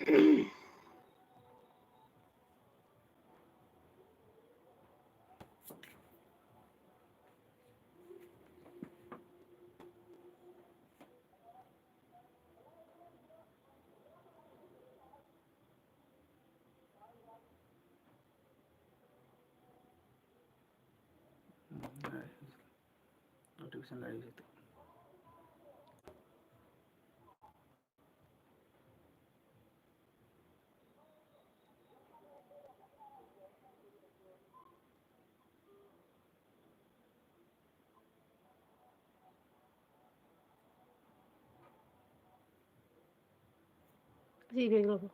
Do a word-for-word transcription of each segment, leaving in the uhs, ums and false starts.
ꯎꯝ, ꯌꯥꯔꯦ꯫ Notification ꯂꯥꯛꯏ ꯍꯧꯖꯤꯛꯇꯤ꯫ ꯁꯤ ꯏꯕꯦꯡ ꯂꯧꯈꯣ꯫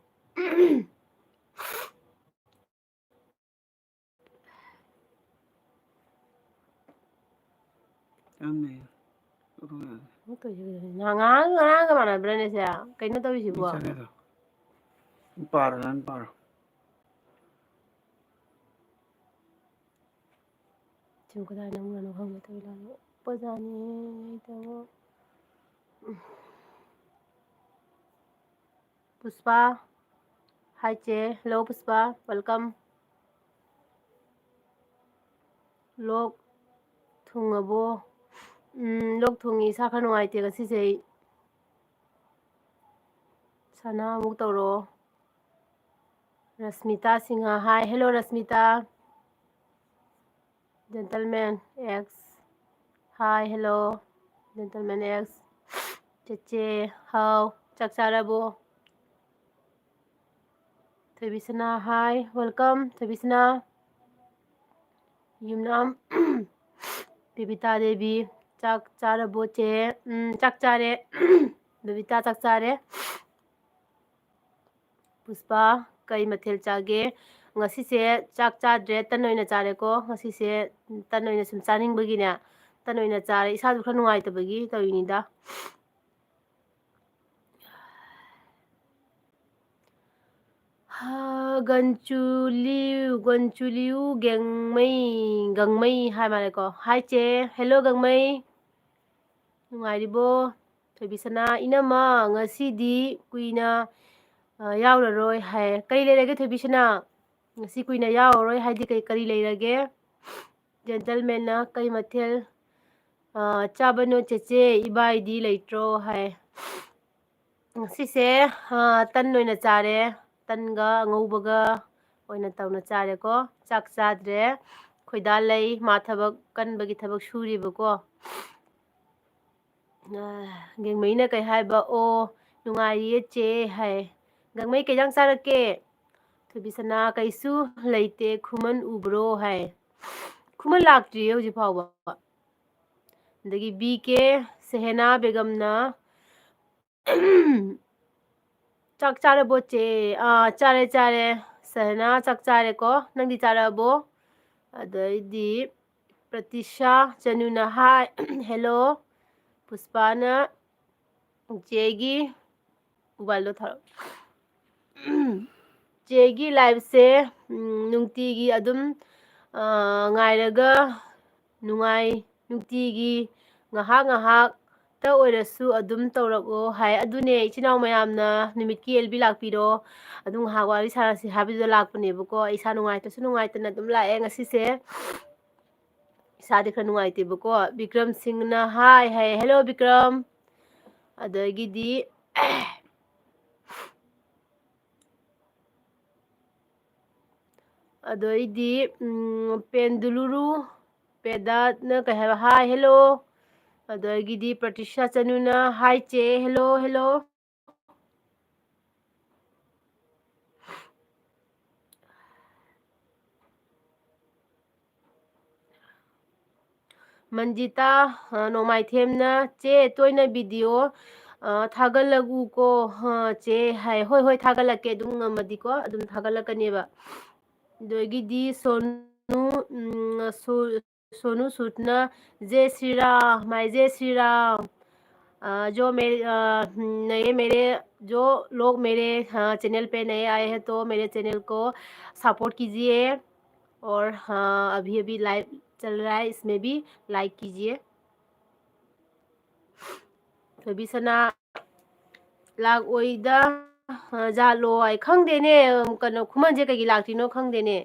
ꯌꯥꯝꯃꯦ꯫ ꯂꯧꯊꯣꯛ ꯌꯥꯗꯦ꯫ ꯉꯔꯥꯡ, ꯉꯔꯥꯡꯒ ꯃꯥꯟꯅꯕ꯭ꯔꯥꯅꯦ ꯁꯦ? ꯀꯩꯅꯣ ꯇꯧꯔꯤꯁꯤꯕꯣ? ꯃꯤ ꯆꯪꯉꯦ ꯑꯗꯣ꯫ ꯄꯥꯔꯣ, ꯅꯪ ꯄꯥꯔꯣ꯫ ꯁꯤꯕꯨ ꯀꯗꯥꯏꯗ ꯅꯝꯈ꯭ꯔꯅꯣ ꯈꯪꯗꯦ, ꯇꯧꯔꯤ ꯂꯥꯏꯕꯛ ꯄꯖꯥꯅꯤ ꯑꯩ ꯇꯧꯕ꯫ ꯄꯨꯁꯄꯥ, hi ꯆꯦ꯫ Hello ꯄꯨꯁꯄꯥ, welcome꯫ ꯂꯣꯛ ꯊꯨꯡꯉꯕꯣ? ꯎꯝ, ꯂꯣꯛ ꯊꯨꯡꯉꯤ, ꯏꯁꯥ ꯈꯔ ꯅꯨꯡꯉꯥꯏꯇꯦ ꯉꯁꯤꯁꯦ ꯑꯩ꯫ ꯁꯅꯥ ꯑꯃꯨꯛ ꯇꯧꯔꯛꯑꯣ꯫ ꯔꯁꯃꯤꯇꯥ Singh, hi, hello ꯔꯁꯃꯤꯇꯥ꯫ Gentleman X, hi, hello, Gentleman X꯫ ꯆꯦꯆꯦ, ꯍꯥꯎ, ꯆꯥꯛ ꯆꯥꯔꯕꯣ? ꯊꯣꯏꯕꯤꯁꯅꯥ, hi, welcome, ꯊꯣꯏꯕꯤꯁꯅꯥ꯫ ꯌꯨꯝꯅꯥꯝ ꯕꯤꯕꯤꯇꯥ ꯗꯦꯕꯤ, ꯆꯥꯛ ꯆꯥꯔꯕꯣ ꯆꯦ? ꯎꯝ, ꯆꯥꯛ ꯆꯥꯔꯦ꯫ ꯕꯤꯕꯤꯇꯥ ꯆꯥꯛ ꯆꯥꯔꯦ꯫ ꯄꯨꯁꯄꯥ, ꯀꯩ ꯃꯊꯦꯜ ꯆꯥꯒꯦ? ꯉꯁꯤꯁꯦ ꯆꯥꯛ ꯆꯥꯗ꯭ꯔꯦ, ꯇꯟ ꯑꯣꯏꯅ ꯆꯥꯔꯦꯀꯣ꯫ ꯉꯁꯤꯁꯦ ꯇꯟ ꯑꯣꯏꯅ ꯁꯨꯝ ꯆꯥꯅꯤꯡꯕꯒꯤꯅꯦ, ꯇꯟ ꯑꯣꯏꯅ ꯆꯥꯔꯦ꯫ ꯏꯁꯥꯁꯨ ꯈꯔ ꯅꯨꯡꯉꯥꯏꯇꯕꯒꯤ ꯇꯧꯔꯤꯅꯤꯗ꯫ ꯍꯥ, ꯒꯟꯆꯨꯂꯤꯎ, ꯒꯟꯆꯨꯂꯤꯎ ꯒꯦꯡꯃꯩ, ꯒꯪꯃꯩ ꯍꯥꯏ ꯃꯥꯜꯂꯦꯀꯣ꯫ Hi ꯆꯦ, hello ꯒꯪꯃꯩ꯫ ꯅꯨꯡꯉꯥꯏꯔꯤꯕꯣ? ꯊꯣꯏꯕꯤꯁꯅꯥ, ꯏꯅꯝꯃ, ꯉꯁꯤꯗꯤ ꯀꯨꯏꯅ ꯑ, ꯌꯥꯎꯔꯔꯣꯏ ꯍꯥꯏ꯫ ꯀꯔꯤ ꯂꯩꯔꯒꯦ ꯊꯣꯏꯕꯤꯁꯅꯥ? ꯉꯁꯤ ꯀꯨꯏꯅ ꯌꯥꯎꯔꯔꯣꯏ ꯍꯥꯏꯗꯤ ꯀꯩ, ꯀꯔꯤ ꯂꯩꯔꯒꯦ? Gentleman-ꯅ ꯀꯩ ꯃꯊꯦꯜ, ꯑ, ꯆꯥꯕꯅꯣ ꯆꯦꯆꯦ, ꯏꯕꯥꯏꯗꯤ ꯂꯩꯇ꯭ꯔꯣ ꯍꯥꯏ꯫ ꯉꯁꯤꯁꯦ, ꯑ, ꯇꯟ ꯑꯣꯏꯅ ꯆꯥꯔꯦ꯫ ꯇꯟꯒ ꯑꯉꯧꯕꯒ ꯑꯣꯏꯅ ꯇꯧꯅ ꯆꯥꯔꯦꯀꯣ꯫ ꯆꯥꯛ ꯆꯥꯗ꯭ꯔꯦ꯫ ꯈꯣꯏꯗꯥ ꯂꯩ, ꯃꯥ ꯊꯕꯛ ꯀꯟꯕꯒꯤ ꯊꯕꯛ ꯁꯨꯔꯤꯕꯀꯣ꯫ ꯑ, ꯒꯦꯡꯃꯩꯅ ꯀꯩ ꯍꯥꯏꯕ? "ꯑꯣ, ꯅꯨꯡꯉꯥꯏꯔꯤꯌꯦ ꯆꯦ" ꯍꯥꯏ꯫ ꯒꯦꯡꯃꯩ ꯀꯩ ꯏꯟꯖꯥꯡ ꯆꯥꯔꯛꯀꯦ? ꯊꯣꯏꯕꯤꯁꯅꯥ, "ꯀꯩꯁꯨ ꯂꯩꯇꯦ, ꯈꯨꯃꯟ ꯎꯕ꯭ꯔꯣ?" ꯍꯥꯏ꯫ ꯈꯨꯃꯟ ꯂꯥꯛꯇ꯭ꯔꯤꯌꯦ ꯍꯧꯖꯤꯛ ꯐꯥꯎꯕ꯫ ꯑꯗꯒꯤ ꯕꯤ ꯀꯦ ꯁꯦꯍꯦꯅꯥ ꯕꯦꯒꯝꯅ, "ꯆꯥꯛ ꯆꯥꯔꯕꯣ ꯆꯦ?" ꯑꯥ, ꯆꯥꯔꯦ, ꯆꯥꯔꯦ꯫ ꯁꯦꯍꯦꯅꯥ, ꯆꯥꯛ ꯆꯥꯔꯦꯀꯣ꯫ ꯅꯪꯗꯤ ꯆꯥꯔꯕꯣ? ꯑꯗꯩꯗꯤ ꯄ꯭ꯔꯇꯤꯁꯥ ꯆꯅꯨꯅ, "ꯍꯥꯏ, ꯍꯦꯜꯂꯣ"꯫ ꯄꯨꯁꯄꯥꯅ, "ꯆꯦꯒꯤ ꯃꯣꯕꯥꯏꯜꯗꯣ ꯊꯥꯔꯛꯑꯣ꯫ ꯆꯦꯒꯤ live-ꯁꯦ, ꯎꯝ, ꯅꯨꯡꯇꯤꯒꯤ ꯑꯗꯨꯝ, ꯑ, ꯉꯥꯏꯔꯒ ꯅꯨꯡꯉꯥꯏ, ꯅꯨꯡꯇꯤꯒꯤ ꯉꯥꯏꯍꯥꯛ ꯉꯥꯏꯍꯥꯛꯇ ꯑꯣꯏꯔꯁꯨ ꯑꯗꯨꯝ ꯇꯧꯔꯛꯑꯣ" ꯍꯥꯏ꯫ ꯑꯗꯨꯅꯦ, ꯏꯆꯤꯟ ꯏꯅꯥꯎ ꯃꯌꯥꯝꯅ ꯅꯨꯃꯤꯠꯀꯤ ꯑꯦꯜ ꯕꯤ ꯂꯥꯛꯄꯤꯔꯣ, ꯑꯗꯨꯝ ꯉꯥꯏꯍꯥꯛ ꯋꯥꯔꯤ ꯁꯥꯔꯁꯤ ꯍꯥꯏꯕꯗꯨꯗ ꯂꯥꯛꯄꯅꯦꯕꯀꯣ꯫ ꯑꯩ ꯏꯁꯥ ꯅꯨꯡꯉꯥꯏꯇ꯭ꯔꯁꯨ ꯅꯨꯡꯉꯥꯏꯇꯅ ꯑꯗꯨꯝ ꯂꯥꯛꯑꯦ ꯉꯁꯤꯁꯦ꯫ ꯏꯁꯥꯗꯤ ꯈꯔ ꯅꯨꯡꯉꯥꯏꯇꯦꯕꯀꯣ꯫ ꯕꯤꯀ꯭ꯔꯝ ꯁꯤꯡꯅ ꯍꯥꯏ ꯍꯥꯏ꯫ ꯍꯦꯜꯂꯣ, ꯕꯤꯀ꯭ꯔꯝ꯫ ꯑꯗꯒꯤꯗꯤ, ꯑꯗꯩꯗꯤ, ꯎꯝ, ꯄꯦꯟꯗꯨꯂꯨꯔꯨ ꯄꯦꯗꯥꯠꯅ ꯀꯩ ꯍꯥꯏꯕ? ꯍꯥꯏ, ꯍꯦꯜꯂꯣ꯫ ꯑꯗꯒꯤꯗꯤ ꯄ꯭ꯔꯇꯤꯁꯥ ꯆꯅꯨꯅ, "ꯍꯥꯏ ꯆꯦ, ꯍꯦꯜꯂꯣ, ꯍꯦꯜꯂꯣ"꯫ ꯃꯟꯖꯤꯇꯥ, ꯑ, ꯅꯣꯡꯃꯥꯏꯊꯦꯝꯅ, "ꯆꯦ, ꯇꯣꯏꯅ video, ꯑ, ꯊꯥꯒꯠꯂꯛꯎꯀꯣ, ꯑ, ꯆꯦ" ꯍꯥꯏ꯫ ꯍꯣꯏ, ꯍꯣꯏ, ꯊꯥꯒꯠꯂꯛꯀꯦ, ꯑꯗꯨꯝ ꯉꯝꯃꯗꯤꯀꯣ, ꯑꯗꯨꯝ ꯊꯥꯒꯠꯂꯛꯀꯅꯦꯕ꯫ ꯑꯗꯒꯤꯗꯤ ꯁꯣꯅꯨ, ꯎꯝ, ꯁꯨ-, सोनू सूद ना, "जय श्री राम, माय जय श्री राम।" अ, जो मेरे, अ, नए मेरे, जो लोग मेरे, अ, channel पे नए आए हैं, तो मेरे channel को support कीजिए। और हाँ, अभी-अभी live चल रहा है, इसमें भी like कीजिए। ꯊꯣꯏꯕꯤꯁꯅꯥ ꯂꯥꯛꯑꯣꯏꯗ꯫ ꯑ, ꯖꯥꯠꯂꯣ? ꯑꯩ ꯈꯪꯗꯦꯅꯦ, ꯀꯩꯅꯣ, ꯈꯨꯃꯟꯁꯦ ꯀꯩꯒꯤ ꯂꯥꯛꯇ꯭ꯔꯤꯅꯣ ꯈꯪꯗꯦꯅꯦ꯫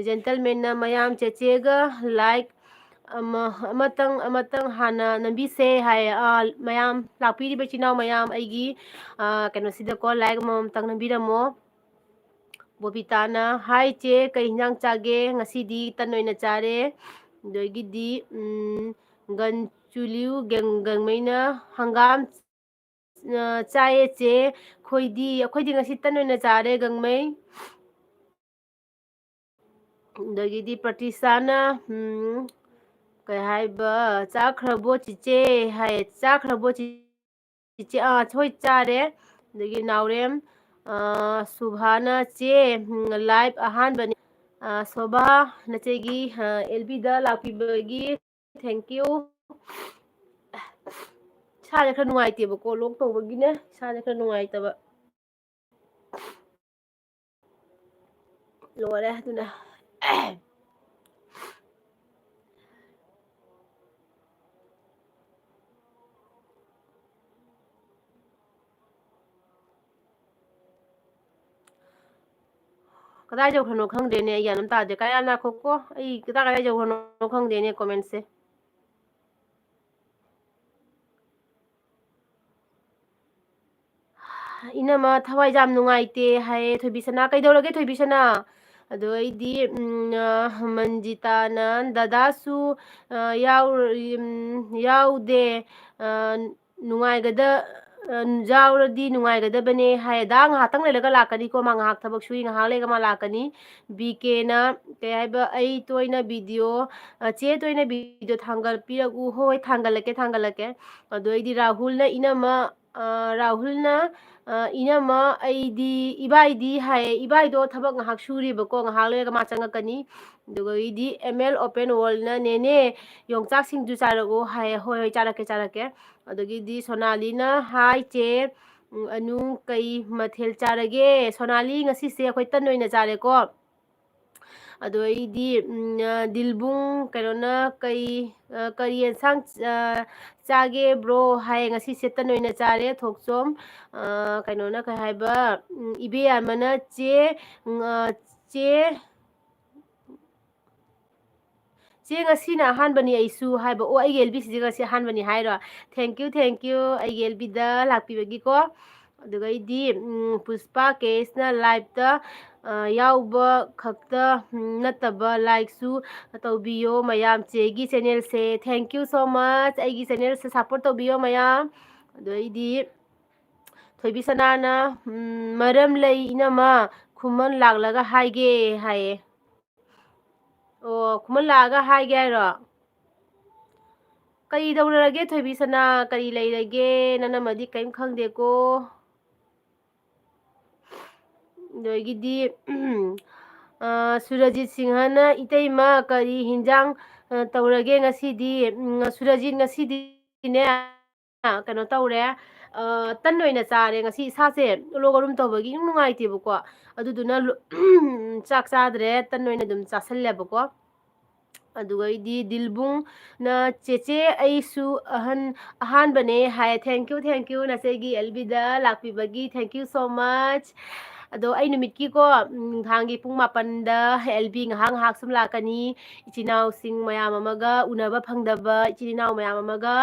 Gentleman ꯅ ꯃꯌꯥꯝ ꯆꯦꯆꯦꯒ like ꯑꯃ, ꯑꯃꯇꯪ, ꯑꯃꯇꯪ ꯍꯥꯟꯅ ꯅꯝꯕꯤꯁꯦ ꯍꯥꯏ꯫ ꯑ, ꯃꯌꯥꯝ ꯂꯥꯛꯄꯤꯔꯤꯕ ꯏꯆꯤꯟ ꯏꯅꯥꯎ ꯃꯌꯥꯝ ꯑꯩꯒꯤ, ꯑ, ꯀꯩꯅꯣꯁꯤꯗꯀꯣ like ꯑꯃꯃꯝꯇꯪ ꯅꯝꯕꯤꯔꯝꯃꯣ꯫ ꯕꯣꯕꯤꯇꯥꯅ, "Hi ꯆꯦ, ꯀꯩ ꯍꯤꯟꯖꯥꯡ ꯆꯥꯒꯦ?" "ꯉꯁꯤꯗꯤ ꯇꯟ ꯑꯣꯏꯅ ꯆꯥꯔꯦ"꯫ ꯑꯗꯒꯤꯗꯤ, ꯎꯝ, ꯒꯟꯆꯨꯂꯤꯎ ꯒꯦꯡ-, ꯒꯦꯡꯃꯩꯅ, "ꯍꯪꯒꯥꯝ, ꯑ, ꯆꯥꯏꯌꯦ ꯆꯦ, ꯑꯩꯈꯣꯏꯗꯤ, ꯑꯩꯈꯣꯏꯗꯤ ꯉꯁꯤ ꯇꯟ ꯑꯣꯏꯅ ꯆꯥꯔꯦ ꯒꯦꯡꯃꯩ"꯫ ꯑꯗꯒꯤꯗꯤ ꯄ꯭ꯔꯇꯤꯁꯥꯅ, ꯎꯝ, ꯀꯩ ꯍꯥꯏꯕ, "ꯆꯥꯈ꯭ꯔꯕꯣ ꯆꯤꯆꯦ?" ꯍꯥꯏꯌꯦ꯫ "ꯆꯥꯈ꯭ꯔꯕꯣ ꯆꯤ-, ꯆꯤꯆꯦ?" "ꯑꯥ, ꯍꯣꯏ, ꯆꯥꯔꯦ"꯫ ꯑꯗꯒꯤ ꯅꯥꯎꯔꯦꯝ, ꯑ, ꯁꯨꯚꯥꯅ, "ꯆꯦ, ꯎꯝ, live ꯑꯍꯥꯟꯕꯅꯤ"꯫ ꯑ, ꯁꯣꯚꯥ, ꯅꯆꯦꯒꯤ, ꯑ, ꯑꯦꯜ ꯕꯤꯗ ꯂꯥꯛꯄꯤꯕꯒꯤ thank you꯫ ꯏꯁꯥꯁꯦ ꯈꯔ ꯅꯨꯡꯉꯥꯏꯇꯦꯕꯀꯣ, ꯂꯣꯛ ꯇꯧꯕꯒꯤꯅꯦ, ꯏꯁꯥꯁꯦ ꯈꯔ ꯅꯨꯡꯉꯥꯏꯇꯕ꯫ ꯂꯣꯏꯔꯦ ꯑꯗꯨꯅ꯫ ꯀꯗꯥꯏ ꯌꯧꯈ꯭ꯔꯅꯣ ꯈꯪꯗꯦꯅꯦ, ꯑꯩ ꯒ꯭ꯌꯥꯟ ꯑꯃ ꯇꯥꯗꯦ꯫ ꯀꯌꯥ, ꯉꯥꯏꯈꯣꯀꯣ, ꯑꯩ ꯀꯗꯥꯏ, ꯀꯗꯥꯏ ꯌꯧꯈ꯭ꯔꯅꯣ ꯈꯪꯗꯦꯅꯦ comment ꯁꯦ꯫ "ꯏꯅꯝꯃ, ꯊꯋꯥꯏꯁꯦ ꯌꯥꯝ ꯅꯨꯡꯉꯥꯏꯇꯦ" ꯍꯥꯏꯌꯦ ꯊꯣꯏꯕꯤꯁꯅꯥ꯫ "ꯀꯩꯗꯧꯔꯒꯦ ꯊꯣꯏꯕꯤꯁꯅꯥ?" ꯑꯗꯣ ꯑꯩꯗꯤ, ꯎꯝ, ꯑ, ꯃꯟꯖꯤꯇꯥꯅ, "ꯗꯗꯥꯁꯨ, ꯑ, ꯌꯥꯎ-, ꯎꯝ, ꯌꯥꯎꯗꯦ, ꯑ, ꯅꯨꯡꯉꯥꯏꯒꯗ-, ꯑ, ꯌꯥꯎꯔꯗꯤ ꯅꯨꯡꯉꯥꯏꯒꯗꯕꯅꯦ" ꯍꯥꯏ꯫ "ꯗꯥ ꯉꯥꯏꯍꯥꯛꯇꯪ ꯂꯩꯔꯒ ꯂꯥꯛꯀꯅꯤꯀꯣ, ꯃꯥ ꯉꯥꯏꯍꯥꯛ ꯊꯕꯛ ꯁꯨꯏ, ꯉꯥꯏꯍꯥꯛ ꯂꯩꯔꯒ ꯃꯥ ꯂꯥꯛꯀꯅꯤ"꯫ ꯕꯤ ꯀꯦꯅ, ꯀꯩ ꯍꯥꯏꯕ, "ꯑꯩ ꯇꯣꯏꯅ video, ꯑ, ꯆꯦ ꯇꯣꯏꯅ video ꯊꯥꯡꯒꯠꯄꯤꯔꯛꯎ"꯫ "ꯍꯣꯏ, ꯍꯣꯏ, ꯊꯥꯡꯒꯠꯂꯛꯀꯦ, ꯊꯥꯡꯒꯠꯂꯛꯀꯦ"꯫ ꯑꯗꯣ ꯑꯩꯗꯤ ꯔꯥꯍꯨꯜꯅ, "ꯏꯅꯝꯃ, ꯑ, ꯔꯥꯍꯨꯜꯅ, ꯑ, ꯏꯅꯝꯃ, ꯑꯩꯗꯤ, ꯏꯕꯥꯏꯗꯤ" ꯍꯥꯏꯌꯦ꯫ ꯏꯕꯥꯏꯗꯣ ꯊꯕꯛ ꯉꯥꯏꯍꯥꯛ ꯁꯨꯔꯤꯕꯀꯣ, ꯉꯥꯏꯍꯥꯛ ꯂꯩꯔꯒ ꯃꯥ ꯆꯪꯉꯛꯀꯅꯤ꯫ ꯑꯗꯨꯒ ꯑꯩꯗꯤ M L Open Worldꯅ, "ꯅꯦꯅꯦ, ꯌꯣꯡꯆꯥꯛ ꯁꯤꯡꯖꯨ ꯆꯥꯔꯛꯑꯣ" ꯍꯥꯏꯌꯦ꯫ "ꯍꯣꯏ, ꯍꯣꯏ, ꯆꯥꯔꯛꯀꯦ, ꯆꯥꯔꯛꯀꯦ"꯫ ꯑꯗꯒꯤꯗꯤ ꯁꯣꯅꯥꯂꯤꯅ, "Hi ꯆꯦ, ꯎꯝ, ꯑꯅꯨ, ꯀꯩ ꯃꯊꯦꯜ ꯆꯥꯔꯒꯦ?" ꯁꯣꯅꯥꯂꯤ, ꯉꯁꯤꯁꯦ ꯑꯩꯈꯣꯏ ꯇꯟ ꯑꯣꯏꯅ ꯆꯥꯔꯦꯀꯣ꯫ ꯑꯗꯣ ꯑꯩꯗꯤ, ꯎꯝ, ꯑ, ꯗꯤꯜꯕꯨꯡ ꯀꯩꯅꯣꯅ ꯀꯩ, ꯑ, "ꯀꯔꯤ ꯌꯦꯟꯁꯥꯡ, ꯑ, ꯆꯥꯒꯦ ꯕ꯭ꯔꯣ?" ꯍꯥꯏ꯫ "ꯉꯁꯤꯁꯦ ꯇꯟ ꯑꯣꯏꯅ ꯆꯥꯔꯦ, ꯊꯣꯛꯆꯣꯝ, ꯑ, ꯀꯩꯅꯣꯅ ꯀꯩ ꯍꯥꯏꯕ, ꯎꯝ, ꯏꯕꯦ ꯌꯥꯝꯃꯅ ꯆꯦ, ꯎꯝ, ꯑ, ꯆꯦ, ꯆꯦ ꯉꯁꯤꯅ ꯑꯍꯥꯟꯕꯅꯤ ꯑꯩꯁꯨ" ꯍꯥꯏꯕ꯫ ꯑꯣ, ꯑꯩꯒꯤ ꯑꯦꯜ ꯕꯤꯁꯤꯁꯦ ꯉꯁꯤ ꯑꯍꯥꯟꯕꯅꯤ ꯍꯥꯏꯔꯣ? Thank you, thank you, ꯑꯩꯒꯤ ꯑꯦꯜ ꯕꯤꯗ ꯂꯥꯛꯄꯤꯕꯒꯤꯀꯣ꯫ ꯑꯗꯨꯒ ꯑꯩꯗꯤ, ꯎꯝ, ꯄꯨꯁꯄꯥ ꯀꯦꯁꯅ ꯂꯥꯏꯞꯇ, ꯑ, ꯌꯥꯎꯕ ꯈꯛꯇ, ꯎꯝ, ꯅꯠꯇꯕ ꯂꯥꯏꯛꯁꯨ ꯇꯧꯕꯤꯌꯣ ꯃꯌꯥꯝ ꯆꯦꯒꯤ ꯆꯦꯅꯦꯜꯁꯦ꯫ Thank you so much꯫ ꯑꯩꯒꯤ ꯆꯦꯅꯦꯜꯁꯦ ꯁꯞꯄꯣꯔꯠ ꯇꯧꯕꯤꯌꯣ ꯃꯌꯥꯝ꯫ ꯑꯗꯣ ꯑꯩꯗꯤ ꯊꯣꯏꯕꯤ ꯁꯅꯥꯅ, ꯎꯝ, "ꯃꯔꯝ ꯂꯩ ꯏꯅꯝꯃ, ꯈꯨꯃꯟ ꯂꯥꯛꯂꯒ ꯍꯥꯏꯒꯦ" ꯍꯥꯏꯌꯦ꯫ ꯑꯣ, ꯈꯨꯃꯟ ꯂꯥꯛꯑꯒ ꯍꯥꯏꯒꯦ ꯍꯥꯏꯔꯣ? ꯀꯔꯤ ꯇꯧꯔꯒꯦ ꯊꯣꯏꯕꯤ ꯁꯅꯥ? ꯀꯔꯤ ꯂꯩꯔꯒꯦ? ꯅꯅꯝꯃꯗꯤ ꯀꯔꯤꯝ ꯈꯪꯗꯦꯀꯣ꯫ ꯑꯗꯒꯤꯗꯤ, ꯑ, ꯁꯨꯔꯖꯤꯠ ꯁꯤꯡꯍꯅ, "ꯏꯇꯩꯃ, ꯀꯔꯤ ꯍꯤꯟꯖꯥꯡ, ꯑ, ꯇꯧꯔꯒꯦ ꯉꯁꯤꯗꯤ?" ꯎꯝ, ꯁꯨꯔꯖꯤꯠ, ꯉꯁꯤꯗꯤꯅꯦ, ꯀꯩꯅꯣ ꯇꯧꯔꯦ, ꯑ, ꯇꯟ ꯑꯣꯏꯅ ꯆꯥꯔꯦ ꯉꯁꯤ꯫ ꯏꯁꯥꯁꯦ ꯂꯣꯛ ꯑꯔꯨꯝ ꯇꯧꯕꯒꯤ ꯏꯅꯨꯡ ꯅꯨꯡꯉꯥꯏꯇꯦꯕꯀꯣ, ꯑꯗꯨꯗꯨꯅ ꯂꯣ-, ꯆꯥꯛ ꯆꯥꯗ꯭ꯔꯦ, ꯇꯟ ꯑꯣꯏꯅ ꯑꯗꯨꯝ ꯆꯥꯁꯜꯂꯦꯕꯀꯣ꯫ ꯑꯗꯨꯒ ꯑꯩꯗꯤ ꯗꯤꯜꯕꯨꯡꯅ, "ꯆꯦꯆꯦ, ꯑꯩꯁꯨ ꯑꯍꯟ, ꯑꯍꯥꯟꯕꯅꯦ" ꯍꯥꯏ꯫ Thank you, thank you, ꯅꯆꯦꯒꯤ ꯑꯦꯜ ꯕꯤꯗ ꯂꯥꯛꯄꯤꯕꯒꯤ, thank you so much꯫ ꯑꯗꯣ ꯑꯩ ꯅꯨꯃꯤꯠꯀꯤꯀꯣ, ꯎꯝ, ꯅꯨꯡꯗꯥꯡꯒꯤ ꯄꯨꯡ ꯃꯥꯄꯟꯗ ꯑꯦꯜ ꯕꯤ ꯉꯥꯏꯍꯥꯛ ꯉꯥꯏꯍꯥꯛ ꯁꯨꯝ ꯂꯥꯛꯀꯅꯤ꯫ ꯏꯆꯤꯟ ꯏꯅꯥꯎꯁꯤꯡ ꯃꯌꯥꯝ ꯑꯃꯒ, ꯎꯅꯕ ꯐꯪꯗꯕ ꯏꯆꯤꯟ ꯏꯅꯥꯎ ꯃꯌꯥꯝ ꯑꯃꯒ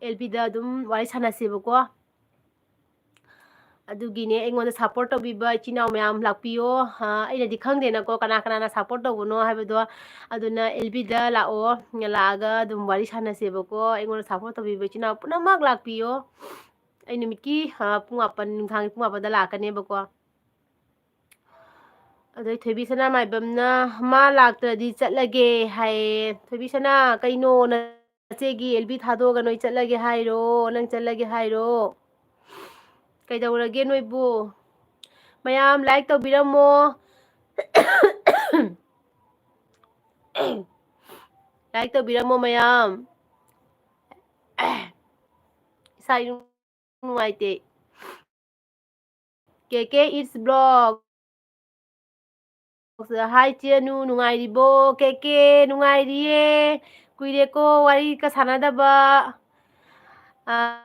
ꯑꯦꯜ ꯕꯤꯗ ꯑꯗꯨꯝ ꯋꯥꯔꯤ ꯁꯥꯟꯅꯁꯦꯕꯀꯣ꯫ ꯑꯗꯨꯒꯤꯅꯦ, ꯑꯩꯉꯣꯟꯗ ꯁꯞꯄꯣꯔꯠ ꯇꯧꯕꯤꯕ ꯏꯆꯤꯟ ꯏꯅꯥꯎ ꯃꯌꯥꯝ ꯂꯥꯛꯄꯤꯌꯣ꯫ ꯑ, ꯑꯩꯅꯗꯤ ꯈꯪꯗꯦꯅꯀꯣ ꯀꯅꯥ ꯀꯅꯥꯅ ꯁꯞꯄꯣꯔꯠ ꯇꯧꯕꯅꯣ ꯍꯥꯏꯕꯗꯣ꯫ ꯑꯗꯨꯅ ꯑꯦꯜ ꯕꯤꯗ ꯂꯥꯛꯑꯣ, ꯂꯥꯛꯑꯒ ꯑꯗꯨꯝ ꯋꯥꯔꯤ ꯁꯥꯟꯅꯁꯦꯕꯀꯣ꯫ ꯑꯩꯉꯣꯟꯗ ꯁꯞꯄꯣꯔꯠ ꯇꯧꯕꯤꯕ ꯏꯆꯤꯟ ꯏꯅꯥꯎ ꯄꯨꯝꯅꯃꯛ ꯂꯥꯛꯄꯤꯌꯣ꯫ ꯑꯩ ꯅꯨꯃꯤꯠꯀꯤ, ꯑ, ꯄꯨꯡ ꯃꯥꯄꯟ, ꯅꯨꯡꯗꯥꯡꯒꯤ ꯄꯨꯡ ꯃꯥꯄꯟꯗ ꯂꯥꯛꯀꯅꯦꯕꯀꯣ꯫ ꯑꯗꯩ ꯊꯣꯏꯕꯤ ꯁꯅꯥꯃꯥꯏꯕꯝꯅ, "ꯃꯥ ꯂꯥꯛꯇ꯭ꯔꯗꯤ ꯆꯠꯂꯒꯦ" ꯍꯥꯏꯌꯦ꯫ ꯊꯣꯏꯕꯤ ꯁꯅꯥ, ꯀꯩꯅꯣ ꯅꯆꯦꯒꯤ ꯑꯦꯜ ꯕꯤ ꯊꯥꯗꯣꯛꯑꯒ ꯅꯣꯏ ꯆꯠꯂꯒꯦ ꯍꯥꯏꯔꯣ? ꯅꯪ ꯆꯠꯂꯒꯦ ꯍꯥꯏꯔꯣ? ꯀꯩꯗꯧꯔꯒꯦ ꯅꯣꯏꯕꯨ? ꯃꯌꯥꯝ ꯂꯥꯏꯛ ꯇꯧꯕꯤꯔꯝꯃꯣ꯫ ꯂꯥꯏꯛ ꯇꯧꯕꯤꯔꯝꯃꯣ ꯃꯌꯥꯝ꯫ ꯏꯁꯥ ꯏꯅꯨꯡ ꯅꯨꯡꯉꯥꯏꯇꯦ꯫ ꯀꯦ ꯀꯦ It's Blog꯫ ꯍꯥꯏ ꯆꯦꯅꯨ, ꯅꯨꯡꯉꯥꯏꯔꯤꯕꯣ? ꯀꯦ ꯀꯦ, ꯅꯨꯡꯉꯥꯏꯔꯤꯌꯦ꯫ ꯀꯨꯏꯔꯦꯀꯣ ꯋꯥꯔꯤꯒ ꯁꯥꯟꯅꯗꯕ꯫ ꯑ,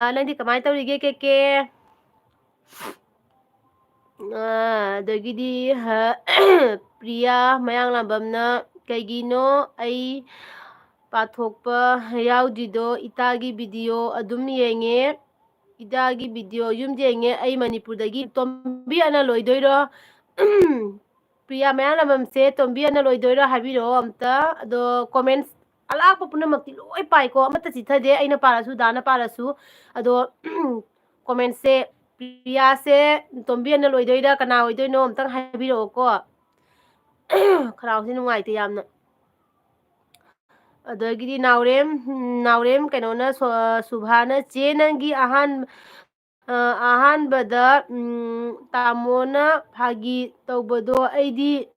ꯑ, ꯅꯪꯗꯤ ꯀꯃꯥꯏꯅ ꯇꯧꯔꯤꯒꯦ, ꯀꯦ ꯀꯦ? ꯑ, ꯑꯗꯒꯤꯗꯤ, ꯍ, ꯄ꯭ꯔꯤꯌꯥ ꯃꯌꯥꯡꯂꯥꯝꯕꯝꯅ, "ꯀꯩꯒꯤꯅꯣ ꯑꯩ ꯄꯥꯊꯣꯛꯄ ꯌꯥꯎꯗ꯭ꯔꯤꯗꯣ? ꯏꯇꯥꯒꯤ video ꯑꯗꯨꯝ ꯌꯦꯡꯉꯦ꯫ ꯏꯇꯥꯒꯤ video ꯌꯨꯝ ꯌꯦꯡꯉꯦ꯫ ꯑꯩ ꯃꯅꯤꯄꯨꯔꯗꯒꯤ ꯇꯣꯝꯕꯤ ꯑꯅ ꯂꯣꯏꯗꯣꯏꯔꯣ?" ꯄ꯭ꯔꯤꯌꯥ ꯃꯌꯥꯡꯂꯥꯝꯕꯝꯁꯦ ꯇꯣꯝꯕꯤ ꯑꯅ ꯂꯣꯏꯗꯣꯏꯔꯣ ꯍꯥꯏꯕꯤꯔꯛꯑꯣ ꯑꯝꯇ꯫ ꯑꯗꯣ comments ꯑꯂꯥꯛꯄ ꯄꯨꯝꯅꯃꯛꯇꯤ ꯂꯣꯏ ꯄꯥꯏꯀꯣ, ꯑꯃꯠꯇ ꯆꯤꯊꯗꯦ, ꯑꯩꯅ ꯄꯥꯔꯁꯨ, ꯗꯥꯅ ꯄꯥꯔꯁꯨ꯫ ꯑꯗꯣ commentꯁꯦ, ꯄ꯭ꯔꯤꯌꯥꯁꯦ ꯇꯣꯝꯕꯤ ꯑꯅ ꯂꯣꯏꯗꯣꯏꯔꯥ, ꯀꯅꯥ ꯑꯣꯏꯗꯣꯏꯅꯣ ꯑꯝꯇꯪ ꯍꯥꯏꯕꯤꯔꯛꯑꯣꯀꯣ꯫ ꯈꯅꯥꯎꯁꯦ ꯅꯨꯡꯉꯥꯏꯇꯦ ꯌꯥꯝꯅ꯫ ꯑꯗꯒꯤꯗꯤ ꯅꯥꯎꯔꯦꯝ, ꯎꯝ, ꯅꯥꯎꯔꯦꯝ ꯀꯩꯅꯣꯅ, ꯁꯣ-, ꯁꯨꯚꯥꯅ, "ꯆꯦ, ꯅꯪꯒꯤ ꯑꯍꯥꯟ-, ꯑ, ꯑꯍꯥꯟꯕꯗ, ꯎꯝ, ꯇꯥꯃꯣꯅ ꯐꯥꯒꯤ ꯇꯧꯕꯗꯣ ꯑꯩꯗꯤ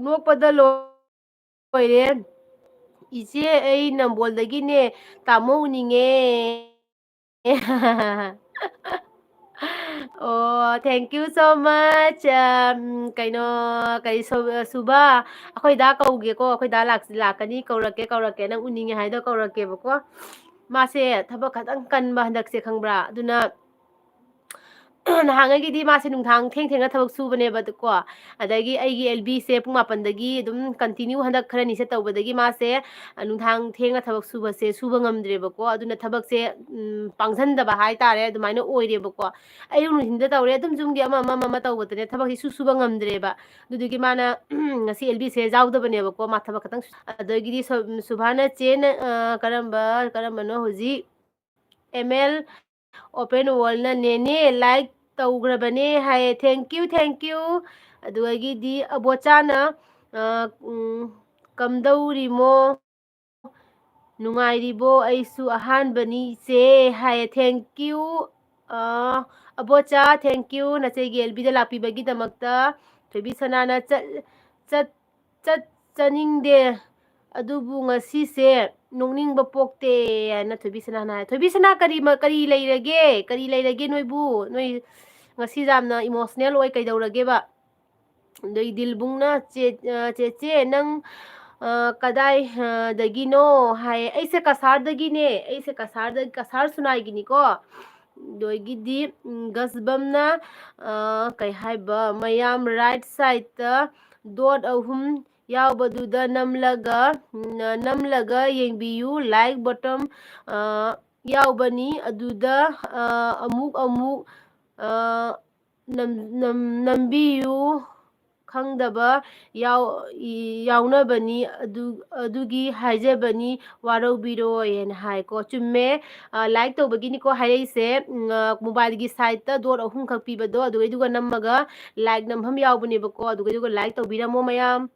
ꯅꯣꯛꯄꯗ ꯂꯣꯏꯔꯦ꯫ ꯏꯆꯦ, ꯑꯩ ꯅꯝꯕꯣꯜꯗꯒꯤꯅꯦ, ꯇꯥꯃꯣ ꯎꯅꯤꯡꯉꯦ꯫" ꯑꯣ, thank you so much꯫ ꯑꯝ, ꯀꯩꯅꯣ, ꯀꯔꯤ, ꯁꯨ-, ꯁꯨꯕ, ꯑꯩꯈꯣꯏ ꯗꯥ ꯀꯧꯒꯦꯀꯣ, ꯑꯩꯈꯣꯏ ꯗꯥ ꯂꯥꯛ-, ꯂꯥꯛꯀꯅꯤ, ꯀꯧꯔꯛꯀꯦ, ꯀꯧꯔꯛꯀꯦ, ꯅꯪ ꯎꯅꯤꯡꯉꯦ ꯍꯥꯏꯗꯣ ꯀꯧꯔꯛꯀꯦꯕꯀꯣ꯫ ꯃꯥꯁꯦ ꯊꯕꯛ ꯈꯇꯪ ꯀꯟꯕ ꯍꯟꯗꯛꯁꯦ, ꯈꯪꯕ꯭ꯔꯥ? ꯑꯗꯨꯅ ꯅꯍꯥꯟꯉꯩꯒꯤꯗꯤ ꯃꯥꯁꯦ ꯅꯨꯡꯗꯥꯡ ꯊꯦꯡ ꯊꯦꯡꯅ ꯊꯕꯛ ꯁꯨꯕꯅꯦꯕ, ꯑꯗꯨꯀꯣ, ꯑꯗꯒꯤ ꯑꯩꯒꯤ ꯑꯦꯜ ꯕꯤꯁꯦ ꯄꯨꯡ ꯃꯥꯄꯟꯗꯒꯤ ꯑꯗꯨꯝ continue ꯍꯟꯗꯛ ꯈꯔꯅꯤꯁꯦ ꯇꯧꯕꯗꯒꯤ ꯃꯥꯁꯦ, ꯑ, ꯅꯨꯡꯗꯥꯡ ꯊꯦꯡꯅ ꯊꯕꯛ ꯁꯨꯕꯁꯦ ꯁꯨꯕ ꯉꯝꯗ꯭ꯔꯦꯕꯀꯣ꯫ ꯑꯗꯨꯅ ꯊꯕꯛꯁꯦ, ꯎꯝ, ꯄꯥꯡꯁꯟꯗꯕ ꯍꯥꯏꯇꯥꯔꯦ, ꯑꯗꯨꯃꯥꯏꯅ ꯑꯣꯏꯔꯦꯕꯀꯣ꯫ ꯑꯌꯨꯛ ꯅꯨꯡꯊꯤꯟꯗ ꯇꯧꯔꯦ, ꯑꯗꯨꯝ ꯌꯨꯝꯒꯤ ꯑꯃ ꯑꯃ ꯑꯃ ꯑꯃ ꯇꯧꯕꯗꯅꯦ ꯊꯕꯛꯁꯦ ꯁꯨ ꯁꯨꯕ ꯉꯝꯗ꯭ꯔꯦꯕ꯫ ꯑꯗꯨꯗꯨꯒꯤ ꯃꯥꯅ ꯉꯁꯤ ꯑꯦꯜ ꯕꯤꯁꯦ ꯌꯥꯎꯗꯕꯅꯦꯕꯀꯣ, ꯃꯥ ꯊꯕꯛ ꯈꯇꯪ ꯁꯨ-, ꯑꯗꯒꯤꯗꯤ ꯁꯨ-, ꯁꯨꯚꯥꯅ ꯆꯦꯅ, ꯑ, ꯀꯔꯝꯕ, ꯀꯔꯝꯕꯅꯣ ꯍꯧꯖꯤꯛ? ꯑꯦꯝ ꯑꯦꯜ Open Worldꯅ "ꯅꯦꯅꯦ, like ꯇꯧꯈ꯭ꯔꯕꯅꯦ" ꯍꯥꯏꯌꯦ꯫ Thank you, thank you꯫ ꯑꯗꯨꯗꯒꯤꯗꯤ ꯑꯕꯣꯆꯥꯅ, ꯑ, ꯎꯝ, "ꯀꯝꯗꯧꯔꯤꯃꯣ? ꯅꯨꯡꯉꯥꯏꯔꯤꯕꯣ? ꯑꯩꯁꯨ ꯑꯍꯥꯟꯕꯅꯤ ꯏꯆꯦ" ꯍꯥꯏꯌꯦ꯫ Thank you꯫ ꯑ, ꯑꯕꯣꯆꯥ, thank you ꯅꯆꯦꯒꯤ ꯑꯦꯜ ꯕꯤꯗ ꯂꯥꯛꯄꯤꯕꯒꯤꯗꯃꯛꯇ꯫ ꯊꯣꯏꯕꯤ ꯁꯅꯥꯅ ꯆꯠ-, ꯆꯠ-, ꯆꯠ-, ꯆꯠꯅꯤꯡꯗꯦ꯫ ꯑꯗꯨꯕꯨ ꯉꯁꯤꯁꯦ ꯅꯣꯛꯅꯤꯡꯕ ꯄꯣꯛꯇꯦ ꯍꯥꯏꯅ ꯊꯣꯏꯕꯤ ꯁꯅꯥꯅ ꯍꯥꯏ꯫ ꯊꯣꯏꯕꯤ ꯁꯅꯥ, ꯀꯔꯤ ꯃ-, ꯀꯔꯤ ꯂꯩꯔꯒꯦ? ꯀꯔꯤ ꯂꯩꯔꯒꯦ ꯅꯣꯏꯕꯨ? ꯅꯣꯏ, ꯉꯁꯤ ꯌꯥꯝꯅ ꯏꯃꯣꯁꯅꯦꯜ ꯑꯣꯏ, ꯀꯩꯗꯧꯔꯒꯦꯕ? ꯑꯗꯩ ꯗꯤꯜꯕꯨꯡꯅ, "ꯆꯦ-, ꯑ, ꯆꯦꯆꯦ, ꯅꯪ, ꯑ, ꯀꯗꯥꯏ, ꯑ, ꯗꯒꯤꯅꯣ?" ꯍꯥꯏꯌꯦ꯫ "ꯑꯩꯁꯦ ꯀꯁꯥꯔꯗꯒꯤꯅꯦ, ꯑꯩꯁꯦ ꯀꯁꯥꯔꯗ-, ꯀꯁꯥꯔ ꯁꯨꯅꯥꯏꯒꯤꯅꯤꯀꯣ"꯫ ꯑꯗꯒꯤꯗꯤ, ꯎꯝ, ꯒꯁꯕꯝꯅ, ꯑ, ꯀꯩ ꯍꯥꯏꯕ, "ꯃꯌꯥꯝ ꯔꯥꯏꯠ ꯁꯥꯏꯠꯇ ꯗꯣꯠ ꯑꯍꯨꯝ ꯌꯥꯎꯕꯗꯨꯗ ꯅꯝꯂꯒ, ꯎꯝ, ꯅꯝꯂꯒ ꯌꯦꯡꯕꯤꯌꯨ, ꯂꯥꯏꯛ ꯕꯣꯇꯝ, ꯑ, ꯌꯥꯎꯕꯅꯤ, ꯑꯗꯨꯗ, ꯑ, ꯑꯃꯨꯛ ꯑꯃꯨꯛ, ꯑ, ꯅꯝ-, ꯅꯝ-, ꯅꯝꯕꯤꯌꯨ, ꯈꯪꯗꯕ ꯌꯥꯎ-, ꯏ-, ꯌꯥꯎꯅꯕꯅꯤ, ꯑꯗꯨ-, ꯑꯗꯨꯒꯤ ꯍꯥꯏꯖꯕꯅꯤ, ꯋꯥꯔꯧꯕꯤꯔꯣꯏꯅ" ꯍꯥꯏꯀꯣ꯫ ꯆꯨꯝꯃꯦ꯫ ꯑ, ꯂꯥꯏꯛ ꯇꯧꯕꯒꯤꯅꯤꯀꯣ ꯍꯥꯏꯔꯛꯏꯁꯦ꯫ ꯎꯝ, ꯑ, ꯃꯣꯕꯥꯏꯜꯒꯤ ꯁꯥꯏꯠꯇ ꯗꯣꯠ ꯑꯍꯨꯝꯈꯛ ꯄꯤꯕꯗꯣ, ꯑꯗꯨꯒꯩꯗꯨꯒ ꯅꯝꯃꯒ ꯂꯥꯏꯛ ꯅꯝꯐꯝ ꯌꯥꯎꯕꯅꯦꯕꯀꯣ, ꯑꯗꯨꯒꯩꯗꯨꯒ ꯂꯥꯏꯛ ꯇꯧꯕꯤꯔꯝꯃꯣ ꯃꯌꯥꯝ꯫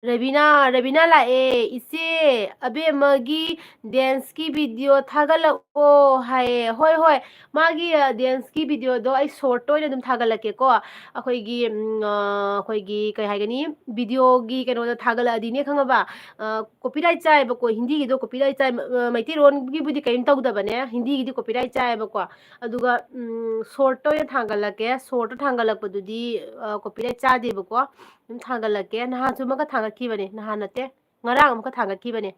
ꯔꯕꯤꯅꯥ, ꯔꯕꯤꯅꯥ ꯂꯥꯛꯑꯦ꯫ "ꯏꯆꯦ, ꯑꯕꯦꯝꯃꯒꯤ ꯗꯦꯟꯁꯀꯤ ꯚꯤꯗꯤꯑꯣ ꯊꯥꯒꯠꯂꯛꯑꯣ" ꯍꯥꯏꯌꯦ꯫ ꯍꯣꯏ, ꯍꯣꯏ, ꯃꯥꯒꯤ, ꯑ, ꯗꯦꯟꯁꯀꯤ ꯚꯤꯗꯤꯑꯣꯗꯣ ꯑꯩ ꯁꯣꯔꯠꯇ ꯑꯣꯏꯅ ꯑꯗꯨꯝ ꯊꯥꯒꯠꯂꯛꯀꯦꯀꯣ꯫ ꯑꯩꯈꯣꯏꯒꯤ, ꯎꯝ, ꯑ, ꯑꯩꯈꯣꯏꯒꯤ, ꯀꯩ ꯍꯥꯏꯒꯅꯤ, ꯚꯤꯗꯤꯑꯣꯒꯤ ꯀꯩꯅꯣꯗ ꯊꯥꯒꯠꯂꯛꯑꯗꯤꯅꯦ, ꯈꯪꯉꯕ? ꯑ, ꯀꯣꯄꯤꯔꯥꯏꯠ ꯆꯥꯏꯌꯦꯕꯀꯣ, ꯍꯤꯟꯗꯤꯒꯤꯗꯣ ꯀꯣꯄꯤꯔꯥꯏꯠ ꯆꯥꯏ, ꯃ-, ꯑ, ꯃꯩꯇꯩꯂꯣꯟꯒꯤꯕꯨꯗꯤ ꯀꯔꯤꯝ ꯇꯧꯗꯕꯅꯦ, ꯍꯤꯟꯗꯤꯒꯤꯗꯤ ꯀꯣꯄꯤꯔꯥꯏꯠ ꯆꯥꯏꯌꯦꯕꯀꯣ꯫ ꯑꯗꯨꯒ, ꯎꯝ, ꯁꯣꯔꯠꯇ ꯑꯣꯏꯅ ꯊꯥꯡꯒꯠꯂꯛꯀꯦ꯫ ꯁꯣꯔꯠꯇ ꯊꯥꯡꯒꯠꯂꯛꯄꯗꯨꯗꯤ, ꯑ, ꯀꯣꯄꯤꯔꯥꯏꯠ ꯆꯥꯗꯦꯕꯀꯣ꯫ ꯑꯗꯨꯝ ꯊꯥꯡꯒꯠꯂꯛꯀꯦ꯫ ꯅꯍꯥꯟꯁꯨ ꯑꯃꯒ ꯊꯥꯡꯒꯠꯈꯤꯕꯅꯦ, ꯅꯍꯥꯟ ꯅꯠꯇꯦ, ꯉꯔꯥꯡ ꯑꯃꯈꯛ ꯊꯥꯡꯒꯠꯈꯤꯕꯅꯦ꯫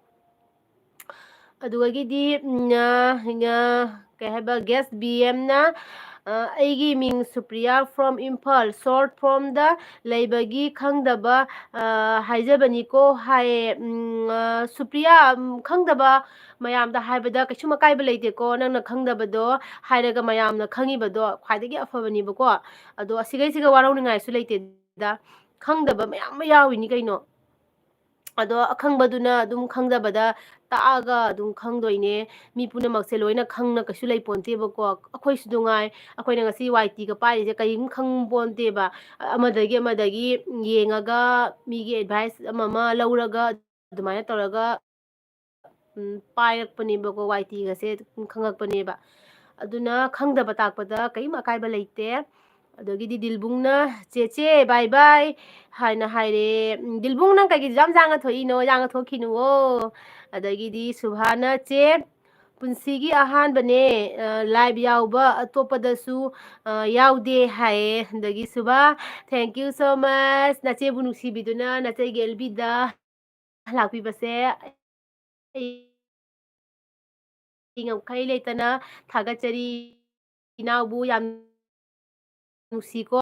ꯑꯗꯨꯗꯒꯤꯗꯤ, ꯎꯝ, ꯑ, ꯑ, ꯀꯩ ꯍꯥꯏꯕ, ꯒꯦꯁ ꯕꯤ ꯑꯦꯝꯅ, ꯑ, "ꯑꯩꯒꯤ ꯃꯤꯡ ꯁꯨꯄ꯭ꯔꯤꯌꯥ from ꯏꯝꯐꯥꯜ, ꯁꯣꯔꯠ ꯐꯣꯔꯝꯗ ꯂꯩꯕꯒꯤ ꯈꯪꯗꯕ, ꯑ, ꯍꯥꯏꯖꯕꯅꯤꯀꯣ" ꯍꯥꯏꯌꯦ꯫ ꯎꯝ, ꯑ, ꯁꯨꯄ꯭ꯔꯤꯌꯥ, ꯎꯝ, ꯈꯪꯗꯕ ꯃꯌꯥꯝꯗ ꯍꯥꯏꯕꯗ ꯀꯩꯁꯨꯝ ꯑꯀꯥꯏꯕ ꯂꯩꯇꯦꯀꯣ꯫ ꯅꯪꯅ ꯈꯪꯗꯕꯗꯣ ꯍꯥꯏꯔꯒ ꯃꯌꯥꯝꯅ ꯈꯪꯉꯤꯕꯗꯣ ꯈ꯭ꯋꯥꯏꯗꯒꯤ ꯑꯐꯕꯅꯤꯕꯀꯣ꯫ ꯑꯗꯣ ꯑꯁꯤꯈꯩꯁꯤꯒ ꯋꯥꯔꯧꯅꯤꯡꯉꯥꯏꯁꯨ ꯂꯩꯇꯦꯗ꯫ ꯈꯪꯗꯕ ꯃꯌꯥꯝ ꯑꯃ ꯌꯥꯎꯔꯤꯅꯤ ꯀꯩꯅꯣ꯫ ꯑꯗꯣ ꯑꯈꯪꯕꯗꯨꯅ ꯑꯗꯨꯝ ꯈꯪꯗꯕꯗ ꯇꯥꯛꯑꯒ ꯑꯗꯨꯝ ꯈꯪꯗꯣꯏꯅꯦ꯫ ꯃꯤ ꯄꯨꯝꯅꯃꯛꯁꯦ ꯂꯣꯏꯅ ꯈꯪꯅ ꯀꯩꯁꯨ ꯂꯩꯄꯣꯟꯇꯦꯕꯀꯣ꯫ ꯑꯩꯈꯣꯏꯁꯨ ꯅꯨꯡꯉꯥꯏ, ꯑꯩꯈꯣꯏꯅ ꯉꯁꯤ ꯋꯥꯏ ꯇꯤꯒ ꯄꯥꯏꯔꯤꯁꯦ ꯀꯔꯤꯝ ꯈꯪꯄꯣꯟꯇꯦꯕ꯫ ꯑꯃꯗꯒꯤ ꯑꯃꯗꯒꯤ ꯌꯦꯡꯉꯒ, ꯃꯤꯒꯤ ꯑꯦꯗꯚꯥꯏꯁ ꯑꯃ ꯑꯃ ꯂꯧꯔꯒ, ꯑꯗꯨꯃꯥꯏꯅ ꯇꯧꯔꯒ, ꯎꯝ, ꯄꯥꯏꯔꯛꯄꯅꯦꯕꯀꯣ, ꯋꯥꯏ ꯇꯤꯒꯁꯦ ꯑꯗꯨꯝ ꯈꯪꯉꯛꯄꯅꯦꯕ꯫ ꯑꯗꯨꯅ ꯈꯪꯗꯕ ꯇꯥꯛꯄꯗ ꯀꯔꯤꯝ ꯑꯀꯥꯏꯕ ꯂꯩꯇꯦ꯫ ꯑꯗꯒꯤꯗꯤ ꯗꯤꯜꯕꯨꯡꯅ, "ꯆꯦꯆꯦ, bye bye" ꯍꯥꯏꯅ ꯍꯥꯏꯔꯦ꯫ ꯎꯝ, ꯗꯤꯜꯕꯨꯡ, ꯅꯪ ꯀꯩꯒꯤ ꯌꯥꯝ ꯌꯥꯡꯅ ꯊꯣꯛꯏꯅꯣ? ꯌꯥꯡꯅ ꯊꯣꯛꯈꯤꯅꯨꯋꯣ꯫ ꯑꯗꯒꯤꯗꯤ ꯁꯨꯚꯥꯅ, "ꯆꯦ, ꯄꯨꯟꯁꯤꯒꯤ ꯑꯍꯥꯟꯕꯅꯦ, ꯑ, live ꯌꯥꯎꯕ, ꯑꯇꯣꯞꯄꯗꯁꯨ, ꯑ, ꯌꯥꯎꯗꯦ ꯍꯥꯏꯌꯦ꯫ ꯑꯗꯒꯤ ꯁꯨꯕꯥ, thank you so much꯫ ꯅꯆꯦꯕꯨ ꯅꯨꯡꯁꯤꯕꯤꯗꯨꯅ ꯅꯆꯦꯒꯤ ꯑꯦꯜ ꯕꯤꯗ ꯂꯥꯛꯄꯤꯕꯁꯦ ꯑꯩ ꯉꯝꯈꯩ ꯂꯩꯇꯅ ꯊꯥꯒꯠꯆꯔꯤ꯫ ꯏꯅꯥꯎꯕꯨ ꯌꯥꯝ ꯅꯨꯡꯁꯤꯀꯣ꯫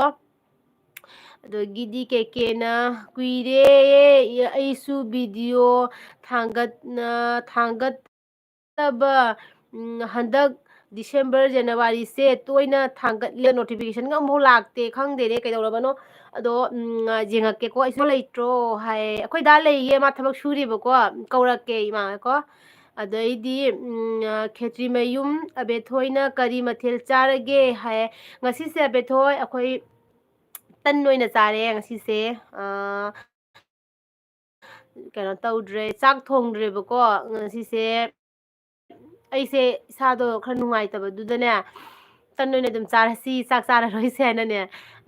ꯑꯗꯒꯤꯗꯤ ꯀꯦꯀꯦꯅ, "ꯀꯨꯏꯔꯦ ꯑꯩꯁꯨ video ꯊꯥꯡꯒꯠ-, ꯑ, ꯊꯥꯡꯒꯠꯇꯕ, ꯎꯝ, ꯍꯟꯗꯛ December, Januaryꯁꯦ ꯇꯣꯏꯅ ꯊꯥꯡꯒꯠꯂꯦ, notificationꯒ ꯑꯃꯐꯥꯎ ꯂꯥꯛꯇꯦ, ꯈꯪꯗꯦꯅꯦ ꯀꯩꯗꯧꯔꯕꯅꯣ꯫ ꯑꯗꯣ, ꯎꯝ, ꯌꯦꯡꯉꯛꯀꯦꯀꯣ, ꯑꯩꯁꯨ ꯂꯩꯇ꯭ꯔꯣ?" ꯍꯥꯏ꯫ "ꯑꯩꯈꯣꯏ ꯗꯥ ꯂꯩꯌꯦ, ꯃꯥ ꯊꯕꯛ ꯁꯨꯔꯤꯕꯀꯣ, ꯀꯧꯔꯛꯀꯦ ꯏꯃꯥ ꯀꯣ꯫" ꯑꯗꯩꯗꯤ, ꯎꯝ, ꯑ, "ꯈꯦꯇ꯭ꯔꯤꯃꯌꯨꯝ ꯑꯕꯦꯊꯣꯏꯅ ꯀꯔꯤ ꯃꯊꯦꯜ ꯆꯥꯔꯒꯦ?" ꯍꯥꯏ꯫ "ꯉꯁꯤꯁꯦ ꯑꯕꯦꯊꯣꯏ ꯑꯩꯈꯣꯏ ꯇꯟ ꯑꯣꯏꯅ ꯆꯥꯔꯦ ꯉꯁꯤꯁꯦ꯫ ꯑ, ꯀꯩꯅꯣ ꯇꯧꯗ꯭ꯔꯦ, ꯆꯥꯛ ꯊꯣꯡꯗ꯭ꯔꯦꯕꯀꯣ ꯉꯁꯤꯁꯦ꯫ ꯑꯩꯁꯦ ꯏꯁꯥꯗꯣ ꯈꯔ ꯅꯨꯡꯉꯥꯏꯇꯕꯗꯨꯗꯅꯦ, ꯇꯟ ꯑꯣꯏꯅ ꯑꯗꯨꯝ ꯆꯥꯔꯁꯤ, ꯆꯥꯛ ꯆꯥꯔꯔꯣꯏꯁꯦ ꯍꯥꯏꯅꯅꯦ꯫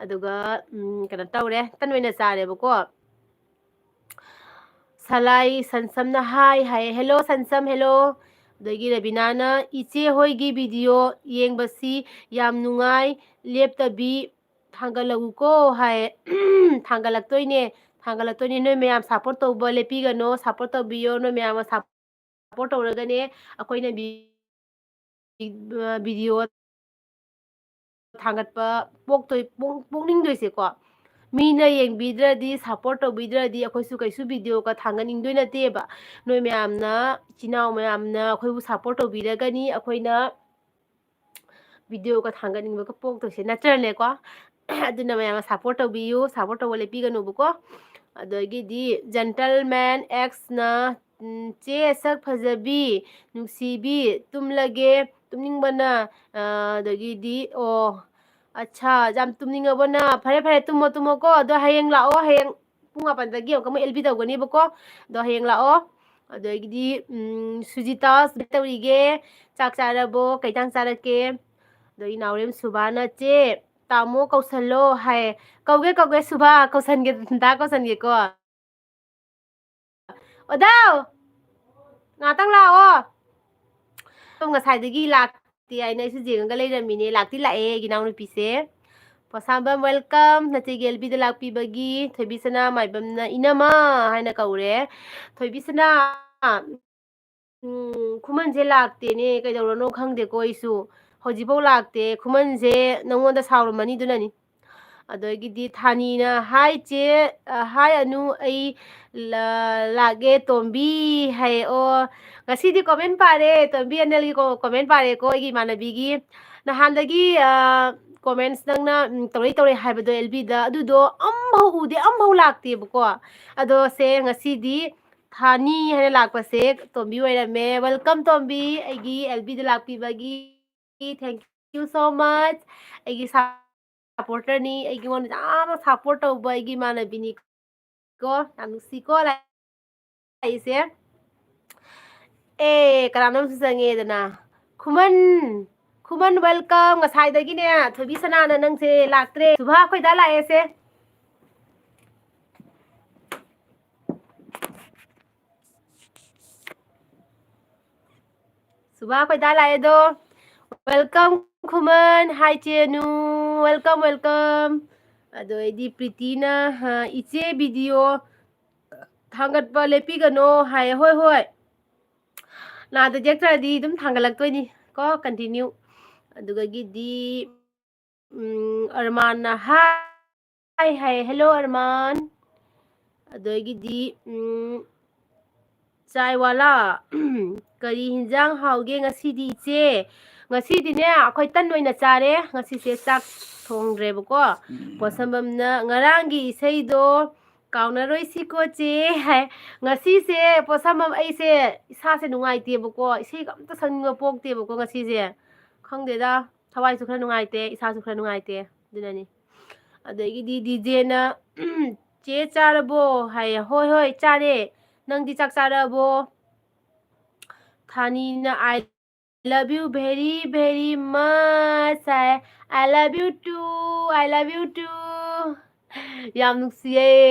ꯑꯗꯨꯒ, ꯎꯝ, ꯀꯩꯅꯣ ꯇꯧꯔꯦ, ꯇꯟ ꯑꯣꯏꯅ ꯆꯥꯔꯦꯕꯀꯣ꯫ ꯁꯂꯥꯏ ꯁꯟꯁꯝꯅ ꯍꯥꯏ ꯍꯥꯏꯌꯦ꯫ Hello ꯁꯟꯁꯝ, hello꯫ ꯑꯗꯒꯤ ꯔꯕꯤꯅꯥꯅ, "ꯏꯆꯦ ꯍꯣꯏꯒꯤ video ꯌꯦꯡꯕꯁꯤ ꯌꯥꯝ ꯅꯨꯡꯉꯥꯏ, ꯂꯦꯞꯇꯕꯤ ꯊꯥꯡꯒꯠꯂꯛꯎꯀꯣ" ꯍꯥꯏ꯫ ꯊꯥꯡꯒꯠꯂꯛꯇꯣꯏꯅꯦ, ꯊꯥꯡꯒꯠꯂꯛꯇꯣꯏꯅꯦ꯫ ꯅꯣꯏ ꯃꯌꯥꯝ support ꯇꯧꯕ ꯂꯦꯞꯄꯤꯒꯅꯣ, support ꯇꯧꯕꯤꯌꯣ꯫ ꯅꯣꯏ ꯃꯌꯥꯝꯅ support ꯇꯧꯔꯒꯅꯦ ꯑꯩꯈꯣꯏꯅ vi-, video ꯊꯥꯡꯒꯠꯄ ꯄꯣꯛꯇꯣꯏ-, ꯄꯣꯛ-, ꯄꯣꯛꯅꯤꯡꯗꯣꯏꯁꯦꯀꯣ꯫ ꯃꯤꯅ ꯌꯦꯡꯕꯤꯗ꯭ꯔꯗꯤ, support ꯇꯧꯕꯤꯗ꯭ꯔꯗꯤ ꯑꯩꯈꯣꯏꯁꯨ ꯀꯩꯁꯨ videoꯒ ꯊꯥꯡꯒꯠꯅꯤꯡꯗꯣꯏ ꯅꯠꯇꯦꯕ꯫ ꯅꯣꯏ ꯃꯌꯥꯝꯅ, ꯏꯆꯤꯟ ꯏꯅꯥꯎ ꯃꯌꯥꯝꯅ ꯑꯩꯈꯣꯏꯕꯨ support ꯇꯧꯕꯤꯔꯒꯅꯤ ꯑꯩꯈꯣꯏꯅ videoꯒ ꯊꯥꯡꯒꯠꯅꯤꯡꯕꯒ ꯄꯣꯛꯇꯣꯏꯁꯦ, ꯅꯠꯇ꯭ꯔꯅꯦꯀꯣ? ꯑꯗꯨꯅ ꯃꯌꯥꯝꯅ support ꯇꯧꯕꯤꯌꯨ, support ꯇꯧꯕ ꯂꯦꯞꯄꯤꯒꯅꯨꯕꯀꯣ꯫ ꯑꯗꯒꯤꯗꯤ Gentleman Xꯅ, ꯎꯝ, "ꯆꯦ ꯁꯛ ꯐꯖꯕꯤ, ꯅꯨꯡꯁꯤꯕꯤ, ꯇꯨꯝꯂꯒꯦ, ꯇꯨꯝꯅꯤꯡꯕꯅ", ꯑ, ꯑꯗꯒꯤꯗꯤ, ꯑꯣ, ꯑꯠꯁꯥ, ꯌꯥꯝ ꯇꯨꯝꯅꯤꯡꯉꯕꯣ ꯅꯪ? ꯐꯔꯦ, ꯐꯔꯦ, ꯇꯨꯝꯃꯣ, ꯇꯨꯝꯃꯣꯀꯣ꯫ ꯑꯗꯣ ꯍꯌꯦꯡ ꯂꯥꯛꯑꯣ, ꯍꯌꯦꯡ ꯄꯨꯡ ꯃꯥꯄꯟꯗꯒꯤ ꯑꯃꯨꯛꯀ ꯑꯃꯨꯛ ꯑꯦꯜ ꯕꯤ ꯇꯧꯒꯅꯦꯕꯀꯣ꯫ ꯑꯗꯣ ꯍꯌꯦꯡ ꯂꯥꯛꯑꯣ꯫ ꯑꯗꯒꯤꯗꯤ, ꯎꯝ, ꯁꯨꯖꯤꯇꯥ, ꯀꯃꯥꯏ ꯇꯧꯔꯤꯒꯦ? ꯆꯥꯛ ꯆꯥꯔꯕꯣ? ꯀꯩ ꯏꯟꯖꯥꯡ ꯆꯥꯔꯛꯀꯦ? ꯑꯗꯒꯤ ꯅꯥꯎꯔꯦꯝ ꯁꯨꯕꯥꯅ, "ꯆꯦ, ꯇꯥꯃꯣ ꯀꯧꯁꯜꯂꯣ" ꯍꯥꯏ꯫ ꯀꯧꯒꯦ, ꯀꯧꯒꯦ, ꯁꯨꯕꯥ, ꯀꯧꯁꯟꯒꯦ, ꯗꯥ ꯀꯧꯁꯟꯒꯦꯀꯣ꯫ ꯑꯣꯗꯥꯎ! ꯉꯥꯛꯇꯪ ꯂꯥꯛꯑꯣ꯫ ꯉꯁꯥꯏꯗꯒꯤ ꯂꯥꯛꯇꯦ ꯍꯥꯏꯅ ꯑꯩꯁꯨ ꯌꯦꯡꯉꯒ ꯂꯩꯔꯝꯃꯤꯅꯦ꯫ ꯂꯥꯛꯇꯤ ꯂꯥꯛꯑꯦ ꯑꯩꯒꯤ ꯏꯅꯥꯎꯅꯨꯄꯤꯁꯦ꯫ ꯄꯣꯁꯥꯝꯕꯝ, welcome꯫ ꯅꯆꯦꯒꯤ ꯑꯦꯜꯕꯤꯗ ꯂꯥꯛꯄꯤꯕꯒꯤ ꯊꯣꯏꯕꯤꯁꯅꯥ ꯃꯥꯏꯕꯝꯅ ꯏꯅꯝꯃ ꯍꯥꯏꯅ ꯀꯧꯔꯦ꯫ ꯊꯣꯏꯕꯤꯁꯅꯥ, ꯎꯝ, ꯈꯨꯃꯟꯁꯦ ꯂꯥꯛꯇꯦꯅꯦ, ꯀꯩꯗꯧꯔꯅꯣ ꯈꯪꯗꯦꯀꯣ ꯑꯩꯁꯨ꯫ ꯍꯧꯖꯤꯛꯐꯥꯎ ꯂꯥꯛꯇꯦ꯫ ꯈꯨꯃꯟꯁꯦ ꯅꯪꯉꯣꯟꯗ ꯁꯥꯎꯔꯝꯃꯅꯤ ꯑꯗꯨꯅꯅꯤ꯫ ꯑꯗꯒꯤꯗꯤ ꯊꯥꯅꯤꯅ, "Hi ꯆꯦ, ꯑ, hi ꯑꯅꯨ, ꯑꯩ ꯂ-, ꯂꯥꯛꯑꯦ ꯇꯣꯝꯕꯤ" ꯍꯥꯏ꯫ ꯑꯣ, ꯉꯁꯤꯗꯤ comment ꯄꯥꯔꯦ, ꯇꯣꯝꯕꯤ ꯑꯅꯦꯜꯒꯤ ꯀꯣ-, comment ꯄꯥꯔꯦꯀꯣ ꯑꯩꯒꯤ ꯏꯃꯥꯟꯅꯕꯤꯒꯤ꯫ ꯅꯍꯥꯟꯗꯒꯤ, ꯑ, comments ꯅꯪꯅ, ꯎꯝ, ꯇꯧꯔꯛꯏ ꯇꯧꯔꯛꯏ ꯍꯥꯏꯕꯗꯣ ꯑꯦꯜꯕꯤꯗ, ꯑꯗꯨꯗꯣ ꯑꯝꯐꯥꯎ ꯎꯗꯦ, ꯑꯝꯐꯥꯎ ꯂꯥꯛꯇꯦꯕꯀꯣ꯫ ꯑꯗꯣ ꯁꯦ ꯉꯁꯤꯗꯤ ꯊꯥꯅꯤ ꯍꯥꯏꯅ ꯂꯥꯛꯄꯁꯦ ꯇꯣꯝꯕꯤ ꯑꯣꯏꯔꯝꯃꯦ꯫ Welcome ꯇꯣꯝꯕꯤ, ꯑꯩꯒꯤ ꯑꯦꯜꯕꯤꯗ ꯂꯥꯛꯄꯤꯕꯒꯤ꯫ Thank you so much꯫ ꯑꯩꯒꯤ supporterꯅꯤ, ꯑꯩꯉꯣꯟꯗ ꯌꯥꯝꯅ support ꯇꯧꯕ ꯑꯩꯒꯤ ꯏꯃꯥꯟꯅꯕꯤꯅꯤ ꯀꯣ, ꯌꯥꯝ ꯅꯨꯡꯁꯤꯀꯣ ꯂꯥꯛꯏꯁꯦ꯫ ꯑꯦ, ꯀꯅꯥꯅꯣꯝꯁꯨ ꯆꯪꯉꯦꯗꯅ꯫ ꯈꯨꯃꯟ, ꯈꯨꯃꯟ, welcome꯫ ꯉꯁꯥꯏꯗꯒꯤꯅꯦ, ꯊꯣꯏꯕꯤ ꯁꯅꯥꯅ ꯅꯪꯁꯦ ꯂꯥꯛꯇ꯭ꯔꯦ꯫ ꯁꯨꯚꯥ, ꯑꯩꯈꯣꯏꯗ ꯂꯥꯛꯑꯦꯁꯦ꯫ ꯁꯨꯚꯥ, ꯑꯩꯈꯣꯏꯗ ꯂꯥꯛꯑꯦꯗꯣ꯫ Welcome ꯈꯨꯃꯟ, hi ꯆꯦꯅꯨ, welcome, welcome꯫ ꯑꯗꯣ ꯑꯩꯗꯤ ꯄ꯭ꯔꯤꯇꯤꯅ, ꯑ, "ꯏꯆꯦ video ꯊꯥꯡꯒꯠꯄ ꯂꯦꯞꯄꯤꯒꯅꯣ" ꯍꯥꯏ꯫ ꯍꯣꯏ, ꯍꯣꯏ꯫ ꯅꯥꯗ ꯌꯦꯛꯇ꯭ꯔꯗꯤ ꯑꯗꯨꯝ ꯊꯥꯡꯒꯠꯂꯛꯇꯣꯏꯅꯤ ꯀꯣ, continue꯫ ꯑꯗꯨꯗꯒꯤꯗꯤ, ꯎꯝ, ꯑꯔꯃꯥꯟꯅ hi ꯍꯥꯏ꯫ Hello ꯑꯔꯃꯥꯟ꯫ ꯑꯗꯒꯤꯗꯤ, ꯎꯝ, ꯆꯥꯏꯋꯥꯂꯥ, "ꯀꯔꯤ ꯍꯤꯟꯖꯥꯡ ꯍꯥꯎꯒꯦ ꯉꯁꯤꯗꯤ ꯏꯆꯦ?" ꯉꯁꯤꯗꯤꯅꯦ ꯑꯩꯈꯣꯏ ꯇꯟ ꯑꯣꯏꯅ ꯆꯥꯔꯦ꯫ ꯉꯁꯤꯁꯦ ꯆꯥꯛ ꯊꯣꯡꯗ꯭ꯔꯦꯕꯀꯣ꯫ ꯄꯣꯠꯁꯝꯕꯝꯅ, "ꯉꯔꯥꯡꯒꯤ ꯏꯁꯩꯗꯣ ꯀꯥꯎꯅꯔꯣꯏꯁꯤꯀꯣ ꯆꯦ" ꯍꯥꯏ꯫ ꯉꯁꯤꯁꯦ ꯄꯣꯠꯁꯝꯕꯝ, ꯑꯩꯁꯦ ꯏꯁꯥꯁꯦ ꯅꯨꯡꯉꯥꯏꯇꯦꯕꯀꯣ, ꯏꯁꯩꯒ ꯑꯝꯇ ꯁꯛꯅꯤꯡꯕ ꯄꯣꯛꯇꯦꯕꯀꯣ ꯉꯁꯤꯁꯦ꯫ ꯈꯪꯗꯦꯗ, ꯊꯋꯥꯏꯁꯨ ꯈꯔ ꯅꯨꯡꯉꯥꯏꯇꯦ, ꯏꯁꯥꯁꯨ ꯈꯔ ꯅꯨꯡꯉꯥꯏꯇꯦ, ꯑꯗꯨꯅꯅꯤ꯫ ꯑꯗꯒꯤꯗꯤ ꯗꯤꯖꯦꯅ, "ꯆꯦ ꯆꯥꯔꯕꯣ?" ꯍꯥꯏꯌꯦ꯫ "ꯍꯣꯏ, ꯍꯣꯏ, ꯆꯥꯔꯦ꯫ ꯅꯪꯗꯤ ꯆꯥꯛ ꯆꯥꯔꯕꯣ?" ꯊꯥꯅꯤꯅ, "I love you very, very much" high. "I love you too, I love you too"꯫ ꯌꯥꯝ ꯅꯨꯡꯁꯤꯌꯦ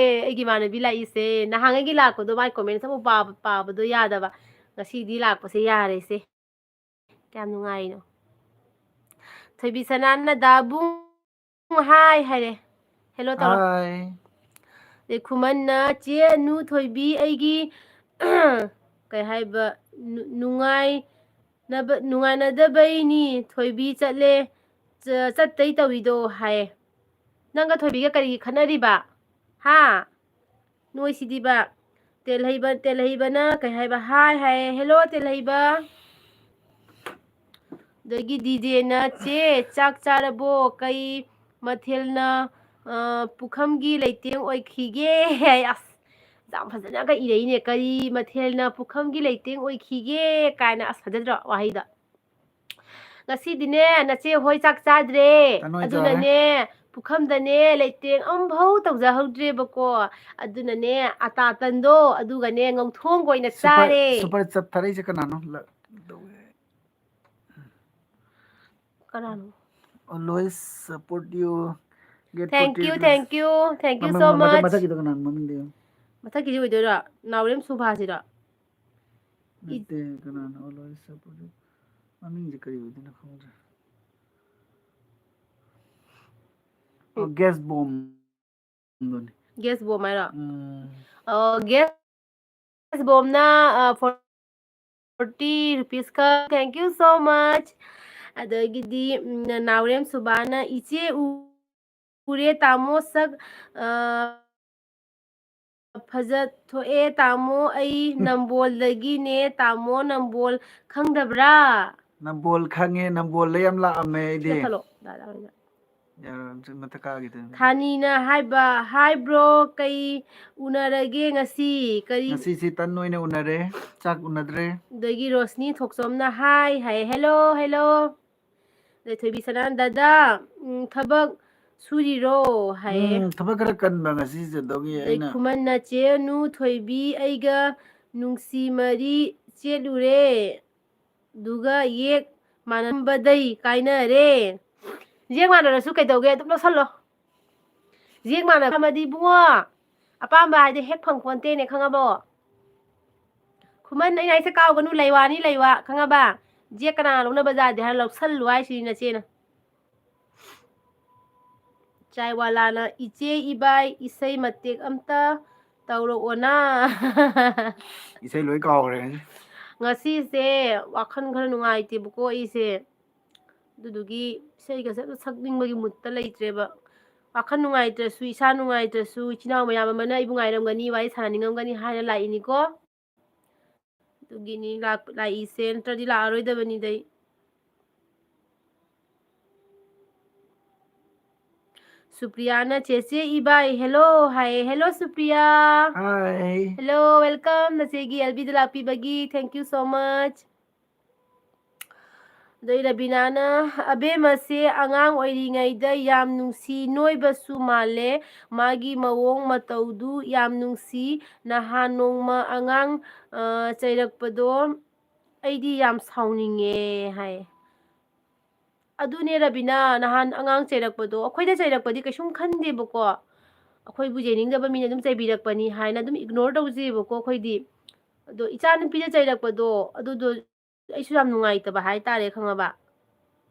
ꯑꯩꯒꯤ ꯏꯃꯥꯟꯅꯕꯤ ꯂꯥꯛꯏꯁꯦ꯫ ꯅꯍꯥꯟꯉꯩꯒꯤ ꯂꯥꯛꯄꯗꯣ ꯃꯥꯏ comments ꯑꯃꯨꯛ ꯄꯥꯕ, ꯄꯥꯕꯗꯣ ꯌꯥꯗꯕ꯫ ꯉꯁꯤꯗꯤ ꯂꯥꯛꯄꯁꯦ ꯌꯥꯔꯦꯁꯦ꯫ ꯀꯌꯥꯝ ꯅꯨꯡꯉꯥꯏꯔꯤꯅꯣ? ꯊꯣꯏꯕꯤ ꯁꯅꯥꯅ ꯗꯥꯕꯨꯡ ꯍꯥꯏ ꯍꯥꯏꯔꯦ꯫ ꯍꯦꯜꯂꯣ ꯇꯧꯔꯣ꯫ ꯍꯥꯏ꯫ ꯑꯗꯩ ꯈꯨꯃꯟꯅ, "ꯆꯦ ꯑꯅꯨ ꯊꯣꯏꯕꯤ, ꯑꯩꯒꯤ ꯀꯩ ꯍꯥꯏꯕ, ꯅꯨ-, ꯅꯨꯡꯉꯥꯏꯅꯕ-, ꯅꯨꯡꯉꯥꯏꯅꯗꯕꯩꯅꯤ ꯊꯣꯏꯕꯤ ꯆꯠꯂꯦ, ꯆ-, ꯆꯠꯇꯩ ꯇꯧꯏꯗꯣ" ꯍꯥꯏ꯫ ꯅꯪꯒ ꯊꯣꯏꯕꯤꯒ ꯀꯔꯤꯒꯤ ꯈꯠꯅꯔꯤꯕ? ꯍꯥ? ꯅꯣꯏꯁꯤꯗꯤꯕ꯫ ꯇꯦꯜꯍꯩꯕ, ꯇꯦꯜꯍꯩꯕꯅ ꯀꯩ ꯍꯥꯏꯕ? ꯍꯥꯏ ꯍꯥꯏꯌꯦ꯫ ꯍꯦꯜꯂꯣ, ꯇꯦꯜꯍꯩꯕ꯫ ꯑꯗꯒꯤ ꯗꯤꯖꯦꯅ, "ꯆꯦ, ꯆꯥꯛ ꯆꯥꯔꯕꯣ? ꯀꯩ ꯃꯊꯦꯜꯅ, ꯑ, ꯄꯨꯈꯝꯒꯤ ꯂꯩꯇꯦꯡ ꯑꯣꯏꯈꯤꯒꯦ?" ꯍꯥꯏ꯫ ꯑꯁ, ꯌꯥꯝ ꯐꯖꯅꯒ ꯏꯔꯛꯏꯅꯦ꯫ "ꯀꯔꯤ ꯃꯊꯦꯜꯅ ꯄꯨꯈꯝꯒꯤ ꯂꯩꯇꯦꯡ ꯑꯣꯏꯈꯤꯒꯦ?" ꯀꯥꯏꯅ꯫ ꯑꯁ, ꯐꯖꯗ꯭ꯔꯣ ꯋꯥꯍꯩꯗꯣ? "ꯉꯁꯤꯗꯤꯅꯦ, ꯅꯆꯦ ꯍꯣꯏ ꯆꯥꯛ ꯆꯥꯗ꯭ꯔꯦ꯫ ꯇꯟ ꯑꯣꯏ ꯆꯥꯔꯦ꯫ ꯑꯗꯨꯅꯅꯦ, ꯄꯨꯈꯝꯗꯅꯦ, ꯂꯩꯇꯦꯡ ꯑꯝꯐꯧ ꯇꯧꯖꯍꯧꯗ꯭ꯔꯦꯕꯀꯣ꯫ ꯑꯗꯨꯅꯅꯦ, ꯑꯇꯥ ꯇꯟꯗꯣ, ꯑꯗꯨꯒꯅꯦ, ꯉꯧꯊꯣꯡꯒ ꯑꯣꯏꯅ ꯁꯨꯄꯔ, ꯆꯥꯔꯦ꯫" ꯁꯨꯄꯔ ꯆꯠ ꯊꯥꯔꯛꯏꯁꯦ ꯀꯅꯥꯅꯣ? ꯂ-, ꯇꯧꯋꯦ꯫ ꯀꯅꯥꯅꯣ? Always support you. Get thank you, forty rupees. Thank you, thank you so much. ꯃꯊꯛ-, ꯃꯊꯛꯀꯤꯗꯣ ꯀꯅꯥꯅꯣ ꯃꯃꯤꯡꯗꯣ ꯌꯦꯡꯉꯣ꯫ ꯃꯊꯛꯀꯤꯁꯤ ꯑꯣꯏꯗꯣꯏꯔꯣ? ꯅꯥꯎꯔꯦꯝ ꯁꯨꯚꯥꯁꯤꯔꯣ? ꯅꯠꯇꯦ, ꯀꯅꯥꯅꯣ? Always support you. ꯃꯃꯤꯡꯁꯦ ꯀꯔꯤ ꯑꯣꯏꯗꯣꯏꯅꯣ ꯈꯪꯗ꯭ꯔꯦ꯫ ꯑꯣ, ꯎꯝ꯫ Gas bomb. ꯒ꯭ꯌꯥꯁ ꯕꯣꯝ ꯍꯥꯏꯔꯣ? ꯎꯝ꯫ ꯑꯣ, ꯒ꯭ꯌꯥꯁ ꯕꯣꯝꯅ, ꯑ, forty rupees ꯀ, thank you so much꯫ ꯑꯗꯒꯤꯗꯤ, ꯎꯝ, ꯅꯥꯎꯔꯦꯝ ꯁꯨꯕꯥꯅ, "ꯏꯆꯦ ꯎ-, ꯎꯔꯦ ꯇꯥꯃꯣ ꯁꯛ, ꯑ, ꯐꯖ ꯊꯣꯛꯑꯦ ꯇꯥꯃꯣ, ꯑꯩ ꯅꯝꯕꯣꯜꯗꯒꯤꯅꯦ ꯇꯥꯃꯣ, ꯅꯝꯕꯣꯜ ꯈꯪꯗꯕ꯭ꯔꯥ?" ꯅꯝꯕꯣꯜ ꯈꯪꯉꯦ, ꯅꯝꯕꯣꯜꯗ ꯌꯥꯝ ꯂꯥꯛꯑꯝꯃꯦ ꯑꯩꯗꯤ꯫ ꯁꯤꯗ ꯈꯜꯂꯣ, ꯗꯥꯗꯥ ꯍꯣꯏꯗ꯫ ꯌꯥꯔꯣꯏ, ꯃꯊꯛ ꯀꯥꯈꯤꯗꯣꯏꯅꯤ꯫ ꯊꯥꯅꯤꯅ ꯍꯥꯏꯕ, "Hi bro, ꯀꯩ ꯎꯅꯔꯒꯦ ꯉꯁꯤ?" ꯀꯔꯤ? ꯉꯁꯤꯁꯤ ꯇꯟ ꯑꯣꯏꯅ ꯎꯅꯔꯦ, ꯆꯥꯛ ꯎꯅꯗ꯭ꯔꯦ꯫ ꯑꯗꯒꯤ ꯔꯣꯁꯅꯤ ꯊꯣꯛꯆꯣꯝꯅ, "Hi" ꯍꯥꯏ, "Hello, hello"꯫ ꯑꯗꯩ ꯊꯣꯏꯕꯤ ꯁꯅꯥ, "ꯗꯥꯗꯥ, ꯎꯝ, ꯊꯕꯛ ꯁꯨꯔꯤꯔꯣ?" ꯍꯥꯏꯌꯦ꯫ ꯎꯝ, ꯊꯕꯛ ꯈꯔ ꯀꯟꯕ ꯉꯁꯤꯁꯦ, ꯑꯗꯨꯒꯤ ꯑꯗꯩ ꯑꯩꯅ ꯈꯨꯃꯟꯅ, "ꯆꯦ ꯑꯅꯨ ꯊꯣꯏꯕꯤ ꯑꯩꯒ ꯅꯨꯡꯁꯤ ꯃꯔꯤ ꯆꯦꯠꯂꯨꯔꯦ꯫ ꯑꯗꯨꯒ ꯌꯦꯛ ꯃꯥꯟꯅꯔꯝꯕꯗꯩ ꯀꯥꯏꯅꯔꯦ꯫" ꯌꯦꯛ ꯃꯥꯟꯅꯔꯁꯨ ꯀꯩꯗꯧꯒꯦ? ꯑꯗꯨꯝ ꯂꯧꯁꯜꯂꯣ꯫ ꯌꯦꯛ ꯃꯥꯟꯅꯔꯝꯃꯗꯤ ꯏꯕꯨꯡꯉꯣ, ꯑꯄꯥꯝꯕ ꯍꯥꯏꯗꯤ ꯍꯦꯛ ꯐꯪꯄꯣꯟꯇꯦꯅꯦ, ꯈꯪꯉꯕꯣ? ꯈꯨꯃꯟ, ꯑꯩꯅ ꯍꯥꯏꯁꯦ ꯀꯥꯎꯒꯅꯨ, ꯂꯩꯋꯥꯅꯤ, ꯂꯩꯋꯥ, ꯈꯪꯉꯕ? ꯖꯦꯛ ꯀꯅꯥ ꯂꯧꯅꯕ ꯌꯥꯗꯦ ꯍꯥꯏꯔ ꯂꯧꯁꯜꯂꯨ ꯍꯥꯏꯁꯤꯅꯤ ꯅꯆꯦꯅ꯫ ꯆꯥꯏꯋꯥꯂꯥꯅ, "ꯏꯆꯦ ꯏꯕꯥꯏ, ꯏꯁꯩ ꯃꯇꯦꯛ ꯑꯝꯇ ꯇꯧꯔꯛꯑꯣꯅ"꯫ ꯏꯁꯩ ꯂꯣꯏ ꯀꯥꯎꯈ꯭ꯔꯦ ꯉꯁꯤ꯫ ꯉꯁꯤꯁꯦ ꯋꯥꯈꯜ ꯈꯔ ꯅꯨꯡꯉꯥꯏꯇꯦꯕꯀꯣ ꯑꯩꯁꯦ꯫ ꯑꯗꯨꯗꯨꯒꯤ ꯏꯁꯩꯒꯁꯦ ꯑꯝꯇ ꯁꯛꯅꯤꯡꯕꯒꯤ ꯃꯨꯠꯇ ꯂꯩꯇ꯭ꯔꯦꯕ꯫ ꯋꯥꯈꯜ ꯅꯨꯡꯉꯥꯏꯇ꯭ꯔꯁꯨ, ꯏꯁꯥ ꯅꯨꯡꯉꯥꯏꯇ꯭ꯔꯁꯨ, ꯏꯆꯤꯟ ꯏꯅꯥꯎ ꯃꯌꯥꯝ ꯑꯃꯅ ꯑꯩꯕꯨ ꯉꯥꯏꯔꯝꯒꯅꯤ, ꯋꯥꯔꯤ ꯁꯥꯟꯅꯅꯤꯡꯉꯝꯒꯅꯤ ꯍꯥꯏꯅ ꯂꯥꯛꯏꯅꯤꯀꯣ꯫ ꯑꯗꯨꯒꯤꯅꯤ ꯂꯥꯛ-, ꯂꯥꯛꯏꯁꯦ, ꯅꯠꯇ꯭ꯔꯗꯤ ꯂꯥꯛꯑꯔꯣꯏꯗꯕꯅꯤꯗ ꯑꯩ꯫ ꯁꯨꯄ꯭ꯔꯤꯌꯥꯅ, "ꯆꯦꯆꯦ ꯏꯕꯥꯏ, hello" ꯍꯥꯏꯌꯦ꯫ Hello Supriya. Hi꯫ Hello, welcome ꯅꯆꯦꯒꯤ ꯑꯦꯜ ꯕꯤꯗ ꯂꯥꯛꯄꯤꯕꯒꯤ꯫ Thank you so much꯫ ꯑꯗꯩ ꯔꯕꯤꯅꯥꯅ, "ꯑꯕꯦꯝꯃꯁꯦ ꯑꯉꯥꯡ ꯑꯣꯏꯔꯤꯉꯩꯗ ꯌꯥꯝ ꯅꯨꯡꯁꯤ, ꯅꯣꯏꯕꯁꯨ ꯃꯥꯜꯂꯦ, ꯃꯥꯒꯤ ꯃꯑꯣꯡ ꯃꯇꯧꯗꯨ ꯌꯥꯝ ꯅꯨꯡꯁꯤ꯫ ꯅꯍꯥꯟ ꯅꯣꯡꯃ ꯑꯉꯥꯡ, ꯑ, ꯆꯩꯔꯛꯄꯗꯣ ꯑꯩꯗꯤ ꯌꯥꯝ ꯁꯥꯎꯅꯤꯡꯉꯦ" ꯍꯥꯏ꯫ ꯑꯗꯨꯅꯦ ꯔꯕꯤꯅꯥ, ꯅꯍꯥꯟ ꯑꯉꯥꯡ ꯆꯩꯔꯛꯄꯗꯣ, ꯑꯩꯈꯣꯏꯗ ꯆꯩꯔꯛꯄꯗꯤ ꯀꯩꯁꯨꯝ ꯈꯟꯗꯦꯕꯀꯣ, ꯑꯩꯈꯣꯏꯕꯨ ꯌꯩꯅꯤꯡꯗꯕ ꯃꯤꯅ ꯑꯗꯨꯝ ꯆꯩꯕꯤꯔꯛꯄꯅꯤ ꯍꯥꯏꯅ ꯑꯗꯨꯝ ꯏꯒꯅꯣꯔ ꯇꯧꯖꯩꯕꯀꯣ ꯑꯩꯈꯣꯏꯗꯤ꯫ ꯑꯗꯣ ꯏꯆꯥꯅꯨꯄꯤꯗ ꯆꯩꯔꯛꯄꯗꯣ, ꯑꯗꯨꯗꯣ ꯑꯩꯁꯨ ꯌꯥꯝ ꯅꯨꯡꯉꯥꯏꯇꯕ ꯍꯥꯏꯇꯥꯔꯦ, ꯈꯪꯉꯕ?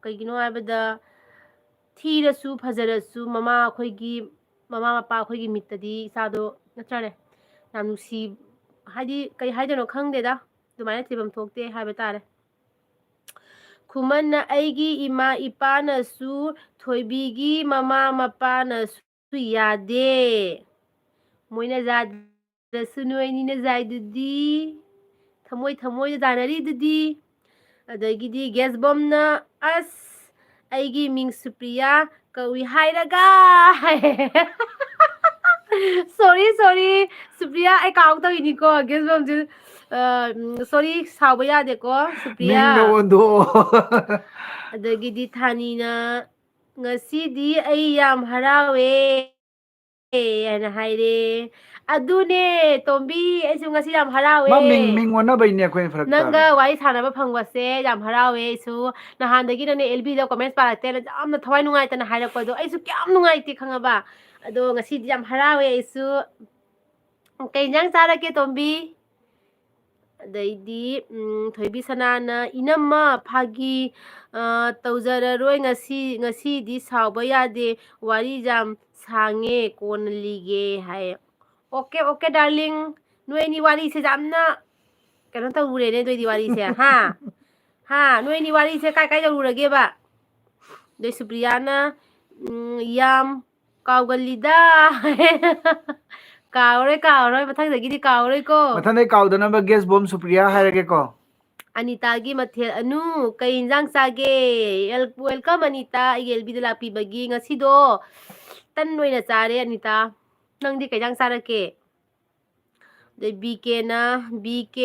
ꯀꯩꯒꯤꯅꯣ ꯍꯥꯏꯕꯗ, ꯊꯤꯔꯁꯨ ꯐꯖꯔꯁꯨ ꯃꯃꯥ ꯑꯩꯈꯣꯏꯒꯤ, ꯃꯃꯥ ꯃꯄꯥ ꯑꯩꯈꯣꯏꯒꯤ ꯃꯤꯠꯇꯗꯤ ꯏꯆꯥꯗꯣ, ꯅꯠꯇ꯭ꯔꯅꯦ? ꯌꯥꯝ ꯅꯨꯡꯁꯤ, ꯍꯥꯏꯗꯤ ꯀꯩ ꯍꯥꯏꯗꯣꯏꯅꯣ ꯈꯪꯗꯦꯗ, ꯑꯗꯨꯃꯥꯏꯅ ꯊꯤꯐꯝ ꯊꯣꯛꯇꯦ ꯍꯥꯏꯕ ꯇꯥꯔꯦ꯫ ꯈꯨꯃꯟꯅ, "ꯑꯩꯒꯤ ꯏꯃꯥ ꯏꯄꯥꯅꯁꯨ, ꯊꯣꯏꯕꯤꯒꯤ ꯃꯃꯥ ꯃꯄꯥꯅꯁꯨ ꯌꯥꯗꯦ꯫ ꯃꯣꯏꯅ ꯌꯥꯗ꯭ꯔꯁꯨ ꯅꯣꯏ ꯑꯅꯤꯅ ꯌꯥꯏꯗꯨꯗꯤ꯫ ꯊꯃꯣꯏ ꯊꯃꯣꯏꯗ ꯇꯥꯟꯅꯔꯤꯗꯨꯗꯤ"꯫ ꯑꯗꯒꯤꯗꯤ ꯒꯦꯁꯕꯣꯝꯅ, "ꯑꯁ, ꯑꯩꯒꯤ ꯃꯤꯡ ꯁꯨꯄ꯭ꯔꯤꯌꯥ ꯀꯧꯏ ꯍꯥꯏꯔꯒ" ꯍꯥꯏ꯫ Sorry, sorry, ꯁꯨꯄ꯭ꯔꯤꯌꯥ, ꯑꯩ ꯀꯥꯎ ꯇꯧꯔꯤꯅꯤꯀꯣ, ꯒꯦꯁꯕꯣꯝꯁꯦ꯫ ꯑ, ꯎꯝ, sorry, ꯁꯥꯎꯕ ꯌꯥꯗꯦꯀꯣ, ꯁꯨꯄ꯭ꯔꯤꯌꯥ꯫ ꯃꯤꯡꯗ ꯑꯣꯟꯊꯣꯛꯑꯣ꯫ ꯑꯗꯒꯤꯗꯤ ꯊꯥꯅꯤꯅ, "ꯉꯁꯤꯗꯤ ꯑꯩ ꯌꯥꯝ ꯍꯔꯥꯎꯋꯦ" ꯍꯥꯏꯅ ꯍꯥꯏꯔꯦ꯫ ꯑꯗꯨꯅꯦ, ꯇꯣꯝꯕꯤ, ꯑꯩꯁꯨ ꯉꯁꯤ ꯌꯥꯝ ꯍꯔꯥꯎꯋꯦ꯫ ꯃꯥ ꯃꯤꯡ, ꯃꯤꯡ ꯑꯣꯟꯅꯕꯩꯅꯦ ꯑꯩꯈꯣꯏꯅ ꯐꯔꯛ ꯅꯪꯒ ꯇꯥꯔꯤꯁꯦ꯫ ꯋꯥꯔꯤ ꯁꯥꯟꯅꯕ ꯐꯪꯕꯁꯦ ꯌꯥꯝ ꯍꯔꯥꯎꯋꯦ ꯑꯩꯁꯨ꯫ ꯅꯍꯥꯟꯗꯒꯤ ꯅꯪꯅ ꯑꯦꯜ ꯕꯤꯗ ꯀꯣꯃꯦꯟꯁ ꯄꯥꯔꯛꯇꯦꯅ ꯌꯥꯝꯅ ꯊꯋꯥꯏ ꯅꯨꯡꯉꯥꯏꯇꯅ ꯍꯥꯏꯔꯛꯄꯗꯣ ꯑꯩꯁꯨ ꯀꯌꯥꯝ ꯅꯨꯡꯉꯥꯏꯇꯦ ꯈꯪꯉꯕ? ꯑꯗꯣ ꯉꯁꯤꯗꯤ ꯌꯥꯝ ꯍꯔꯥꯎꯋꯦ ꯑꯩꯁꯨ꯫ ꯀꯩ ꯏꯟꯖꯥꯡ ꯆꯥꯔꯒꯦ, ꯇꯣꯝꯕꯤ? ꯑꯗꯩꯗꯤ, ꯎꯝ, ꯊꯣꯏꯕꯤ ꯁꯅꯥꯅ, "ꯏꯅꯝꯃ, ꯐꯥꯒꯤ, ꯑ, ꯇꯧꯖꯔꯔꯣꯏ ꯉꯁꯤ, ꯉꯁꯤꯗꯤ ꯁꯥꯎꯕ ꯌꯥꯗꯦ, ꯋꯥꯔꯤ ꯌꯥꯝ ꯁꯥꯡꯉꯦ, ꯀꯣꯟꯅ ꯂꯤꯒꯦ" ꯍꯥꯏ꯫ "ꯑꯣꯀꯦ, ꯑꯣꯀꯦ, darling, ꯅꯣꯏ ꯑꯅꯤ ꯋꯥꯔꯤꯁꯦ ꯌꯥꯝꯅ ꯀꯩꯅꯣ ꯇꯧꯔꯦꯅꯦ, ꯅꯣꯏꯗꯤ ꯋꯥꯔꯤꯁꯦ, ꯍꯥ? ꯍꯥ? ꯅꯣꯏ ꯑꯅꯤ ꯋꯥꯔꯤꯁꯦ ꯀꯥꯏ ꯀꯥꯏ ꯌꯧꯔꯨꯔꯒꯦꯕ?" ꯑꯗꯩ ꯁꯨꯄ꯭ꯔꯤꯌꯥꯅ, ꯎꯝ, "ꯌꯥꯝ ꯀꯥꯎꯒꯜꯂꯤꯗ"꯫ "ꯀꯥꯎꯔꯣꯏ, ꯀꯥꯎꯔꯣꯏ, ꯃꯊꯪꯗꯒꯤꯗꯤ ꯀꯥꯎꯔꯣꯏꯀꯣ"꯫ ꯃꯊꯪꯗꯩ ꯀꯥꯎꯗꯅꯕ guest ꯕꯣꯝ ꯁꯨꯄ꯭ꯔꯤꯌꯥ ꯍꯥꯏꯔꯒꯦꯀꯣ꯫ ꯑꯅꯤꯇꯥꯒꯤ ꯃꯊꯦꯜ ꯑꯅꯨ, ꯀꯩ ꯏꯟꯖꯥꯡ ꯆꯥꯒꯦ? Wel-, welcome ꯑꯅꯤꯇꯥ, ꯑꯩꯒꯤ L B ꯗ ꯂꯥꯛꯄꯤꯕꯒꯤ꯫ ꯉꯁꯤꯗꯣ ꯇꯟ ꯑꯣꯏꯅ ꯆꯥꯔꯦ ꯑꯅꯤꯇꯥ꯫ ꯅꯪꯗꯤ ꯀꯩ ꯏꯟꯖꯥꯡ ꯆꯥꯔꯛꯀꯦ? ꯑꯗꯩ B K ꯅ, B K,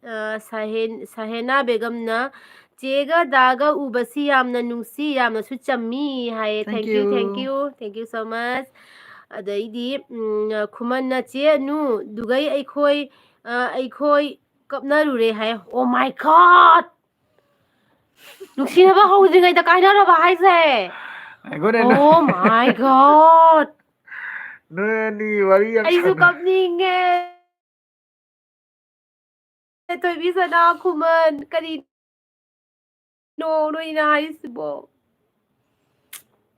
ꯑ, ꯁꯍꯦꯟ-, ꯁꯍꯦꯅꯥ ꯕꯦꯒꯝꯅ, "ꯆꯦꯒ ꯗꯥꯒ ꯎꯕꯁꯤ ꯌꯥꯝꯅ ꯅꯨꯡꯁꯤ, ꯌꯥꯝꯅꯁꯨ ꯆꯝꯃꯤ" ꯍꯥꯏꯌꯦ꯫ Thank Thank you, you. Thank you, thank you so much꯫ ꯑꯗꯩꯗꯤ, ꯎꯝ, ꯈꯨꯃꯟꯅ, "ꯆꯦ ꯑꯅꯨ, ꯗꯨꯒꯩ ꯑꯩꯈꯣꯏ, ꯑ, ꯑꯩꯈꯣꯏ ꯀꯞꯅꯔꯨꯔꯦ" ꯍꯥꯏ꯫ Oh my God! ꯅꯨꯡꯁꯤꯅꯕ ꯍꯧꯗ꯭ꯔꯤꯉꯩꯗ ꯀꯥꯏꯅꯔꯕ ꯍꯥꯏꯁꯦ? ꯉꯥꯏꯈꯣꯅꯦ, ꯅꯣꯏ꯫ Oh my God! ꯅꯣꯏ ꯑꯅꯤ ꯋꯥꯔꯤ ꯌꯥꯝ ꯑꯩꯁꯨ ꯁꯥꯟꯅ- ꯀꯞꯅꯤꯡꯉꯦ꯫ ꯊꯣꯏꯕꯤ ꯁꯅꯥ ꯈꯨꯃꯟ, ꯀꯔꯤꯅꯣ ꯅꯣꯏꯅ ꯍꯥꯏꯔꯤꯁꯤꯕꯣ?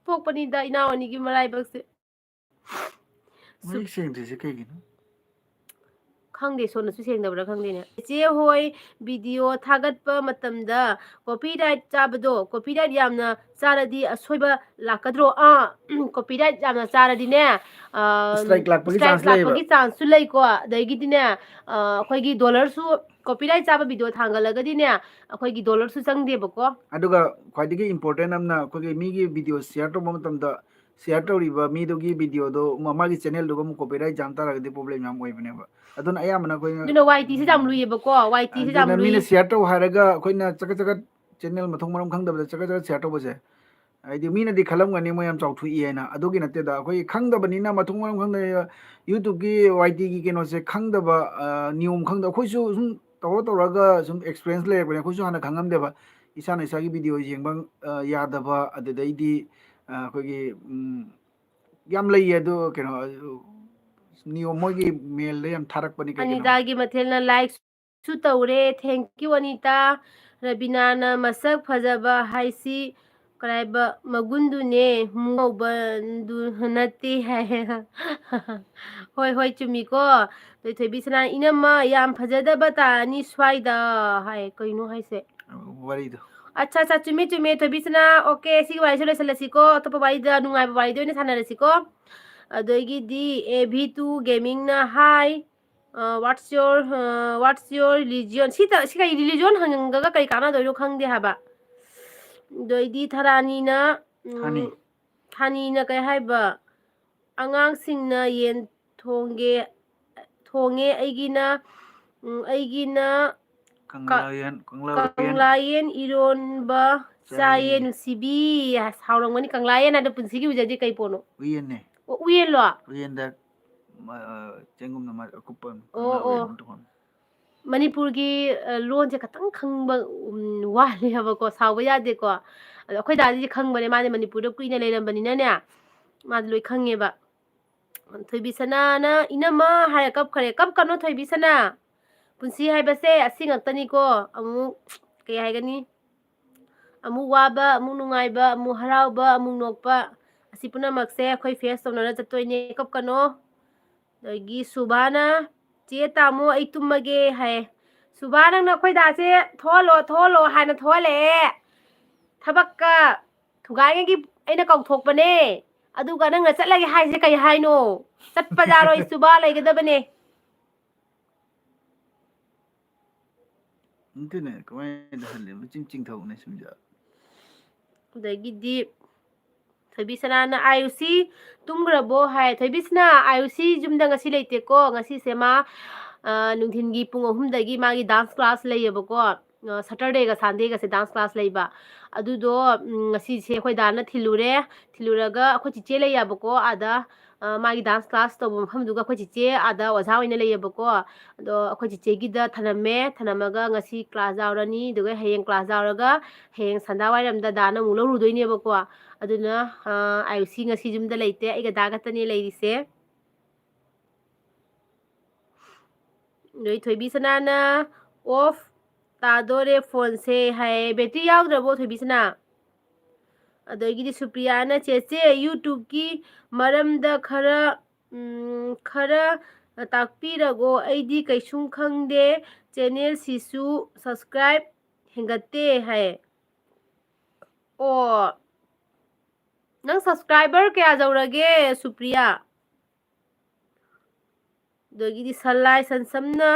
ꯊꯣꯛꯄꯅꯤꯗ ꯏꯅꯥꯎ ꯑꯅꯤꯒꯤ ꯃꯔꯥꯏꯕꯛꯁꯦ꯫ ꯃꯌꯦꯛ ꯁꯦꯡꯗ꯭ꯔꯤꯁꯦ ꯀꯩꯒꯤꯅꯣ? ꯈꯪꯗꯦ, ꯁꯣꯝꯗꯁꯨ ꯁꯦꯡꯗꯕ꯭ꯔꯥ ꯈꯪꯗꯦꯅꯦ꯫ ꯏꯆꯦ ꯍꯣꯏ video ꯊꯥꯒꯠꯄ ꯃꯇꯝꯗ copyright ꯆꯥꯕꯗꯣ, copyright ꯌꯥꯝꯅ ꯆꯥꯔꯗꯤ ꯑꯁꯣꯏꯕ ꯂꯥꯛꯀꯗ꯭ꯔꯣ? ꯑꯥ, copyright ꯌꯥꯝꯅ ꯆꯥꯔꯗꯤꯅꯦ, ꯑ, strike ꯂꯥꯛꯄꯒꯤ strike chance ꯂꯩꯌꯦꯕ꯫ ꯂꯥꯛꯄꯒꯤ chance ꯁꯨ ꯂꯩꯀꯣ꯫ ꯑꯗꯒꯤꯗꯤꯅꯦ, ꯑ, ꯑꯩꯈꯣꯏꯒꯤ dollar ꯁꯨ, copyright ꯆꯥꯕ video ꯊꯥꯡꯒꯠꯂꯒꯗꯤꯅꯦ, ꯑꯩꯈꯣꯏꯒꯤ dollar ꯁꯨ ꯆꯪꯗꯦꯕꯀꯣ꯫ ꯑꯗꯨꯒ ꯈ꯭ꯋꯥꯏꯗꯒꯤ important ꯑꯃꯅ, ꯑꯩꯈꯣꯏꯒꯤ ꯃꯤꯒꯤ video share ꯇꯧꯕ ꯃꯇꯝꯗ, share ꯇꯧꯔꯤꯕ ꯃꯤꯗꯨꯒꯤ video ꯗꯣ ꯃ-, ꯃꯥꯒꯤ channel ꯗꯨꯒ ꯑꯃꯨꯛ copyright ꯌꯥꯝ ꯇꯥꯔꯒꯗꯤ problem ꯌꯥꯝ ꯑꯣꯏꯕꯅꯦꯕ꯫ ꯑꯗꯨꯅ ꯑꯌꯥꯝꯕꯅ ꯑꯩꯈꯣꯏꯅ ꯑꯗꯨꯅ Y T ꯁꯦ ꯌꯥꯝ ꯎꯝ, ꯂꯨꯏꯌꯦꯕꯀꯣ, Y T ꯁꯦ ꯌꯥꯝ ꯑꯗꯨꯅ ꯂꯨꯏ꯫ ꯃꯤꯅ share ꯇꯧ ꯍꯥꯏꯔꯒ ꯑꯩꯈꯣꯏꯅ ꯆꯒꯠ ꯆꯒꯠ channel ꯃꯊꯣꯡ ꯃꯔꯝ ꯈꯪꯗꯕꯗ ꯆꯒꯠ ꯆꯒꯠ share ꯇꯧꯕꯁꯦ, ꯍꯥꯏꯗꯤ ꯃꯤꯅꯗꯤ ꯈꯜꯂꯝꯒꯅꯤ ꯃꯣꯏ ꯌꯥꯝ ꯆꯥꯎꯊꯣꯛꯏ ꯍꯥꯏꯅ꯫ ꯑꯗꯨꯒꯤ ꯅꯠꯇꯦꯗ, ꯑꯩꯈꯣꯏ ꯈꯪꯗꯕꯅꯤꯅ, ꯃꯊꯣꯡ ꯃꯔꯝ ꯈꯪꯗꯕ, YouTube ꯀꯤ Y T ꯒꯤ ꯀꯩꯅꯣꯁꯦ ꯈꯪꯗꯕ, ꯑ, ꯅꯤꯌꯣꯝ ꯈꯪꯗꯕ, ꯑꯩꯈꯣꯏꯁꯨ ꯁꯨꯝ ꯇꯧꯔ ꯇꯧꯔꯒ ꯁꯨꯝ experience ꯂꯩꯔꯛꯄꯅꯦ, ꯑꯩꯈꯣꯏꯁꯨ ꯍꯥꯟꯅ ꯈꯪꯉꯝꯗꯦꯕ꯫ ꯏꯁꯥꯅ ꯏꯁꯥꯒꯤ video ꯌꯦꯡꯕ, ꯑ, ꯌꯥꯗꯕ, ꯑꯗꯨꯗꯩꯗꯤ, ꯑ, ꯑꯩꯈꯣꯏꯒꯤ, ꯎꯝ, ꯌꯥꯝ ꯂꯩꯌꯦ ꯑꯗꯣ, ꯀꯩꯅꯣ, ꯑ, ꯅꯤꯌꯣꯝ ꯃꯣꯏꯒꯤ ꯃꯦꯜꯗ ꯌꯥꯝ ꯊꯥꯔꯛꯄꯅꯤ ꯀꯩꯒꯤꯅꯣ? ꯑꯅꯤꯇꯥꯒꯤ ꯃꯊꯦꯜꯅ ꯂꯥꯏꯛꯁꯨ ꯇꯧꯔꯦ, thank you ꯑꯅꯤꯇꯥ꯫ ꯔꯕꯤꯅꯥꯅ ꯃꯁꯛ ꯐꯖꯕ ꯍꯥꯏꯁꯤ ꯀꯔꯥꯏꯕ ꯃꯒꯨꯟꯗꯨꯅꯦ, ꯃꯨ ꯉꯧꯕꯗꯨ ꯅꯠꯇꯦ ꯍꯥꯏ꯫ ꯍꯣꯏ ꯍꯣꯏ ꯆꯨꯝꯃꯤꯀꯣ꯫ ꯑꯗꯩ ꯊꯣꯏꯕꯤ ꯁꯅꯥ, "ꯏꯅꯝꯃ ꯌꯥꯝ ꯐꯖꯗꯕ ꯇꯥꯔꯅꯤ ꯁ꯭ꯋꯥꯏꯗ" ꯍꯥꯏ꯫ ꯀꯩꯅꯣ ꯍꯥꯏꯁꯦ? ꯋꯥꯔꯤꯗꯣ꯫ ꯑꯠꯆꯥ ꯑꯠꯆꯥ, ꯆꯨꯝꯃꯤ ꯆꯨꯝꯃꯤ ꯊꯣꯏꯕꯤ ꯁꯅꯥ꯫ ꯑꯣꯀꯦ, ꯁꯤꯒꯤ ꯋꯥꯔꯤꯁꯦ ꯂꯣꯏꯁꯤꯜꯂꯁꯤꯀꯣ, ꯑꯇꯣꯞꯄ ꯋꯥꯔꯤꯗ, ꯅꯨꯡꯉꯥꯏꯕ ꯋꯥꯔꯤꯗ ꯑꯣꯏꯅ ꯁꯥꯟꯅꯔꯁꯤꯀꯣ꯫ ꯑꯗꯒꯤꯗꯤ ꯑꯦ ꯚꯤ ꯇꯨ ꯒꯦꯃꯤꯡꯅ ꯍꯥꯏ, "What's your, what's your religion?" ꯁꯤ ꯀꯩ religion ꯍꯪꯉꯒ ꯀꯩ ꯀꯥꯟꯅꯗꯣꯏꯅꯣ ꯈꯪꯗꯦ ꯍꯥꯏꯕ꯫ ꯑꯗꯩꯗꯤ ꯊꯔꯥꯅꯤꯅ, ꯎꯝ, ꯊꯥꯅꯤ꯫ ꯊꯥꯅꯤꯅ ꯀꯩ ꯍꯥꯏꯕ? "ꯑꯉꯥꯡꯁꯤꯡꯅ ꯌꯦꯟ ꯊꯣꯡꯒꯦ, ꯊꯣꯡꯉꯦ, ꯑꯩꯒꯤꯅ, ꯎꯝ, ꯑꯩꯒꯤꯅ ꯀꯪꯂꯥ ꯌꯦꯟ, ꯀꯪꯂꯥ ꯌꯦꯟ꯫ ꯀꯪꯂꯥ ꯌꯦꯟ ꯏꯔꯣꯟꯕ ꯆꯥꯏꯌꯦ, ꯆꯥꯏꯌꯦ꯫ ꯅꯨꯡꯁꯤꯕꯤ"꯫ ꯑꯁ, ꯍꯥꯎꯔꯝꯒꯅꯤ꯫ ꯀꯪꯂꯥ ꯌꯦꯟ ꯍꯥꯏꯗꯣ ꯄꯨꯟꯁꯤꯒꯤ ꯎꯖꯗ꯭ꯔꯤ꯫ ꯀꯩ ꯄꯣꯠꯅꯣ? ꯎꯌꯦꯟꯅꯦ꯫ ꯑꯣ, ꯎꯌꯦꯟꯂꯣ? ꯎꯌꯦꯟꯗ ꯃ-, ꯑ, ꯆꯦꯡꯒꯨꯝꯅ ꯃ-, ꯑꯀꯨꯞꯄ ꯑꯃ, ꯑꯣ, ꯀꯪꯂꯥ ꯑꯣ꯫ ꯎꯌꯦꯟ ꯑꯃ ꯇꯣꯉꯥꯟꯅ꯫ ꯃꯅꯤꯄꯨꯔꯒꯤ, ꯑ, ꯂꯣꯟꯁꯦ ꯈꯇꯪ ꯈꯪꯕ, ꯎꯝ, ꯋꯥꯠꯂꯦ ꯍꯥꯏꯕꯀꯣ, ꯁꯥꯎꯕ ꯌꯥꯗꯦꯀꯣ꯫ ꯑꯗꯣ ꯑꯩꯈꯣꯏ ꯗꯥꯗꯤ ꯈꯪꯕꯅꯦ, ꯃꯥꯗꯤ ꯃꯅꯤꯄꯨꯔꯗ ꯀꯨꯏꯅ ꯂꯩꯔꯝꯕꯅꯤꯅꯅꯦ, ꯃꯥꯗꯤ ꯂꯣꯏ ꯈꯪꯉꯦꯕ꯫ ꯊꯣꯏꯕꯤ ꯁꯅꯥꯅ "ꯏꯅꯝꯃ" ꯍꯥꯏꯔ ꯀꯞꯈ꯭ꯔꯦ꯫ ꯀꯞꯀꯅꯣ ꯊꯣꯏꯕꯤ ꯁꯅꯥ, ꯄꯨꯟꯁꯤ ꯍꯥꯏꯕꯁꯦ ꯑꯁꯤ ꯉꯥꯛꯇꯅꯤꯀꯣ꯫ ꯑꯃꯨꯛ ꯀꯩ ꯍꯥꯏꯒꯅꯤ? ꯑꯃꯨꯛ ꯋꯥꯕ, ꯑꯃꯨꯛ ꯅꯨꯡꯉꯥꯏꯕ, ꯑꯃꯨꯛ ꯍꯔꯥꯎꯕ, ꯑꯃꯨꯛ ꯅꯣꯛꯄ, ꯑꯁꯤ ꯄꯨꯝꯅꯃꯛꯁꯦ ꯑꯩꯈꯣꯏ face ꯇꯧꯅꯔ ꯆꯠꯇꯣꯏꯅꯦ꯫ ꯀꯞꯀꯅꯣ꯫ ꯑꯗꯒꯤ ꯁꯨꯕꯥꯅ, "ꯆꯦ ꯇꯥꯃꯣ, ꯑꯩ ꯇꯨꯝꯃꯒꯦ" ꯍꯥꯏ꯫ ꯁꯨꯕꯥ, ꯅꯪꯅ ꯑꯩꯈꯣꯏ ꯗꯥꯁꯦ "ꯊꯣꯛꯍꯜꯂꯣ, ꯊꯣꯛꯍꯜꯂꯣ" ꯍꯥꯏꯅ ꯊꯣꯛꯍꯜꯂꯛꯑꯦ꯫ ꯊꯕꯛꯀ ꯊꯨꯒꯥꯏꯉꯩꯒꯤ ꯑꯩꯅ ꯀꯧꯊꯣꯛꯄꯅꯦ꯫ ꯑꯗꯨꯒ ꯅꯪꯅ "ꯆꯠꯂꯒꯦ" ꯍꯥꯏꯁꯦ ꯀꯩ ꯍꯥꯏꯅꯣ? ꯆꯠꯄ ꯌꯥꯔꯣꯏ, ꯁꯨꯕꯥ ꯂꯩꯒꯗꯕꯅꯦ꯫ ꯑꯗꯨꯅꯦ, ꯀꯃꯥꯏꯅ ꯍꯜꯂꯤꯅꯣ? ꯆꯤꯡ ꯆꯤꯡꯊꯧꯅꯦ ꯁꯨꯝꯖꯥ꯫ ꯑꯗꯒꯤꯗꯤ ꯊꯣꯏꯕꯤ ꯁꯅꯥꯅ, "ꯑꯥꯌꯨꯁꯤ ꯇꯨꯝꯈ꯭ꯔꯕꯣ?" ꯍꯥꯏ꯫ ꯊꯣꯏꯕꯤ ꯁꯅꯥ, ꯑꯥꯌꯨꯁꯤ ꯌꯨꯝꯗ ꯉꯁꯤ ꯂꯩꯇꯦꯀꯣ꯫ ꯉꯁꯤꯁꯦ ꯃꯥ, ꯑ, ꯅꯨꯡꯊꯤꯟꯒꯤ ꯄꯨꯡ ꯑꯍꯨꯝꯗꯒꯤ ꯃꯥꯒꯤ dance class ꯂꯩꯌꯦꯕꯀꯣ꯫ ꯑ, Saturdayꯒ Sundayꯒꯁꯦ dance class ꯂꯩꯕ꯫ ꯑꯗꯨꯗꯣ, ꯎꯝ, ꯉꯁꯤꯁꯦ ꯑꯩꯈꯣꯏ ꯗꯥꯅ ꯊꯤꯜꯂꯨꯔꯦ꯫ ꯊꯤꯜꯂꯨꯔꯒ ꯑꯩꯈꯣꯏ ꯆꯤꯆꯦ ꯂꯩꯌꯦꯕꯀꯣ ꯑꯥꯗ꯫ ꯑ, ꯃꯥꯒꯤ dance class ꯇꯧꯕ ꯃꯐꯝꯗꯨꯒ ꯑꯩꯈꯣꯏ ꯆꯤꯆꯦ ꯑꯥꯗ ꯑꯣꯖꯥ ꯑꯣꯏꯅ ꯂꯩꯌꯦꯕꯀꯣ꯫ ꯑꯗꯣ ꯑꯩꯈꯣꯏ ꯆꯤꯆꯦꯒꯤꯗ ꯊꯅꯝꯃꯦ꯫ ꯊꯅꯝꯃꯒ ꯉꯁꯤ class ꯌꯥꯎꯔꯅꯤ꯫ ꯑꯗꯨꯒ ꯍꯌꯦꯡ class ꯌꯥꯎꯔꯒ ꯍꯌꯦꯡ ꯁꯟꯗꯥ ꯋꯥꯏꯔꯝꯗ ꯗꯥꯅ ꯑꯃꯨꯛ ꯂꯧꯔꯨꯗꯣꯏꯅꯦꯕꯀꯣ꯫ ꯑꯗꯨꯅ, ꯑ, ꯑꯥꯌꯨꯁꯤ ꯉꯁꯤ ꯌꯨꯝꯗ ꯂꯩꯇꯦ꯫ ꯑꯩꯒ ꯗꯥ ꯈꯛꯇꯅꯦ ꯂꯩꯔꯤꯁꯦ꯫ ꯑꯗꯩ ꯊꯣꯏꯕꯤ ꯁꯅꯥꯅ ꯑꯣꯐ ꯇꯥꯗꯣꯔꯦ ꯐꯣꯟꯁꯦ ꯍꯥꯏ꯫ ꯕꯦꯇ꯭ꯔꯤ ꯌꯥꯎꯗ꯭ꯔꯕꯣ ꯊꯣꯏꯕꯤ ꯁꯅꯥ? ꯑꯗꯒꯤꯗꯤ ꯁꯨꯄ꯭ꯔꯤꯌꯥꯅ, "ꯆꯦꯆꯦ, YouTubeꯀꯤ ꯃꯔꯝꯗ ꯈꯔ, ꯎꯝ, ꯈꯔ ꯇꯥꯛꯄꯤꯔꯒꯣ, ꯑꯩꯗꯤ ꯀꯩꯁꯨꯝ ꯈꯪꯗꯦ, ꯆꯦꯅꯦꯜꯁꯤꯁꯨ subscribe ꯍꯦꯟꯒꯠꯇꯦ" ꯍꯥꯏ꯫ ꯑꯣ, ꯅꯪ subscriber ꯀꯌꯥ ꯌꯧꯔꯒꯦ, ꯁꯨꯄ꯭ꯔꯤꯌꯥ? ꯑꯗꯒꯤꯗꯤ ꯁꯟꯂꯥꯏ ꯁꯟꯁꯝꯅ,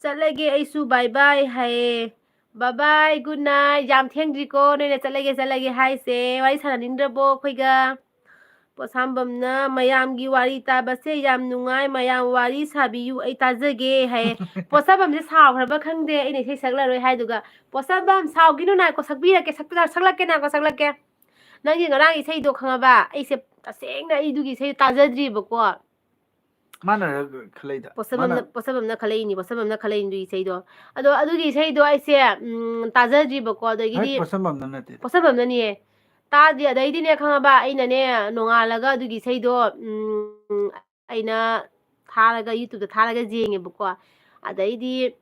"ꯆꯠꯂꯒꯦ ꯑꯩꯁꯨ, bye bye" ꯍꯥꯏꯌꯦ꯫ Bye bye, good night꯫ ꯌꯥꯝ ꯊꯦꯡꯗ꯭ꯔꯤꯀꯣ ꯅꯣꯏꯅ "ꯆꯠꯂꯒꯦ, ꯆꯠꯂꯒꯦ" ꯍꯥꯏꯁꯦ꯫ ꯋꯥꯔꯤ ꯁꯥꯟꯅꯅꯤꯡꯗ꯭ꯔꯕꯣ ꯑꯩꯈꯣꯏꯒ? ꯄꯣꯠꯁꯥꯝꯕꯝꯅ, "ꯃꯌꯥꯝꯒꯤ ꯋꯥꯔꯤ ꯇꯥꯕꯁꯦ ꯌꯥꯝ ꯅꯨꯡꯉꯥꯏ, ꯃꯌꯥꯝ ꯋꯥꯔꯤ ꯁꯥꯕꯤꯌꯨ, ꯑꯩ ꯇꯥꯖꯒꯦ" ꯍꯥꯏꯌꯦ꯫ ꯄꯣꯠꯁꯥꯝꯕꯝꯁꯦ ꯁꯥꯎꯈ꯭ꯔꯕ ꯈꯪꯗꯦ, ꯑꯩꯅ ꯏꯁꯩ ꯁꯛꯂꯔꯣꯏ ꯍꯥꯏꯗꯨꯒ꯫ ꯄꯣꯠꯁꯥꯝꯕꯝ, ꯁꯥꯎꯈꯤꯅꯨ, ꯅꯥꯏꯀꯣ, ꯁꯛꯄꯤꯔꯛꯀꯦ, ꯁꯛꯄꯤꯔꯛ-, ꯁꯛꯂꯛꯀꯦ, ꯅꯥꯏꯀꯣ, ꯁꯛꯂꯛꯀꯦ꯫ ꯅꯪꯒꯤ ꯉꯔꯥꯡ ꯏꯁꯩꯗꯣ ꯈꯪꯉꯕ? ꯑꯩꯁꯦ ꯇꯁꯦꯡꯅ ꯑꯩꯗꯨꯒꯤ ꯏꯁꯩꯗꯣ ꯇꯥꯖꯗ꯭ꯔꯤꯕꯀꯣ꯫ ꯃꯥꯅ ꯈꯜꯂꯛꯏꯗ꯫ ꯄꯣꯠꯁꯝꯕꯝꯅ, ꯃꯥꯅ ꯄꯣꯠꯁꯝꯕꯝꯅ ꯈꯜꯂꯛꯏꯅꯤ, ꯄꯣꯠꯁꯝꯕꯝꯅ ꯈꯜꯂꯛꯏꯅꯤ ꯑꯗꯨꯒꯤ ꯏꯁꯩꯗꯣ꯫ ꯑꯗꯣ ꯑꯗꯨꯒꯤ ꯏꯁꯩꯗꯣ ꯑꯩꯁꯦ, ꯎꯝ, ꯇꯥꯖꯗ꯭ꯔꯤꯕꯀꯣ, ꯍꯦ, ꯑꯗꯒꯤꯗꯤ ꯄꯣꯠꯁꯝꯕꯝꯅ ꯅꯠꯇꯦ꯫ ꯄꯣꯠꯁꯝꯕꯝꯅꯅꯤꯌꯦ꯫ ꯇꯥꯗꯦ, ꯑꯗꯩꯗꯤꯅꯦ, ꯈꯪꯉꯕ, ꯑꯩꯅꯅꯦ, ꯅꯣꯡꯉꯥꯜꯂꯒ ꯑꯗꯨꯒꯤ ꯏꯁꯩꯗꯣ, ꯎꯝ, ꯑꯩꯅ ꯊꯥꯔꯒ, YouTubeꯇ ꯊꯥꯔꯒ ꯌꯦꯡꯉꯦꯕꯀꯣ꯫ ꯑꯗꯩꯗꯤ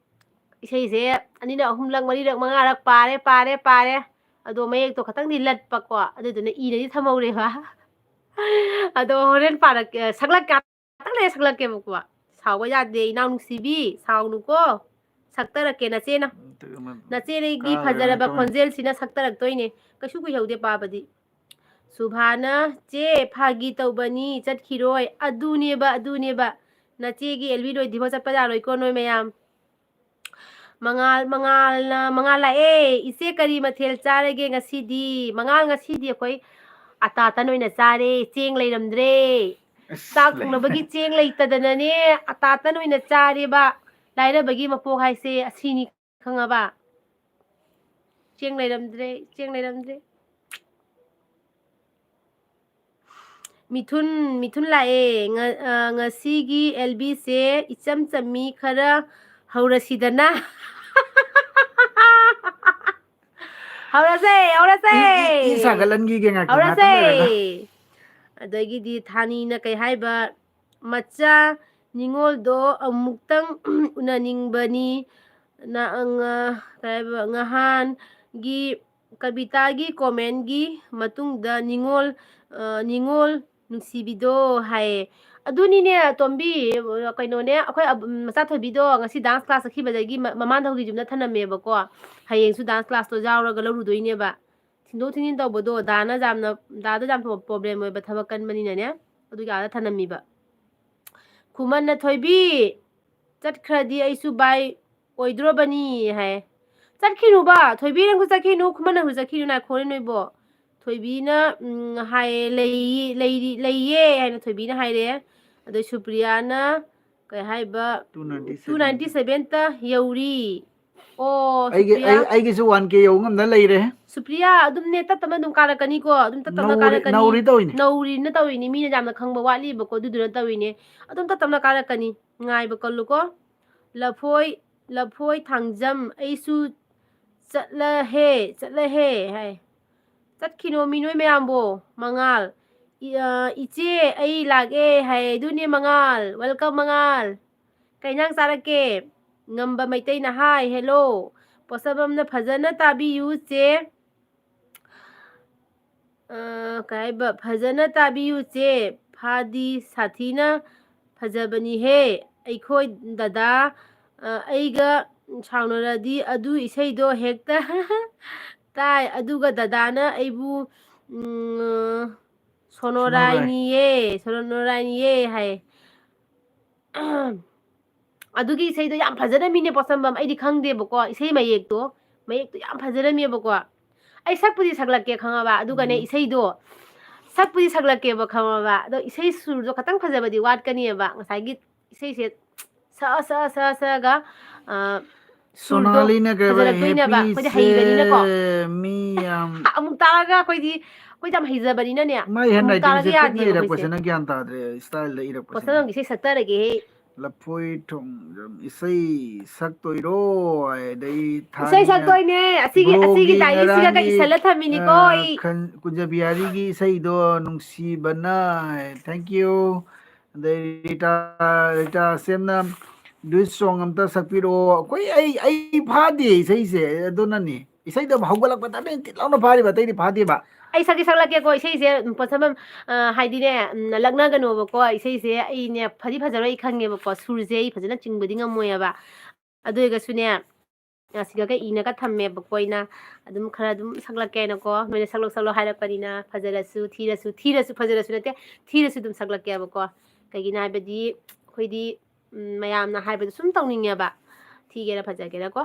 ꯏꯁꯩꯁꯦ ꯑꯅꯤꯔꯛ, ꯑꯍꯨꯝꯂꯛ, ꯃꯔꯤꯔꯛ, ꯃꯉꯥꯔꯛ ꯄꯥꯔꯦ, ꯄꯥꯔꯦ, ꯄꯥꯔꯦ꯫ ꯑꯗꯣ ꯃꯌꯦꯛꯇꯣ ꯈꯇꯪꯗꯤ ꯂꯠꯄꯀꯣ, ꯑꯗꯨꯗꯨꯅ ꯏꯔꯗꯤ ꯊꯝꯍꯧꯔꯦꯕ꯫ ꯑꯗꯣ ꯍꯣꯔꯦꯟ ꯄꯥꯔꯛꯀꯦ, ꯁꯛꯂꯛꯀꯦ, ꯉꯥꯛꯇꯪ ꯂꯩꯔ ꯁꯛꯂꯛꯀꯦꯕꯀꯣ꯫ ꯁꯥꯎꯕ ꯌꯥꯗꯦ, ꯏꯅꯥꯎ ꯅꯨꯡꯁꯤꯕꯤ, ꯁꯥꯎꯅꯨꯀꯣ꯫ ꯁꯛꯇꯔꯛꯀꯦ ꯅꯆꯦꯅ꯫ ꯎꯝ, ꯇꯨ-, ꯎꯝ, ꯅꯆꯦꯒꯤ ꯀꯥꯔꯣꯏ, ꯐꯖꯔꯕ ꯀꯥꯔꯣꯏ꯫ ꯈꯣꯟꯖꯦꯜꯁꯤꯅ ꯁꯛꯇꯔꯛꯇꯣꯏꯅꯦ꯫ ꯀꯩꯁꯨ ꯀꯨꯏꯍꯧꯗꯦ ꯄꯥꯕꯗꯤ꯫ ꯁꯨꯚꯥꯅ, "ꯆꯦ, ꯐꯥꯒꯤ ꯇꯧꯕꯅꯤ, ꯆꯠꯈꯤꯔꯣꯏ꯫" ꯑꯗꯨꯅꯦꯕ, ꯑꯗꯨꯅꯦꯕ꯫ ꯅꯆꯦꯒꯤ ꯑꯦꯜꯕꯤ ꯂꯣꯏꯗ꯭ꯔꯤꯐꯥꯎ ꯆꯠꯄ ꯌꯥꯔꯣꯏꯀꯣ ꯅꯣꯏ ꯃꯌꯥꯝ꯫ ꯃꯉꯥꯜ, ꯃꯉꯥꯜꯅ, ꯃꯉꯥꯜ ꯂꯥꯛꯑꯦ꯫ "ꯏꯆꯦ, ꯀꯔꯤ ꯃꯊꯦꯜ ꯆꯥꯔꯒꯦ ꯉꯁꯤꯗꯤ?" ꯃꯉꯥꯜ, ꯉꯁꯤꯗꯤ ꯑꯩꯈꯣꯏ ꯑꯇꯥ ꯇꯟ ꯑꯣꯏꯅ ꯆꯥꯔꯦ, ꯆꯦꯡ ꯂꯩꯔꯝꯗ꯭ꯔꯦ꯫ ꯑꯁ, ꯆꯥꯛ ꯂꯩ-, ꯊꯣꯡꯅꯕꯒꯤ ꯆꯦꯡ ꯂꯩꯇꯗꯅꯅꯦ, ꯑꯇꯥ ꯇꯟ ꯑꯣꯏꯅ ꯆꯥꯔꯦꯕ꯫ ꯂꯥꯏꯔꯕꯒꯤ ꯃꯄꯣꯛ ꯍꯥꯏꯁꯦ ꯑꯁꯤꯅꯤ, ꯈꯪꯉꯕ? ꯆꯦꯡ ꯂꯩꯔꯝꯗ꯭ꯔꯦ, ꯆꯦꯡ ꯂꯩꯔꯝꯗ꯭ꯔꯦ꯫ ꯃꯤꯊꯨꯟ, ꯃꯤꯊꯨꯟ ꯂꯥꯛꯑꯦ꯫ ꯉ-, ꯑ, ꯉꯁꯤꯒꯤ ꯑꯦꯜꯕꯤꯁꯦ ꯏꯆꯝ ꯆꯝꯃꯤ, ꯈꯔ ꯍꯧꯔꯁꯤꯗꯅ꯫ ꯍꯧꯔꯁꯦ, ꯍꯧꯔꯁꯦ꯫ ꯏ, ꯏ, ꯏ ꯁꯥꯒꯠꯍꯟꯈꯤꯒꯦ, ꯉꯥꯏꯈꯣ, ꯍꯧꯔꯁꯦ꯫ ꯉꯥꯛꯇꯪ ꯂꯩꯔꯒ꯫ ꯑꯗꯒꯤꯗꯤ ꯊꯥꯅꯤꯅ ꯀꯩ ꯍꯥꯏꯕ? "ꯃꯆꯥ, ꯅꯤꯉꯣꯜꯗꯣ ꯑꯃꯨꯛꯇꯪ ꯎꯅꯅꯤꯡꯕꯅꯤ꯫ ꯅ-, ꯉ-, ꯀꯩ ꯍꯥꯏꯕ, ꯉꯍꯥꯟꯒꯤ ꯀꯕꯤꯇꯥꯒꯤ comment-ꯒꯤ ꯃꯇꯨꯡꯗ ꯅꯤꯉꯣꯜ, ꯑ, ꯅꯤꯉꯣꯜ ꯅꯨꯡꯁꯤꯕꯤꯗꯣ ꯍꯥꯏꯌꯦ꯫ ꯑꯗꯨꯅꯤꯅꯦ, ꯇꯣꯝꯕꯤ, ꯀꯩꯅꯣꯅꯦ, ꯑꯩꯈꯣꯏ ꯑꯕ-, ꯃꯆꯥ ꯊꯣꯏꯕꯤꯗꯣ ꯉꯁꯤ dance class ꯆꯠꯈꯤꯕꯗꯒꯤ ꯃ-, ꯃꯃꯥꯡꯗ ꯍꯧꯖꯤꯛ ꯌꯨꯝꯗ ꯊꯅꯝꯃꯦꯕꯀꯣ꯫ ꯍꯌꯦꯡꯁꯨ dance class-ꯇꯣ ꯌꯥꯎꯔꯒ ꯂꯧꯔꯨꯗꯣꯏꯅꯦꯕ꯫ ꯊꯤꯟꯗꯣꯛ ꯊꯤꯟꯖꯤꯟ ꯇꯧꯕꯗꯣ ꯗꯥꯅ ꯌꯥꯝꯅ, ꯗꯥꯗꯣ ꯌꯥꯝ ꯄ꯭ꯔꯣ-, problem ꯑꯣꯏꯕ ꯊꯕꯛ ꯀꯟꯕꯅꯤꯅꯅꯦ, ꯑꯗꯨꯒꯤ ꯑꯥꯗ ꯊꯅꯝꯃꯤꯕ꯫ ꯈꯨꯃꯟꯅ, "ꯊꯣꯏꯕꯤ, ꯆꯠꯈ꯭ꯔꯗꯤ ꯑꯩꯁꯨ bye ꯑꯣꯏꯗ꯭ꯔꯣꯕꯅꯤ" ꯍꯥꯏ꯫ "ꯆꯠꯈꯤꯅꯨꯕ, ꯊꯣꯏꯕꯤ ꯅꯪꯁꯨ ꯆꯠꯈꯤꯅꯨ, ꯈꯨꯃꯟ ꯅꯪꯁꯨ ꯆꯠꯈꯤꯅꯨ, ꯉꯥꯏꯈꯣꯅꯦ ꯅꯣꯏꯕꯣ꯫ ꯊꯣꯏꯕꯤꯅ, ꯎꯝ, ꯍꯥꯏꯌꯦ, ꯂꯩ-, ꯂꯩꯔꯤ-, ꯂꯩꯌꯦ" ꯍꯥꯏꯅ ꯊꯣꯏꯕꯤꯅ ꯍꯥꯏꯔꯦ꯫ ꯑꯗꯩ ꯁꯨꯄ꯭ꯔꯤꯌꯥꯅ ꯀꯩ ꯍꯥꯏꯕ, two ninety seven꯫ Two ninety seven-ꯇ ꯌꯧꯔꯤ꯫ ꯑꯣ, ꯑꯩꯒꯤ, ꯁꯨꯄ꯭ꯔꯤꯌꯥ꯫ ꯑꯩ, ꯑꯩꯒꯤꯁꯨ one K ꯌꯧ ꯉꯝꯗ ꯂꯩꯔꯦ꯫ ꯁꯨꯄ꯭ꯔꯤꯌꯥ, ꯑꯗꯨꯝꯅꯦ, ꯇꯞ ꯇꯞꯅ ꯑꯗꯨꯝ ꯀꯥꯔꯛꯀꯅꯤꯀꯣ, ꯑꯗꯨꯝ ꯇꯞ ꯇꯞꯅ ꯅꯧꯔꯤ-, ꯀꯥꯔꯛꯀꯅꯤ꯫ ꯅꯧꯔꯤ ꯇꯧꯏꯅꯦ꯫ ꯅꯧꯔꯤꯅ ꯇꯧꯔꯤꯅꯤ, ꯃꯤꯅ ꯌꯥꯝꯅ ꯈꯪꯕ ꯋꯥꯠꯂꯤꯕꯀꯣ, ꯑꯗꯨꯗꯨꯅ ꯇꯧꯔꯤꯅꯦ꯫ ꯑꯗꯨꯝ ꯇꯞ ꯇꯞꯅ ꯀꯥꯔꯛꯀꯅꯤ, ꯉꯥꯏꯕ ꯀꯜꯂꯨꯀꯣ꯫ ꯂꯐꯣꯏ, ꯂꯐꯣꯏ ꯊꯥꯡꯖꯝ, ꯑꯩꯁꯨ ꯆꯠꯂꯍꯦ, ꯆꯠꯂꯍꯦ ꯍꯥꯏ꯫ ꯆꯠꯈꯤꯅꯣꯃꯤ ꯅꯣꯏ ꯃꯌꯥꯝꯕꯣ, ꯃꯉꯥꯜ꯫ ꯏ-, ꯑ, "ꯏꯆꯦ, ꯑꯩ ꯂꯥꯛꯑꯦ" ꯍꯥꯏ꯫ ꯑꯗꯨꯅꯦ ꯃꯉꯥꯜ, welcome ꯃꯉꯥꯜ꯫ "ꯀꯩ ꯏꯟꯖꯥꯡ ꯆꯥꯔꯛꯀꯦ?" ꯉꯝꯕ ꯃꯩꯇꯩꯅ ꯍꯥꯏ꯫ "Hello, ꯄꯣꯠꯁꯝꯕꯝꯅ ꯐꯖꯅ ꯇꯥꯕꯤꯌꯨ ꯆꯦ꯫ ꯑ, ꯀꯩ ꯍꯥꯏꯕ? ꯐꯖꯅ ꯇꯥꯕꯤꯌꯨ ꯆꯦ꯫ ꯐꯥꯗꯤ ꯁꯥꯊꯤꯅ ꯐꯖꯕꯅꯤꯍꯦ꯫ ꯑꯩꯈꯣꯏ ꯗꯗꯥ, ꯑ, ꯑꯩꯒ ꯁꯥꯎꯅꯔꯗꯤ ꯑꯗꯨ ꯏꯁꯩꯗꯣ ꯍꯦꯛꯇ ꯇꯥꯏ꯫ ꯑꯗꯨꯒ ꯗꯗꯥꯅ ꯑꯩꯕꯨ, ꯎꯝ, ꯁꯣꯅꯣꯔꯥꯏ꯫ ꯁꯣꯅꯣꯔꯥꯏꯅꯤꯌꯦ, ꯁꯣꯅꯣꯔꯥꯏꯅꯤꯌꯦ ꯍꯥꯏ꯫ ꯑꯗꯨꯒꯤ ꯏꯁꯩꯗꯣ ꯌꯥꯝ ꯐꯖꯔꯝꯃꯤꯅꯦ, ꯄꯣꯠꯁꯝꯕꯝ꯫ ꯑꯩꯗꯤ ꯈꯪꯗꯦꯕꯀꯣ, ꯏꯁꯩ ꯃꯌꯦꯛꯇꯣ, ꯃꯌꯦꯛꯇꯣ ꯌꯥꯝ ꯐꯖꯔꯝꯃꯦꯕꯀꯣ꯫ ꯑꯩ ꯁꯛꯄꯨꯗꯤ ꯁꯛꯂꯛꯀꯦ, ꯈꯪꯉꯕ? ꯑꯗꯨꯒꯅꯦ, ꯎꯝ꯫ ꯏꯁꯩꯗꯣ ꯁꯛꯄꯨꯗꯤ ꯁꯛꯂꯛꯀꯦꯕ, ꯈꯪꯉꯕ? ꯑꯗꯣ ꯏꯁꯩ ꯁꯨꯔꯗꯣ ꯈꯇꯪ ꯐꯖꯕꯗꯤ ꯋꯥꯠꯀꯅꯤꯕ꯫ ꯉꯁꯥꯏꯒꯤ ꯏꯁꯩꯁꯦ ꯁꯛꯑ, ꯁꯛꯑ, ꯁꯛꯑ, ꯁꯛꯑꯒ, ꯑ, ꯁꯨꯔꯗꯣ ꯁꯣꯅꯥꯂꯤꯅ ꯀꯩꯕ, ꯐꯖꯔꯛꯇꯣꯏꯅꯦꯕ, ꯑꯩꯈꯣꯏꯗꯤ ꯍꯦꯄꯤꯁꯦ ꯍꯩꯕꯅꯤꯅꯀꯣ꯫ ꯃꯤ ꯌꯥꯝ ꯑꯃꯨꯛ ꯇꯥꯔꯒ ꯑꯩꯈꯣꯏꯗꯤ, ꯑꯩꯈꯣꯏꯗꯤ ꯌꯥꯝ ꯍꯩꯖꯕꯅꯤꯅꯅꯦ, ꯃꯥꯏ ꯑꯃꯨꯛ handwriting-ꯁꯦ ꯇꯥꯔꯒ ꯀꯨꯞꯅ ꯌꯥꯗꯦꯕ ꯏꯔꯛꯄꯁꯦ ꯑꯩꯈꯣꯏꯁꯦ꯫ ꯅꯪ ꯒ꯭ꯌꯥꯟ ꯇꯥꯗ꯭ꯔꯦ, style-ꯗ ꯏꯔꯛꯄꯁꯦ꯫ ꯄꯣꯠꯁꯝꯕꯝꯒꯤ ꯏꯁꯩ ꯁꯛꯆꯔꯒꯦꯍꯦ꯫ ꯂꯐꯣꯏ ꯊꯣꯡ ꯏꯁꯩ ꯁꯛꯇꯣꯏꯔꯣ? ꯑꯗꯩ ꯏꯁꯩ ꯊꯥꯅꯤꯅ ꯁꯛꯇꯣꯏꯅꯦ꯫ ꯑꯁꯤꯒꯤ, bro-ꯒꯤ ꯑꯁꯤꯒꯤ diary-ꯁꯤꯒ ꯉꯔꯥꯡꯒꯤ, ꯏꯁꯜꯂ ꯊꯝꯃꯤꯅꯤꯀꯣ ꯑ, ꯑꯩ꯫ ꯈꯟ-, ꯀꯨꯟꯖꯕꯤꯍꯥꯔꯤꯒꯤ ꯏꯁꯩꯗꯣ ꯅꯨꯡꯁꯤꯕꯅ, thank you꯫ ꯑꯗꯩ ꯔꯤꯇꯥ, ꯔꯤꯇꯥ ꯁꯦꯝꯅ ꯗꯨꯏ ꯁꯣꯡ ꯑꯝꯇ ꯁꯛꯄꯤꯔꯛꯑꯣ꯫ ꯑꯩꯈꯣꯏ, ꯑꯩ, ꯑꯩ ꯐꯥꯗꯦ ꯏꯁꯩꯁꯦ, ꯑꯗꯨꯅꯅꯤ꯫ ꯏꯁꯩꯗꯣ ꯍꯧꯒꯠꯂꯛꯄꯗ ꯇꯤꯠ ꯂꯥꯎꯅ ꯐꯥꯔꯤꯕ, ꯑꯇꯩꯗꯤ ꯐꯥꯗꯦꯕ꯫ ꯑꯩ ꯁꯛꯀꯦ ꯁꯛꯂꯛꯀꯦꯀꯣ ꯏꯁꯩꯁꯦ, ꯎꯝ, ꯄꯣꯠꯁꯝꯕꯝ, ꯑ, ꯍꯥꯏꯗꯤꯅꯦ, ꯎꯝ, ꯂꯛꯅꯒꯅꯣꯕꯀꯣ꯫ ꯏꯁꯩꯁꯦ ꯑꯩꯅꯦ ꯐꯗꯤ ꯐꯖꯔꯣꯏ ꯑꯩ ꯈꯪꯉꯦꯕꯀꯣ, ꯁꯨꯔꯁꯦ ꯑꯩ ꯐꯖꯅ ꯆꯤꯡꯕꯗꯤ ꯉꯝꯃꯣꯏꯑꯕ꯫ ꯑꯗꯨ ꯑꯣꯏꯔꯒꯁꯨꯅꯦ, ꯑ, ꯁꯤꯒ ꯀꯩ ꯏꯅꯒ ꯊꯝꯃꯦꯕꯀꯣ, ꯑꯩꯅ ꯑꯗꯨꯝ ꯈꯔ ꯑꯗꯨꯝ ꯁꯛꯂꯛꯀꯦ ꯍꯥꯏꯅꯀꯣ꯫ ꯅꯣꯏꯅ ꯁꯛꯂꯛꯑꯣ ꯁꯛꯂꯛꯑꯣ ꯍꯥꯏꯔꯛꯄꯅꯤꯅ, ꯐꯖꯔꯁꯨ ꯊꯤꯔꯁꯨ, ꯊꯤꯔꯁꯨ, ꯐꯖꯔꯁꯨ ꯅꯠꯇꯦ, ꯊꯤꯔꯁꯨ ꯑꯗꯨꯝ ꯁꯛꯂꯛꯀꯦꯕꯀꯣ꯫ ꯀꯩꯒꯤꯅꯣ ꯍꯥꯏꯕꯗꯤ ꯑꯩꯈꯣꯏꯗꯤ, ꯎꯝ, ꯃꯌꯥꯝꯅ ꯍꯥꯏꯕꯗꯣ ꯁꯨꯝ ꯇꯧꯅꯤꯡꯉꯦꯕ, ꯊꯤꯒꯦꯔꯥ ꯐꯖꯒꯦꯔꯥ ꯀꯣ꯫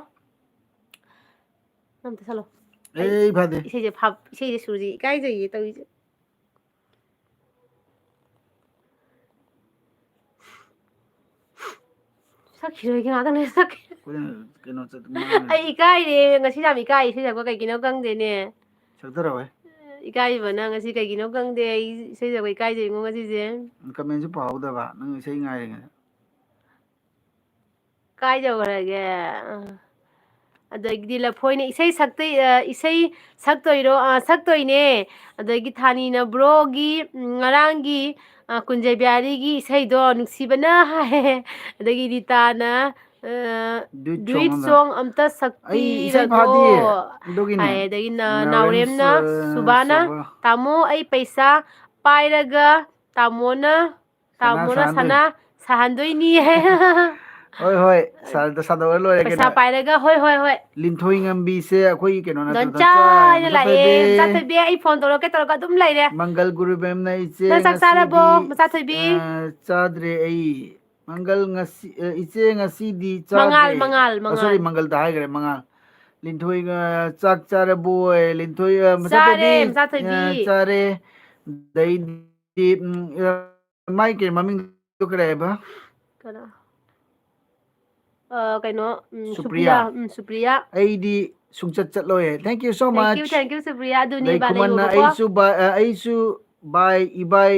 ꯅꯪ ꯑꯝꯇ ꯁꯛꯂꯛꯑꯣ꯫ ꯑꯩ ꯑꯩ ꯐꯗꯦ꯫ ꯏꯁꯩꯁꯦ ꯐꯥ-, ꯏꯁꯩꯁꯦ ꯁꯨꯔꯁꯦ ꯏꯀꯥꯏꯖꯩꯌꯦ ꯇꯧꯔꯤꯁꯦ꯫ ꯁꯛꯈꯤꯔꯣꯏꯒꯦ, ꯉꯥꯛꯇꯪ ꯂꯩꯔ ꯁꯛꯀꯦ꯫ ꯑꯩꯈꯣꯏꯅ ꯀꯩꯅꯣ ꯆꯠ-, ꯃꯥꯡꯉꯦ꯫ ꯑꯩ ꯏꯀꯥꯏꯔꯦ, ꯉꯁꯤ ꯌꯥꯝ ꯏꯀꯥꯏ ꯏꯁꯩ ꯁꯛꯄ, ꯀꯩꯒꯤꯅꯣ ꯈꯪꯗꯦꯅꯦ꯫ ꯁꯛꯊꯔꯛꯑꯣꯏ꯫ ꯏꯀꯥꯏꯕꯅ ꯉꯁꯤ ꯀꯩꯒꯤꯅꯣ ꯈꯪꯗꯦ, ꯑꯩ ꯏꯁꯩ ꯁꯛꯄ ꯏꯀꯥꯏꯖꯩꯉꯣ ꯉꯁꯤꯁꯦ꯫ ꯀꯃꯦꯟꯁꯨ ꯄꯥꯍꯧꯗꯕ, ꯅꯪ ꯏꯁꯩ ꯉꯥꯏꯔꯤꯉꯩꯗ꯫ ꯀꯥꯏ ꯌꯧꯈ꯭ꯔꯒꯦ? ꯑ, ꯑꯗꯒꯤꯗꯤ ꯂꯐꯣꯏꯅ ꯏꯁꯩ ꯁꯛꯇꯣꯏ-, ꯑ, ꯏꯁꯩ ꯁꯛꯇꯣꯏꯔꯣ? ꯑ, ꯁꯛꯇꯣꯏꯅꯦ꯫ ꯑꯗꯒꯤ ꯊꯥꯅꯤꯅ ꯕ꯭ꯔꯣꯒꯤ, ꯎꯝ, ꯉꯔꯥꯡꯒꯤ, ꯑ, ꯀꯨꯟꯖꯕꯤꯍꯥꯔꯤꯒꯤ ꯏꯁꯩꯗꯣ ꯅꯨꯡꯁꯤꯕꯅ ꯍꯥꯏ꯫ ꯑꯗꯒꯤ ꯔꯤꯇꯥꯅ, ꯑ, ꯗꯨꯏꯠ ꯗꯨꯏꯠ ꯁꯣꯡ ꯑꯃ꯫ ꯁꯣꯡ ꯑꯝꯇ ꯑꯩ ꯏꯁꯩ ꯁꯛꯄꯤꯔꯒꯣ ꯐꯥꯗꯤꯌꯦ꯫ ꯑꯗꯨꯒꯤꯅꯦ꯫ ꯍꯥꯏ꯫ ꯑꯗꯒꯤ ꯅ-, ꯅꯥꯎꯔꯦꯝ ꯅꯥꯎꯔꯦꯝꯅ ꯁ-, ꯁꯨꯕꯥꯅ, ꯁꯨꯕꯥ꯫ "ꯇꯥꯃꯣ, ꯑꯩ ꯄꯩꯁꯥ ꯄꯥꯏꯔꯒ ꯇꯥꯃꯣꯅ ꯁꯅꯥ ꯇꯥꯃꯣꯅ ꯁꯥꯍꯟꯗꯣꯏꯅꯤ꯫ ꯁꯅꯥ ꯁꯥꯍꯟꯗꯣꯏꯅꯤ ꯍꯥꯏ꯫ ꯍꯣꯏ, ꯍꯣꯏ, ꯁꯥ-, ꯁꯥꯗꯧꯔ ꯂꯣꯏꯔꯦ ꯄꯩꯁꯥ ꯀꯩꯅꯣ꯫ ꯄꯥꯏꯔꯒꯒ, ꯍꯣꯏ, ꯍꯣꯏ, ꯍꯣꯏ꯫ ꯂꯤꯟꯊꯣꯏ ꯉꯝꯕꯤꯁꯦ ꯑꯩꯈꯣꯏꯒꯤ ꯀꯩꯅꯣ ꯅꯠꯇ꯭ꯔꯣ? ꯗꯣꯟꯆꯥ ꯗꯣꯟꯆꯥ ꯍꯥꯏꯅ ꯂꯥꯛꯑꯦ꯫ ꯃꯆꯥꯊꯣꯏꯕꯤ꯫ ꯃꯆꯥꯊꯣꯏꯕꯤ, ꯑꯩ ꯐꯣꯟ ꯇꯧꯔꯛꯀꯦ ꯇꯧꯔꯒ ꯑꯗꯨꯝ ꯂꯩꯔꯦ꯫ ꯃꯪꯒꯜ ꯒꯨꯔꯨꯕꯦꯝꯅ ꯏꯆꯦ ꯅꯪ ꯆꯥꯛ ꯆꯥꯔꯕꯣ, ꯉꯁꯤꯗꯤ, ꯃꯆꯥꯊꯣꯏꯕꯤ? ꯑ, ꯆꯥꯗ꯭ꯔꯦ ꯑꯩ꯫ ꯃꯪꯒꯜ ꯉꯁꯤ, ꯑ, ꯏꯆꯦ ꯉꯁꯤꯗꯤ ꯃꯉꯥꯜ, ꯆꯥꯗ꯭ꯔꯦ꯫ ꯃꯉꯥꯜ, ꯑ, sorry, ꯃꯉꯥꯜ꯫ ꯃꯪꯒꯜꯗ ꯍꯥꯏꯈ꯭ꯔꯦ, ꯃꯉꯥꯜ꯫ ꯂꯤꯟꯊꯣꯏꯒ ꯆꯥꯛ ꯆꯥꯔꯕꯣꯏ? ꯂꯤꯟꯊꯣꯏ, ꯑ, ꯆꯥꯔꯦ, ꯃꯆꯥꯊꯣꯏꯕꯤ, ꯃꯆꯥꯊꯣꯏꯕꯤ꯫ ꯑ, ꯆꯥꯔꯦ꯫ ꯑꯗꯩꯗꯤ, ꯎꯝ, ꯑ, ꯃꯥꯏ ꯀꯩ ꯃꯃꯤꯡꯗꯣ ꯀꯔꯤ ꯍꯥꯏꯕ? ꯀꯅꯥ? ꯑ, ꯀꯩꯅꯣ, ꯎꯝ, ꯁꯨꯄ꯭ꯔꯤꯌꯥ꯫ ꯁꯨꯄ꯭ꯔꯤꯌꯥ, ꯎꯝ, ꯁꯨꯄ꯭ꯔꯤꯌꯥ꯫ ꯑꯩꯗꯤ ꯁꯨꯡꯆꯠ ꯆꯠꯂꯣꯏ꯫ Thank you so much꯫ Thank you, thank you, Supriya. ꯑꯗꯨꯅꯦ ꯑꯗꯩ ꯈꯨꯃꯟꯅ ꯏꯕꯥꯅꯤꯕꯀꯣ꯫ ꯑꯩꯁꯨ ꯕꯥ-, ꯑ, ꯑꯩꯁꯨ ꯕꯥꯏ, ꯏꯕꯥꯏ,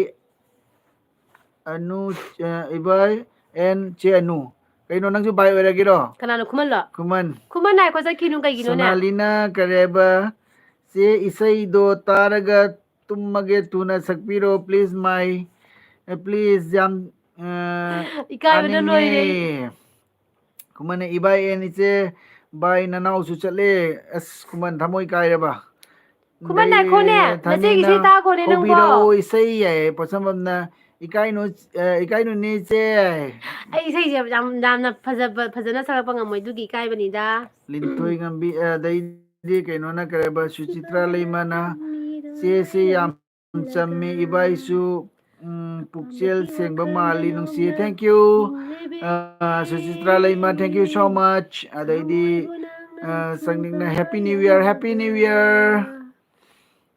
ꯑꯅꯨ, ꯑ, ꯏꯕꯥꯏ, and ꯆꯦ ꯑꯅꯨ꯫ ꯀꯩꯅꯣ, ꯅꯪꯁꯨ ꯕꯥꯏ ꯑꯣꯏꯔꯒꯦꯔꯣ? ꯀꯅꯥꯅꯣ, ꯈꯨꯃꯟꯂꯣ? ꯈꯨꯃꯟ꯫ ꯈꯨꯃꯟ ꯉꯥꯏꯈꯣ, ꯆꯠꯈꯤꯅꯨ, ꯀꯩꯒꯤꯅꯣꯅꯦ? ꯁꯣꯅꯥꯂꯤꯅ ꯀꯔꯤ ꯍꯥꯏꯕ? ꯆꯦ, ꯏꯁꯩꯗꯣ ꯇꯥꯔꯒ ꯇꯨꯝꯃꯒꯦ, ꯊꯨꯅ ꯁꯛꯄꯤꯔꯣ, please, my ꯑꯦ, please, ꯌꯥꯝ, ꯑ, ꯏꯀꯥꯏꯕꯅ ꯇꯥꯅꯤꯡꯉꯦ꯫ ꯂꯣꯏꯔꯦ꯫ ꯈꯨꯃꯟꯅ, "ꯏꯕꯥꯏ ꯑꯦꯟ ꯏꯆꯦ, ꯕꯥꯏ ꯅꯅꯥꯎꯁꯨ ꯆꯠꯂꯦ꯫" ꯑꯁ, ꯈꯨꯃꯟ ꯊꯃꯣꯏ ꯀꯥꯏꯔꯕ? ꯈꯨꯃꯟ, ꯑꯗꯩ ꯉꯥꯏꯈꯣꯅꯦ, ꯅꯆꯦꯒꯤ ꯏꯁꯩ ꯊꯥꯅꯤꯅ ꯇꯥꯈꯣꯅꯦ ꯅꯪꯕꯣ꯫ ꯍꯧꯕꯤꯔꯛꯑꯣ ꯏꯁꯩ ꯍꯥꯏꯌꯦ, ꯄꯣꯠꯁꯝꯕꯝꯅ, "ꯏꯀꯥꯏꯅꯨ, ꯑ, ꯏꯀꯥꯏꯅꯨꯅꯦ ꯏꯆꯦ꯫" ꯑꯩ ꯏꯁꯩꯁꯦ ꯌꯥꯝ, ꯌꯥꯝꯅ ꯐꯖꯕ, ꯐꯖꯅ ꯁꯛꯂꯛꯄ ꯉꯝꯃꯣꯏ, ꯑꯗꯨꯒꯤ ꯏꯀꯥꯏꯕꯅꯤꯗ꯫ ꯂꯤꯟꯊꯣꯏ ꯉꯝꯕꯤ, ꯑꯗꯩꯗꯤ ꯀꯩꯅꯣꯅ ꯀꯔꯤꯕ, ꯁꯨꯆꯤꯇ꯭ꯔꯥ ꯂꯩꯃꯅ, "ꯆꯦꯁꯦ ꯌꯥꯝ ꯆꯝꯃꯤ, ꯏꯕꯥꯏꯁꯨ, ꯎꯝ, ꯄꯨꯛꯆꯦꯜ ꯁꯦꯡꯕ ꯃꯥꯜꯂꯤ, ꯅꯨꯡꯁꯤꯌꯦ꯫" Thank you꯫ ꯑ, ꯁꯨꯆꯤꯇ꯭ꯔꯥ ꯂꯩꯃ, thank you so much꯫ ꯑꯗꯩꯗꯤ, ꯑ, ꯁꯪꯅꯤꯡꯅ, "Happy New Year, Happy New Year꯫"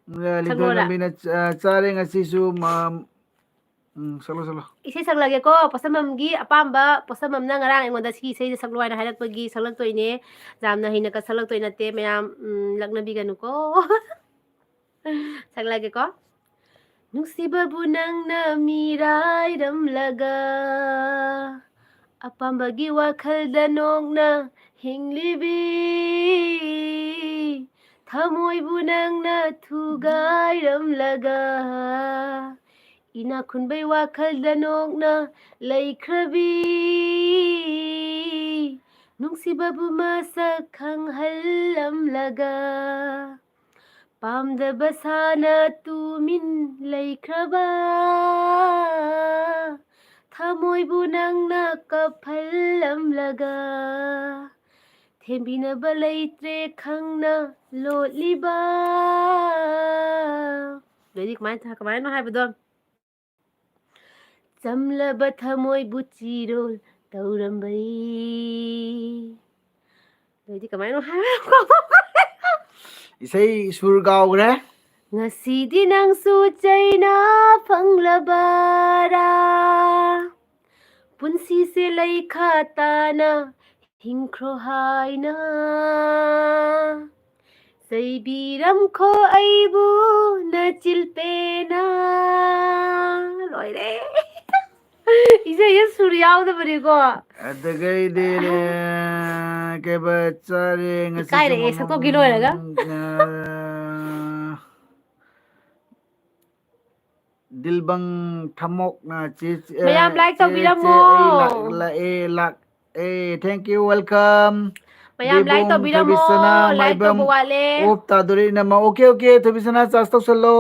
ꯑ, ꯂꯤꯟꯊꯣꯏ ꯁꯛꯂꯣꯔꯥ? ꯉꯝꯕꯤꯅ, ꯑ, "ꯆꯥꯔꯦ ꯉꯁꯤꯁꯨ, ꯃ-", ꯎꯝ, ꯁꯛꯂꯣ, ꯁꯛꯂꯣ꯫ ꯏꯁꯩ ꯁꯛꯂꯒꯦꯀꯣ, ꯄꯣꯠꯁꯝꯕꯝꯒꯤ ꯑꯄꯥꯝꯕ, ꯄꯣꯠꯁꯝꯕꯝꯅ ꯉꯔꯥꯡ ꯑꯩꯉꯣꯟꯗ ꯁꯤ ꯏꯁꯩꯁꯦ ꯁꯛꯂꯣ ꯍꯥꯏꯅ ꯍꯥꯏꯔꯛꯄꯒꯤ ꯁꯛꯂꯛꯇꯣꯏꯅꯦ꯫ ꯌꯥꯝꯅ ꯍꯩꯅꯒ ꯁꯛꯂꯛꯇꯣꯏ ꯅꯠꯇꯦ, ꯃꯌꯥꯝ, ꯎꯝ, ꯂꯛꯅꯕꯤꯒꯅꯨꯀꯣ꯫ ꯁꯛꯂꯒꯦꯀꯣ꯫ ꯅꯨꯡꯁꯤꯕꯕꯨ ꯅꯪꯅ ꯃꯤꯔꯥꯏꯔꯝꯂꯒ, ꯑꯄꯥꯝꯕꯒꯤ ꯋꯥꯈꯜꯗ ꯅꯣꯛꯅ ꯍꯤꯡꯂꯤꯕꯤ, ꯊꯃꯣꯏꯕꯨ ꯅꯪꯅ ꯊꯨꯒꯥꯏꯔꯝꯂꯒ, ꯏꯅꯥꯛ ꯈꯨꯟꯕꯩ ꯋꯥꯈꯜꯗ ꯅꯣꯛꯅ ꯂꯩꯈ꯭ꯔꯕꯤ, ꯅꯨꯡꯁꯤꯕꯕꯨ ꯃꯁꯛ ꯈꯪꯍꯜꯂꯝꯂꯒ, ꯄꯥꯝꯗꯕ ꯁꯥꯅ ꯇꯨꯃꯤꯟ ꯂꯩꯈ꯭ꯔꯕ, ꯊꯃꯣꯏꯕꯨ ꯅꯪꯅ ꯀꯞꯍꯜꯂꯝꯂꯒ, ꯊꯦꯝꯕꯤꯅꯕ ꯂꯩꯇ꯭ꯔꯦ ꯈꯪꯅ ꯂꯣꯠꯂꯤꯕ꯫ ꯑꯗꯩꯗꯤ ꯀꯃꯥꯏꯅ, ꯀꯃꯥꯏꯅꯣ ꯍꯥꯏꯕꯗꯣ? ꯆꯝꯂꯕ ꯊꯃꯣꯏꯕꯨ ꯆꯤꯔꯣꯜ ꯇꯧꯔꯝꯕꯩ꯫ ꯑꯗꯩꯗꯤ ꯀꯃꯥꯏꯅꯣ ꯍꯥꯏꯕ? ꯏꯁꯩ ꯁꯨꯔ ꯀꯥꯎꯈ꯭ꯔꯦ꯫ ꯉꯁꯤꯗꯤ ꯅꯪꯁꯨ ꯆꯩꯅ ꯐꯪꯂꯕꯔꯥ? ꯄꯨꯟꯁꯤꯁꯦ ꯂꯩꯈꯥ ꯇꯥꯅ ꯍꯤꯡꯈ꯭ꯔꯣ ꯍꯥꯏꯅ ꯆꯩꯕꯤꯔꯝꯈꯣ ꯑꯩꯕꯨ ꯅꯆꯤꯜꯄꯦꯅ꯫ ꯂꯣꯏꯔꯦ꯫ ꯏꯁꯩꯁꯦ ꯁꯨꯔ ꯌꯥꯎꯗꯕꯅꯤꯀꯣ꯫ ꯑꯗꯒꯩꯗꯤ, ꯀꯩꯕ, ꯆꯥꯔꯦ ꯉꯁꯤꯁꯨ ꯏꯀꯥꯏꯔꯛꯑꯦ, ꯁꯛꯇꯣꯛꯈꯤ ꯂꯣꯏꯔꯒ꯫ ꯑ, ꯗꯤꯜꯕꯪ ꯊꯃꯣꯛꯅ ꯆꯦ, ꯆꯦ, ꯃꯌꯥꯝ like ꯆꯦ, ꯇꯧꯕꯤꯔꯝꯃꯣ꯫ ꯆꯦ, ꯑꯩ ꯂꯥꯛ-, ꯂꯥꯛꯑꯦ, ꯂꯥꯛꯑꯦ꯫ Thank you, welcome. ꯃꯌꯥꯝ like ꯗꯦꯕꯨꯡ ꯇꯧꯕꯤꯔꯝꯃꯣ, ꯊꯣꯏꯕꯤꯁꯅꯥ like ꯃꯥꯏꯕꯝ ꯇꯧꯕ ꯋꯥꯠꯂꯦ꯫ Off ꯇꯥꯗꯣꯔꯦ ꯏꯅꯝꯃ꯫ Okay, okay, ꯊꯣꯏꯕꯤꯁꯅꯥ charge ꯇꯧꯁꯜꯂꯣ꯫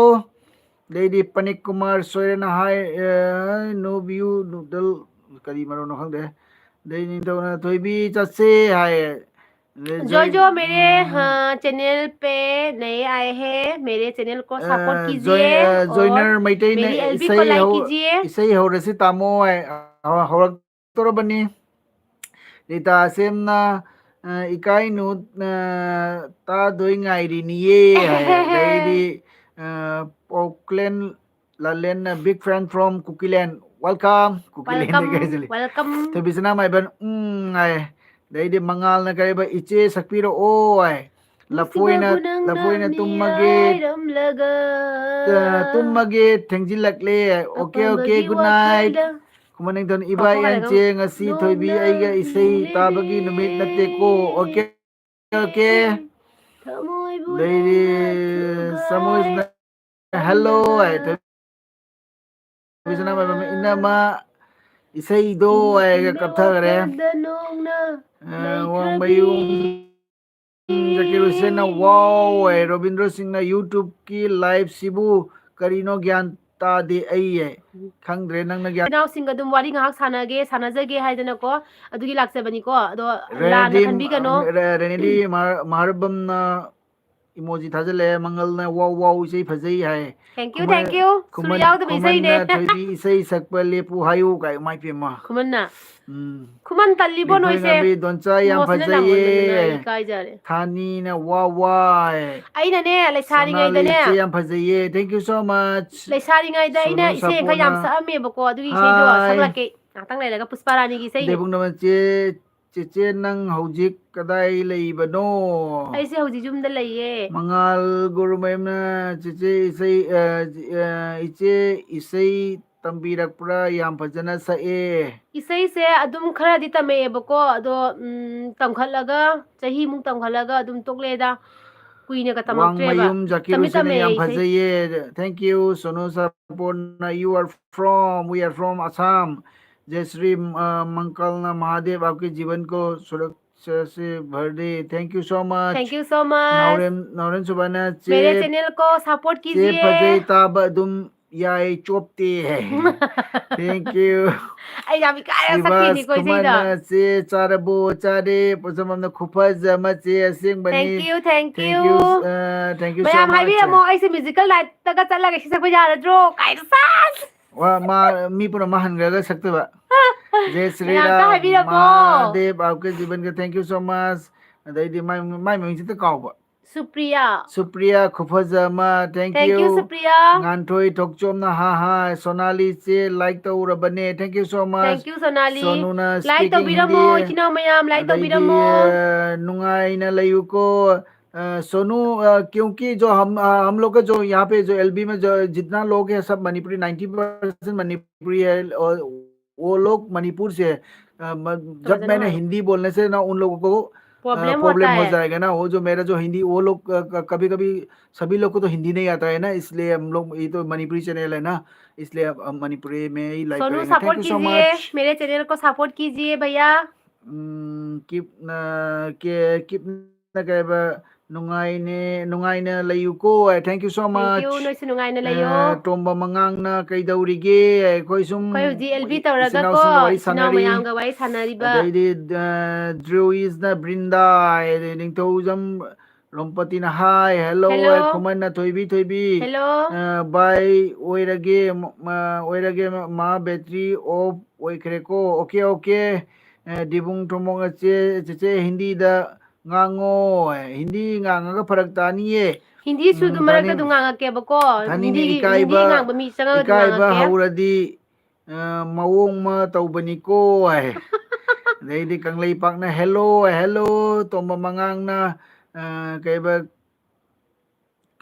ꯑꯗꯩꯗꯤ ꯄꯅꯤꯛ ꯀꯨꯃꯥꯔ ꯁꯣꯏꯔꯅ ꯍꯥꯏ, ꯑ, no view noodle ꯀꯔꯤ ꯃꯔꯣꯅꯣ ꯈꯪꯗꯦ꯫ ꯑꯗꯩ ꯅꯤꯡꯊꯧꯅ ꯊꯣꯏꯕꯤ ꯆꯠꯁꯦ ꯍꯥꯏ꯫ ꯑꯗꯩ जो जो ꯖꯣꯏ-, मेरे ꯎꯝ, हाँ, channel पे नए आए हैं, मेरे channel को support ꯑ, कीजिए ꯖꯣꯏ-, ꯑ, और ꯖꯣꯏꯅꯔ ꯃꯩꯇꯩꯅ मेरी एलबी को ꯏꯁꯩ like ꯍꯧ-, कीजिए ꯏꯁꯩ ꯍꯧꯔꯁꯤ ꯇꯥꯃꯣ ꯍꯥꯏ, ꯍꯧ-, ꯍꯧꯔꯛꯇꯣꯔꯕꯅꯤ꯫ ꯔꯤꯇꯥ ꯁꯦꯝꯅ, ꯑ, ꯏꯀꯥꯏꯅꯨ, ꯑ, ꯇꯥꯗꯣꯏ ꯉꯥꯏꯔꯤꯅꯤꯌꯦ ꯍꯥꯏ꯫ ꯑꯗꯩꯗꯤ, ꯑ, ꯄꯣꯛꯂꯦꯟ ꯂꯥꯂꯦꯟꯅ big fan from ꯀꯨꯀꯤꯂꯦꯟ꯫ Welcome, ꯀꯨꯀꯤꯂꯦꯟꯗꯒꯤ welcome ꯍꯥꯏꯖꯤꯜꯂꯤ꯫ welcome ꯊꯣꯏꯕꯤꯁꯅꯥ ꯃꯥꯏꯕꯟ, ꯎꯝ ꯍꯥꯏ꯫ ꯑꯗꯩꯗꯤ ꯃꯉꯥꯜꯅ ꯀꯔꯤꯕ, ꯏꯆꯦ ꯁꯛꯄꯤꯔꯛꯑꯣ ꯍꯥꯏ꯫ ꯂꯐꯣꯏꯅ, ꯅꯨꯡꯁꯤꯕꯕꯨ ꯅꯪꯅ ꯂꯐꯣꯏꯅ ꯃꯤ ꯇꯨꯝꯃꯒꯦ, ꯍꯥꯏꯔꯝꯂꯒ ꯑ, ꯇꯨꯝꯃꯒꯦ ꯊꯦꯡꯖꯤꯜꯂꯛꯂꯦ꯫ Okay, okay, ꯑꯄꯥꯝꯕꯒꯤ good night꯫ ꯋꯥꯈꯜꯗ ꯈꯨꯃꯟ ꯅꯤꯡꯊꯧꯅ ꯏꯕꯥ ꯀꯥꯎꯊꯣꯛꯈ꯭ꯔꯦ ꯌꯦꯟꯁꯦ ꯉꯁꯤ ꯊꯣꯏꯕꯤ ꯅꯣꯡꯅ ꯑꯩꯒ ꯏꯁꯩ ꯅꯤꯜꯂꯦ꯫ ꯇꯥꯕꯒꯤ ꯅꯨꯃꯤꯠ ꯅꯠꯇꯦꯀꯣ꯫ Okay, okay꯫ ꯊꯃꯣꯏꯕꯨ ꯑꯗꯩꯗꯤ ꯅꯪꯅ ꯁꯃꯨꯁꯅ ꯊꯨꯒꯥꯏ hello ꯍꯥꯏ꯫ ꯊꯝꯂꯒ ꯊꯣꯏꯕꯤꯁꯅꯥ ꯃꯥꯏꯕꯝ ꯏꯅꯝꯃ ꯏꯁꯩꯗꯣ ꯍꯥꯏꯔꯒ ꯀꯞꯊꯈ꯭ꯔꯦ꯫ ꯋꯥꯈꯜꯗ ꯅꯣꯡꯅ ꯑ, ꯂꯩꯈ꯭ꯔꯕꯤ꯫ ꯋꯥꯡꯃꯌꯨꯝ ꯖꯀꯤꯔ ꯍꯨꯁꯦꯟꯅ wow ꯍꯥꯏ꯫ ꯔꯣꯕꯤꯟꯗ꯭ꯔꯣ ꯁꯤꯡꯅ YouTubeꯀꯤ liveꯁꯤꯕꯨ ꯀꯔꯤꯅꯣ ꯒ꯭ꯌꯥꯟ ꯇꯥꯗꯦ ꯑꯩ ꯍꯥꯏ꯫ ꯈꯪꯗ꯭ꯔꯦ ꯅꯪꯅ ꯒ꯭ꯌꯥꯟ꯫ ꯏꯅꯥꯎꯁꯤꯡꯒ ꯑꯗꯨꯝ ꯋꯥꯔꯤ ꯉꯥꯏꯍꯥꯛ ꯁꯥꯟꯅꯒꯦ, ꯁꯥꯟꯅꯖꯒꯦ ꯍꯥꯏꯗꯅꯀꯣ, ꯑꯗꯨꯒꯤ ꯂꯥꯛꯆꯕꯅꯤꯀꯣ꯫ ꯑꯗꯣ ꯂꯥꯟꯅ ꯔꯦꯅꯦꯗꯤ, ꯈꯟꯕꯤꯒꯅꯣ꯫ ꯔꯦ-, ꯔꯦꯅꯦꯗꯤ ꯃꯍꯥ-, ꯃꯍꯥꯔꯕꯝꯅ emoji ꯊꯥꯖꯤꯜꯂꯛꯑꯦ꯫ ꯃꯪꯒꯜꯅ wow wow ꯏꯁꯩ ꯐꯖꯩ ꯍꯥꯏ꯫ Thank you, Khuman-, thank you꯫ ꯁꯨꯔ ꯈꯨꯃꯟ-, ꯌꯥꯎꯗꯕ ꯏꯁꯩꯅꯦ꯫ ꯈꯨꯃꯟꯅ ꯊꯣꯏꯕꯤ ꯏꯁꯩ ꯁꯛꯄ ꯂꯦꯞꯄꯨ ꯍꯥꯏꯌꯨ ꯀꯥꯏ꯫ ꯃꯥꯏ ꯄꯦꯝꯃ꯫ ꯈꯨꯃꯟꯅ꯫ ꯎꯝ꯫ ꯈꯨꯃꯟ ꯇꯜꯂꯤꯕꯣ ꯕꯤꯛꯇꯣꯔꯤ ꯅꯣꯏꯁꯦ? ꯉꯥꯕꯤ ꯗꯣꯟꯆꯥ ꯌꯥꯝ ꯏꯃꯣꯁꯅꯦꯜ ꯌꯥꯝ ꯑꯣꯏꯃꯟꯗꯅ ꯑꯩ ꯐꯖꯩꯌꯦ꯫ ꯏꯀꯥꯏꯖꯔꯦ꯫ ꯊꯥꯅꯤꯅ ꯋꯥ ꯋꯥꯏ꯫ ꯑꯩꯅꯅꯦ ꯁꯅꯥ ꯂꯩꯁꯥꯔꯤꯉꯩꯗꯅꯦ, ꯂꯩꯆꯦ ꯌꯥꯝ ꯐꯖꯩꯌꯦ꯫ Thank you so much꯫ ꯂꯩꯁꯥꯔꯤꯉꯩꯗ ꯑꯩꯅ ꯁꯣꯅꯨ ꯏꯁꯩ ꯑꯪꯀ ꯌꯥꯝ ꯁꯥꯄꯣꯅ꯫ ꯁꯛꯑꯝꯃꯦꯕꯀꯣ, ꯑꯗꯨꯒꯤ ꯏꯁꯩꯗꯣ ꯍꯥꯏ꯫ ꯁꯛꯂꯛꯀꯦ꯫ ꯉꯥꯛꯇꯪ ꯂꯩꯔꯒ ꯄꯨꯁꯄꯥꯔꯥꯅꯤꯒꯤ ꯏꯁꯩꯅꯦ꯫ ꯗꯦꯕꯨꯡꯅ ꯃꯆꯦ, ꯆꯦꯆꯦ ꯅꯪ ꯍꯧꯖꯤꯛ ꯀꯗꯥꯏ ꯂꯩꯕꯅꯣ? ꯑꯩꯁꯦ ꯍꯧꯖꯤꯛ ꯌꯨꯝꯗ ꯂꯩꯌꯦ꯫ ꯃꯉꯥꯜ ꯒꯨꯔꯨꯃꯌꯨꯝꯅ ꯆꯦꯆꯦ ꯏꯁꯩ, ꯑ, ꯑ, ꯏꯆꯦ ꯏꯁꯩ ꯇꯝꯕꯤꯔꯛꯄ꯭ꯔꯥ? ꯌꯥꯝ ꯐꯖꯅ ꯁꯛꯑꯦ꯫ ꯏꯁꯩꯁꯦ ꯑꯗꯨꯝ ꯈꯔꯗꯤ ꯇꯝꯃꯛꯑꯦꯕꯀꯣ, ꯑꯗꯣ, ꯎꯝ, ꯇꯝꯈꯠꯂꯒ, ꯆꯍꯤꯃꯨꯛ ꯇꯝꯈꯠꯂꯒ ꯑꯗꯨꯝ ꯇꯣꯛꯂꯛꯑꯦꯗ꯫ ꯀꯨꯏꯅꯒ ꯇꯝꯃꯛꯇ꯭ꯔꯦꯕ꯫ ꯋꯥꯡꯃꯌꯨꯝ ꯖꯥꯀꯤꯔ ꯇꯝꯃꯤ ꯍꯨꯁꯦꯟꯅ ꯇꯝꯃꯦ ꯌꯥꯝ ꯑꯩꯁꯦ꯫ ꯐꯖꯩꯌꯦ꯫ Thank you, Sonu ꯁꯥꯄꯣꯟꯅ, "You are from, we are from Assam." ꯖꯦꯁ꯭ꯔꯤ, ꯑ, ꯃꯪꯀꯜꯅ, "महादेव आपके जीवन को सुरक्षा से भर दे." Thank you so much. Thank you so much. ꯅꯥꯎꯔꯦꯝ, ꯅꯥꯎꯔꯦꯝ ꯁꯨꯕꯥꯅ, मेरे "ꯆꯦ, channel को support ꯆꯦ कीजिए꯫ ꯐꯖꯩ, ꯇꯥꯕ ꯑꯗꯨꯝ ꯌꯥꯏ, ꯆꯣꯞꯇꯦ." Thank you. ꯑꯩ ꯌꯥꯝ ꯏꯀꯥꯏꯔ ꯁ꯭ꯔꯤꯕꯥꯁ ꯁꯛꯈꯤꯅꯤꯀꯣ ꯏꯁꯩꯗꯣ꯫ ꯈꯨꯃꯟꯅ, "ꯆꯦ ꯆꯥꯔꯕꯣ?" "ꯆꯥꯔꯦ, ꯄꯣꯠꯁꯝꯕꯝꯅ ꯈꯨꯐꯖ ꯑꯃ ꯆꯦ, ꯑꯁꯦꯡꯕꯅꯤ." Thank you, thank Thank you, you. ꯑ, thank you so ꯃꯌꯥꯝ much. ꯍꯥꯏꯕꯤꯔꯝꯃꯣ, ꯑꯩꯁꯦ musical night ꯇꯒ ꯆꯠꯂꯒ ꯏꯁꯩ ꯁꯛꯄ ꯌꯥꯔꯗ꯭ꯔꯣ? ꯀꯥꯏꯅ ꯁꯥꯁ! ꯋꯥ, ꯃꯥ, ꯃꯤ ꯄꯨꯝꯅꯃꯛ ꯍꯟꯈ꯭ꯔꯒ ꯁꯛꯇꯣꯏꯕ꯫ ꯖꯦ ꯃꯌꯥꯝ ꯑꯝꯇ ꯁ꯭ꯔꯤꯔꯥꯝ, ꯍꯥꯏꯕꯤꯔꯝꯃꯣ꯫ ꯃꯍꯥꯗꯦꯕ, ꯑꯥꯞꯀꯦ ꯖꯤꯕꯟ ꯀ, thank you so much꯫ ꯑꯗꯩꯗꯤ ꯃꯥꯏ, ꯃꯥꯏ ꯃꯃꯤꯡꯁꯤ ꯍꯦꯛꯇ ꯀꯥꯎꯕ꯫ ꯁꯨꯄ꯭ꯔꯤꯌꯥ꯫ ꯁꯨꯄ꯭ꯔꯤꯌꯥ, ꯈꯨꯐꯖ ꯑꯃ, thank Thank you, you꯫ Supriya. ꯉꯥꯟꯊꯣꯏ ꯊꯣꯛꯆꯣꯝꯅ, ꯍꯥ ꯍꯥ, ꯁꯣꯅꯥꯂꯤ ꯆꯦ, like ꯇꯧꯔꯕꯅꯦ, thank you so much꯫ Thank you, Sonali. ꯁꯣꯅꯨꯅ, like speaking ꯇꯧꯕꯤꯔꯝꯃꯣ, Hindi꯫ ꯏꯆꯤꯟ ꯏꯅꯥꯎ ꯃꯌꯥꯝ, like ꯑꯗꯩꯗꯤ, ꯇꯧꯕꯤꯔꯝꯃꯣ꯫ ꯑ, ꯅꯨꯡꯉꯥꯏꯅ ꯂꯩꯌꯨꯀꯣ꯫ अ, सोनू, अ, क्योंकि जो हम, अ, हम लोग का जो यहाँ पे जो एलबी में जो जितना लोग हैं, सब मणिपुरी, नाइंटी परसेंट मणिपुरी है, और वो लोग मणिपुर से है। अ, म-, जब समझना मैंने है। हिंदी बोलने से ना उन लोगों को, अ, problem होता problem हो है। जाएगा ना। वो जो मेरा जो हिंदी, वो लोग, अ, क-, कभी-कभी सभी लोग को तो हिंदी नहीं आता है ना, इसलिए हम लोग, ये तो मणिपुरी चैनल है ना, इसलिए अब हम मणिपुरी में ही लाइव सोनू, करेंगे। Thank सपोर्ट you so कीजिए, much। मेरे चैनल को सपोर्ट कीजिए भैया। उम, किप-, अ, के-, किप-, ꯀꯩꯕ, ꯅꯨꯡꯉꯥꯏꯅꯦ, ꯅꯨꯡꯉꯥꯏꯅ ꯂꯩꯌꯨꯀꯣ꯫ Thank you so Thank you, much꯫ ꯅꯣꯏꯁꯨ ꯅꯨꯡꯉꯥꯏꯅ ꯂꯩꯌꯣ꯫ ꯑ, ꯇꯣꯝꯕ ꯃꯉꯥꯡꯅ ꯀꯩꯗꯧꯔꯤꯒꯦ? ꯑꯩꯈꯣꯏ ꯁꯨꯝ ꯑꯩꯈꯣꯏ ꯍꯧꯖꯤꯛ ꯑꯦꯜꯕꯤ ꯏꯆꯤꯟ ꯇꯧꯔꯒꯀꯣ, ꯏꯅꯥꯎꯁꯤꯡꯒ ꯋꯥꯔꯤ ꯏꯆꯤꯟ ꯏꯅꯥꯎ ꯁꯥꯟꯅꯔꯤ꯫ ꯃꯌꯥꯝꯒ ꯋꯥꯔꯤ ꯁꯥꯟꯅꯔꯤꯕ꯫ ꯑꯗꯩꯗꯤ, ꯑ, ꯗ꯭ꯔꯨꯏꯁꯅ ꯕ꯭ꯔꯤꯟꯗꯥ, ꯑꯗꯩ ꯅꯤꯡꯊꯧꯖꯝ ꯔꯣꯝꯄꯇꯤꯅ hi, hello, hello꯫ ꯈꯨꯃꯟꯅ ꯊꯣꯏꯕꯤ, ꯊꯣꯏꯕꯤ꯫ Hello꯫ ꯑ, bye ꯑꯣꯏꯔꯒꯦ, ꯃ-, ꯃ-, ꯑꯣꯏꯔꯒꯦ, ꯃ-, ꯃꯥ battery off ꯑꯣꯏꯈ꯭ꯔꯦꯀꯣ꯫ Okay, okay꯫ ꯑ, ꯗꯤꯕꯨꯡ ꯊꯣꯃꯣꯡ ꯑꯆꯦ, ꯆꯦꯆꯦ ꯍꯤꯟꯗꯤꯗ ꯉꯥꯡꯉꯣ꯫ ꯍꯤꯟꯗꯤ ꯉꯥꯡꯉꯒ ꯐꯔꯛ ꯇꯥꯅꯤꯌꯦ꯫ ꯍꯤꯟꯗꯤꯁꯨ ꯎꯝ, ꯑꯗꯨꯝ ꯃꯔꯛꯇ ꯇꯥꯅꯤꯡ-, ꯑꯗꯨꯝ ꯉꯥꯡꯉꯛꯀꯦꯕꯀꯣ꯫ ꯇꯥꯅꯤꯡꯉꯦ, ꯍꯤꯟꯗꯤꯒꯤ, ꯍꯤꯟꯗꯤ ꯏꯀꯥꯏꯕ, ꯉꯥꯡꯕ ꯃꯤ ꯆꯪꯉꯒ ꯑꯗꯨꯝ ꯏꯀꯥꯏꯕ ꯉꯥꯡꯉꯛꯀꯦ꯫ ꯍꯧꯔꯗꯤ, ꯑ, ꯃꯑꯣꯡ ꯑꯃ ꯇꯧꯕꯅꯤꯀꯣ ꯍꯥꯏ꯫ ꯑꯗꯩꯗꯤ ꯀꯪꯂꯩꯄꯥꯛꯅ hello, hello, ꯇꯣꯝꯕ ꯃꯉꯥꯡꯅ, ꯑ, ꯀꯩꯕ,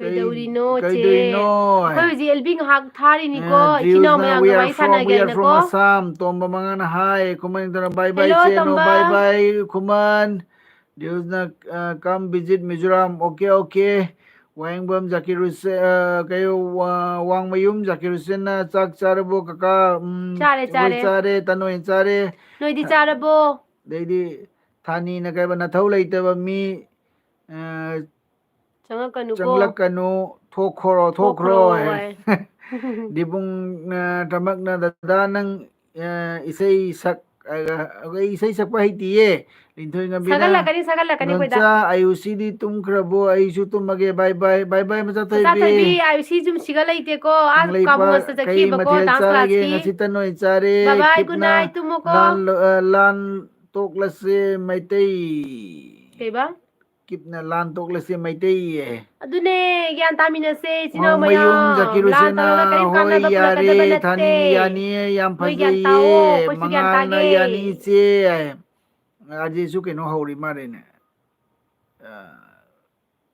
ꯀꯩ-, ꯀꯩꯗꯧꯔꯤꯅꯣ, ꯆꯦ? ꯀꯩꯗꯧꯔꯤꯅꯣ? ꯑꯩꯈꯣꯏ ꯍꯧꯖꯤꯛ ꯑꯦꯜꯕꯤ ꯉꯥꯏꯍꯥꯛ ꯊꯥꯔꯤꯅꯤꯀꯣ, ꯑ, ꯏꯆꯤꯟ ꯏꯅꯥꯎ ꯗ꯭ꯔꯤꯜꯁꯅ, ꯃꯌꯥꯝꯒ "We are ꯋꯥꯔꯤ from, we are from ꯁꯥꯟꯅꯒꯦꯅꯀꯣ꯫ Assam." Tomba ꯃꯉꯥꯡꯅ hi, Khuman ꯏꯟꯗ꯭ꯔꯅ bye bye, hello, ꯆꯦꯅꯣ, Tomba. Bye bye, ꯈꯨꯃꯟ꯫ ꯗꯤꯌꯨꯁꯅ, ꯑ, come visit Mizoram. Okay, okay. ꯋꯥꯍꯦꯡꯕꯝ ꯖꯥꯀꯤꯔ ꯍꯨꯁꯦꯟ, ꯑ, ꯀꯩ, ꯋꯥ-, ꯋꯥꯡꯃꯌꯨꯝ ꯖꯥꯀꯤꯔ ꯍꯨꯁꯦꯟꯅ, "ꯆꯥꯛ ꯆꯥꯔꯕꯣ ꯀꯀꯥ?" ꯎꯝ, ꯆꯥꯔꯦ, ꯑꯩꯈꯣꯏ ꯆꯥꯔꯦ꯫ ꯆꯥꯔꯦ, ꯇꯟ ꯑꯣꯏꯅ ꯆꯥꯔꯦ꯫ ꯅꯣꯏꯗꯤ ꯆꯥꯔꯕꯣ? ꯑꯗꯩꯗꯤ ꯊꯥꯅꯤꯅ ꯀꯩꯕ, "ꯅꯊꯧ ꯂꯩꯇꯕ ꯃꯤ, ꯑ, ꯆꯪꯉꯛꯀꯅꯨꯀꯣ꯫ ꯆꯪꯂꯛꯀꯅꯨ, ꯊꯣꯛꯈ꯭ꯔꯣ, ꯊꯣꯛꯈ꯭ꯔꯣ" ꯊꯣꯛꯈ꯭ꯔꯣ ꯍꯥꯏ꯫ ꯍꯥꯏ꯫ ꯗꯤꯕꯨꯡ, ꯑ, ꯇꯃꯛꯅ, "ꯗꯗꯥ ꯅꯪ, ꯑ, ꯏꯁꯩ ꯁꯛ-, ꯑ, ꯑꯩ ꯏꯁꯩ ꯁꯛꯄ ꯍꯩꯇꯤꯌꯦ꯫ ꯂꯤꯟꯊꯣꯏ ꯉꯝꯕꯤꯅ ꯁꯒꯠꯂꯛꯀꯅꯤ, ꯁꯒꯠꯂꯛꯀꯅꯤ ꯑꯩꯈꯣꯏꯗ꯫ ꯅꯣꯟꯆꯥ ꯑꯌꯨꯁꯤꯗꯤ ꯇꯨꯝꯈ꯭ꯔꯕꯣ? ꯑꯩꯁꯨ ꯇꯨꯝꯃꯒꯦ꯫ Bye bye, bye bye ꯃꯆꯥ ꯊꯣꯏꯕꯤ꯫ ꯃꯆꯥ ꯊꯣꯏꯕꯤ, ꯑꯌꯨꯁꯤ ꯁꯨꯝ ꯁꯤꯒ ꯂꯩꯇꯦꯀꯣ꯫ ꯑꯥ, ꯀꯪꯂꯩꯄꯥꯛ ꯀꯥꯕꯨꯡ ꯑꯁꯇ ꯀꯩ ꯆꯠꯈꯤꯕꯀꯣ, ꯃꯊꯦꯜ dance ꯆꯥꯔꯒꯦ? class ꯀꯤ꯫ ꯉꯁꯤ ꯇꯟ ꯑꯣꯏ ꯆꯥꯔꯦ꯫ Bye bye, good ꯀꯤꯞꯅ night, ꯇꯨꯝꯃꯣꯀꯣ꯫ ꯂꯥꯟ, ꯑ, ꯂꯥꯟ ꯇꯣꯛꯂꯁꯦ ꯃꯩꯇꯩ꯫ ꯀꯩꯕ? ꯀꯤꯞꯅ ꯂꯥꯟ ꯇꯣꯛꯂꯁꯦ ꯃꯩꯇꯩ꯫ ꯑꯗꯨꯅꯦ, ꯒ꯭ꯌꯥꯟ ꯇꯥꯃꯤꯟꯅꯁꯦ, ꯏꯆꯤꯟ ꯏꯅꯥꯎ ꯋꯥꯡꯃꯌꯨꯝ ꯃꯌꯥꯝ꯫ ꯖꯥꯀꯤꯔ ꯂꯥꯟ ꯍꯨꯁꯦꯟꯅ, ꯇꯧꯔꯒ ꯀꯔꯤꯝ "ꯍꯣꯏ, ꯀꯥꯟꯅꯕ ꯌꯥꯔꯦ, ꯄꯨꯔꯛꯀꯗꯕ ꯊꯥꯅꯤ ꯅꯠꯇꯦ꯫ ꯌꯥꯅꯤꯌꯦ, ꯌꯥꯝ ꯅꯣꯏ ꯒ꯭ꯌꯥꯟ ꯐꯖꯩꯌꯦ, ꯇꯥꯑꯣ, ꯑꯩꯈꯣꯏꯁꯨ ꯒ꯭ꯌꯥꯟ ꯃꯉꯥꯜꯅ ꯇꯥꯒꯦ꯫ ꯌꯥꯅꯤꯁꯦ" ꯍꯥꯏ꯫ ꯑꯥꯔꯖꯦꯁꯨ ꯀꯩꯅꯣ ꯍꯧꯔꯤ ꯃꯥꯜꯂꯦꯅꯦ꯫ ꯑ,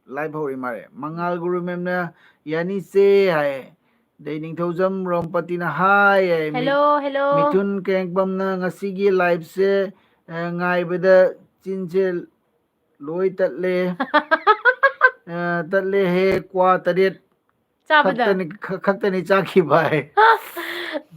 live ꯍꯧꯔꯤ ꯃꯥꯜꯂꯦ꯫ ꯃꯉꯥꯜ ꯒꯨꯔꯨ ꯃꯦꯝꯅ "ꯌꯥꯅꯤꯁꯦ" ꯍꯥꯏ꯫ ꯑꯗꯩ ꯅꯤꯡꯊꯧꯖꯝ ꯔꯣꯝꯄꯇꯤꯅ "ꯍꯥꯏ" ꯍꯥꯏ꯫ ꯃꯤ-, Hello, hello꯫ ꯃꯤꯊꯨꯟ ꯀꯌꯦꯡꯄꯝꯅ "ꯉꯁꯤꯒꯤ live ꯁꯦ, ꯑ, ꯉꯥꯏꯕꯗ ꯆꯤꯟꯁꯦ ꯂꯣꯏ ꯇꯠꯂꯦ꯫ ꯑ, ꯇꯠꯂꯦꯍꯦ, ꯀ꯭ꯋꯥ ꯇꯔꯦꯠ ꯆꯥꯕꯗ꯫ ꯈꯛꯇꯅꯤ, ꯈ-, ꯈꯛꯇꯅꯤ ꯆꯥꯈꯤꯕ" ꯍꯥꯏ꯫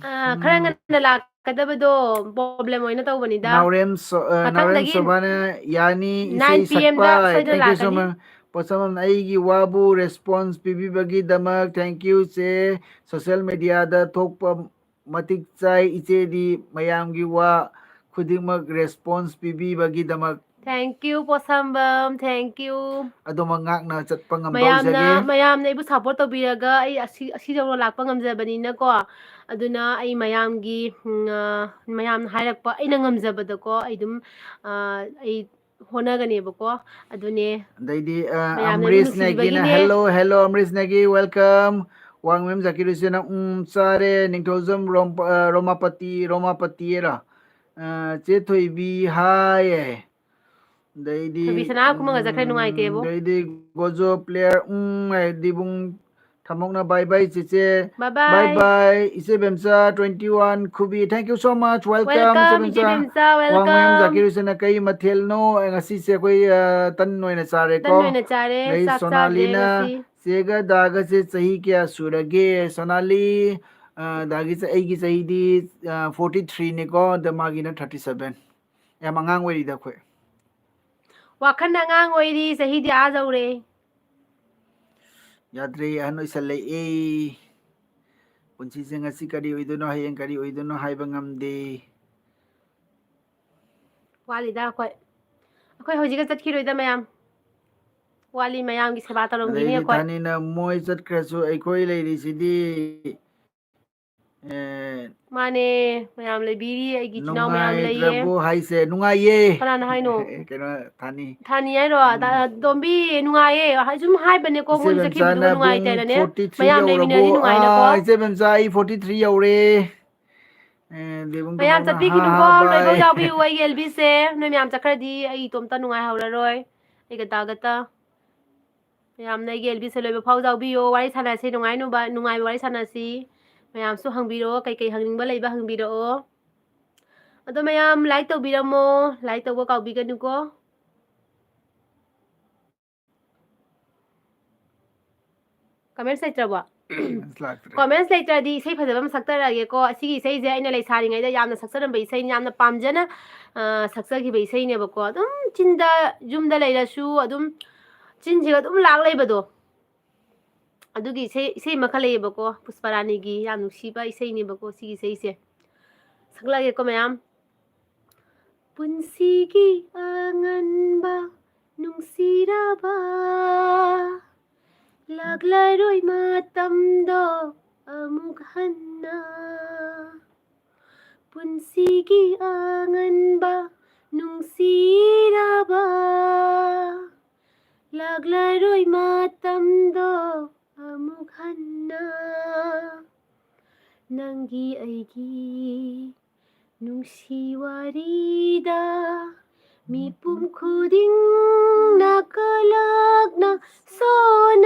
ꯑ, ꯈꯔ ꯉꯟꯅ ꯂꯥꯛꯀꯗꯕꯗꯣ problem ꯑꯣꯏꯅ ꯇꯧꯕꯅꯤꯗ꯫ ꯅꯥꯎꯔꯦꯝ ꯁꯣ-, ꯑ, ꯅꯥꯎꯔꯦꯝ ꯃꯊꯪꯗꯒꯤ ꯁꯣꯚꯥꯅ "ꯌꯥꯅꯤ, ꯏꯁꯩ nine P M ꯁꯛꯄ" ꯗ ꯍꯥꯏ꯫ ꯁꯣꯏꯗꯅ Thank you so ꯂꯥꯛꯀꯅꯤ꯫ much꯫ ꯄꯣꯠꯁꯝꯕꯝꯅ "ꯑꯩꯒꯤ ꯋꯥꯕꯨ response ꯄꯤꯕꯤꯕꯒꯤꯗꯃꯛ thank you ꯆꯦ꯫ Social media ꯗ ꯊꯣꯛꯄ ꯃꯇꯤꯛ ꯆꯥꯏ ꯏꯆꯦꯗꯤ, ꯃꯌꯥꯝꯒꯤ ꯋꯥ ꯈꯨꯗꯤꯡꯃꯛ response ꯄꯤꯕꯤꯕꯒꯤꯗꯃꯛ꯫ Thank you, ꯄꯣꯠꯁꯝꯕꯝ, thank you꯫ ꯑꯗꯨꯃꯛ ꯉꯥꯛꯅ ꯆꯠꯄ ꯉꯝꯕ ꯃꯌꯥꯝꯅ, ꯑꯣꯏꯖꯒꯦ꯫ ꯃꯌꯥꯝꯅ ꯑꯩꯕꯨ support ꯇꯧꯕꯤꯔꯒ ꯑꯩ ꯑꯁꯤ, ꯑꯁꯤ ꯌꯧꯅ ꯂꯥꯛꯄ ꯉꯝꯖꯕꯅꯤꯅꯀꯣ꯫ ꯑꯗꯨꯅ ꯑꯩ ꯃꯌꯥꯝꯒꯤ, ꯎꯝ, ꯑ, ꯃꯌꯥꯝꯅ ꯍꯥꯏꯔꯛꯄ ꯑꯩꯅ ꯉꯝꯖꯕꯗꯀꯣ, ꯑꯩ ꯑꯗꯨꯝ, ꯑ, ꯑꯩ ꯍꯣꯠꯅꯒꯅꯦꯕꯀꯣ꯫ ꯑꯗꯨꯅꯦ꯫ ꯑꯗꯩꯗꯤ, ꯑ, ꯃꯌꯥꯝꯅ ꯑꯩꯕꯨ ꯑꯃꯔꯤꯁ ꯅꯦꯒꯤꯅ, ꯅꯨꯡꯁꯤꯕꯤꯕꯒꯤꯅꯦ꯫ "Hello, hello, ꯑꯃꯔꯤꯁ ꯅꯦꯒꯤ, welcome꯫ ꯋꯥꯡꯃꯌꯨꯝ ꯖꯥꯀꯤꯔ ꯍꯨꯁꯦꯟꯅ, ꯎꯝ, ꯆꯥꯔꯦ꯫ ꯅꯤꯡꯊꯧꯖꯝ ꯔꯣꯝ-, ꯑ, ꯔꯣꯃꯥꯄꯇꯤ, ꯔꯣꯃꯥꯄꯇꯤꯔ? ꯑ, ꯆꯦ ꯊꯣꯏꯕꯤ, ꯍꯥꯏ" ꯍꯥꯏ꯫ ꯑꯗꯩꯗꯤ, ꯊꯣꯏꯕꯤ ꯁꯅꯥ ꯀꯨꯝꯃꯒ ꯆꯠꯈ꯭ꯔꯦ, ꯎꯝ, ꯅꯨꯡꯉꯥꯏꯇꯦꯕꯣ꯫ ꯑꯗꯩꯗꯤ ꯒꯣꯖꯣ player, ꯎꯝ, ꯍꯥꯏ, ꯗꯤꯕꯨꯡ ꯊꯝꯃꯧꯅ bye bye ꯆꯦꯆꯦ꯫ Bye Bye bye. Bye ꯏꯆꯦ ꯕꯦꯝꯆꯥ twenty one ꯈꯨꯕꯤ, thank you so much, welcome ꯏꯆꯦ Welcome, ꯏꯆꯦ ꯕꯦꯝꯆꯥ꯫ ꯕꯦꯝꯆꯥ, ꯋꯥ ꯃꯌꯥꯝ welcome. ꯖꯥꯀꯤꯔ ꯍꯨꯁꯦꯟꯅ ꯀꯩ ꯃꯊꯦꯜꯅꯣ? ꯑꯦ, ꯉꯁꯤꯁꯦ ꯑꯩꯈꯣꯏ, ꯑ, ꯇꯟ ꯑꯣꯏꯅ ꯆꯥꯔꯦꯀꯣ꯫ ꯇꯟ ꯑꯣꯏꯅ ꯆꯥꯔꯦ, ꯑꯗꯩ ꯆꯥꯛ ꯆꯥꯗ꯭ꯔꯦ ꯁꯣꯅꯥꯂꯤꯅ, ꯉꯁꯤ꯫ "ꯆꯦꯒ ꯗꯥꯒꯁꯦ ꯆꯍꯤ ꯀꯌꯥ ꯁꯨꯔꯒꯦ?" ꯁꯣꯅꯥꯂꯤ, ꯑ, ꯗꯥꯒꯤ ꯆ-, ꯑꯩꯒꯤ ꯆꯍꯤꯗꯤ, ꯑ, forty three ꯅꯤꯀꯣ, ꯑꯗ ꯃꯥꯒꯤꯅ thirty seven꯫ ꯌꯥꯝ ꯑꯉꯥꯡ ꯑꯣꯏꯔꯤꯗ ꯑꯩꯈꯣꯏ꯫ ꯋꯥꯈꯜ ꯑꯉꯥꯡ ꯑꯣꯏꯔꯤ, ꯆꯍꯤꯗꯤ ꯑꯥ ꯌꯧꯔꯦ꯫ ꯌꯥꯗ꯭ꯔꯦ, ꯑꯍꯟ ꯑꯣꯏꯁꯜꯂꯛꯑꯦ꯫ ꯄꯨꯟꯁꯤꯁꯦ ꯉꯁꯤ ꯀꯔꯤ ꯑꯣꯏꯗꯣꯏꯅꯣ, ꯍꯌꯦꯡ ꯀꯔꯤ ꯑꯣꯏꯗꯣꯏꯅꯣ ꯍꯥꯏꯕ ꯉꯝꯗꯦ꯫ ꯋꯥꯠꯂꯤꯗ ꯑꯩꯈꯣꯏ꯫ ꯑꯩꯈꯣꯏ ꯍꯧꯖꯤꯛꯀ ꯆꯠꯈꯤꯔꯣꯏꯗ ꯃꯌꯥꯝ꯫ ꯋꯥꯠꯂꯤ, ꯃꯌꯥꯝꯒꯤ ꯁꯦꯕꯥ ꯇꯧꯔꯝꯈꯤꯅꯤ ꯑꯗꯩꯗꯤ ꯑꯩꯈꯣꯏ꯫ ꯊꯥꯅꯤꯅ ꯃꯣꯏ ꯆꯠꯈ꯭ꯔꯁꯨ ꯑꯩꯈꯣꯏ ꯂꯩꯔꯤꯁꯤꯗꯤ, ꯑꯦ, ꯃꯥꯅꯦ, ꯃꯌꯥꯝ ꯂꯩꯕꯤꯔꯤ, ꯑꯩꯒꯤ ꯏꯆꯤꯟ ꯏꯅꯥꯎ ꯃꯌꯥꯝ ꯂꯩꯌꯦ꯫ ꯅꯨꯡꯉꯥꯏꯇ꯭ꯔꯕꯣ ꯍꯥꯏꯁꯦ? ꯅꯨꯡꯉꯥꯏꯌꯦ꯫ ꯀꯅꯥꯅ ꯍꯥꯏꯅꯣ? ꯀꯩꯅꯣ, ꯊꯥꯅꯤ꯫ ꯊꯥꯅꯤ ꯍꯥꯏꯔꯣ? ꯇꯥ-, ꯇꯣꯝꯕꯤ, ꯅꯨꯡꯉꯥꯏꯌꯦ꯫ ꯍꯥꯏ-, ꯁꯨꯝ ꯍꯥꯏꯕꯅꯦꯀꯣ, ꯏꯆꯦ ꯃꯣꯏ ꯆꯠꯈꯤꯕꯗꯨꯒ ꯕꯦꯝꯆꯥꯅ ꯄꯨꯡ ꯅꯨꯡꯉꯥꯏꯇꯦꯅꯅꯦ꯫ forty three ꯃꯌꯥꯝ ꯌꯧꯔꯕꯣ? ꯂꯩꯃꯤꯟꯅꯔꯗꯤ ꯅꯨꯡꯉꯥꯏꯅꯀꯣ꯫ ꯑꯥ, ꯏꯆꯦ ꯕꯦꯝꯆꯥ, ꯑꯩ forty three ꯌꯧꯔꯦ꯫ ꯑꯦ, ꯗꯦꯕꯨꯡ ꯃꯌꯥꯝ ꯇꯣꯝꯕꯧꯅ, ꯆꯠꯄꯤꯈꯤꯅꯨꯀꯣ, "ꯍꯥ, ꯍꯥ, ꯂꯣꯏꯐꯥꯎ bye." ꯌꯥꯎꯕꯤꯌꯨ ꯑꯩꯒꯤ ꯑꯦꯜꯕꯤꯁꯦ꯫ ꯅꯣꯏ ꯃꯌꯥꯝ ꯆꯠꯈ꯭ꯔꯗꯤ ꯑꯩ ꯏꯇꯣꯝꯇ ꯅꯨꯡꯉꯥꯏꯍꯧꯔꯔꯣꯏ, ꯑꯩꯒ ꯇꯥꯒꯇ꯫ ꯃꯌꯥꯝꯅ ꯑꯩꯒꯤ ꯑꯦꯜꯕꯤꯁꯦ ꯂꯣꯏꯕ ꯐꯥꯎ ꯌꯥꯎꯕꯤꯌꯣ, ꯋꯥꯔꯤ ꯁꯥꯟꯅꯁꯤ, ꯅꯨꯡꯉꯥꯏ ꯅꯨꯡꯕ-, ꯅꯨꯡꯉꯥꯏꯕ ꯋꯥꯔꯤ ꯁꯥꯟꯅꯁꯤ꯫ ꯃꯌꯥꯝꯁꯨ ꯍꯪꯕꯤꯔꯛꯑꯣ, ꯀꯩꯀꯩ ꯍꯪꯅꯤꯡꯕ ꯂꯩꯕ ꯍꯪꯕꯤꯔꯛꯑꯣ꯫ ꯑꯗꯣ ꯃꯌꯥꯝ like ꯇꯧꯕꯤꯔꯝꯃꯣ, like ꯇꯧꯕ ꯀꯥꯎꯕꯤꯒꯅꯨꯀꯣ꯫ Comments ꯂꯩꯇ꯭ꯔꯕꯣ? Comments ꯂꯥꯛꯇ꯭ꯔꯦ꯫ Comments ꯂꯩꯇ꯭ꯔꯗꯤ ꯏꯁꯩ ꯐꯖꯕ ꯑꯃ ꯁꯛꯆꯔꯛꯑꯒꯦꯀꯣ꯫ ꯑꯁꯤꯒꯤ ꯏꯁꯩꯁꯦ ꯑꯩꯅ ꯂꯩꯁꯥꯔꯤꯉꯩꯗ ꯌꯥꯝꯅ ꯁꯛꯆꯔꯝꯕ ꯏꯁꯩꯅꯤ, ꯌꯥꯝꯅ ꯄꯥꯝꯖꯅ, ꯑ, ꯁꯛꯆꯈꯤꯕ ꯏꯁꯩꯅꯦꯕꯀꯣ꯫ ꯑꯗꯨꯝ ꯆꯤꯟꯗ, ꯌꯨꯝꯗ ꯂꯩꯔꯁꯨ ꯑꯗꯨꯝ ꯆꯤꯟꯁꯤꯒ ꯑꯗꯨꯝ ꯂꯥꯛ ꯂꯩꯕꯗꯣ꯫ ꯑꯗꯨꯒꯤ ꯏꯁꯩ, ꯏꯁꯩ ꯃꯈꯜ ꯂꯩꯌꯦꯕꯀꯣ, ꯄꯨꯁꯄꯔꯥꯅꯤꯒꯤ ꯌꯥꯝ ꯅꯨꯡꯁꯤꯕ ꯏꯁꯩꯅꯦꯕꯀꯣ ꯁꯤꯒꯤ ꯏꯁꯩꯁꯦ꯫ ꯁꯛꯂꯛꯑꯒꯦꯀꯣ ꯃꯌꯥꯝ꯫ ꯄꯨꯟꯁꯤꯒꯤ ꯑꯉꯟꯕ ꯅꯨꯡꯁꯤꯔꯕ, ꯂꯥꯛꯂꯔꯣꯏ ꯃꯇꯝꯗꯣ ꯑꯃꯨꯛ ꯍꯟꯅ꯫ ꯄꯨꯟꯁꯤꯒꯤ ꯑꯉꯟꯕ ꯅꯨꯡꯁꯤꯔꯕ, ꯂꯥꯛꯂꯔꯣꯏ ꯃꯇꯝꯗꯣ ꯑꯃꯨꯛ ꯍꯟꯅ꯫ ꯅꯪꯒꯤ ꯑꯩꯒꯤ ꯅꯨꯡꯁꯤ ꯋꯥꯔꯤꯗ ꯃꯤꯄꯨꯝ ꯈꯨꯗꯤꯡꯅ ꯀꯂꯛꯅ ꯁꯣꯟꯅꯈꯤꯕ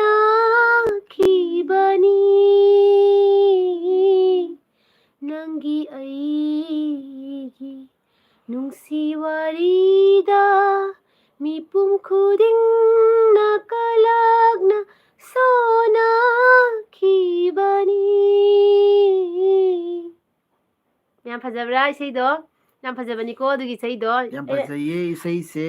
ꯐꯖꯕ꯭ꯔꯥ ꯏꯁꯩꯗꯣ? ꯌꯥꯝ ꯐꯖꯕꯅꯤꯀꯣ ꯑꯗꯨꯒꯤ ꯏꯁꯩꯗꯣ꯫ ꯌꯥꯝ ꯑꯩꯅ, ꯐꯖꯩꯌꯦ ꯏꯁꯩꯁꯦ꯫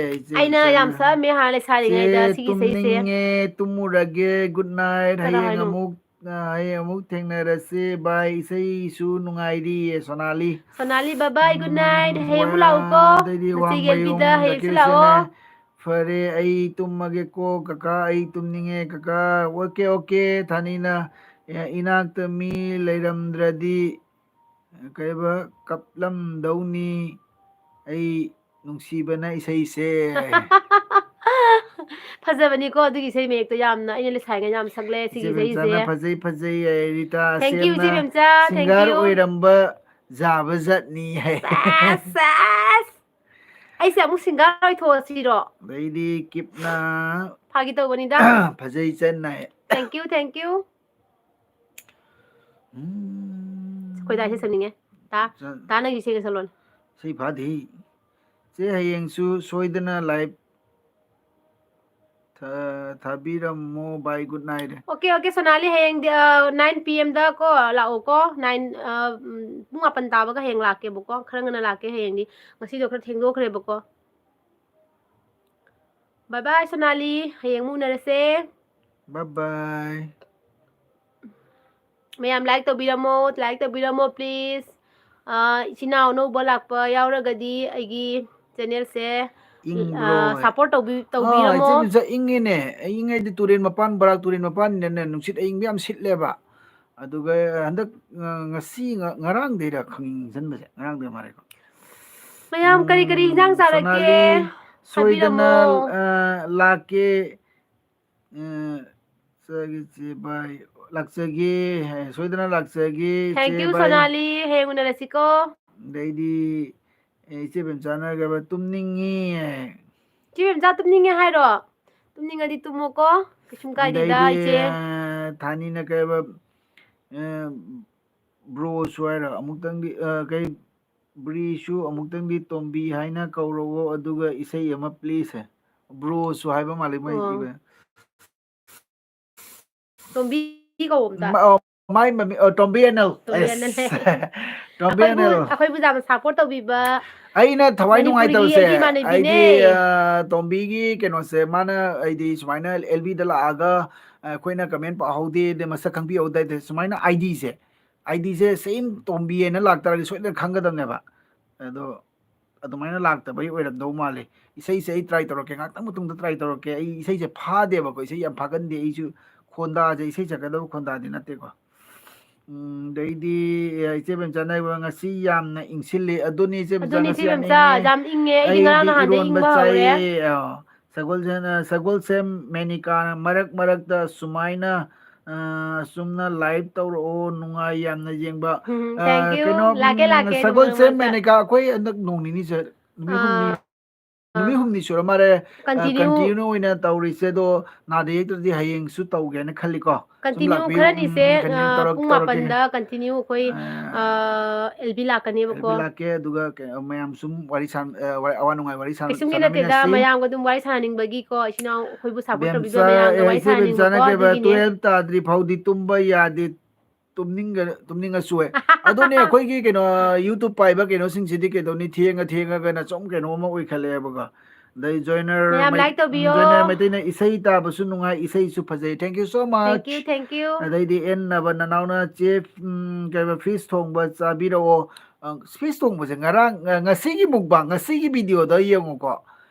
ꯑꯩꯁꯦ ꯑꯩꯅ ꯌꯥꯝ ꯐꯖꯅ ꯁꯛꯑꯝꯃꯦ ꯍꯥꯟꯅ ꯂꯩꯁꯥꯔꯤꯉꯩꯗ ꯆꯦ ꯁꯤꯒꯤ ꯏꯁꯩꯁꯦ꯫ ꯇꯨꯝꯅꯤꯡꯉꯦ, ꯇꯨꯝꯃꯨꯔꯒꯦ, good night꯫ ꯀꯅꯥ ꯍꯌꯦꯡ ꯍꯥꯏꯅꯣ? ꯑꯃꯨꯛ ꯑ, ꯍꯌꯦꯡ ꯑꯃꯨꯛ ꯊꯦꯡꯅꯔꯁꯦ꯫ Bye꯫ ꯏꯁꯩꯁꯨ ꯅꯨꯡꯉꯥꯏꯔꯤꯌꯦ ꯁꯣꯅꯥꯂꯤ꯫ ꯁꯣꯅꯥꯂꯤ, bye bye, good night꯫ ꯎꯝ, ꯍꯌꯦꯡ ꯑꯃꯨꯛ ꯋꯥ-, ꯂꯥꯛꯎꯀꯣ꯫ ꯑꯗꯩꯗꯤ ꯅꯆꯦꯒꯤ ꯋꯥꯡꯃꯌꯨꯝ ꯑꯦꯜꯄꯤꯗ ꯍꯌꯦꯡꯁꯨ ꯔꯥꯀꯦꯁꯅ ꯂꯥꯛꯑꯣ꯫ ꯐꯔꯦ, ꯑꯩ ꯇꯨꯝꯃꯒꯦꯀꯣ ꯀꯀꯥ, ꯑꯩ ꯇꯨꯝꯅꯤꯡꯉꯦ ꯀꯀꯥ꯫ Okay, okay. ꯊꯥꯅꯤꯅ, ꯑꯦ, ꯏꯅꯥꯛꯇ ꯃꯤ ꯂꯩꯔꯝꯗ꯭ꯔꯗꯤ ꯀꯩꯕ ꯀꯞꯂꯝꯗꯧꯅꯤ꯫ ꯑꯩ ꯅꯨꯡꯁꯤꯕꯅ ꯏꯁꯩꯁꯦ꯫ ꯐꯖꯕꯅꯤꯀꯣ ꯑꯗꯨꯒꯤ ꯏꯁꯩ ꯃꯌꯦꯛꯇꯣ ꯌꯥꯝꯅ꯫ ꯑꯩꯅ ꯂꯩꯁꯥꯔꯤꯉꯩ ꯌꯥꯝ ꯁꯛꯂꯦ ꯁꯤꯒꯤ ꯏꯆꯦ ꯕꯦꯝꯆꯥꯅ ꯏꯁꯩꯁꯦ꯫ ꯐꯖꯩ ꯐꯖꯩ ꯍꯥꯏ꯫ ꯔꯤꯇꯥ Thank you, ꯏꯆꯦ ꯑꯁꯦꯝꯅ ꯕꯦꯝꯆꯥ, thank singer you꯫ ꯑꯣꯏꯔꯝꯕ ꯌꯥꯕ ꯖꯥꯠꯅꯤ ꯍꯥꯏ꯫ ꯁꯦꯁ, ꯁꯦꯁ꯫ ꯑꯩꯁꯦ ꯑꯃꯨꯛ singer ꯑꯣꯏꯊꯣꯛꯑꯁꯤꯔꯣ? ꯑꯗꯩꯗꯤ ꯀꯤꯞꯅ ꯐꯥꯒꯤ ꯇꯧꯕꯅꯤꯗ꯫ ꯐꯖꯩ ꯆꯟꯅ ꯍꯥꯏ꯫ Thank you, thank you꯫ ꯎꯝ꯫ ꯑꯩꯈꯣꯏꯗꯥꯏꯁꯦ ꯁꯛꯅꯤꯡꯉꯦ꯫ ꯇꯥ, ꯆꯟ-, ꯇꯥ ꯅꯪꯒꯤ ꯏꯁꯩꯒ ꯁꯛꯂꯣꯅꯦ꯫ ꯏꯁꯩ ꯐꯥꯗꯤ꯫ ꯆꯦ ꯍꯌꯦꯡꯁꯨ ꯁꯣꯏꯗꯅ live ꯊꯥ-, ꯊꯥꯕꯤꯔꯝꯃꯣ꯫ Bye, good night꯫ Okay, okay, ꯁꯣꯅꯥꯂꯤ, ꯍꯌꯦꯡꯗꯤ, ꯑ, nine P M ꯗ ꯀꯣ ꯂꯥꯛꯑꯣꯀꯣ꯫ Nine, ꯑ, ꯎꯝ, ꯄꯨꯡ ꯃꯥꯄꯟ ꯇꯥꯕꯒ ꯍꯌꯦꯡ ꯂꯥꯛꯀꯦꯕꯀꯣ꯫ ꯈꯔ ꯉꯟꯅ ꯂꯥꯛꯀꯦ ꯍꯌꯦꯡꯗꯤ꯫ ꯉꯁꯤꯗꯣ ꯈꯔ ꯊꯦꯡꯗꯣꯛꯈ꯭ꯔꯦꯕꯀꯣ꯫ Bye bye, ꯁꯣꯅꯥꯂꯤ꯫ ꯍꯌꯦꯡ ꯑꯃꯨꯛ ꯎꯅꯔꯁꯦ꯫ Bye bye꯫ ꯃꯌꯥꯝ like ꯇꯧꯕꯤꯔꯝꯃꯣ, like ꯇꯧꯕꯤꯔꯝꯃꯣ, please꯫ ꯑ, ꯏꯆꯤꯟ ꯏꯅꯥꯎ ꯑꯅꯧꯕ ꯂꯥꯛꯄ ꯌꯥꯎꯔꯒꯗꯤ ꯑꯩꯒꯤ channel ꯁꯦ, ꯏꯪꯕ꯭ꯔꯣ? ꯑ, support ꯇꯧꯕꯤ-, ꯑꯥ, ꯇꯧꯕꯤꯔꯝꯃꯣ꯫ ꯏꯆꯦ ꯕꯤꯝꯆꯥ, ꯏꯪꯉꯦꯅꯦ꯫ ꯑꯩ ꯏꯪꯉꯩꯗꯤ ꯇꯨꯔꯦꯟ ꯃꯄꯥꯟ, ꯕꯔꯥꯛ ꯇꯨꯔꯦꯟ ꯃꯄꯥꯟꯅꯤꯅꯅꯦ, ꯅꯨꯡꯁꯤꯠ ꯑꯏꯪꯕ ꯌꯥꯝ ꯁꯤꯠꯂꯦꯕ꯫ ꯑꯗꯨꯒ ꯍꯟꯗꯛ, ꯑ, ꯉꯁꯤ, ꯉ-, ꯉꯔꯥꯡꯗꯩꯔ ꯈꯪꯅꯤꯡꯁꯟꯕꯁꯦ, ꯉꯔꯥꯡꯗꯩ ꯃꯥꯜꯂꯦꯀꯣ꯫ ꯃꯌꯥꯝ ꯀꯔꯤ ꯀꯔꯤ ꯏꯟꯖꯥꯡ ꯎꯝ, ꯆꯥꯔꯛꯀꯦ? ꯁꯣꯅꯥꯂꯤ, ꯁꯣꯏꯗꯅ, ꯍꯥꯏꯕꯤꯔꯝꯃꯣ꯫ ꯑ, ꯂꯥꯛꯀꯦ꯫ ꯑ, ꯆꯥꯒꯦ ꯆꯦ ꯕꯥꯏ, ꯂꯥꯛꯆꯒꯦ, ꯍꯥꯏ, ꯁꯣꯏꯗꯅ ꯂꯥꯛꯆꯒꯦ Thank ꯆꯦ you, ꯕꯥꯏ꯫ ꯁꯣꯅꯥꯂꯤ꯫ ꯍꯌꯦꯡ ꯎꯅꯔꯁꯤꯀꯣ꯫ ꯑꯗꯩꯗꯤ, ꯑꯦ, ꯏꯆꯦ ꯕꯦꯝꯆꯥꯅ ꯀꯩꯕ, "ꯇꯨꯝꯅꯤꯡꯉꯤ" ꯍꯥꯏ꯫ ꯏꯆꯦ ꯕꯦꯝꯆꯥ ꯇꯨꯝꯅꯤꯡꯉꯦ ꯍꯥꯏꯔꯣ? ꯇꯨꯝꯅꯤꯡꯉꯗꯤ ꯇꯨꯝꯃꯣꯀꯣ꯫ ꯀꯩꯁꯨꯝ ꯀꯥꯏꯗꯦꯗ, ꯑꯗꯩꯗꯤ, ꯏꯆꯦ꯫ ꯑ, ꯊꯥꯅꯤꯅ ꯀꯩꯕ, ꯑ, ꯕ꯭ꯔꯣꯁꯨ ꯍꯥꯏꯔꯣ? ꯑꯃꯨꯛꯇꯪꯗꯤ, ꯑ, ꯀꯩ, ꯕ꯭ꯔꯤꯁꯨ ꯑꯃꯨꯛꯇꯪꯗꯤ ꯇꯣꯝꯕꯤ ꯍꯥꯏꯅ ꯀꯧꯔꯛꯑꯣ, ꯑꯗꯨꯒ ꯏꯁꯩ ꯑꯃ please ꯍꯥꯏ꯫ ꯕ꯭ꯔꯣꯁꯨ ꯍꯥꯏꯕ ꯃꯥꯜꯂꯦ ꯃꯣꯏ ꯑꯣ꯫ ꯏꯕ꯫ ꯇꯣꯝꯕꯤ ꯀꯧ ꯑꯝꯇ꯫ ꯃ-, ꯑ, ꯃꯥꯏ ꯃꯃꯤꯡ, ꯑ, Tombi N L. Tombi N L. Yes, Tombi N L. ꯑꯩꯈꯣꯏꯕꯨ ꯌꯥꯝꯅ support ꯇꯧꯕꯤꯕ ꯑꯩꯅ ꯊꯋꯥꯏ ꯃꯅꯤꯄꯨꯔꯒꯤ ꯅꯨꯡꯉꯥꯏꯇꯕꯁꯦ, ꯑꯦꯜ ꯕꯤ ꯏꯃꯥꯟꯅꯕꯤꯅꯦ꯫ ꯍꯥꯏꯗꯤ, ꯑ, ꯇꯣꯝꯕꯤꯒꯤ ꯀꯩꯅꯣꯁꯦ, ꯃꯥꯅ, ꯍꯥꯏꯗꯤ, ꯁꯨꯃꯥꯏꯅ ꯑꯦꯜ ꯕꯤꯗ ꯂꯥꯛꯑꯒ, ꯑ, ꯑꯩꯈꯣꯏꯅ comment ꯄꯥꯍꯧꯗꯦ, ꯑꯗꯩ ꯃꯁꯛ ꯈꯪꯕꯤꯍꯧꯗꯦ, ꯑꯗꯩ ꯁꯨꯃꯥꯏꯅ ꯑꯥꯏ ꯗꯤꯁꯦ, ꯑꯥꯏ ꯗꯤꯁꯦ same ꯇꯣꯝꯕꯤ ꯍꯥꯏꯅ ꯂꯥꯛꯇꯥꯔꯗꯤ ꯁꯣꯏꯗꯅ ꯈꯪꯒꯗꯕꯅꯦꯕ꯫ ꯑꯗꯣ ꯑꯗꯨꯃꯥꯏꯅ ꯂꯥꯛꯇꯕꯒꯤ ꯑꯣꯏꯔꯝꯗꯧ ꯃꯥꯜꯂꯦ꯫ ꯏꯁꯩꯁꯦ ꯑꯩ try ꯇꯧꯔꯛꯀꯦ, ꯉꯥꯛꯇꯪ ꯃꯇꯨꯡꯗ try ꯇꯧꯔꯛꯀꯦ꯫ ꯑꯩ ꯏꯁꯩꯁꯦ ꯐꯥꯗꯦꯕꯀꯣ, ꯏꯁꯩ ꯌꯥꯝ ꯐꯥꯒꯟꯗꯦ꯫ ꯑꯩꯁꯨ ꯈꯣꯟꯗꯥꯁꯦ ꯏꯁꯩ ꯁꯛꯀꯗꯕ ꯈꯣꯟꯗꯥꯗꯤ ꯅꯠꯇꯦꯀꯣ꯫ ꯎꯝ, ꯑꯗꯩꯗꯤ, ꯑꯦ, ꯏꯆꯦ ꯕꯦꯝꯆꯥꯅ ꯍꯥꯏꯕ, "ꯉꯁꯤ ꯌꯥꯝꯅ ꯏꯪꯁꯤꯜꯂꯤ꯫" ꯑꯗꯨꯅꯤ, ꯏꯆꯦ ꯕꯦꯝꯆꯥ, ꯑꯗꯨꯅꯤ, ꯉꯁꯤ ꯏꯆꯦ ꯌꯥꯝꯅ ꯕꯦꯝꯆꯥ, ꯏꯪꯉꯦ꯫ ꯌꯥꯝ ꯏꯪꯉꯦ꯫ ꯑꯩꯗꯤ ꯉꯔꯥꯡ ꯑꯩꯗꯤ ꯅꯍꯥꯟꯗꯩ ꯏꯔꯣꯟꯕ ꯏꯪꯕ ꯍꯧꯔꯦ꯫ ꯆꯥꯏꯌꯦ꯫ ꯑ, ꯁꯒꯣꯜꯁꯦꯟ-, ꯑ, ꯁꯒꯣꯜꯁꯦꯝ ꯃꯦꯅꯤꯀꯥꯅ ꯃꯔꯛ ꯃꯔꯛꯇ ꯁꯨꯃꯥꯏꯅ, ꯑ, ꯑꯁꯨꯝꯅ live ꯇꯧꯔꯛꯑꯣ, ꯅꯨꯡꯉꯥꯏ ꯌꯥꯝꯅ ꯌꯦꯡꯕ꯫ ꯎꯝ, ꯑ, thank you꯫ ꯀꯩꯅꯣ, ꯂꯥꯛꯀꯦ, ꯎꯝ, ꯂꯥꯛꯀꯦ, ꯅꯣꯡꯃ ꯁꯒꯣꯜꯁꯦꯝ ꯅꯣꯡꯃ ꯃꯦꯅꯤꯀꯥ, ꯑꯩꯈꯣꯏ ꯍꯟꯗꯛ ꯅꯣꯡ ꯅꯤꯅꯤ ꯆꯠ-, ꯅꯨꯃꯤꯠ ꯍꯨꯝꯅꯤ, ꯑꯥ꯫ ꯅꯨꯃꯤꯠ ꯍꯨꯝꯅꯤ ꯁꯨꯔ ꯃꯥꯜꯂꯦ, ꯑ, continue꯫ Continue ꯑꯣꯏꯅ ꯇꯧꯔꯤꯁꯦ꯫ ꯑꯗꯣ ꯅꯥꯗ ꯌꯦꯛꯇ꯭ꯔꯗꯤ ꯍꯌꯦꯡꯁꯨ ꯇꯧꯒꯦꯅ ꯈꯜꯂꯤꯀꯣ꯫ ꯁꯨꯝ continue ꯂꯥꯛꯄꯤꯌꯨ꯫ ꯈꯔꯅꯤꯁꯦ, ꯎꯝ, continue ꯑ, ꯇꯧꯔꯛ-, ꯄꯨꯡ ꯇꯧꯔꯛꯀꯦ꯫ ꯃꯥꯄꯟꯗ continue ꯑꯩꯈꯣꯏ, ꯑ, ꯑ, ꯑꯦꯜ ꯕꯤ ꯂꯥꯛꯀꯅꯦꯕꯀꯣ꯫ ꯑꯦꯜ ꯕꯤ ꯂꯥꯛꯀꯦ, ꯑꯗꯨꯒ ꯀꯩꯅꯣ, ꯃꯌꯥꯝ ꯁꯨꯝ ꯋꯥꯔꯤ ꯁꯥꯟ-, ꯑ, ꯋꯥ-, ꯑꯋꯥ ꯅꯨꯡꯉꯥꯏ ꯋꯥꯔꯤ ꯁꯥꯟ-, ꯀꯩꯁꯨꯝꯒꯤ ꯅꯠꯇꯦꯗ, ꯁꯥꯟꯅꯃꯤꯟꯅꯁꯤ꯫ ꯃꯌꯥꯝꯒ ꯑꯗꯨꯝ ꯋꯥꯔꯤ ꯁꯥꯟꯅꯅꯤꯡꯕꯒꯤꯀꯣ, ꯏꯆꯤꯟ ꯏꯅꯥꯎ ꯑꯩꯈꯣꯏꯕꯨ support ꯇꯧꯕꯤꯕ ꯕꯦꯝꯆꯥ, ꯃꯌꯥꯝꯒ ꯑꯦ, ꯋꯥꯔꯤ ꯏꯆꯦ ꯕꯦꯝꯆꯥꯅ ꯁꯥꯟꯅꯅꯤꯡꯕꯀꯣ, ꯀꯩꯕ, ꯑꯗꯨꯒꯤꯅꯦ꯫ Twelve ꯇꯥꯗ꯭ꯔꯤ ꯐꯥꯎꯗꯤ ꯇꯨꯝꯕ ꯌꯥꯗꯦ꯫ ꯇꯨꯝꯅꯤꯡꯒ-, ꯇꯨꯝꯅꯤꯡꯉꯁꯨ ꯑꯦ꯫ ꯑꯗꯨꯅꯦ ꯑꯩꯈꯣꯏꯒꯤ ꯀꯩꯅꯣ, YouTube ꯄꯥꯏꯕ ꯀꯩꯅꯣꯁꯤꯡꯁꯤꯗꯤ ꯀꯩꯗꯧꯅꯤ, ꯊꯦꯡꯉ ꯊꯦꯡꯉꯒꯅ ꯁꯨꯝ ꯀꯩꯅꯣꯝꯃ ꯑꯣꯏꯈꯠꯂꯛꯑꯦꯕꯀꯣ꯫ ꯑꯗꯩ ꯖꯣꯏꯅꯔ ꯃꯌꯥꯝ ꯃꯩ-, like ꯇꯧꯕꯤꯌꯣ꯫ ꯖꯣꯏꯅꯔ ꯃꯩꯇꯩꯅ ꯏꯁꯩ ꯇꯥꯕꯁꯨ ꯅꯨꯡꯉꯥꯏ, ꯏꯁꯩꯁꯨ ꯐꯖꯩ꯫ Thank you so much꯫ Thank you, thank you꯫ ꯑꯗꯩꯗꯤ ꯑꯦꯟ ꯅꯕ ꯅꯅꯥꯎꯅ ꯆꯦ, ꯎꯝ, ꯀꯩꯕ, fish ꯊꯣꯡꯕ ꯆꯥꯕꯤꯔꯛꯑꯣ꯫ ꯑ, fish ꯊꯣꯡꯕꯁꯦ ꯉꯔꯥꯡ, ꯑ, ꯉꯁꯤꯒꯤ mukbang, ꯉꯁꯤꯒꯤ video ꯗ ꯌꯦꯡꯉꯨꯀꯣ꯫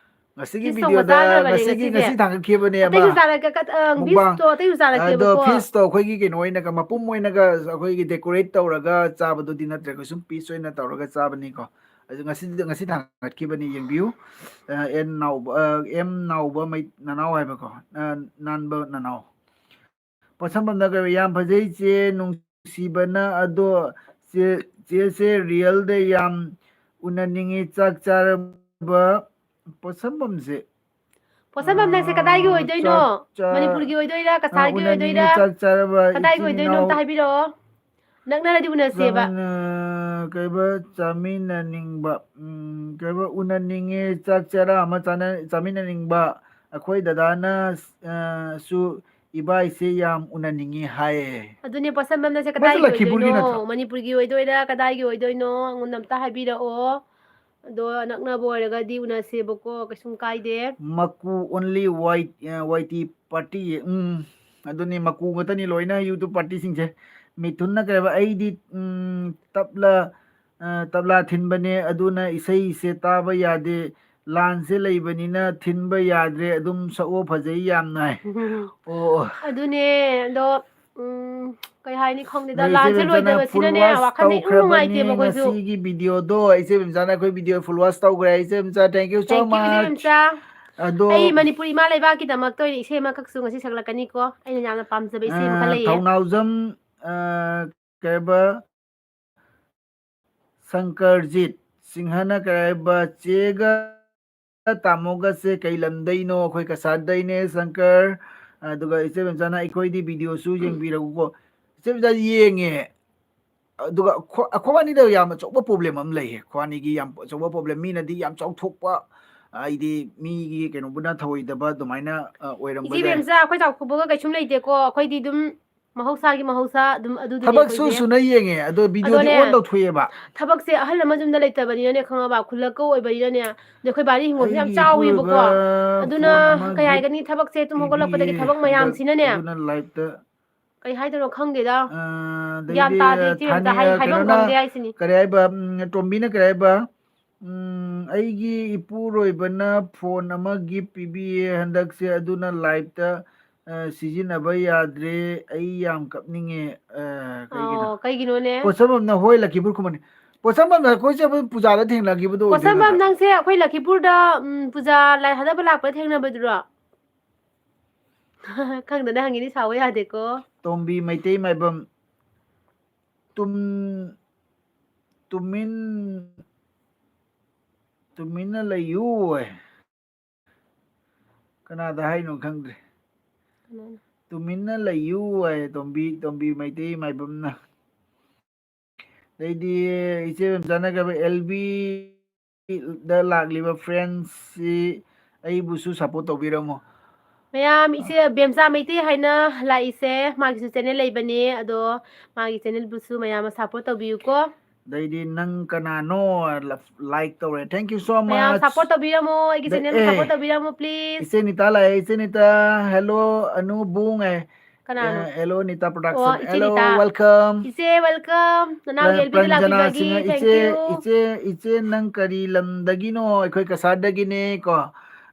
ꯉꯁꯤꯒꯤ fish video ꯊꯣꯡꯕ ꯗ ꯆꯥꯈ꯭ꯔꯕꯅꯦ ꯉꯁꯤꯒꯤ, ꯉꯁꯤꯁꯦ꯫ ꯉꯁꯤ ꯊꯥꯡꯒꯠꯈꯤꯕꯅꯦ ꯑꯃ꯫ ꯑꯇꯩꯁꯨ ꯆꯥꯔꯛꯀꯦ, ꯀꯠ-, ꯑ, mukbang꯫ Fish ꯇꯣ ꯑꯇꯩꯁꯨ ꯑꯗꯣ ꯆꯥꯔꯛꯀꯦꯕꯀꯣ꯫ Fish ꯇꯣ ꯑꯩꯈꯣꯏꯒꯤ ꯀꯩꯅꯣ ꯑꯣꯏꯅꯒ, ꯃꯄꯨꯝ ꯑꯣꯏꯅꯒ ꯑꯩꯈꯣꯏꯒꯤ decorate ꯇꯧꯔꯒ ꯆꯥꯕꯗꯨꯗꯤ ꯅꯠꯇ꯭ꯔꯦ, ꯑꯩꯈꯣꯏ ꯁꯨꯝ piece ꯑꯣꯏꯅ ꯇꯧꯔꯒ ꯆꯥꯕꯅꯤꯀꯣ꯫ ꯑꯗꯨ ꯉꯁꯤꯗꯤ, ꯉꯁꯤ ꯊꯥꯡꯒꯠꯈꯤꯕꯅꯤ, ꯌꯦꯡꯕꯤꯌꯨ꯫ ꯑ, ꯑꯦꯟ ꯅꯥꯎꯕ, ꯑ, ꯑꯦꯝ ꯅꯥꯎꯕ ꯃꯩ-, ꯅꯅꯥꯎ ꯍꯥꯏꯕꯀꯣ, ꯑ, ꯅꯥꯟꯕ ꯅꯅꯥꯎ꯫ ꯄꯣꯠꯁꯝꯕꯝꯗ ꯀꯩ, "ꯌꯥꯝ ꯐꯖꯩ ꯆꯦ, ꯅꯨꯡꯁꯤꯕꯅ, ꯑꯗꯣ ꯆꯦ, ꯆꯦꯁꯦ real ꯗ ꯌꯥꯝ ꯎꯅꯅꯤꯡꯉꯤ, ꯆꯥꯛ ꯆꯥꯔꯕ?" ꯄꯣꯠꯁꯝꯕꯝꯁꯦ, ꯄꯣꯠꯁꯝꯕꯝ ꯅꯪꯁꯦ ꯀꯗꯥꯏꯒꯤ ꯑ, ꯑꯣꯏꯗꯣꯏꯅꯣ? ꯆꯥꯛ ꯆꯥ-, ꯃꯅꯤꯄꯨꯔꯒꯤ ꯑꯣꯏꯗꯣꯏꯔꯥ, ꯑ, ꯀꯁꯥꯔꯒꯤ ꯎꯅꯅꯤꯡꯉꯤ, ꯑꯣꯏꯗꯣꯏꯔꯥ? ꯆꯥꯛ ꯆꯥꯔꯕ ꯀꯗꯥꯏꯒꯤ ꯏꯆꯤꯟ ꯑꯣꯏꯗꯣꯏꯅꯣ? ꯏꯅꯥꯎ? ꯑꯝꯇ ꯍꯥꯏꯕꯤꯔꯛꯑꯣ꯫ ꯅꯛꯅꯔꯗꯤ ꯎꯅꯁꯦꯕ꯫ ꯆꯥꯃꯤꯟꯅ-, ꯀꯩꯕ, ꯆꯥꯃꯤꯟꯅꯅꯤꯡꯕ, ꯎꯝ, ꯀꯩꯕ, ꯎꯅꯅꯤꯡꯉꯦ, ꯆꯥꯛ ꯆꯔꯥ ꯑꯃ ꯆꯥꯅ-, ꯆꯥꯃꯤꯟꯅꯅꯤꯡꯕ꯫ ꯑꯩꯈꯣꯏ ꯗꯗꯥꯅ, ꯑ, ꯁꯨ ꯏꯕꯥꯏꯁꯦ ꯌꯥꯝ ꯎꯅꯅꯤꯡꯉꯤ ꯍꯥꯏꯌꯦ꯫ ꯑꯗꯨꯅꯦ ꯄꯣꯠꯁꯝꯕꯝꯅꯁꯦ ꯃꯥꯁꯦ ꯀꯗꯥꯏꯒꯤ ꯂꯛꯈꯤꯄꯨꯔꯒꯤ ꯑꯣꯏꯗꯣꯏꯅꯣ? ꯅꯠꯇ꯭ꯔꯣ? ꯃꯅꯤꯄꯨꯔꯒꯤ ꯑꯣꯏꯗꯣꯏꯔꯥ ꯀꯗꯥꯏꯒꯤ ꯑꯣꯏꯗꯣꯏꯅꯣ? ꯑꯩꯉꯣꯟꯗ ꯑꯝꯇ ꯍꯥꯏꯕꯤꯔꯛꯑꯣ꯫ ꯑꯗꯣ ꯑꯅꯛꯅꯕ ꯑꯣꯏꯔꯒꯗꯤ ꯎꯅꯁꯦꯕꯀꯣ, ꯀꯩꯁꯨꯝ ꯀꯥꯏꯗꯦ꯫ ꯃꯀꯨ only white, ꯑ, white party꯫ ꯎꯝ, ꯑꯗꯨꯅꯤ, ꯃꯀꯨ ꯉꯥꯛꯇꯅꯤ ꯂꯣꯏꯅ YouTube partyꯁꯤꯡꯁꯦ꯫ ꯃꯤꯊꯨꯟꯅ ꯀꯩ ꯍꯥꯏꯕ, ꯑꯩꯗꯤ, ꯎꯝ, ꯇꯞꯂꯥ, ꯑ, ꯇꯞꯂꯥ ꯊꯤꯟꯕꯅꯦ, ꯑꯗꯨꯅ ꯏꯁꯩꯁꯦ ꯇꯥꯕ ꯌꯥꯗꯦ꯫ ꯂꯥꯟꯁꯦ ꯂꯩꯕꯅꯤꯅ ꯊꯤꯟꯕ ꯌꯥꯗ꯭ꯔꯦ꯫ ꯑꯗꯨꯝ ꯁꯛꯑꯣ, ꯐꯖꯩ ꯌꯥꯝꯅ ꯍꯥꯏ꯫ ꯑꯣ꯫ ꯑꯗꯨꯅꯦ, ꯑꯗꯣ, ꯎꯝ, ꯀꯩ ꯍꯥꯏꯅꯤ ꯈꯪꯗꯦꯗ, ꯑꯗꯣ ꯏꯆꯦ ꯂꯥꯟꯁꯦ ꯕꯦꯝꯆꯥꯅ ꯂꯣꯏꯗꯕꯁꯤꯅꯅꯦ full watch ꯇꯧꯈ꯭ꯔꯕꯅꯤ ꯅꯨꯡꯉꯥꯏꯇꯦꯕ ꯑꯩꯈꯣꯏꯁꯨ꯫ ꯉꯁꯤꯒꯤ videoꯗꯣ꯫ ꯏꯆꯦ ꯕꯦꯝꯆꯥꯅ ꯑꯩꯈꯣꯏ video full watch ꯇꯧꯈ꯭ꯔꯦ꯫ ꯏꯆꯦ ꯕꯦꯝꯆꯥ, thank you so Thank you, ꯏꯆꯦ much꯫ ꯕꯦꯝꯆꯥ꯫ ꯑꯗꯣ ꯑꯩ ꯃꯅꯤꯄꯨꯔ ꯏꯃꯥ ꯂꯩꯕꯥꯛꯀꯤꯗꯃꯛꯇ ꯑꯣꯏꯅ ꯏꯁꯩ ꯑꯃꯈꯛꯁꯨ ꯉꯁꯤ ꯁꯛꯂꯛꯀꯅꯤꯀꯣ꯫ ꯑꯩꯅ ꯌꯥꯝꯅ ꯄꯥꯝꯖꯕ ꯏꯁꯩ ꯑꯃꯈꯛ ꯑ, ꯂꯩꯌꯦ꯫ ꯊꯧꯅꯥꯎꯖꯝ, ꯑ, ꯀꯩꯕ, ꯁꯪꯀꯔꯖꯤꯠ ꯁꯤꯡꯍꯅ ꯀꯩ ꯍꯥꯏꯕ, ꯆꯦꯒ ꯇꯥꯃꯣꯒꯁꯦ ꯀꯩ ꯂꯝꯗꯩꯅꯣ? ꯑꯩꯈꯣꯏ ꯀꯁꯥꯔꯗꯩꯅꯦ, ꯁꯪꯀꯔ꯫ ꯑꯗꯨꯒ ꯏꯆꯦ ꯕꯦꯝꯆꯥꯅ ꯑꯩꯈꯣꯏꯗꯤ videoꯁꯨ ꯌꯦꯡꯕꯤꯔꯛꯎꯀꯣ꯫ ꯏꯆꯦ ꯕꯦꯝꯆꯥ ꯌꯦꯡꯉꯦ꯫ ꯑꯗꯨꯒ ꯑꯩꯈꯣꯏ, ꯑꯩꯈꯣꯏꯕꯥꯅꯤꯗ ꯌꯥꯝ ꯑꯆꯧꯕ problem ꯑꯃ ꯂꯩꯌꯦ꯫ ꯑꯩꯈꯣꯏꯕꯥꯅꯤꯒꯤ ꯌꯥꯝ ꯑꯆꯧꯕ problem, ꯃꯤꯅꯗꯤ ꯌꯥꯝ ꯆꯥꯎꯊꯣꯛꯄ, ꯍꯥꯏꯗꯤ ꯃꯤꯒꯤ ꯀꯩꯅꯣꯕꯨꯅ ꯊꯧꯑꯣꯏꯗꯕ ꯑꯗꯨꯃꯥꯏꯅ, ꯑ, ꯑꯣꯏꯔꯝꯕ ꯏꯆꯦ ꯌꯥꯏ꯫ ꯕꯦꯝꯆꯥ, ꯑꯩꯈꯣꯏ ꯆꯥꯎꯊꯣꯛꯄꯒ ꯀꯩꯁꯨꯝ ꯂꯩꯇꯦꯀꯣ꯫ ꯑꯩꯈꯣꯏꯗꯤ ꯑꯗꯨꯝ ꯃꯍꯧꯁꯥꯒꯤ ꯃꯍꯧꯁꯥ ꯑꯗꯨꯝ ꯑꯗꯨꯗꯨꯅꯦ ꯊꯕꯛꯁꯨ ꯑꯩꯈꯣꯏꯁꯦ꯫ ꯁꯨꯅ ꯌꯦꯡꯉꯦ, ꯑꯗꯣ videoꯗꯤ ꯑꯗꯣꯅꯦ, on ꯇꯧꯊꯣꯛꯑꯦꯕ꯫ ꯊꯕꯛꯁꯦ ꯑꯍꯜ ꯑꯃ ꯌꯨꯝꯗ ꯂꯩꯇꯕꯅꯤꯅꯅꯦ, ꯈꯪꯉꯕ, ꯈꯨꯜꯂꯛꯀ ꯑꯣꯏꯕꯅꯤꯅꯅꯦ, ꯑꯗꯩ ꯑꯩꯈꯣꯏ ꯕꯥꯗꯤ ꯍꯤꯡꯒꯣꯜꯁꯨ ꯌꯥꯝ ꯑꯩꯒꯤ ꯆꯥꯎꯋꯦꯕꯀꯣ꯫ ꯏꯄꯨꯔꯣꯏꯕ ꯑꯗꯨꯅ phone ꯑꯃꯒꯤ ꯀꯩ ꯍꯥꯏꯒꯅꯤ, ꯊꯕꯛꯁꯦ ꯇꯨꯝ ꯍꯧꯒꯠꯂꯛꯄꯗꯒꯤ PBA ꯊꯕꯛ ꯍꯟꯗꯛ ꯃꯌꯥꯝꯁꯤꯅꯅꯦ, ꯑꯗꯨꯅ liveꯇ, ꯀꯩ ꯍꯥꯏꯗꯣꯏꯅꯣ ꯈꯪꯗꯦꯗ꯫ ꯑ, ꯒ꯭ꯌꯥꯟ ꯑꯗꯩꯗꯤ ꯇꯥꯗꯦ ꯏꯆꯦ ꯕꯦꯝꯆꯥ, ꯊꯥꯅꯤ-, ꯍꯥꯏ-, ꯑ, ꯍꯥꯏꯐꯝ ꯀꯩꯅꯣꯅ ꯈꯪꯗꯦ ꯍꯥꯏꯁꯤꯅꯤ꯫ ꯀꯔꯤ ꯍꯥꯏꯕ, ꯎꯝ, ꯇꯣꯝꯕꯤꯅ ꯀꯔꯤ ꯍꯥꯏꯕ, ꯎꯝ, ꯑꯩꯒꯤ ꯏꯄꯨꯔꯣꯏꯕꯅ phone ꯑꯃ gift ꯄꯤꯕꯤꯌꯦ ꯍꯟꯗꯛꯁꯦ, ꯑꯗꯨꯅ liveꯇ, ꯑ, ꯁꯤꯖꯤꯟꯅꯕ ꯌꯥꯗ꯭ꯔꯦ, ꯑꯩ ꯌꯥꯝ ꯀꯞꯅꯤꯡꯉꯦ꯫ ꯑ, ꯀꯩꯒꯤꯅꯣ? ꯑꯣ, ꯀꯩꯒꯤꯅꯣꯅꯦ? ꯄꯣꯠꯁꯝꯕꯝꯅ, ꯍꯣꯏ, ꯂꯛꯈꯤꯄꯨꯔ ꯈꯨꯃꯟꯅꯤ꯫ ꯄꯣꯠꯁꯝꯕꯝꯅ ꯑꯩꯈꯣꯏꯁꯦ ꯑꯩꯈꯣꯏ ꯄꯨꯖꯥꯗ ꯊꯦꯡꯅꯈꯤꯕꯗꯣ ꯑꯣꯏꯗꯣꯏ ꯄꯣꯠꯁꯝꯕꯝ, ꯅꯠꯇ꯭ꯔꯣ? ꯅꯪꯁꯦ ꯑꯩꯈꯣꯏ ꯂꯛꯈꯤꯄꯨꯔꯗ, ꯎꯝ, ꯄꯨꯖꯥ ꯂꯥꯏ ꯊꯥꯗꯕ ꯂꯥꯛꯄꯗ ꯊꯦꯡꯅꯕꯗꯨꯔꯣ? ꯈꯪꯗꯅ ꯍꯪꯉꯤꯅꯤ, ꯁꯥꯎꯕ ꯌꯥꯗꯦꯀꯣ꯫ ꯇꯣꯝꯕꯤ ꯃꯩꯇꯩ ꯃꯥꯏꯕꯝ, ꯇꯨꯝ-, ꯇꯨꯃꯤꯟ-, ꯇꯨꯃꯤꯟꯅ ꯂꯩꯌꯨ ꯍꯥꯏ꯫ ꯀꯅꯥꯗ ꯍꯥꯏꯅꯣ ꯈꯪꯗ꯭ꯔꯦ꯫ ꯀꯅꯥꯅꯣ? ꯇꯨꯃꯤꯟꯅ ꯂꯩꯌꯨ ꯍꯥꯏ ꯇꯣꯝꯕꯤ, ꯇꯣꯝꯕꯤ ꯃꯩꯇꯩ ꯃꯥꯏꯕꯝꯅ꯫ ꯑꯗꯩꯗꯤ ꯏꯆꯦ ꯕꯦꯝꯆꯥꯅ ꯀꯩꯕ, LBꯗ ꯂꯥꯛꯂꯤꯕ friendsꯁꯤ ꯑꯩꯕꯨꯁꯨ support ꯇꯧꯕꯤꯔꯝꯃꯣ꯫ ꯃꯌꯥꯝ, ꯏꯆꯦ ꯕꯦꯝꯆꯥ ꯃꯩꯇꯩ ꯍꯥꯏꯅ ꯂꯥꯛꯏꯁꯦ, ꯃꯥꯒꯤꯁꯨ ꯆꯦꯅꯦꯜ ꯂꯩꯕꯅꯦ, ꯑꯗꯣ ꯃꯥꯒꯤ ꯆꯦꯅꯦꯜꯕꯨꯁꯨ ꯃꯌꯥꯝ ꯁꯞꯄꯣꯔꯠ ꯇꯧꯕꯤꯌꯨꯀꯣ꯫ ꯑꯗꯩꯗꯤ ꯅꯪ ꯀꯅꯥꯅꯣ ꯂꯥꯏꯛ ꯇꯧꯔꯦ, thank you so much꯫ ꯃꯌꯥꯝ ꯁꯞꯄꯣꯔꯠ ꯇꯧꯕꯤꯔꯝꯃꯣ, ꯑꯩꯒꯤ ꯆꯦꯅꯦꯜꯕꯨ ꯑꯦ, ꯁꯞꯄꯣꯔꯠ ꯇꯧꯕꯤꯔꯝꯃꯣ ꯄ꯭ꯂꯤꯖ꯫ ꯏꯆꯦ ꯅꯤꯇꯥ ꯂꯥꯛꯑꯦ, ꯏꯆꯦ ꯅꯤꯇꯥ꯫ ꯍꯦꯜꯂꯣ ꯑꯅꯨ ꯕꯨꯡ ꯑꯦ꯫ ꯀꯅꯥꯅꯣ? ꯑꯦ, ꯍꯦꯜꯂꯣ ꯅꯤꯇꯥ ꯄ꯭ꯔꯣꯗꯛꯁꯟ꯫ ꯑꯣ, ꯏꯆꯦ ꯍꯦꯜꯂꯣ, ꯅꯤꯇꯥ꯫ ꯋꯦꯜꯀꯝ꯫ ꯏꯆꯦ ꯋꯦꯜꯀꯝ꯫ ꯅꯅꯥꯎꯒꯤ ꯄ꯭ꯔ-, ꯑꯦꯜꯕꯤꯗ ꯄ꯭ꯔꯟꯖꯅꯥ ꯂꯥꯛꯄꯤꯕꯒꯤ ꯁꯤꯡꯍ, ꯊꯦꯡ ꯏꯆꯦ, ꯌꯨ꯫ ꯏꯆꯦ, ꯏꯆꯦ ꯅꯪ ꯀꯔꯤ ꯂꯝꯗꯒꯤꯅꯣ? ꯑꯩꯈꯣꯏ ꯀꯁꯥꯔꯗꯒꯤꯅꯦ ꯀꯣ꯫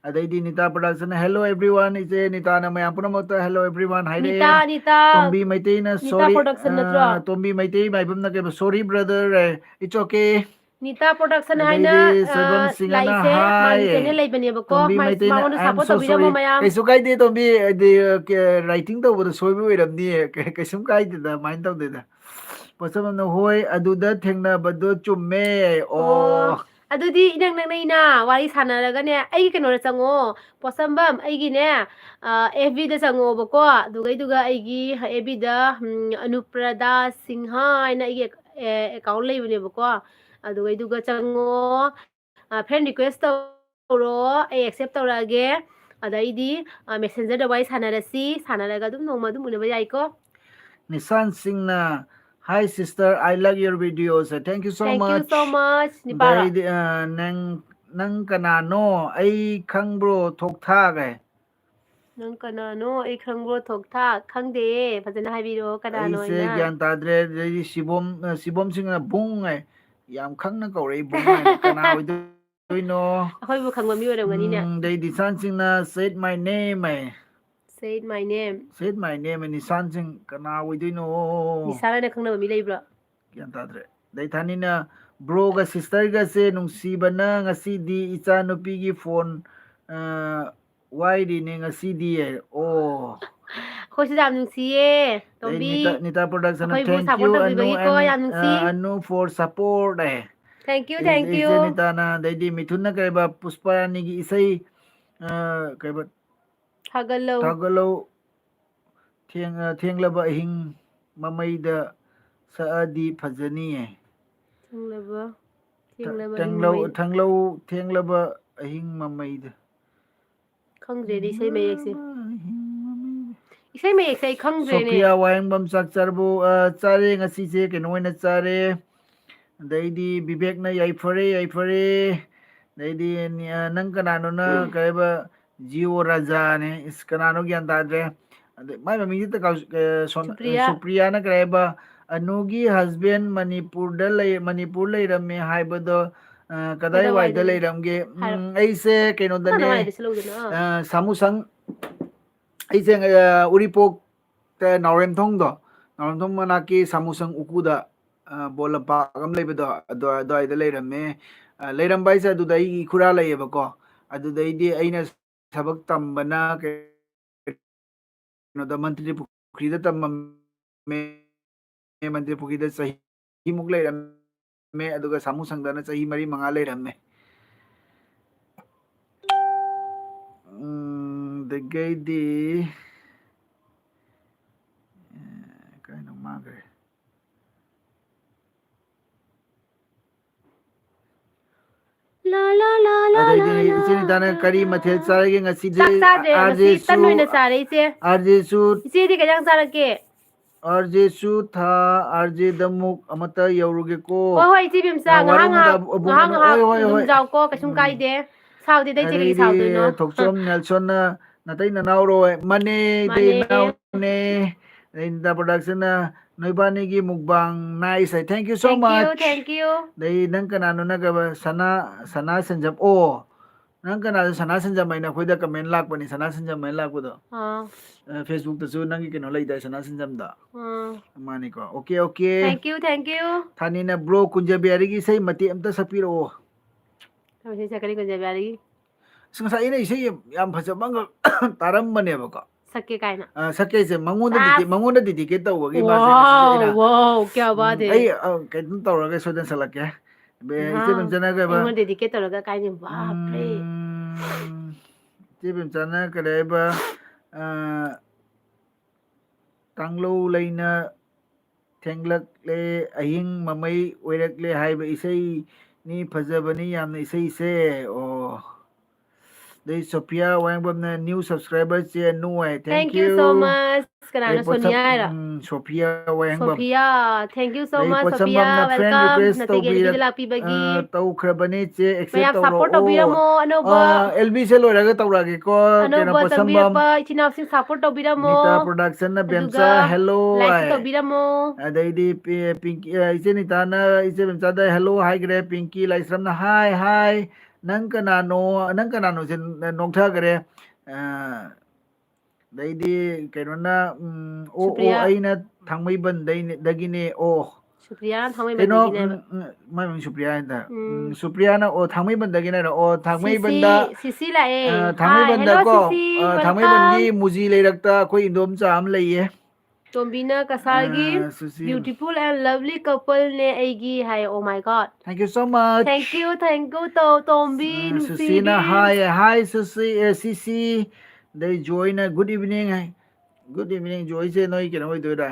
ꯑꯗꯩꯗꯤ ꯅꯤꯇꯥ ꯄ꯭ꯔꯣꯗꯛꯁꯟ, hello everyone, ꯏꯆꯦ ꯅꯤꯇꯥꯅ ꯃꯌꯥꯝ ꯄꯨꯝꯅꯃꯛꯇ hello everyone ꯍꯥꯏꯔꯛꯑꯦ꯫ ꯅꯤꯇꯥ, ꯅꯤꯇꯥ, ꯇꯣꯝꯕꯤ ꯃꯩꯇꯩꯅ ꯅꯤꯇꯥ sorry, ꯄ꯭ꯔꯣꯗꯛꯁꯟ ꯅꯠꯇ꯭ꯔꯣ? ꯑ, ꯇꯣꯝꯕꯤ ꯃꯩꯇꯩ ꯃꯥꯏꯕꯝꯅ ꯀꯩꯕ, sorry brother, ꯑꯦ, it's okay꯫ ꯅꯤꯇꯥ ꯄ꯭ꯔꯣꯗꯛꯁꯟ ꯍꯥꯏꯅ, ꯑꯗꯩꯗꯤ ꯑ, ꯁꯣꯏꯕꯝ ꯁꯤꯡꯍꯅ ꯂꯥꯛꯏꯁꯦ, ꯃꯥꯒꯤ hi꯫ ꯆꯦꯅꯦꯜ ꯂꯩꯕꯅꯦꯕꯀꯣ, ꯇꯣꯝꯕꯤ ꯃꯥꯏ-, ꯃꯩꯇꯩꯅ, ꯃꯉꯣꯟꯗ "I am support so ꯇꯧꯕꯤꯔꯝꯃꯣ sorry"꯫ ꯃꯌꯥꯝ꯫ ꯀꯩꯁꯨ ꯀꯥꯏꯗꯦ ꯇꯣꯝꯕꯤ, ꯍꯥꯏꯗꯤ, ꯑ, ꯀ-, writing ꯇꯧꯕꯗ ꯁꯣꯏꯕ ꯑꯣꯏꯔꯝꯅꯤꯌꯦ꯫ ꯀ-, ꯀꯩꯁꯨꯝ ꯀꯥꯏꯗꯦꯗ, ꯑꯗꯨꯃꯥꯏꯅ ꯇꯧꯗꯦꯗ꯫ ꯄꯣꯠꯁꯝꯅ, "ꯍꯣꯏ, ꯑꯗꯨꯗ ꯊꯦꯡꯅꯕꯗꯣ ꯆꯨꯝꯃꯦ"꯫ ꯑꯣ꯫ ꯑꯣ꯫ ꯑꯗꯨꯗꯤ ꯏꯅꯛ ꯅꯛꯅꯩꯅ ꯋꯥꯔꯤ ꯁꯥꯟꯅꯔꯒꯅꯦ, ꯑꯩꯒꯤ ꯀꯩꯅꯣꯗ ꯆꯪꯉꯣ, ꯄꯣꯠꯁꯝꯕꯝ, ꯑꯩꯒꯤꯅꯦ, ꯑ, ꯑꯦꯐ ꯕꯤꯗ ꯆꯪꯉꯛꯑꯣꯕꯀꯣ, ꯑꯗꯨꯒꯩꯗꯨꯒ ꯑꯩꯒꯤ ꯑꯦꯐ ꯕꯤꯗ, ꯎꯝ, ꯑꯅꯨꯄ꯭ꯔꯗꯥ ꯁꯤꯡꯍ ꯍꯥꯏꯅ ꯑꯩꯒꯤ ꯑꯦ-, ꯑꯦꯀꯥꯎꯟ ꯂꯩꯕꯅꯦꯕꯀꯣ, ꯑꯗꯨꯒꯩꯗꯨꯒ ꯆꯪꯉꯣ꯫ ꯑ, friend request ꯇꯧꯔꯣ, ꯑꯩ accept ꯇꯧꯔꯛꯑꯒꯦ꯫ ꯑꯗꯩꯗꯤ, ꯑ, messengerꯗ ꯋꯥꯔꯤ ꯁꯥꯟꯅꯔꯁꯤ, ꯁꯥꯟꯅꯔꯒ ꯑꯗꯨꯝ ꯅꯣꯡꯃ ꯑꯗꯨꯝ ꯎꯅꯕ ꯌꯥꯏꯀꯣ꯫ ꯅꯤꯁꯥꯟ ꯁꯤꯡꯅ, "Hi sister, I love your videos." Thank you so much꯫ Thank you so much, ꯅꯤꯄꯥꯔꯣ? ꯑꯗꯩꯗꯤ, ꯑ, ꯅꯪ, ꯅꯪ ꯀꯅꯥꯅꯣ? ꯑꯩ ꯈꯪꯕ꯭ꯔꯣ? ꯊꯣꯛ ꯊꯥꯛ ꯍꯥꯏ꯫ ꯅꯪ ꯀꯅꯥꯅꯣ? ꯑꯩ ꯈꯪꯕ꯭ꯔꯣ? ꯊꯣꯛ ꯊꯥꯛ꯫ ꯈꯪꯗꯦꯌꯦ꯫ ꯐꯖꯅ ꯍꯥꯏꯕꯤꯔꯛꯑꯣ, ꯀꯅꯥꯅꯣ ꯑꯩꯁꯦ ꯍꯥꯏꯅ? ꯒ꯭ꯌꯥꯟ ꯇꯥꯗ꯭ꯔꯦ꯫ ꯑꯗꯩꯗꯤ ꯁꯤꯕꯣꯝ, ꯑ, ꯁꯤꯕꯣꯝ ꯁꯤꯡꯅ ꯕꯨꯡ ꯍꯥꯏ꯫ ꯌꯥꯝ ꯈꯪꯅ ꯀꯧꯔꯛꯏ, ꯕꯨꯡ ꯍꯥꯏꯅ꯫ ꯀꯅꯥ ꯑꯣꯏꯗꯣꯏꯅꯣ? ꯑꯩꯈꯣꯏꯕꯨ ꯈꯪꯕ ꯃꯤ ꯑꯣꯏꯔꯝꯒꯅꯤꯅꯦ꯫ ꯎꯝ, ꯑꯗꯩ ꯗꯤꯁꯥꯟ ꯁꯤꯡꯅ, "Said my name" high. Said my name꯫ "Said my name" high. Nissan ꯁꯤꯡ, ꯀꯅꯥ ꯑꯣꯏꯗꯣꯏꯅꯣ? ꯅꯤꯁꯥꯟ ꯍꯥꯏꯅ ꯈꯪꯅꯕ ꯃꯤ ꯂꯩꯕ꯭ꯔꯣ? ꯒ꯭ꯌꯥꯟ ꯇꯥꯗ꯭ꯔꯦ꯫ ꯑꯗꯩ ꯊꯥꯅꯤꯅ, "Broꯒ sisterꯒꯁꯦ ꯅꯨꯡꯁꯤꯕꯅ ꯉꯁꯤꯗꯤ ꯏꯆꯥ ꯅꯨꯄꯤꯒꯤ phone, ꯑ, ꯋꯥꯏꯔꯤꯅꯦ ꯉꯁꯤꯗꯤ" ꯍꯥꯏ꯫ ꯑꯣ꯫ ꯑꯩꯈꯣꯏꯁꯨ ꯌꯥꯝ ꯅꯨꯡꯁꯤꯌꯦ, ꯑꯗꯩ ꯇꯣꯝꯕꯤ꯫ ꯅꯤꯇꯥ, ꯅꯤꯇꯥ ꯄ꯭ꯔꯣꯗꯛꯁꯟꯅ, ꯑꯩꯈꯣꯏꯕꯨ "Thank support you, Anu ꯇꯧꯕꯤꯕꯒꯤꯀꯣ and, ꯌꯥꯝ ꯅꯨꯡꯁꯤ꯫ ꯑ, Anu for support" high. Thank you, ꯑꯩ, thank ꯑꯩ you꯫ ꯏꯆꯦ ꯅꯤꯇꯥꯅ, ꯑꯗꯩꯗꯤ ꯃꯤꯊꯨꯟꯅ ꯀꯩꯕ, ꯄꯨꯁꯄꯥꯔꯥꯅꯤꯒꯤ ꯏꯁꯩ, ꯑ, ꯀꯩꯕ, ꯊꯥꯒꯠꯂꯧ꯫ ꯊꯥꯒꯠꯂꯧ꯫ ꯊꯦꯡ-, ꯑ, ꯊꯦꯡꯂꯕ ꯑꯍꯤꯡ ꯃꯃꯩꯗ ꯁꯛꯑꯗꯤ ꯐꯖꯅꯤꯌꯦ꯫ ꯊꯦꯡꯂꯕ, ꯊ-, ꯊꯦꯡꯂꯕ ꯑꯍꯤꯡ ꯊꯦꯡꯂꯧ-, ꯃꯃꯩ-, ꯊꯦꯡꯂꯧ-, ꯊꯦꯡꯂꯕ ꯑꯍꯤꯡ ꯃꯃꯩꯗ꯫ ꯈꯪꯗ꯭ꯔꯦꯅꯦ ꯏꯁꯩ ꯃꯌꯦꯛꯁꯦ꯫ ꯏꯁꯩ ꯃꯌꯦꯛꯁꯦ ꯑꯩ ꯈꯪꯗ꯭ꯔꯦꯅꯦ꯫ ꯁꯣꯐꯤꯌꯥ ꯋꯥꯍꯦꯡꯕꯝ ꯆꯥꯛ ꯆꯥꯔꯕꯣ? ꯑ, ꯆꯥꯔꯦ, ꯉꯁꯤꯁꯦ ꯀꯩꯅꯣ ꯑꯣꯏꯅ ꯆꯥꯔꯦ꯫ ꯑꯗꯩꯗꯤ ꯕꯤꯕꯦꯛꯅ ꯌꯥꯏꯐꯔꯦ, ꯌꯥꯏꯐꯔꯦ꯫ ꯑꯗꯩꯗꯤ ꯅꯤ-, ꯑ, ꯅꯪ ꯀꯅꯥꯅꯣꯅ ꯀꯩꯕ ꯖꯤꯑꯣ ꯔꯥꯖꯥꯅꯦ꯫ ꯏꯁ, ꯀꯅꯥꯅꯣ ꯒ꯭ꯌꯥꯟ ꯇꯥꯗ꯭ꯔꯦ꯫ ꯑꯗꯩ ꯃꯥꯏ ꯃꯃꯤꯡꯁꯤ ꯇ ꯀꯥꯎ-, ꯑ, ꯁꯣꯟ-, ꯑ, ꯁꯨꯄ꯭ꯔꯤꯌꯥ꯫ ꯁꯨꯄ꯭ꯔꯤꯌꯥꯅ ꯀꯔꯤ ꯍꯥꯏꯕ? "ꯑꯅꯨꯒꯤ husband ꯃꯅꯤꯄꯨꯔꯗ ꯂꯩ, ꯃꯅꯤꯄꯨꯔ ꯂꯩꯔꯝꯃꯦ ꯍꯥꯏꯕꯗꯣ, ꯑ, ꯀꯗꯥꯏꯋꯥꯏꯗ ꯀꯗꯥꯏꯋꯥꯏꯗ ꯂꯩ-, ꯂꯩꯔꯝꯒꯦ?" ꯍꯥꯏꯔꯣ꯫ ꯎꯝ, ꯑꯩꯁꯦ ꯀꯩꯅꯣꯗꯅꯦ, ꯀꯗꯥꯏꯋꯥꯏꯗ ꯆꯠꯂꯨꯗꯣꯏꯅꯣ? ꯑ, ꯁꯥꯃꯨꯁꯪ, ꯑꯩꯁꯦ, ꯑ, ꯎꯔꯤꯄꯣꯛꯇ ꯅꯥꯎꯔꯦꯝꯊꯣꯡꯗꯣ, ꯅꯥꯎꯔꯦꯝꯊꯣꯡ ꯃꯅꯥꯛꯀꯤ ꯁꯥꯃꯨꯁꯪ ꯎꯀꯨꯗ, ꯑ, ꯕꯣꯜ ꯂꯝꯄꯥꯛ ꯑꯃ ꯂꯩꯕꯗꯣ, ꯑꯗꯨ-, ꯑꯗꯨꯋꯥꯏꯗ ꯂꯩꯔꯝꯃꯦ꯫ ꯑ, ꯂꯩꯔꯝꯕ ꯍꯥꯏꯁꯦ ꯑꯗꯨꯗ ꯑꯩꯒꯤ ꯏꯈꯨꯔꯥ ꯂꯩꯌꯦꯕꯀꯣ꯫ ꯑꯗꯨꯗꯩꯗꯤ ꯑꯩꯅ ꯊꯕꯛ ꯇꯝꯕꯅ ꯀꯩꯅꯣꯗ ꯃꯟꯇ꯭ꯔꯤ ꯄꯨꯈ꯭ꯔꯤꯗ ꯇꯝꯃꯝꯃꯦ꯫ ꯃꯟꯇ꯭ꯔꯤ ꯄꯨꯈ꯭ꯔꯤꯗ ꯆꯍꯤꯃꯨꯛ ꯂꯩꯔꯝꯃꯦ, ꯑꯗꯨꯒ ꯁꯥꯃꯨ ꯁꯪꯗꯅ ꯆꯍꯤ ꯃꯔꯤ ꯃꯉꯥ ꯂꯩꯔꯝꯃꯦ꯫ ꯎꯝ, ꯑꯗꯒꯤꯗꯤ, ꯑꯦ, ꯀꯩꯅꯣ ꯃꯥꯡꯈ꯭ꯔꯦ꯫ ꯂꯥ, ꯂꯥ, ꯂꯥ, ꯂꯥ, ꯑꯗꯩꯗꯤ ꯂꯥ, ꯂꯥ, ꯏꯆꯦ ꯅꯤꯇꯥꯅ ꯂꯥ, ꯀꯔꯤ ꯂꯥ, ꯃꯊꯦꯜ ꯂꯥ꯫ ꯆꯥꯔꯒꯦ ꯉꯁꯤꯗꯤ? ꯆꯥꯛ ꯆꯥꯗ꯭ꯔꯦ, ꯑꯥꯔ ꯖꯦ ꯉꯁꯤ ꯇꯟ ꯁꯨ, ꯑꯣꯏꯅ ꯆꯥꯔꯦ, ꯏꯆꯦ꯫ ꯑꯥꯔ ꯖꯦ ꯁꯨ, ꯏꯆꯦꯗꯤ ꯀꯩ ꯏꯟꯖꯥꯡ ꯆꯥꯔꯛꯀꯦ? ꯑꯥꯔ ꯖꯦ ꯁꯨ ꯊꯥ, ꯑꯥꯔ ꯖꯦ ꯗꯃꯨꯛ ꯑꯃꯠꯇ ꯌꯧꯔꯨꯒꯦꯀꯣ꯫ ꯍꯣꯏ, ꯍꯣꯏ, ꯏꯆꯦ ꯕꯦꯝꯆꯥ, ꯑꯥ, ꯉꯥꯏꯍꯥꯛ, ꯋꯥꯔꯧꯅꯨꯗ, ꯉꯥꯏꯍꯥꯛ, ꯑꯕꯨꯡ ꯉꯥꯏꯍꯥꯛ, ꯑꯅꯨ-, ꯉꯥꯏꯍꯥꯛ ꯍꯣꯏ, ꯍꯣꯏ, ꯑꯗꯨꯝ ꯍꯣꯏ꯫ ꯆꯥꯎꯀꯣ, ꯀꯩꯁꯨꯝ ꯎꯝ꯫ ꯀꯥꯏꯗꯦ꯫ ꯁꯥꯎꯗꯦꯗ, ꯏꯆꯦ ꯀꯩꯒꯤ ꯑꯗꯩꯗꯤ ꯁꯥꯎꯗꯣꯏꯅꯣ? ꯊꯣꯛꯆꯣꯝ ꯅꯦꯜꯁꯟꯅ ꯅꯇꯩ ꯅꯅꯥꯎꯔꯣꯏ, ꯃꯥꯅꯦ, ꯏꯇꯩ ꯃꯥꯅꯦ꯫ ꯏꯅꯥꯎꯅꯦ꯫ ꯑꯗꯩ ꯅꯤꯇꯥ ꯄ꯭ꯔꯗꯛꯁꯟꯅ ꯅꯣꯏꯕꯥꯅꯤꯒꯤ ꯃꯨꯛꯕꯥꯡ nice ꯍꯥꯏ꯫ Thank you so much꯫ Thank you, thank you꯫ ꯑꯗꯩ ꯅꯪ ꯀꯅꯥꯅꯣ ꯅꯪ ꯀꯕ-, ꯁꯅꯥ, ꯁꯅꯥ ꯁꯦꯟꯖꯝ, ꯑꯣ, ꯅꯪ ꯀꯅꯥꯗ ꯁꯅꯥ ꯁꯦꯟꯖꯝ ꯍꯥꯏꯅ ꯑꯩꯈꯣꯏꯗ comment ꯂꯥꯛꯄꯅꯤ, ꯁꯅꯥ ꯁꯦꯟꯖꯝ ꯍꯥꯏꯅ ꯂꯥꯛꯄꯗꯣ꯫ ꯑꯥ꯫ ꯑ, Facebook ꯇꯁꯨ ꯅꯪꯒꯤ ꯀꯩꯅꯣ ꯂꯩꯗꯥꯏ, ꯁꯅꯥ ꯁꯦꯟꯖꯝꯗ? ꯑꯥ꯫ ꯃꯥꯅꯤꯀꯣ꯫ Okay, okay꯫ Thank you, thank you꯫ ꯊꯥꯅꯤꯅ bro ꯀꯨꯟꯖꯕꯤꯍꯥꯔꯤꯒꯤ ꯏꯁꯩ ꯃꯇꯦꯛ ꯑꯝꯇ ꯁꯛꯄꯤꯔꯛꯑꯣ꯫ ꯀꯔꯝꯕ ꯏꯁꯩ ꯁꯛꯀꯅꯤ ꯀꯨꯟꯖꯕꯤꯍꯥꯔꯤꯒꯤ? ꯑꯁ, ꯉꯁꯥꯏ ꯑꯩꯅ ꯏꯁꯩ ꯌꯥꯝ, ꯌꯥꯝ ꯐꯖꯕ ꯑꯃꯈꯛ ꯇꯥꯔꯝꯕꯅꯦꯕꯀꯣ꯫ ꯁꯛꯀꯦ ꯀꯥꯏꯅ꯫ ꯑ, ꯁꯛꯀꯦꯁꯦ ꯃꯉꯣꯟꯗ ꯑꯁ꯫ Dedi-, ꯃꯉꯣꯟꯗ dedicate ꯇꯧꯕꯒꯤ ꯃꯥꯁꯦ ꯉꯁꯤꯁꯦ ꯑꯩꯅ, wow, wow, ꯀꯌꯥ ꯎꯝ, ꯕꯥꯠ ꯍꯦ꯫ ꯑꯩ, ꯑ, ꯀꯩꯅꯣ ꯇꯧꯔꯒ ꯁꯣꯏꯗꯅ ꯁꯛꯂꯛꯀꯦ꯫ ꯕꯦ-, ꯏꯆꯦ ꯏꯃꯥ, ꯕꯦꯝꯆꯅ ꯀꯩꯕ? ꯑꯩꯉꯣꯟꯗ dedicate ꯇꯧꯔꯒ ꯀꯥꯏꯅ, ꯕꯥꯞ ꯔꯦ꯫ ꯎꯝ, ꯏꯆꯦ ꯕꯦꯝꯆꯅ ꯀꯔꯤ ꯍꯥꯏꯕ? ꯑ, ꯀꯥꯡꯂꯧ ꯂꯩꯅ ꯊꯦꯡꯂꯛꯂꯦ, ꯑꯍꯤꯡ ꯃꯃꯩ ꯑꯣꯏꯔꯛꯂꯦ ꯍꯥꯏꯕ ꯏꯁꯩꯅꯤ, ꯐꯖꯕꯅꯤ ꯌꯥꯝꯅ ꯏꯁꯩꯁꯦ꯫ ꯑꯣ, ꯑꯗꯩ ꯁꯣꯐꯤꯌꯥ ꯋꯥꯍꯦꯡꯕꯝꯅ new subscriber ꯆꯦ ꯅꯨꯡꯉꯥꯏ꯫ Thank you so much. ꯀꯅꯥꯅꯣ? ꯁꯣꯅꯤꯌꯥ ꯍꯥꯏꯔꯣ? ꯁꯣꯐꯤꯌꯥ ꯋꯥꯍꯦꯡꯕꯝ꯫ Sophia, thank you so much, Sophia. ꯄꯣꯠꯁꯝꯕꯝꯅ friend Welcome. request ꯅꯇꯩ ꯂꯩꯒꯦꯗꯤ ꯇꯧꯕꯤꯔꯛ ꯂꯥꯛꯄꯤꯕꯒꯤ꯫ ꯑ, ꯇꯧꯈ꯭ꯔꯕꯅꯦ ꯆꯦ, accept ꯃꯌꯥꯝ support ꯇꯧꯔꯛꯑꯣ꯫ ꯇꯧꯕꯤꯔꯝꯃꯣ꯫ ꯑꯅꯧꯕ ꯑ, ꯑꯦꯜ ꯕꯤ ꯁꯦ ꯂꯣꯏꯔꯒ ꯇꯧꯔꯛꯑꯒꯦꯀꯣ꯫ ꯀꯩꯅꯣ, ꯑꯅꯧꯕ ꯄꯣꯠꯁꯝꯕꯝ꯫ ꯆꯪꯕꯤꯔꯛꯄ ꯏꯆꯤꯟ ꯏꯅꯥꯎꯁꯤꯡ support ꯇꯧꯕꯤꯔꯝꯃꯣ꯫ ꯅꯤꯇꯥ production ꯅ ꯑꯗꯨꯒ ꯕꯦꯝꯆꯥ hello like ꯁꯨ ꯍꯥꯏ꯫ ꯇꯧꯕꯤꯔꯝꯃꯣ꯫ ꯑꯗꯩꯗꯤ ꯄꯤ-, ꯄꯤꯡꯀꯤ, ꯑ, ꯏꯆꯦ ꯅꯤꯇꯥꯅ ꯏꯆꯦ ꯕꯦꯝꯆꯥꯗ hello ꯍꯥꯏꯈ꯭ꯔꯦ꯫ ꯄꯤꯡꯀꯤ ꯂꯥꯏꯁ꯭ꯔꯝꯅ hi hi꯫ ꯅꯪ ꯀꯅꯥꯅꯣ? ꯅꯪ ꯀꯅꯥꯅꯣ? ꯁꯦ ꯅꯣꯛꯊꯈ꯭ꯔꯦ꯫ ꯑ, ꯑꯗꯩꯗꯤ ꯀꯩꯅꯣꯅ, ꯎꯝ, ꯑꯣ, ꯑꯣ, ꯁꯨꯄ꯭ꯔꯤꯌꯥ꯫ ꯑꯩꯅ ꯊꯥꯡꯃꯩꯕꯟꯗꯩꯅꯦ, ꯗꯒꯤꯅꯦ꯫ ꯑꯣ꯫ ꯁꯨꯄ꯭ꯔꯤꯌꯥꯅ ꯀꯩꯅꯣ, ꯊꯥꯡꯃꯩꯕꯟꯗꯒꯤꯅꯦꯕ꯫ ꯎꯝ, ꯎꯝ, ꯃꯥꯏ ꯃꯃꯤꯡ ꯁꯨꯄ꯭ꯔꯤꯌꯥ ꯍꯥꯏꯗ꯫ ꯎꯝ, ꯎꯝ꯫ ꯁꯨꯄ꯭ꯔꯤꯌꯥꯅ, ꯑꯣ, ꯊꯥꯡꯃꯩꯕꯟꯗꯒꯤꯅꯦꯅ꯫ ꯑꯣ, ꯁꯤꯁꯤ, ꯊꯥꯡꯃꯩꯕꯟꯗ, ꯁꯤꯁꯤ ꯂꯥꯛꯑꯦ꯫ ꯑ, Hi, hello, ꯊꯥꯡꯃꯩꯕꯟꯗꯀꯣ, ꯁꯤꯁꯤ, ꯑ, welcome. ꯊꯥꯡꯃꯩꯕꯟꯒꯤ ꯃꯨꯖꯤ ꯂꯩꯔꯛꯇ ꯑꯩꯈꯣꯏ ꯏꯟꯗꯣꯝꯆꯥ ꯑꯃ ꯂꯩꯌꯦ꯫ ꯇꯣꯝꯕꯤꯅ ꯀꯁꯥꯔꯒꯤ ꯑ, sushi. Beautiful and lovely couple ꯅꯦ ꯑꯩꯒꯤ ꯍꯥꯏ꯫ Oh my God. Thank you so much꯫ Thank you, thank you, ꯇꯣ-, ꯇꯣꯝꯕꯤ ꯑ, ꯅꯨꯡꯁꯤꯕꯤ꯫ ꯁꯨꯁꯤꯅ hi, hi, ꯁꯨꯁꯤ, ꯑꯦ, ꯁꯤꯁꯤ꯫ ꯑꯗꯩ ꯖꯣꯏꯅ good evening ꯍꯥꯏ꯫ Good evening, ꯖꯣꯏꯁꯦ ꯅꯣꯏ ꯀꯩꯅꯣ ꯑꯣꯏꯗꯣꯏꯔꯥ?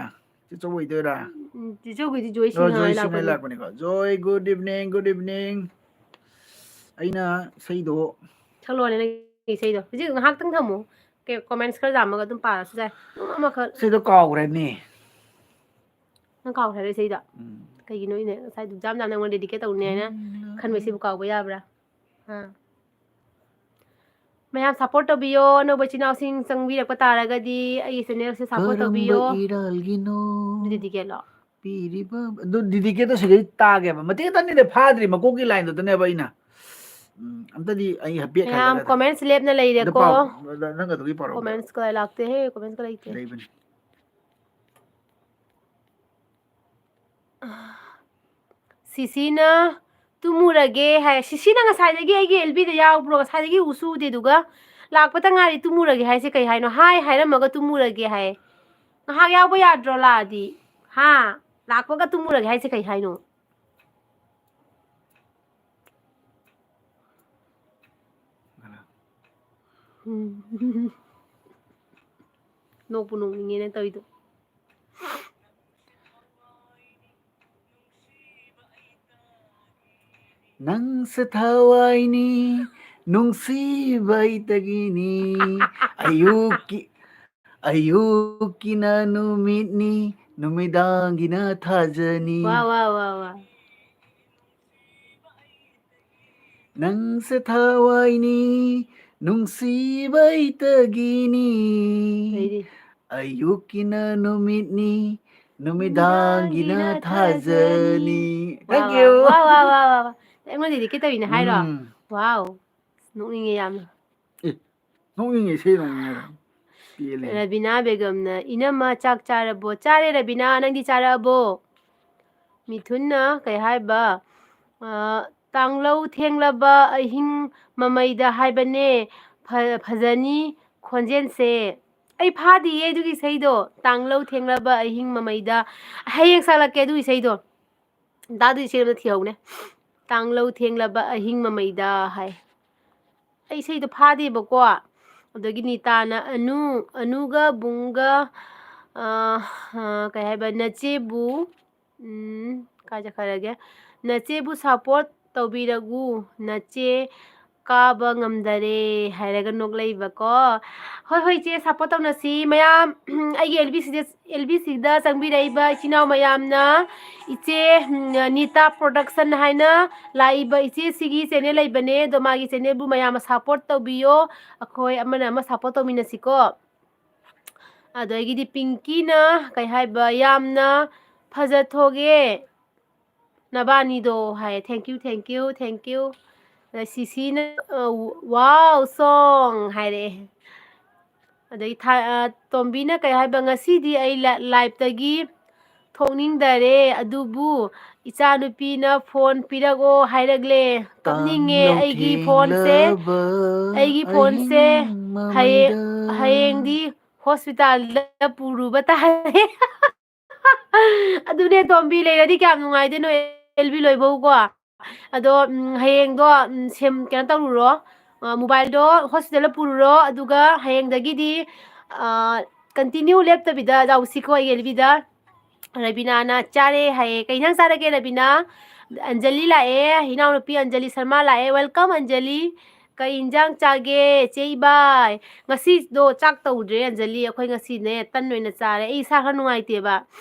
ꯆꯤꯆꯧ ꯑꯣꯏꯗꯣꯏꯔꯥ? ꯎꯝ, ꯆꯤꯆꯧꯒꯤꯗꯤ ꯖꯣꯏ ꯑꯣ, ꯁꯤꯡꯍ ꯖꯣꯏ ꯍꯣꯏ ꯁꯤꯡꯍ ꯂꯥꯛꯄꯅꯤ꯫ ꯂꯥꯛꯄꯅꯤꯀꯣ꯫ ꯖꯣꯏ, good evening, good evening꯫ ꯑꯩꯅ ꯏꯁꯩꯗꯣ ꯁꯛꯂꯣꯅꯦ ꯅꯪꯒꯤ ꯏꯁꯩꯗꯣ꯫ ꯍꯧꯖꯤꯛ ꯉꯥꯏꯍꯥꯛꯇꯪ ꯊꯝꯃꯣ꯫ ꯀꯩ, comments ꯈꯔ ꯌꯥꯝꯃꯒ ꯑꯗꯨꯝ ꯄꯥꯔꯁꯨ ꯌꯥꯏ꯫ ꯑꯗꯨꯝ ꯑꯃꯈꯛ꯫ ꯏꯁꯩꯗꯣ ꯀꯥꯎꯈ꯭ꯔꯦꯅꯦ꯫ ꯅꯪ ꯀꯥꯎꯈ꯭ꯔꯦ ꯏꯁꯩꯗꯣ? ꯎꯝ꯫ ꯀꯩꯒꯤꯅꯣ ꯏꯅꯦ? ꯉꯁꯥꯏ ꯗꯨꯛ ꯌꯥꯝ ꯌꯥꯝꯅ ꯑꯩꯉꯣꯟꯗ dedicate ꯇꯧꯅꯤ ꯍꯥꯏꯅ ꯎꯝ꯫ ꯈꯟꯕꯁꯤꯕꯨ ꯀꯥꯎꯕ ꯌꯥꯕ꯭ꯔꯥ? ꯑꯥ꯫ ꯃꯌꯥꯝ support ꯇꯧꯕꯤꯌꯣ꯫ ꯑꯅꯧꯕ ꯏꯆꯤꯟ ꯏꯅꯥꯎꯁꯤꯡ ꯆꯪꯕꯤꯔꯛꯄ ꯇꯥꯔꯒꯗꯤ ꯑꯩꯒꯤ channel ꯁꯦ support ꯀꯔꯝꯕ ꯇꯧꯕꯤꯌꯣ꯫ ꯏꯔꯥꯜꯒꯤꯅꯣ? ꯑꯗꯨ dedicate ꯂꯣ? ꯄꯤꯔꯤꯕ ꯑꯗꯨ dedicate ꯇꯣ ꯁꯤꯗꯩ ꯇꯥꯒꯦꯕ꯫ ꯃꯇꯦꯛ ꯈꯛꯇꯅꯤꯗ ꯐꯥꯗ꯭ꯔꯤ, ꯃꯀꯣꯛꯀꯤ line ꯗꯨꯇꯅꯦꯕ ꯑꯩꯅ꯫ ꯎꯝ, ꯑꯝꯇꯗꯤ ꯑꯩ ꯍꯥꯏꯐꯦꯠ ꯃꯌꯥꯝ ꯈꯜꯂꯒ comments ꯂꯦꯞꯅ ꯑꯗꯨ ꯂꯩꯔꯦꯀꯣ꯫ ꯄꯥꯎ, ꯅꯪ ꯑꯗꯨꯒꯤ ꯄꯥꯎꯔꯛꯎꯗ꯫ Comments ꯀ ꯂꯥꯛꯇꯦꯍꯦ, comments ꯀ ꯂꯩꯇꯦ꯫ ꯂꯩꯕꯅꯤ꯫ ꯁꯤꯁꯤꯅ ꯇꯨꯝꯃꯨꯔꯒꯦ ꯍꯥꯏ꯫ ꯁꯤꯁꯤꯅ ꯉꯁꯥꯏꯗꯒꯤ ꯑꯩꯒꯤ ꯑꯦꯜ ꯕꯤꯗ ꯌꯥꯎꯕ꯭ꯔꯣ? ꯉꯁꯥꯏꯗꯒꯤ ꯎꯁꯨ ꯎꯗꯦ꯫ ꯑꯗꯨꯒ ꯂꯥꯛꯄꯇ ꯉꯥꯏꯔꯤ ꯇꯨꯝꯃꯨꯔꯒꯦ ꯍꯥꯏꯁꯦ ꯀꯩ ꯍꯥꯏꯅꯣ? Hi ꯍꯥꯏꯔꯝꯃꯒ ꯇꯨꯝꯃꯨꯔꯒꯦ ꯍꯥꯏ꯫ ꯉꯥꯏꯍꯥꯛ ꯌꯥꯎꯕ ꯌꯥꯗ꯭ꯔꯣ ꯂꯥꯛꯑꯗꯤ? ꯍꯥ? ꯂꯥꯛꯄꯒ ꯇꯨꯝꯃꯨꯔꯒꯦ ꯍꯥꯏꯁꯦ ꯀꯩ ꯍꯥꯏꯅꯣ? ꯎꯝ꯫ ꯅꯣꯛꯄꯨ ꯅꯣꯛꯅꯤꯡꯉꯦꯅꯦ ꯇꯧꯔꯤꯗꯣ꯫ ꯅꯪꯁꯦ ꯊꯋꯥꯏꯅꯤ, ꯅꯨꯡꯁꯤꯕꯩꯇꯒꯤꯅꯤ꯫ ꯑꯌꯨꯛꯀꯤ ꯑꯌꯨꯛꯀꯤꯅ ꯅꯨꯃꯤꯠꯅꯤ, ꯅꯨꯃꯤꯗꯥꯡꯒꯤꯅ ꯊꯥꯖꯅꯤ꯫ ꯋꯥ ꯋꯥ ꯋꯥ ꯋꯥ ꯅꯪꯁꯦ ꯊꯋꯥꯏꯅꯤ, ꯅꯨꯡꯁꯤꯕꯩꯇꯒꯤꯅꯤ꯫ ꯑꯩꯗꯤ ꯑꯌꯨꯛꯀꯤꯅ ꯅꯨꯃꯤꯠꯅꯤ, ꯅꯨꯃꯤꯗꯥꯡꯒꯤꯅ ꯊꯥꯖꯅꯤ꯫ ꯋꯥ Thank ꯋꯥ you. ꯋꯥ ꯋꯥ ꯋꯥ ꯋꯥ ꯑꯩꯉꯣꯟꯗꯗꯤ ꯀꯩ ꯇꯧꯔꯤꯅꯦ ꯍꯥꯏꯔꯣ? ꯎꯝ. ꯋꯥꯎ, ꯅꯣꯛꯅꯤꯡꯉꯦ ꯌꯥꯝꯅ꯫ ꯅꯣꯛꯅꯤꯡꯉꯦ, ꯏꯁꯩ ꯅꯣꯛꯅꯤꯡꯉꯦ꯫ ꯄꯦꯜꯂꯦ꯫ ꯔꯕꯤꯅꯥ ꯕꯦꯒꯝꯅ, "ꯏꯅꯝꯃ ꯆꯥꯛ ꯆꯥꯔꯕꯣ?" "ꯆꯥꯔꯦ ꯔꯕꯤꯅꯥ, ꯅꯪꯗꯤ ꯆꯥꯔꯛꯑꯕꯣ?" ꯃꯤꯊꯨꯟꯅ ꯀꯩ ꯍꯥꯏꯕ? ꯑ, "ꯇꯥꯡꯂꯧ ꯊꯦꯡꯂꯕ ꯑꯍꯤꯡ ꯃꯃꯩꯗ" ꯍꯥꯏꯕꯅꯦ꯫ ꯐ-, ꯐꯖꯅꯤ ꯈꯣꯟꯖꯦꯜꯁꯦ꯫ ꯑꯩ ꯐꯥꯗꯤꯌꯦ ꯑꯗꯨꯒꯤ ꯏꯁꯩꯗꯣ, "ꯇꯥꯡꯂꯧ ꯊꯦꯡꯂꯕ ꯑꯍꯤꯡ ꯃꯃꯩꯗ"꯫ ꯍꯌꯦꯡ ꯁꯛꯂꯛꯀꯦ ꯑꯗꯨꯒꯤ ꯏꯁꯩꯗꯣ꯫ ꯗꯥꯗꯨ ꯏꯁꯩ ꯑꯃ ꯊꯤꯍꯧꯅꯦ꯫ "ꯇꯥꯡꯂꯧ ꯊꯦꯡꯂꯕ ꯑꯍꯤꯡ ꯃꯃꯩꯗ" ꯍꯥꯏ꯫ ꯑꯩ ꯏꯁꯩꯗꯣ ꯐꯥꯗꯦꯕꯀꯣ꯫ ꯑꯗꯒꯤ ꯅꯤꯇꯥꯅ, "ꯑꯅꯨ, ꯑꯅꯨꯒ ꯕꯨꯡꯒ, ꯑ, ꯑ, ꯀꯩ ꯍꯥꯏꯕ, ꯅꯆꯦꯕꯨ", ꯎꯝ, ꯀꯥꯏ ꯆꯠꯈ꯭ꯔꯒꯦ? "ꯅꯆꯦꯕꯨ support ꯇꯧꯕꯤꯔꯒꯨ, ꯅꯆꯦ ꯀꯥꯕ ꯉꯝꯗꯔꯦ" ꯍꯥꯏꯔꯒ ꯅꯣꯛꯂꯛꯏꯕꯀꯣ꯫ ꯍꯣꯏ, ꯍꯣꯏ, ꯏꯆꯦ, support ꯇꯧꯅꯁꯤ ꯃꯌꯥꯝ꯫ ꯑꯩꯒꯤ ꯑꯦꯜ ꯕꯤ ꯁꯤꯗ, ꯑꯦꯜ ꯕꯤ ꯁꯤꯗ ꯆꯪꯕꯤꯔꯛꯏꯕ ꯏꯆꯤꯟ ꯏꯅꯥꯎ ꯃꯌꯥꯝꯅ, ꯏꯆꯦ, ꯎꯝ, ꯅꯤꯇꯥ production ꯍꯥꯏꯅ ꯂꯥꯛꯏꯕ ꯏꯆꯦꯁꯤꯒꯤ channel ꯂꯩꯕꯅꯦ, ꯑꯗꯣ ꯃꯥꯒꯤ channelꯕꯨ ꯃꯌꯥꯝꯅ support ꯇꯧꯕꯤꯌꯣ꯫ ꯑꯩꯈꯣꯏ ꯑꯃꯅ ꯑꯃ support ꯇꯧꯃꯤꯟꯅꯁꯤꯀꯣ꯫ ꯑꯗꯒꯤꯗꯤ ꯄꯤꯡꯀꯤꯅ ꯀꯩ ꯍꯥꯏꯕ, "ꯌꯥꯝꯅ ꯐꯖꯊꯣꯛꯑꯦ ꯅꯕꯥꯅꯤꯗꯣ" ꯍꯥꯏ꯫ Thank you, thank you, thank you꯫ ꯑꯗ ꯁꯤꯁꯤꯅ, ꯑ, "Wow song" ꯍꯥꯏꯔꯛꯑꯦ꯫ ꯑꯗꯩ ꯊꯥ-, ꯑ, ꯇꯣꯝꯕꯤꯅ ꯀꯩ ꯍꯥꯏꯕ, "ꯉꯁꯤꯗꯤ ꯑꯩ ꯂ-, liveꯇꯒꯤ ꯊꯣꯛꯅꯤꯡꯗꯔꯦ, ꯑꯗꯨꯕꯨ ꯏꯆꯥꯅꯨꯄꯤꯅ phone ꯄꯤꯔꯛꯑꯣ ꯍꯥꯏꯔꯛꯂꯦ꯫ ꯀꯞꯅꯤꯡꯉꯦ ꯑꯩꯒꯤ phoneꯁꯦ, ꯑꯩꯒꯤ phoneꯁꯦ ꯍꯌꯦꯡ, ꯍꯌꯦꯡꯗꯤ hospitalꯗ ꯄꯨꯔꯨꯕ ꯇꯥꯔꯦ"꯫ ꯑꯗꯨꯅꯦ ꯇꯣꯝꯕꯤ, ꯂꯩꯔꯗꯤ ꯀꯌꯥꯝ ꯅꯨꯡꯉꯥꯏꯗꯣꯏꯅꯣ ꯑꯦꯜꯕꯤ ꯂꯣꯏꯕꯧꯀꯣ꯫ ꯑꯗꯣ, ꯎꯝ, ꯍꯌꯦꯡꯗꯣ, ꯎꯝ, ꯁꯦꯝ-, ꯀꯩꯅꯣ ꯇꯧꯔꯨꯔꯣ, ꯑ, mobileꯗꯣ hospitalꯗ ꯄꯨꯔꯨꯔꯣ, ꯑꯗꯨꯒ ꯍꯌꯦꯡꯗꯒꯤꯗꯤ, ꯑ, continue ꯂꯦꯞꯇꯕꯤꯗ ꯌꯥꯎꯁꯤꯀꯣ ꯑꯩꯒꯤ ꯑꯦꯜꯕꯤꯗ꯫ ꯔꯕꯤꯅꯥꯅ ꯆꯥꯔꯦ ꯍꯥꯏꯌꯦ꯫ ꯀꯩ ꯏꯟꯖꯥꯡ ꯆꯥꯔꯒꯦ ꯔꯕꯤꯅꯥ? ꯑꯟꯖꯂꯤ ꯂꯥꯛꯑꯦ, ꯏꯅꯥꯎꯅꯨꯄꯤ ꯑꯟꯖꯂꯤ ꯁꯔꯃ ꯂꯥꯛꯑꯦ꯫ Welcome ꯑꯟꯖꯂꯤ꯫ ꯀꯩ ꯏꯟꯖꯥꯡ ꯆꯥꯒꯦ, ꯆꯦ ꯏꯕꯥꯏ? ꯉꯁꯤꯗꯣ ꯆꯥꯛ ꯇꯧꯗ꯭ꯔꯦ, ꯑꯟꯖꯂꯤ꯫ ꯑꯩꯈꯣꯏ ꯉꯁꯤꯅꯦ, ꯇꯟ ꯑꯣꯏꯅ ꯆꯥꯔꯦ꯫ ꯑꯩ ꯏꯁꯥ ꯈꯔ ꯅꯨꯡꯉꯥꯏꯇꯦꯕ,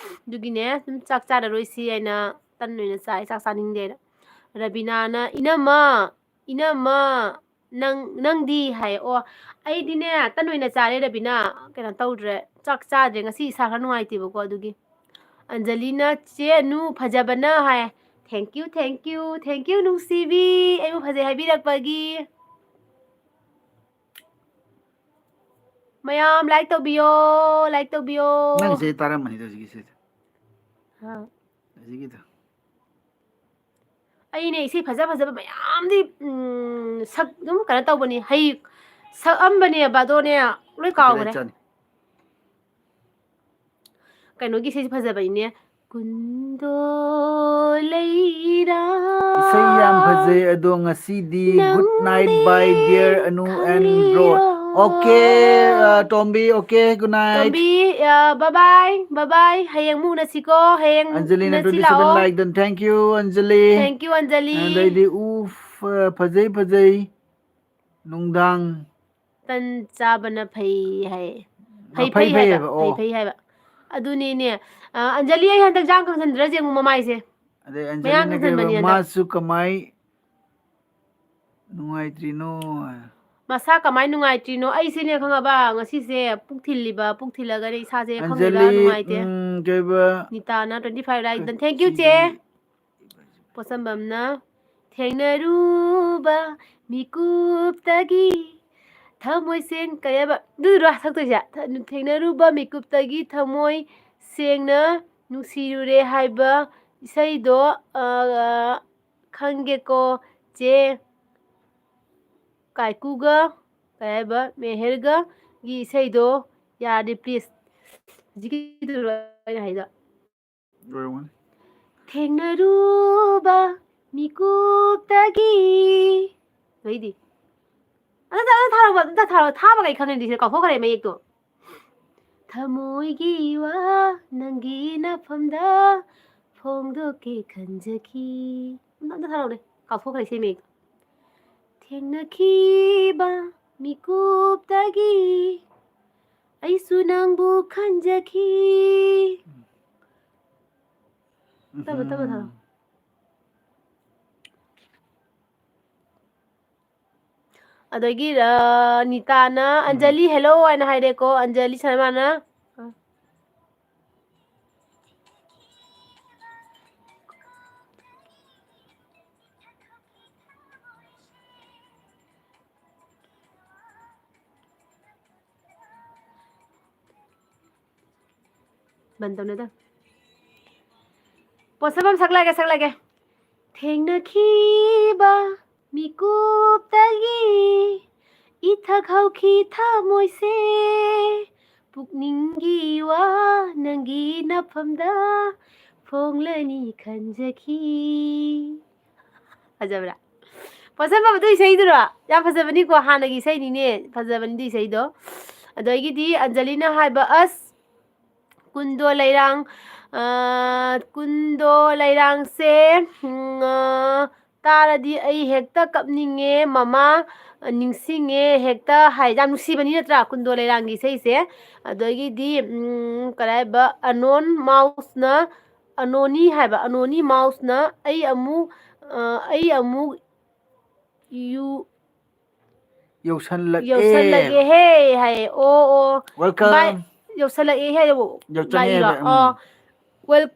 ꯑꯗꯨꯒꯤꯅꯦ, ꯑꯗꯨꯝ ꯆꯥꯛ ꯆꯥꯔꯔꯣꯏꯁꯤ ꯍꯥꯏꯅ ꯇꯟ ꯑꯣꯏꯅ ꯆꯥꯏ, ꯆꯥꯛ ꯆꯥꯅꯤꯡꯗꯦꯅ꯫ ꯔꯕꯤꯅꯥꯅ, "ꯏꯅꯝꯃ, ꯏꯅꯝꯃ, ꯅꯪ, ꯅꯪꯗꯤ?" ꯍꯥꯏ꯫ "ꯑꯣ, ꯑꯩꯗꯤꯅꯦ, ꯇꯟ ꯑꯣꯏꯅ ꯆꯥꯔꯦ, ꯔꯕꯤꯅꯥ꯫ ꯀꯩꯅꯣ ꯇꯧꯗ꯭ꯔꯦ, ꯆꯥꯛ ꯆꯥꯗ꯭ꯔꯦ꯫ ꯉꯁꯤ ꯏꯁꯥ ꯈꯔ ꯅꯨꯡꯉꯥꯏꯇꯦꯕꯀꯣ, ꯑꯗꯨꯒꯤ꯫" ꯑꯟꯖꯂꯤꯅ, "ꯆꯦ ꯑꯅꯨ, ꯐꯖꯕꯅ" ꯍꯥꯏ꯫ Thank you, thank you, thank you, ꯅꯨꯡꯁꯤꯕꯤ꯫ ꯑꯩꯕꯨ ꯐꯖꯩ ꯍꯥꯏꯕꯤꯔꯛꯄꯒꯤ꯫ ꯃꯌꯥꯝ like ꯇꯧꯕꯤꯌꯣ, like ꯇꯧꯕꯤꯌꯣ꯫ ꯅꯪꯁꯦ ꯇꯥꯔꯝꯃꯅꯤꯗ ꯍꯧꯖꯤꯛꯀꯤꯁꯦ꯫ ꯑꯥ꯫ ꯍꯧꯖꯤꯛꯀꯤꯗꯣ꯫ ꯑꯩꯅꯦ ꯏꯁꯩ ꯐꯖ ꯐꯖꯕ ꯃꯌꯥꯝꯗꯤ, ꯎꯝ, ꯁꯛ ꯑꯗꯨꯝ ꯀꯩꯅꯣ ꯇꯧꯕꯅꯤ, ꯍꯩ ꯁꯛꯑꯝꯕꯅꯦꯕ, ꯑꯗꯣꯅꯦ ꯂꯣꯏ ꯀꯥꯎꯈ꯭ꯔꯦ꯫ Copyright ꯆꯠꯅꯤ꯫ ꯀꯩꯅꯣꯒꯤ ꯏꯁꯩꯁꯦ ꯐꯖꯕꯅꯤꯅꯦ꯫ ꯀꯨꯟꯗꯣ ꯂꯩꯔꯥ꯫ ꯏꯁꯩ ꯌꯥꯝ ꯐꯖꯩ, ꯑꯗꯣ ꯉꯁꯤꯗꯤ good night, bye, dear Anu and bro. Okay, uh, Tombi, okay, good night. ꯇꯣꯝꯕꯤ, ꯑ, bye bye, bye bye. ꯍꯌꯦꯡ ꯑꯃꯨꯛ ꯎꯅꯁꯤꯀꯣ, ꯍꯌꯦꯡ ꯑꯟꯖꯂꯤꯅ ꯎꯅꯁꯤ twenty seven ꯂꯥꯛꯑꯣ꯫ Like done. Thank you, Anjali. Thank you, Anjali. ꯑꯗꯩꯗꯤ, ꯎꯐ, ꯐꯖꯩ, ꯐꯖꯩ꯫ ꯅꯨꯡꯗꯥꯡ꯫ ꯇꯟ ꯆꯥꯕꯅ ꯐꯩ ꯍꯥꯏ꯫ ꯐꯩ, ꯐꯩ, ꯐꯩ ꯐꯩ ꯍꯥꯏꯕ, ꯍꯥꯏꯕ꯫ ꯑꯣ꯫ ꯑꯗꯨꯅꯤꯅꯦ꯫ ꯑ, ꯑꯟꯖꯂꯤ, ꯑꯩ ꯍꯟꯗꯛ ꯌꯥꯝ ꯀꯪꯁꯟꯗ꯭ꯔꯁꯦ ꯑꯃꯨꯛ ꯃꯃꯥꯏꯁꯦ꯫ ꯑꯗꯩ ꯃꯌꯥꯡ ꯑꯟꯖꯂꯤꯅ ꯀꯩ ꯀꯪꯁꯟꯕꯅꯤ ꯍꯥꯏꯕ, ꯍꯟꯗꯛ꯫ ꯃꯥꯁꯨ ꯀꯃꯥꯏ ꯅꯨꯡꯉꯥꯏꯇ꯭ꯔꯤꯅꯣ? ꯃꯁꯥ ꯀꯃꯥꯏ ꯅꯨꯡꯉꯥꯏꯇ꯭ꯔꯤꯅꯣ? ꯑꯩꯁꯤꯅꯦ ꯈꯪꯉꯕ, ꯉꯁꯤꯁꯦ ꯄꯨꯛ ꯊꯤꯜꯂꯤꯕ, ꯄꯨꯛ ꯊꯤꯜꯂꯒꯅꯦ ꯏꯁꯥꯁꯦ ꯈꯪꯗꯦꯗ ꯑꯟꯖꯂꯤ, ꯅꯨꯡꯉꯥꯏꯇꯦ꯫ ꯎꯝ, ꯀꯩꯕ? ꯅꯤꯇꯥꯅ twenty five like done. Thank you, ꯆꯦ꯫ ꯀꯆꯤ꯫ ꯄꯣꯠꯁꯝꯕꯝꯅ ꯊꯦꯡꯅꯔꯨꯕ ꯃꯤꯀꯨꯞꯇꯒꯤ ꯊꯃꯣꯏ ꯁꯦꯡ-, ꯀꯩ ꯍꯥꯏꯕ? ꯑꯗꯨꯗꯨꯔꯣ ꯁꯛꯇꯣꯏꯁꯦ? ꯊ-, ꯊꯦꯡꯅꯔꯨꯕ ꯃꯤꯀꯨꯞꯇꯒꯤ ꯊꯃꯣꯏ ꯁꯦꯡꯅ ꯅꯨꯡꯁꯤꯔꯨꯔꯦ ꯍꯥꯏꯕ ꯏꯁꯩꯗꯣ, ꯑ, ꯈꯪꯒꯦꯀꯣ, ꯆꯦ꯫ ꯀꯥꯏꯀꯨꯒ, ꯀꯩ ꯍꯥꯏꯕ, ꯃꯦꯍꯔꯒꯒꯤ ꯏꯁꯩꯗꯣ ꯌꯥꯔꯗꯤ please꯫ ꯍꯧꯖꯤꯛꯀꯤꯗꯨꯔꯣ ꯑꯩꯅ ꯍꯥꯏꯗꯣ? ꯑꯣꯏꯔꯝꯒꯅꯤ꯫ ꯊꯦꯡꯅꯔꯨꯕ ꯃꯤꯀꯨꯞꯇꯒꯤ꯫ ꯑꯗꯩꯗꯤ? ꯑꯗꯨ, ꯑꯗꯨ ꯊꯥꯔꯛꯑꯣꯕ, ꯑꯗꯨ ꯊꯥꯔꯛꯑꯣ꯫ ꯊꯥꯕꯈꯩ ꯈꯪꯉꯦ, ꯁꯤꯗ ꯀꯥꯎꯊꯣꯛꯈ꯭ꯔꯦ ꯃꯌꯦꯛꯇꯣ꯫ ꯊꯃꯣꯏꯒꯤ ꯋꯥ ꯅꯪꯒꯤ ꯅꯐꯝꯗ ꯐꯣꯡꯗꯣꯛꯀꯦ ꯈꯟꯖꯈꯤ꯫ ꯑꯝꯇ, ꯑꯝꯇ ꯊꯥꯔꯛꯑꯣꯅꯦ꯫ ꯀꯥꯎꯊꯣꯛꯈ꯭ꯔꯦ ꯏꯁꯩ ꯃꯌꯦꯛꯇꯣ꯫ ꯊꯦꯡꯅꯈꯤꯕ ꯃꯤꯀꯨꯞꯇꯒꯤ ꯑꯩꯁꯨ ꯅꯪꯕꯨ ꯈꯟꯖꯈꯤ꯫ ꯇꯞꯅ, ꯇꯞꯅ ꯊꯥꯔꯣ꯫ ꯑꯗꯒꯤ, ꯑ, ꯅꯤꯇꯥꯅ, "ꯑꯟꯖꯂꯤ, hello" ꯍꯥꯏꯅ ꯍꯥꯏꯔꯦꯀꯣ꯫ ꯑꯟꯖꯂꯤ ꯁꯔꯃꯥꯅ꯫ ꯕꯟ ꯇꯧꯅꯦꯗ꯫ ꯄꯣꯠꯁꯝ ꯑꯃ ꯁꯛꯂꯛꯑꯒꯦ, ꯁꯛꯂꯛꯑꯒꯦ꯫ ꯊꯦꯡꯅꯈꯤꯕ ꯃꯤꯀꯨꯞꯇꯒꯤ ꯏꯊꯛ ꯍꯧꯈꯤ ꯊꯃꯣꯏꯁꯦ, ꯄꯨꯛꯅꯤꯡꯒꯤ ꯋꯥ ꯅꯪꯒꯤ ꯅꯐꯝꯗ ꯐꯣꯡꯂꯅꯤ ꯈꯟꯖꯈꯤ꯫ ꯐꯖꯕ꯭ꯔꯥ? ꯄꯣꯠꯁꯝ ꯄꯥꯕꯗꯨ ꯏꯁꯩꯗꯨꯔꯣ? ꯌꯥꯝ ꯐꯖꯕꯅꯤꯀꯣ, ꯍꯥꯟꯅꯒꯤ ꯏꯁꯩꯅꯤꯅꯦ, ꯐꯖꯕꯅꯤꯗꯤ ꯏꯁꯩꯗꯣ꯫ ꯑꯗꯒꯤꯗꯤ ꯑꯟꯖꯂꯤꯅ ꯍꯥꯏꯕ, ꯑꯁ, ꯀꯨꯟꯗꯣ ꯂꯩꯔꯥꯡ, ꯑ, ꯀꯨꯟꯗꯣ ꯂꯩꯔꯥꯡꯁꯦ, ꯎꯝ, ꯑ, ꯇꯥꯔꯗꯤ ꯑꯩ ꯍꯦꯛꯇ ꯀꯞꯅꯤꯡꯉꯦ, ꯃꯃꯥ, ꯑ, ꯅꯤꯡꯁꯤꯡꯉꯦ ꯍꯦꯛꯇ ꯍꯥꯏ꯫ ꯌꯥꯝ ꯅꯨꯡꯁꯤꯕꯅꯤ ꯅꯠꯇ꯭ꯔꯥ, ꯀꯨꯟꯗꯣ ꯂꯩꯔꯥꯡꯒꯤ ꯏꯁꯩꯁꯦ꯫ ꯑꯗꯒꯤꯗꯤ, ꯎꯝ, ꯀꯔꯥꯏꯕ, ꯑꯅꯣꯟ ꯃꯥꯎꯁꯅ, ꯑꯅꯣꯅꯤ ꯍꯥꯏꯕ, ꯑꯅꯣꯅꯤ ꯃꯥꯎꯁꯅ ꯑꯩ ꯑꯃꯨꯛ, ꯑ, ꯑꯩ ꯑꯃꯨꯛ ꯌꯨ-, ꯌꯧꯁꯜꯂꯛꯑꯦ꯫ ꯌꯧꯁꯜꯂꯛꯑꯦꯍꯦ ꯍꯥꯏꯌꯦ꯫ ꯑꯣ, ꯑꯣ꯫ Welcome꯫ ꯚꯥꯏ, ꯌꯧꯁꯜꯂꯛꯑꯦ ꯍꯥꯏꯌꯦ꯫ ꯌꯧꯁꯜꯂꯛꯑꯦ ꯂꯥꯛꯏꯔꯣ? ꯍꯥꯏꯕ, ꯎꯝ꯫ ꯑꯣ꯫ Wel-,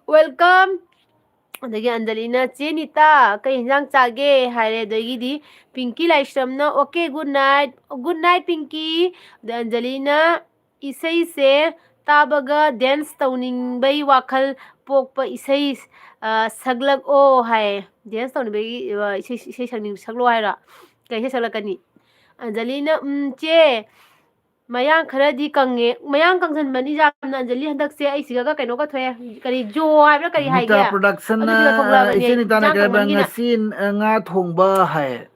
welcome꯫ ꯑꯗꯒꯤ ꯑꯟꯖꯂꯤꯅ, "ꯆꯦ ꯅꯤꯇꯥ, ꯀꯩ ꯏꯟꯖꯥꯡ ꯆꯥꯒꯦ?" ꯍꯥꯏꯔꯦ꯫ ꯑꯗꯒꯤꯗꯤ ꯄꯤꯡꯀꯤ ꯂꯥꯏꯁ꯭ꯔꯝꯅ, "Okay, good night, good night, ꯄꯤꯡꯀꯤ꯫" ꯑꯗ ꯑꯟꯖꯂꯤꯅ, "ꯏꯁꯩꯁꯦ ꯇꯥꯕꯒ dance ꯇꯧꯅꯤꯡꯕꯩ ꯋꯥꯈꯜ ꯄꯣꯛꯄ ꯏꯁꯩ, ꯑ, ꯁꯛꯂꯛꯑꯣ" ꯍꯥꯏꯌꯦ꯫ Dance ꯇꯧꯅꯤꯡꯕꯒꯤ, ꯑ, ꯏꯁꯩ, ꯏꯁꯩ ꯁꯛꯅꯤꯡ-, ꯁꯛꯂꯛꯑꯣ ꯍꯥꯏꯔꯣ? ꯀꯩ ꯏꯁꯩ ꯁꯛꯂꯛꯀꯅꯤ? ꯑꯟꯖꯂꯤꯅ, "ꯎꯝ, ꯆꯦ, ꯃꯌꯥꯡ ꯈꯔꯗꯤ ꯀꯪꯉꯦ꯫" ꯃꯌꯥꯡ ꯀꯪꯁꯟꯕꯅꯤ ꯌꯥꯝꯅ ꯑꯟꯖꯂꯤ ꯍꯟꯗꯛꯁꯦ꯫ ꯑꯩ ꯁꯤꯒꯒ ꯀꯩꯅꯣꯒ ꯊꯣꯛꯑꯦ꯫ ꯀꯔꯤ, ꯖꯣ ꯍꯥꯏꯕ꯭ꯔꯥ ꯀꯔꯤ ꯅꯤꯇꯥ ꯍꯥꯏꯒꯦ? Productionꯅ, ꯑꯗꯨꯗꯨꯒ ꯊꯣꯛꯂꯛꯑꯕꯅꯦ, ꯑꯩ ꯏꯆꯦ ꯅꯤꯇꯥꯅ ꯏꯟꯖꯥꯡ ꯀꯩ ꯍꯥꯏꯕ, ꯀꯪꯃꯟꯒꯤꯅ꯫ "ꯉꯁꯤ, ꯑ, ꯉꯥ ꯊꯣꯡꯕ" ꯍꯥꯏ꯫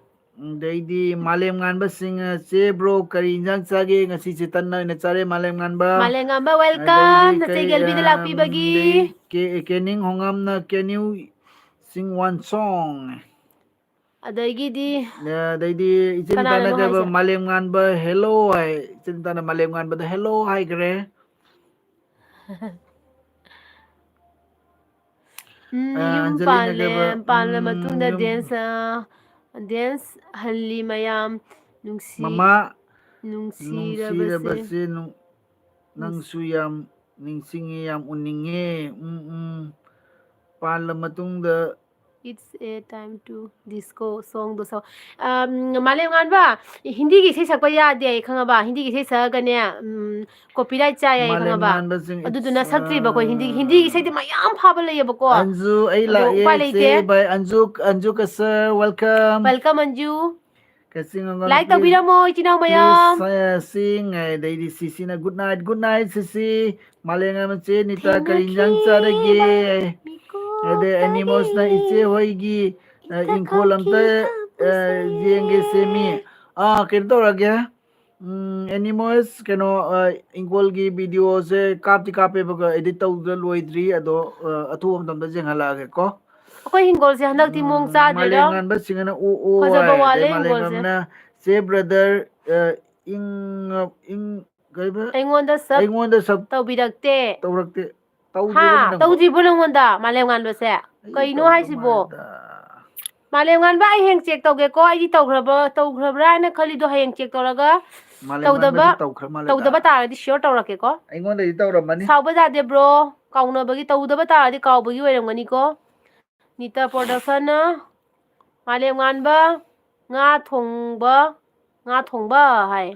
ꯑꯗꯩꯗꯤ ꯃꯥꯂꯦꯝ ꯉꯥꯟꯕꯁꯤꯡ, "ꯆꯦ ꯕ꯭ꯔꯣ, ꯀꯔꯤ ꯏꯟꯖꯥꯡ ꯆꯥꯒꯦ?" "ꯉꯁꯤꯁꯦ ꯇꯟ ꯑꯣꯏꯅ ꯆꯥꯔꯦ", ꯃꯥꯂꯦꯝ ꯉꯥꯟꯕ꯫ ꯃꯥꯂꯦꯝ ꯉꯥꯟꯕ, welcome, ꯑꯗꯩꯗꯤ ꯅꯆꯦ ꯀꯩ, ꯒꯦꯜꯕꯤꯗ ꯑ, ꯂꯥꯛꯄꯤꯕꯒꯤ꯫ ꯑꯗꯩ ꯀꯦ-, ꯀꯦꯅꯤꯡ ꯍꯣꯉꯝꯅ, "Can you sing one song?" ꯑꯗꯒꯤꯗꯤ ꯑꯗꯩꯗꯤ ꯏꯆꯦ ꯅꯤꯇꯥꯅ ꯀꯅꯥꯅꯅꯣ ꯀꯩꯕ ꯍꯥꯏꯁꯦ? ꯃꯥꯂꯦꯝ ꯉꯥꯟꯕ ꯍꯦꯜꯂꯣ ꯍꯥꯏ꯫ ꯏꯆꯦ ꯅꯤꯇꯥꯅ ꯃꯥꯂꯦꯝ ꯉꯥꯟꯕꯗ ꯍꯦꯜꯂꯣ ꯍꯥꯏꯈ꯭ꯔꯦ꯫ ꯎꯝ, ꯑ, ꯌꯨꯝ ꯑꯟꯖꯂꯤꯅ ꯄꯥꯜꯂꯦ꯫ ꯀꯩꯕ, ꯄꯥꯜꯂ ꯎꯝ, ꯃꯇꯨꯡꯗ ꯌꯨꯝ dance, ꯑ, dance ꯍꯜꯂꯤ ꯃꯌꯥꯝ꯫ ꯅꯨꯡꯁꯤ-, ꯃꯃꯥ ꯅꯨꯡꯁꯤꯔꯕꯁꯦ꯫ ꯅꯨꯡꯁꯤꯔꯕꯁꯦ ꯅꯨꯡ-, ꯅꯨꯡꯁꯤ- ꯅꯪꯁꯨ ꯌꯥꯝ ꯅꯤꯡꯁꯤꯡꯉꯤ, ꯌꯥꯝ ꯎꯅꯤꯡꯉꯦ꯫ ꯎꯝ, ꯎꯝ꯫ ꯄꯥꯜꯂ ꯃꯇꯨꯡꯗ It's a time to disco song ꯗꯣ ꯁꯛꯑꯣ꯫ ꯑꯝ, ꯃꯥꯂꯦꯝ ꯉꯥꯟꯕ, ꯍꯤꯟꯗꯤꯒꯤ ꯏꯁꯩ ꯁꯛꯄ ꯌꯥꯗꯦ ꯑꯩ ꯈꯪꯉꯕ? ꯍꯤꯟꯗꯤꯒꯤ ꯏꯁꯩ ꯁꯛꯑꯒꯅꯦ, ꯎꯝ, copyright ꯆꯥꯏ ꯑꯩ ꯃꯥꯂꯦꯝ ꯈꯪꯉꯕ? ꯉꯥꯟꯕꯁꯤꯡ, ꯑꯗꯨꯗꯨꯅ it's, ꯁꯛꯇ꯭ꯔꯤꯕ ꯑꯩꯈꯣꯏ ꯍꯤꯟꯗꯤꯒꯤ, ꯑ, ꯍꯤꯟꯗꯤꯒꯤ ꯏꯁꯩꯗꯤ ꯃꯌꯥꯝ ꯐꯥꯕ ꯂꯩꯌꯦꯕꯀꯣ꯫ ꯑꯟꯖꯨ, ꯑꯩ ꯑꯗꯣ ꯂꯥꯛꯑꯦ, ꯎꯄꯥꯏ ꯏꯆꯦ, ꯂꯩꯇꯦ꯫ ꯕꯥꯏ, ꯑꯟꯖꯨ, ꯑꯟꯖꯨ ꯀꯁꯔ, welcome. Welcome, ꯑꯟꯖꯨ꯫ ꯀꯛꯆꯤꯡ ꯑꯉꯥꯡ, Like please, ꯇꯧꯕꯤꯔꯝꯃꯣ, ꯏꯆꯤꯟ ꯏꯅꯥꯎ ꯃꯌꯥꯝ꯫ please, uh, sing, ꯑꯗꯩꯗꯤ ꯁꯤꯁꯤꯅ good night, good night, ꯁꯤꯁꯤ꯫ ꯃꯥꯂꯦꯝꯉꯥꯟꯕ ꯆꯦ ꯅꯤꯇꯥ, ꯀꯔꯤ ꯏꯟꯖꯥꯡ ꯆꯥꯔꯒꯦ? ꯊꯦꯡꯅꯈꯤꯕ ꯑꯗꯩ ꯑꯦꯅꯤꯃꯣꯁꯅ, ꯏꯆꯦ ꯍꯣꯏꯒꯤ, ꯑ, ꯏꯊꯛ ꯏꯪꯈꯣꯜ ꯑꯝꯇ, ꯈꯛꯀꯤ ꯑ, ꯌꯦꯡꯒꯦ, ꯁꯦ ꯃꯤ꯫ ꯑꯥ, ꯀꯩꯅꯣ ꯇꯧꯔꯒꯦ꯫ ꯎꯝ, ꯑꯦꯅꯤꯃꯣꯁ, ꯀꯩꯅꯣ, ꯑ, ꯏꯪꯈꯣꯜꯒꯤ videoꯁꯦ ꯀꯥꯞꯇꯤ ꯀꯥꯞꯄꯦꯕꯀꯣ, edit ꯇꯧꯗ ꯂꯣꯏꯗ꯭ꯔꯤ꯫ ꯑꯗꯣ, ꯑ, ꯑꯊꯨꯕ ꯃꯇꯝꯗ ꯌꯦꯡꯍꯜꯂꯛꯑꯒꯦꯀꯣ꯫ ꯑꯩꯈꯣꯏ ꯍꯤꯡꯒꯣꯜꯁꯦ ꯍꯟꯗꯛꯇꯤ ꯃꯑꯣꯡ ꯎꯝ, ꯆꯥꯗ꯭ꯔꯦꯗ꯫ ꯃꯥꯂꯦꯝ ꯉꯥꯟꯕꯁꯤꯡꯅ ꯑꯣ, ꯑꯣ ꯐꯖꯕ ꯍꯥꯏ꯫ ꯑꯗꯩ ꯋꯥꯠꯂꯦ ꯃꯥꯂꯦꯝ ꯍꯤꯡꯒꯣꯜꯁꯦ꯫ ꯉꯥꯟꯕꯅ, "ꯆꯦ brother, ꯑ, ꯏꯪ, ꯏꯪ, ꯀꯩꯕ? ꯑꯩꯉꯣꯟꯗ sub ꯑꯩꯉꯣꯟꯗ sub ꯇꯧꯕꯤꯔꯛꯇꯦ꯫ ꯇꯧꯔꯛꯇꯦ꯫ ꯍꯥ? ꯇꯧꯗ꯭ꯔꯤꯕꯅꯦ ꯅꯪꯕꯣ?" ꯇꯧꯗ꯭ꯔꯤꯕꯣ ꯅꯪꯉꯣꯟꯗ, ꯃꯥꯂꯦꯝ ꯉꯥꯟꯕꯁꯦ? ꯑꯩ ꯀꯩꯅꯣ ꯇꯧꯗ ꯍꯥꯏꯁꯤꯕꯣ? ꯃꯥꯜꯂꯦꯗ꯫ ꯃꯥꯂꯦꯝ ꯉꯥꯟꯕ, ꯑꯩ ꯍꯌꯦꯡ check ꯇꯧꯒꯦꯀꯣ꯫ ꯑꯩꯗꯤ ꯇꯧꯈ꯭ꯔꯕ, ꯇꯧꯈ꯭ꯔꯕ꯭ꯔꯥ ꯍꯥꯏꯅ ꯈꯜꯂꯤꯗꯣ ꯍꯌꯦꯡ check ꯇꯧꯔꯒ ꯃꯥꯂꯦꯝ ꯇꯧꯗꯕ, ꯉꯥꯟꯕꯗꯤ ꯇꯧꯈ꯭ꯔ ꯃꯥꯜꯂꯦꯗ꯫ ꯇꯧꯗꯕ ꯇꯥꯔꯗꯤ sure ꯇꯧꯔꯛꯀꯦꯀꯣ꯫ ꯑꯩꯉꯣꯟꯗꯗꯤ ꯇꯧꯔꯝꯃꯅꯤ꯫ ꯁꯥꯎꯕ ꯌꯥꯗꯦ bro, ꯀꯥꯎꯅꯕꯒꯤ, ꯇꯧꯗꯕ ꯇꯥꯔꯗꯤ ꯀꯥꯎꯕꯒꯤ ꯑꯣꯏꯔꯝꯒꯅꯤꯀꯣ꯫ ꯅꯤꯇꯥ Productionꯅ ꯃꯥꯂꯦꯝ ꯉꯥꯟꯕ ꯉꯥ ꯊꯣꯡꯕ, ꯉꯥ ꯊꯣꯡꯕ ꯍꯥꯏ꯫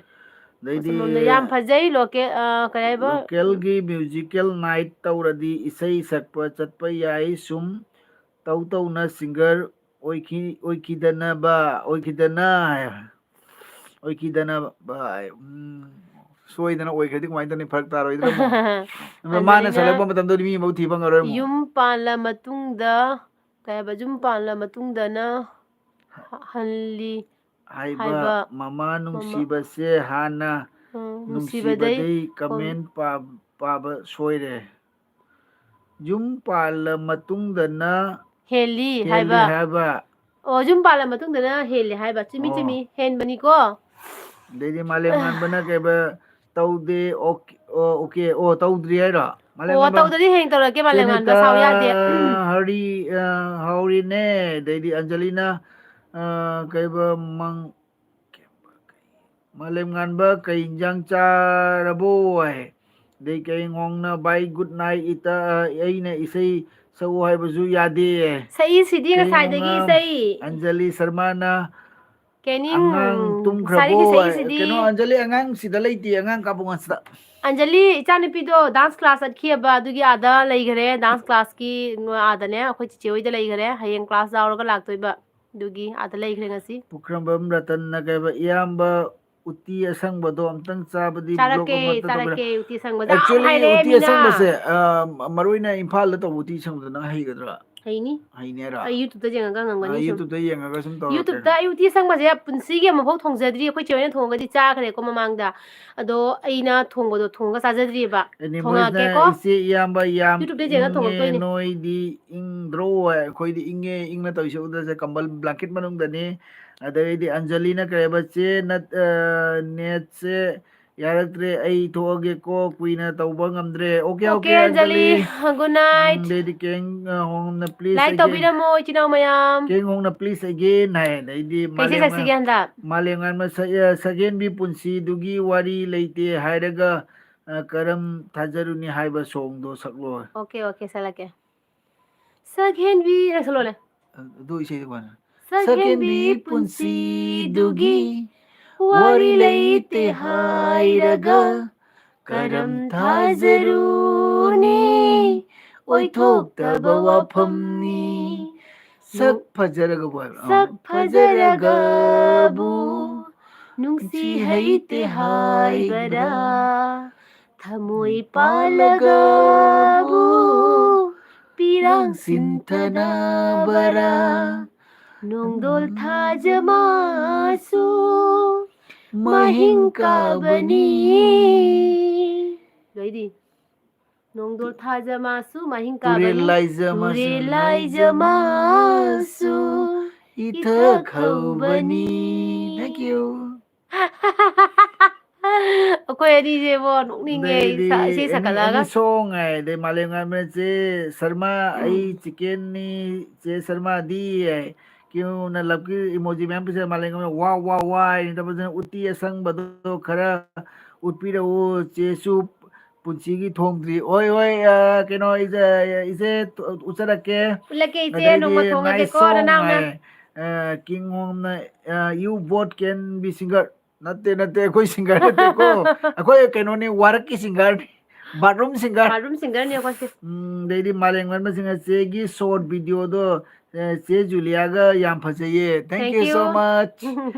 ꯑꯗꯩꯗꯤ ꯑꯁꯣꯝꯂꯣꯝꯗ ꯌꯥꯝ ꯐꯖꯩ, loca-, ꯑ, ꯀꯩ ꯍꯥꯏꯕ? Localꯒꯤ musical night ꯇꯧꯔꯗꯤ ꯏꯁꯩ ꯁꯛꯄ ꯆꯠꯄ ꯌꯥꯏ꯫ ꯁꯨꯝ ꯇꯧ ꯇꯧꯅ singer ꯑꯣꯏꯈꯤ-, ꯑꯣꯏꯈꯤꯗꯅꯕ, ꯑꯣꯏꯈꯤꯗꯅ ꯍꯥꯏ꯫ ꯑꯣꯏꯈꯤꯗꯅꯕ ꯍꯥꯏ꯫ ꯎꯝ, ꯁꯣꯏꯗꯅ ꯑꯣꯏꯈ꯭ꯔꯗꯤ ꯀꯃꯥꯏꯅ ꯇꯧꯅꯤ? ꯐꯔꯛ ꯇꯥꯔꯣꯏꯗ꯭ꯔꯥ ꯑꯃꯨꯛ? ꯑꯗꯣ ꯃꯥꯅ ꯑꯟꯖꯂꯤꯅ ꯁꯛꯂꯛꯄ ꯃꯇꯝꯗꯗꯤ ꯃꯤ ꯑꯃꯐꯥꯎ ꯊꯤ ꯐꯪꯉꯔꯣꯏ ꯑꯃꯨꯛ꯫ ꯌꯨꯝ ꯄꯥꯜꯂ ꯃꯇꯨꯡꯗ, ꯀꯩ ꯍꯥꯏꯕ? ꯌꯨꯝ ꯄꯥꯜꯂ ꯃꯇꯨꯡꯗꯅ ꯍ-, ꯍꯜꯂꯤ ꯍꯥꯏꯕ ꯍꯥꯏꯕ ꯃꯃꯥ ꯃꯃꯥ꯫ ꯅꯨꯡꯁꯤꯕꯁꯦ ꯍꯥꯟꯅ ꯎꯝ, ꯅꯨꯡꯁꯤꯕꯗꯩ ꯅꯨꯡꯁꯤꯕꯗꯩ ꯍꯣꯡ-, comment ꯄꯥ-, ꯄꯥꯕ ꯁꯣꯏꯔꯦ꯫ ꯌꯨꯝ ꯄꯥꯜꯂ ꯃꯇꯨꯡꯗꯅ ꯍꯦꯜꯂꯤ ꯍꯦꯜꯂꯤ ꯍꯥꯏꯕ꯫ ꯍꯥꯏꯕ꯫ ꯑꯣ, ꯌꯨꯝ ꯄꯥꯜꯂ ꯃꯇꯨꯡꯗꯅ ꯍꯦꯜꯂꯦ ꯍꯥꯏꯕ꯫ ꯆꯨꯝꯃꯤ, ꯑꯣ꯫ ꯆꯨꯝꯃꯤ꯫ ꯍꯦꯟꯕꯅꯤꯀꯣ꯫ ꯑꯗꯩꯗꯤ ꯃꯥꯂꯦꯝ ꯉꯥꯟꯕꯅ ꯀꯩꯕ, "ꯇꯧꯗꯦ, ꯑꯣꯀꯦ, ꯑꯣ, ꯑꯣꯀꯦ, ꯑꯣ, ꯇꯧꯗ꯭ꯔꯤ" ꯍꯥꯏꯔꯣ? ꯃꯥꯂꯦꯝ ꯑꯣ, ꯉꯥꯟꯕ, ꯇꯧꯗꯗꯤ ꯍꯌꯦꯡ ꯇꯧꯔꯛꯀꯦ, ꯃꯥꯂꯦꯝ ꯉꯥꯟꯕ, "ꯁꯦꯅꯤꯇꯥ ꯁꯥꯎ ꯌꯥꯗꯦ꯫ ꯍꯔꯤ, ꯑ, ꯍꯥꯎꯔꯤꯅꯦ"꯫ ꯑꯗꯩꯗꯤ ꯑꯟꯖꯂꯤꯅ, ꯑ, ꯀꯩꯕ, ꯃꯪ-, ꯃꯥꯂꯦꯝ ꯉꯥꯟꯕ, "ꯀꯩ ꯏꯟꯖꯥꯡ ꯆꯥꯔꯕꯣ?" ꯍꯥꯏ꯫ ꯑꯗꯩ ꯀꯩ ꯉꯣꯡꯅ, "Bye, good night, ꯏꯇ-, ꯑꯩꯅ ꯏꯁꯩ ꯁꯛꯎ ꯍꯥꯏꯕꯁꯨ ꯌꯥꯗꯦ"꯫ ꯁꯛꯏꯁꯤꯗꯤ ꯀꯩ ꯉꯁꯥꯏꯗꯒꯤ ꯉꯣꯡꯅ, ꯏꯁꯩ꯫ ꯑꯟꯖꯂꯤ ꯁꯔꯃꯅ, ꯀꯦꯅꯤꯡ, "ꯑꯉꯥꯡ ꯇꯨꯝꯈ꯭ꯔꯕꯣ?" ꯉꯁꯥꯏꯗꯒꯤ ꯁꯛꯏꯁꯤꯗꯤ꯫ ꯀꯩꯅꯣ, ꯑꯟꯖꯂꯤ, ꯑꯉꯥꯡ ꯁꯤꯗ ꯂꯩꯇꯦ, ꯑꯉꯥꯡ ꯀꯥꯕꯨꯡ ꯑꯁꯤꯗ꯫ ꯑꯟꯖꯂꯤ, ꯏꯆꯥꯅꯨꯄꯤꯗꯣ dance class ꯆꯠꯈꯤꯑꯕ, ꯑꯗꯨꯒꯤ ꯑꯥꯗ ꯂꯩꯈꯔꯦ꯫ Dance classꯀꯤ ꯑꯥꯗꯅꯦ, ꯑꯩꯈꯣꯏ ꯆꯤꯆꯦ ꯍꯣꯏꯗ ꯂꯩꯈꯔꯦ꯫ ꯍꯌꯦꯡ class ꯌꯥꯎꯔꯒ ꯂꯥꯛꯇꯣꯏꯕ, ꯑꯗꯨꯒꯤ ꯑꯥꯗ ꯂꯩꯈ꯭ꯔꯦ ꯉꯁꯤ꯫ ꯄꯨꯈ꯭ꯔꯝꯕꯝ ꯔꯇꯟꯅ ꯀꯩꯕ, "ꯏꯌꯥꯝꯕ, ꯎꯇꯤ ꯑꯁꯪꯕꯗꯣ ꯑꯝꯇꯪ ꯆꯥꯕꯗꯤ vlog ꯆꯥꯔꯛꯀꯦ, ꯑꯃꯇ ꯇꯧꯕꯤꯔꯣ"꯫ ꯆꯥꯔꯛꯀꯦ, ꯎꯇꯤ ꯑꯁꯪꯕꯗꯣ ꯌꯥꯝ actually, ꯍꯩꯔꯦ ꯎꯇꯤ ꯃꯤꯅ꯫ ꯑꯁꯪꯕꯁꯦ, ꯑ, ꯃꯔꯨ ꯑꯣꯏꯅ ꯏꯝꯐꯥꯜꯗ ꯇꯧꯕ ꯎꯇꯤ ꯑꯁꯪꯕꯗꯣ ꯅꯪ ꯍꯩꯒꯗ꯭ꯔꯥ? ꯍꯩꯅꯤ꯫ ꯍꯩꯅꯤ ꯍꯥꯏꯔꯣ? ꯑꯩ YouTubeꯇ ꯌꯦꯡꯉꯒ ꯉꯝꯒꯅꯤ ꯑ, ꯁꯨꯝ꯫ YouTubeꯇ ꯌꯦꯡꯉꯒ ꯁꯨꯝ ꯇꯧꯔꯛꯀꯦ꯫ YouTubeꯇ ꯑꯩ ꯎꯇꯤ ꯑꯁꯪꯕꯁꯦ ꯄꯨꯟꯁꯤꯒꯤ ꯑꯃꯐꯥꯎ ꯊꯣꯡꯖꯗ꯭ꯔꯤ꯫ ꯑꯩꯈꯣꯏ ꯆꯦ ꯍꯣꯏꯅ ꯊꯣꯡꯉꯒꯗꯤ ꯆꯥꯈ꯭ꯔꯦꯀꯣ ꯃꯃꯥꯡꯗ꯫ ꯑꯗꯣ ꯑꯩꯅ ꯊꯣꯡꯕꯗꯣ ꯊꯣꯡꯉꯒ ꯆꯥꯖꯗ꯭ꯔꯤꯕ꯫ ꯑꯦꯅꯤꯃꯣꯏꯁꯅ ꯊꯣꯡꯉꯛꯀꯦꯀꯣ꯫ ꯏꯆꯦ ꯏꯌꯥꯝꯕ ꯌꯥꯝ YouTubeꯇ ꯌꯦꯡꯉ ꯏꯪꯉꯦ, ꯊꯣꯡꯉꯛꯇꯣꯏꯅꯦ꯫ ꯅꯣꯏꯗꯤ ꯏꯪꯗ꯭ꯔꯣ? ꯑꯩꯈꯣꯏꯗꯤ ꯏꯪꯉꯦ, ꯏꯪꯅ ꯇꯧꯔꯤꯁꯦ ꯎꯗ꯭ꯔꯁꯦ, ꯀꯝꯕꯜ blanket ꯃꯅꯨꯡꯗꯅꯤ꯫ ꯑꯗꯩꯗꯤ ꯑꯟꯖꯂꯤꯅ ꯀꯩ ꯍꯥꯏꯕ, "ꯆꯦ, ꯅꯠ-, ꯑ, netꯁꯦ ꯌꯥꯔꯛꯇ꯭ꯔꯦ, ꯑꯩ ꯊꯣꯛꯑꯒꯦꯀꯣ, ꯀꯨꯏꯅ ꯇꯧꯕ ꯉꯝꯗ꯭ꯔꯦ"꯫ Okay, okay, okay, Anjali, Anjali. Good night꯫ ꯎꯝ, ꯑꯗꯩꯗꯤ ꯀꯦꯡ, ꯑ, ꯍꯣꯡꯅ please like again꯫ ꯇꯧꯕꯤꯔꯝꯃꯣ, ꯏꯆꯤꯟ ꯏꯅꯥꯎ ꯃꯌꯥꯝ꯫ ꯀꯦꯡ ꯍꯣꯡꯅ please again ꯍꯥꯏ꯫ ꯑꯗꯩꯗꯤ ꯀꯩ ꯏꯁꯩ ꯃꯥꯂꯦꯝ ꯁꯛꯁꯤꯒꯦ ꯍꯟꯗꯛ? ꯃꯥꯂꯦꯝꯉꯥꯟꯕ ꯁꯛ-, ꯑ, ꯁꯛꯍꯦꯟꯕꯤ ꯄꯨꯟꯁꯤꯗꯨꯒꯤ ꯋꯥꯔꯤ ꯂꯩꯇꯦ ꯍꯥꯏꯔꯒ, ꯑ, ꯀꯔꯝ ꯊꯥꯖꯔꯨꯅꯤ ꯍꯥꯏꯕ songꯗꯣ ꯁꯛꯂꯣ꯫ Okay, okay, ꯁꯛꯂꯛꯀꯦ꯫ ꯁꯛꯍꯦꯟꯕꯤ, ꯅꯪ ꯁꯛꯂꯛꯑꯣꯅꯦ꯫ ꯑꯗꯨ ꯏꯁꯩꯗꯣ ꯀꯃꯥꯏꯅ? ꯁꯛꯍꯦꯟꯕꯤ ꯁꯛꯍꯦꯟꯕꯤ ꯄꯨꯟꯁꯤꯗꯨꯒꯤ ꯄꯨꯟꯁꯤꯗꯨꯒꯤ ꯋꯥꯔꯤ ꯋꯥꯔꯤ ꯂꯩꯇꯦ ꯂꯩꯇꯦ ꯍꯥꯏꯔꯒ ꯍꯥꯏꯔꯒ ꯀꯔꯝ ꯀꯔꯝ ꯊꯥꯖꯔꯨꯅꯤ? ꯊꯥꯖꯔꯨꯅꯤ? ꯑꯣꯏꯊꯣꯛꯇꯕ ꯑꯣꯏꯊꯣꯛꯇꯕ ꯋꯥꯐꯝꯅꯤ꯫ ꯋꯥꯐꯝꯅꯤ꯫ ꯁꯛ ꯐꯖꯔꯒꯕꯨ ꯍꯥꯏꯕ꯫ ꯁꯛ ꯑꯥ꯫ ꯐꯖꯔꯒꯕꯨ ꯅꯨꯡꯁꯤ ꯍꯩꯇꯦ ꯍꯥꯏꯕꯔꯥ? ꯊꯃꯣꯏ ꯄꯥꯜꯂꯒꯕꯨ ꯄꯤꯔꯥꯡ ꯁꯤꯟꯊꯅꯕꯔꯥ? ꯅꯣꯡꯗꯣꯜ ꯊꯥꯖꯃꯁꯨ ꯃꯍꯤꯡ ꯀꯥꯕꯅꯤ꯫ ꯂꯣꯏꯗꯤ꯫ ꯅꯣꯡꯗꯣꯜ ꯊꯥꯖꯃꯁꯨ ꯃꯍꯤꯡ ꯇꯨꯔꯦꯜ ꯀꯥꯕꯅꯤ꯫ ꯂꯥꯏꯖꯃꯁꯨ ꯇꯨꯔꯦꯜ ꯂꯥꯏꯖꯃꯁꯨ ꯏꯊꯛ ꯍꯧꯕꯅꯤ꯫ Thank you꯫ ꯑꯩꯈꯣꯏ ꯑꯅꯤꯁꯦꯕꯣ ꯅꯣꯛꯅꯤꯡꯉꯦ, ꯑꯗꯩꯗꯤ ꯏꯁꯩ ꯑꯦꯅꯤ, ꯁꯛꯀꯠꯂꯒ꯫ ꯑꯦꯅꯤ ꯁꯣꯡ ꯍꯥꯏ, ꯑꯗꯩ ꯃꯥꯂꯦꯝꯉꯥꯟꯕꯅ ꯆꯦ ꯁꯔꯃ, "ꯑꯩ ꯎꯝ꯫ ꯆꯤꯀꯦꯟꯅꯤ, ꯆꯦ ꯁꯔꯃꯗꯤ" ꯍꯥꯏ꯫ ꯀ꯭ꯌꯨꯅ ꯂꯞꯀꯤ ꯏꯃꯣꯖꯤ ꯃꯌꯥꯝ ꯄꯤꯖꯔꯦ, ꯃꯥꯂꯦꯝꯉꯥꯟꯕꯅ "ꯋꯥ, ꯋꯥ, ꯋꯥ" ꯍꯥꯏꯅ ꯇꯧꯕꯁꯤꯅ ꯎꯇꯤ ꯑꯁꯪꯕꯗꯣ ꯈꯔ ꯎꯠꯄꯤꯔꯛꯎ, ꯆꯦꯁꯨ ꯄꯨꯟꯁꯤꯒꯤ ꯊꯣꯡꯗ꯭ꯔꯤ꯫ ꯍꯣꯏ, ꯍꯣꯏ, ꯑ, ꯀꯩꯅꯣ, ꯏꯆꯦ, ꯏꯆꯦ, ꯎꯠꯆꯔꯛꯀꯦ꯫ ꯎꯠꯂꯛꯀꯦ, ꯏꯆꯦ, ꯑꯗꯩꯗꯤ ꯅꯣꯡꯃ ꯊꯣꯡꯉꯒꯦꯀꯣ, nice song ꯅꯅꯥꯎꯅ꯫ ꯍꯥꯏ꯫ ꯑ, ꯀꯤꯡ ꯍꯣꯝꯅ, ꯑ, "You both can be singer." ꯅꯠꯇꯦ, ꯅꯠꯇꯦ, ꯑꯩꯈꯣꯏ singer ꯅꯠꯇꯦꯀꯣ꯫ ꯑꯩꯈꯣꯏ ꯀꯩꯅꯣꯅꯤ, ꯋꯥꯔꯛꯀꯤ singerꯅꯤ꯫ Bathroom singer꯫ Bathroom singerꯅꯤ ꯑꯩꯈꯣꯏꯁꯦ꯫ ꯎꯝ, ꯑꯗꯩꯗꯤ ꯃꯥꯂꯦꯝꯉꯥꯟꯕꯁꯤꯡ ꯆꯦꯒꯤ short videoꯗꯣ, ꯑ, ꯆꯦ ꯖꯨꯂꯤꯌꯥꯒ ꯌꯥꯝ ꯐꯖꯩꯌꯦ꯫ Thank Thank you so you꯫ Much꯫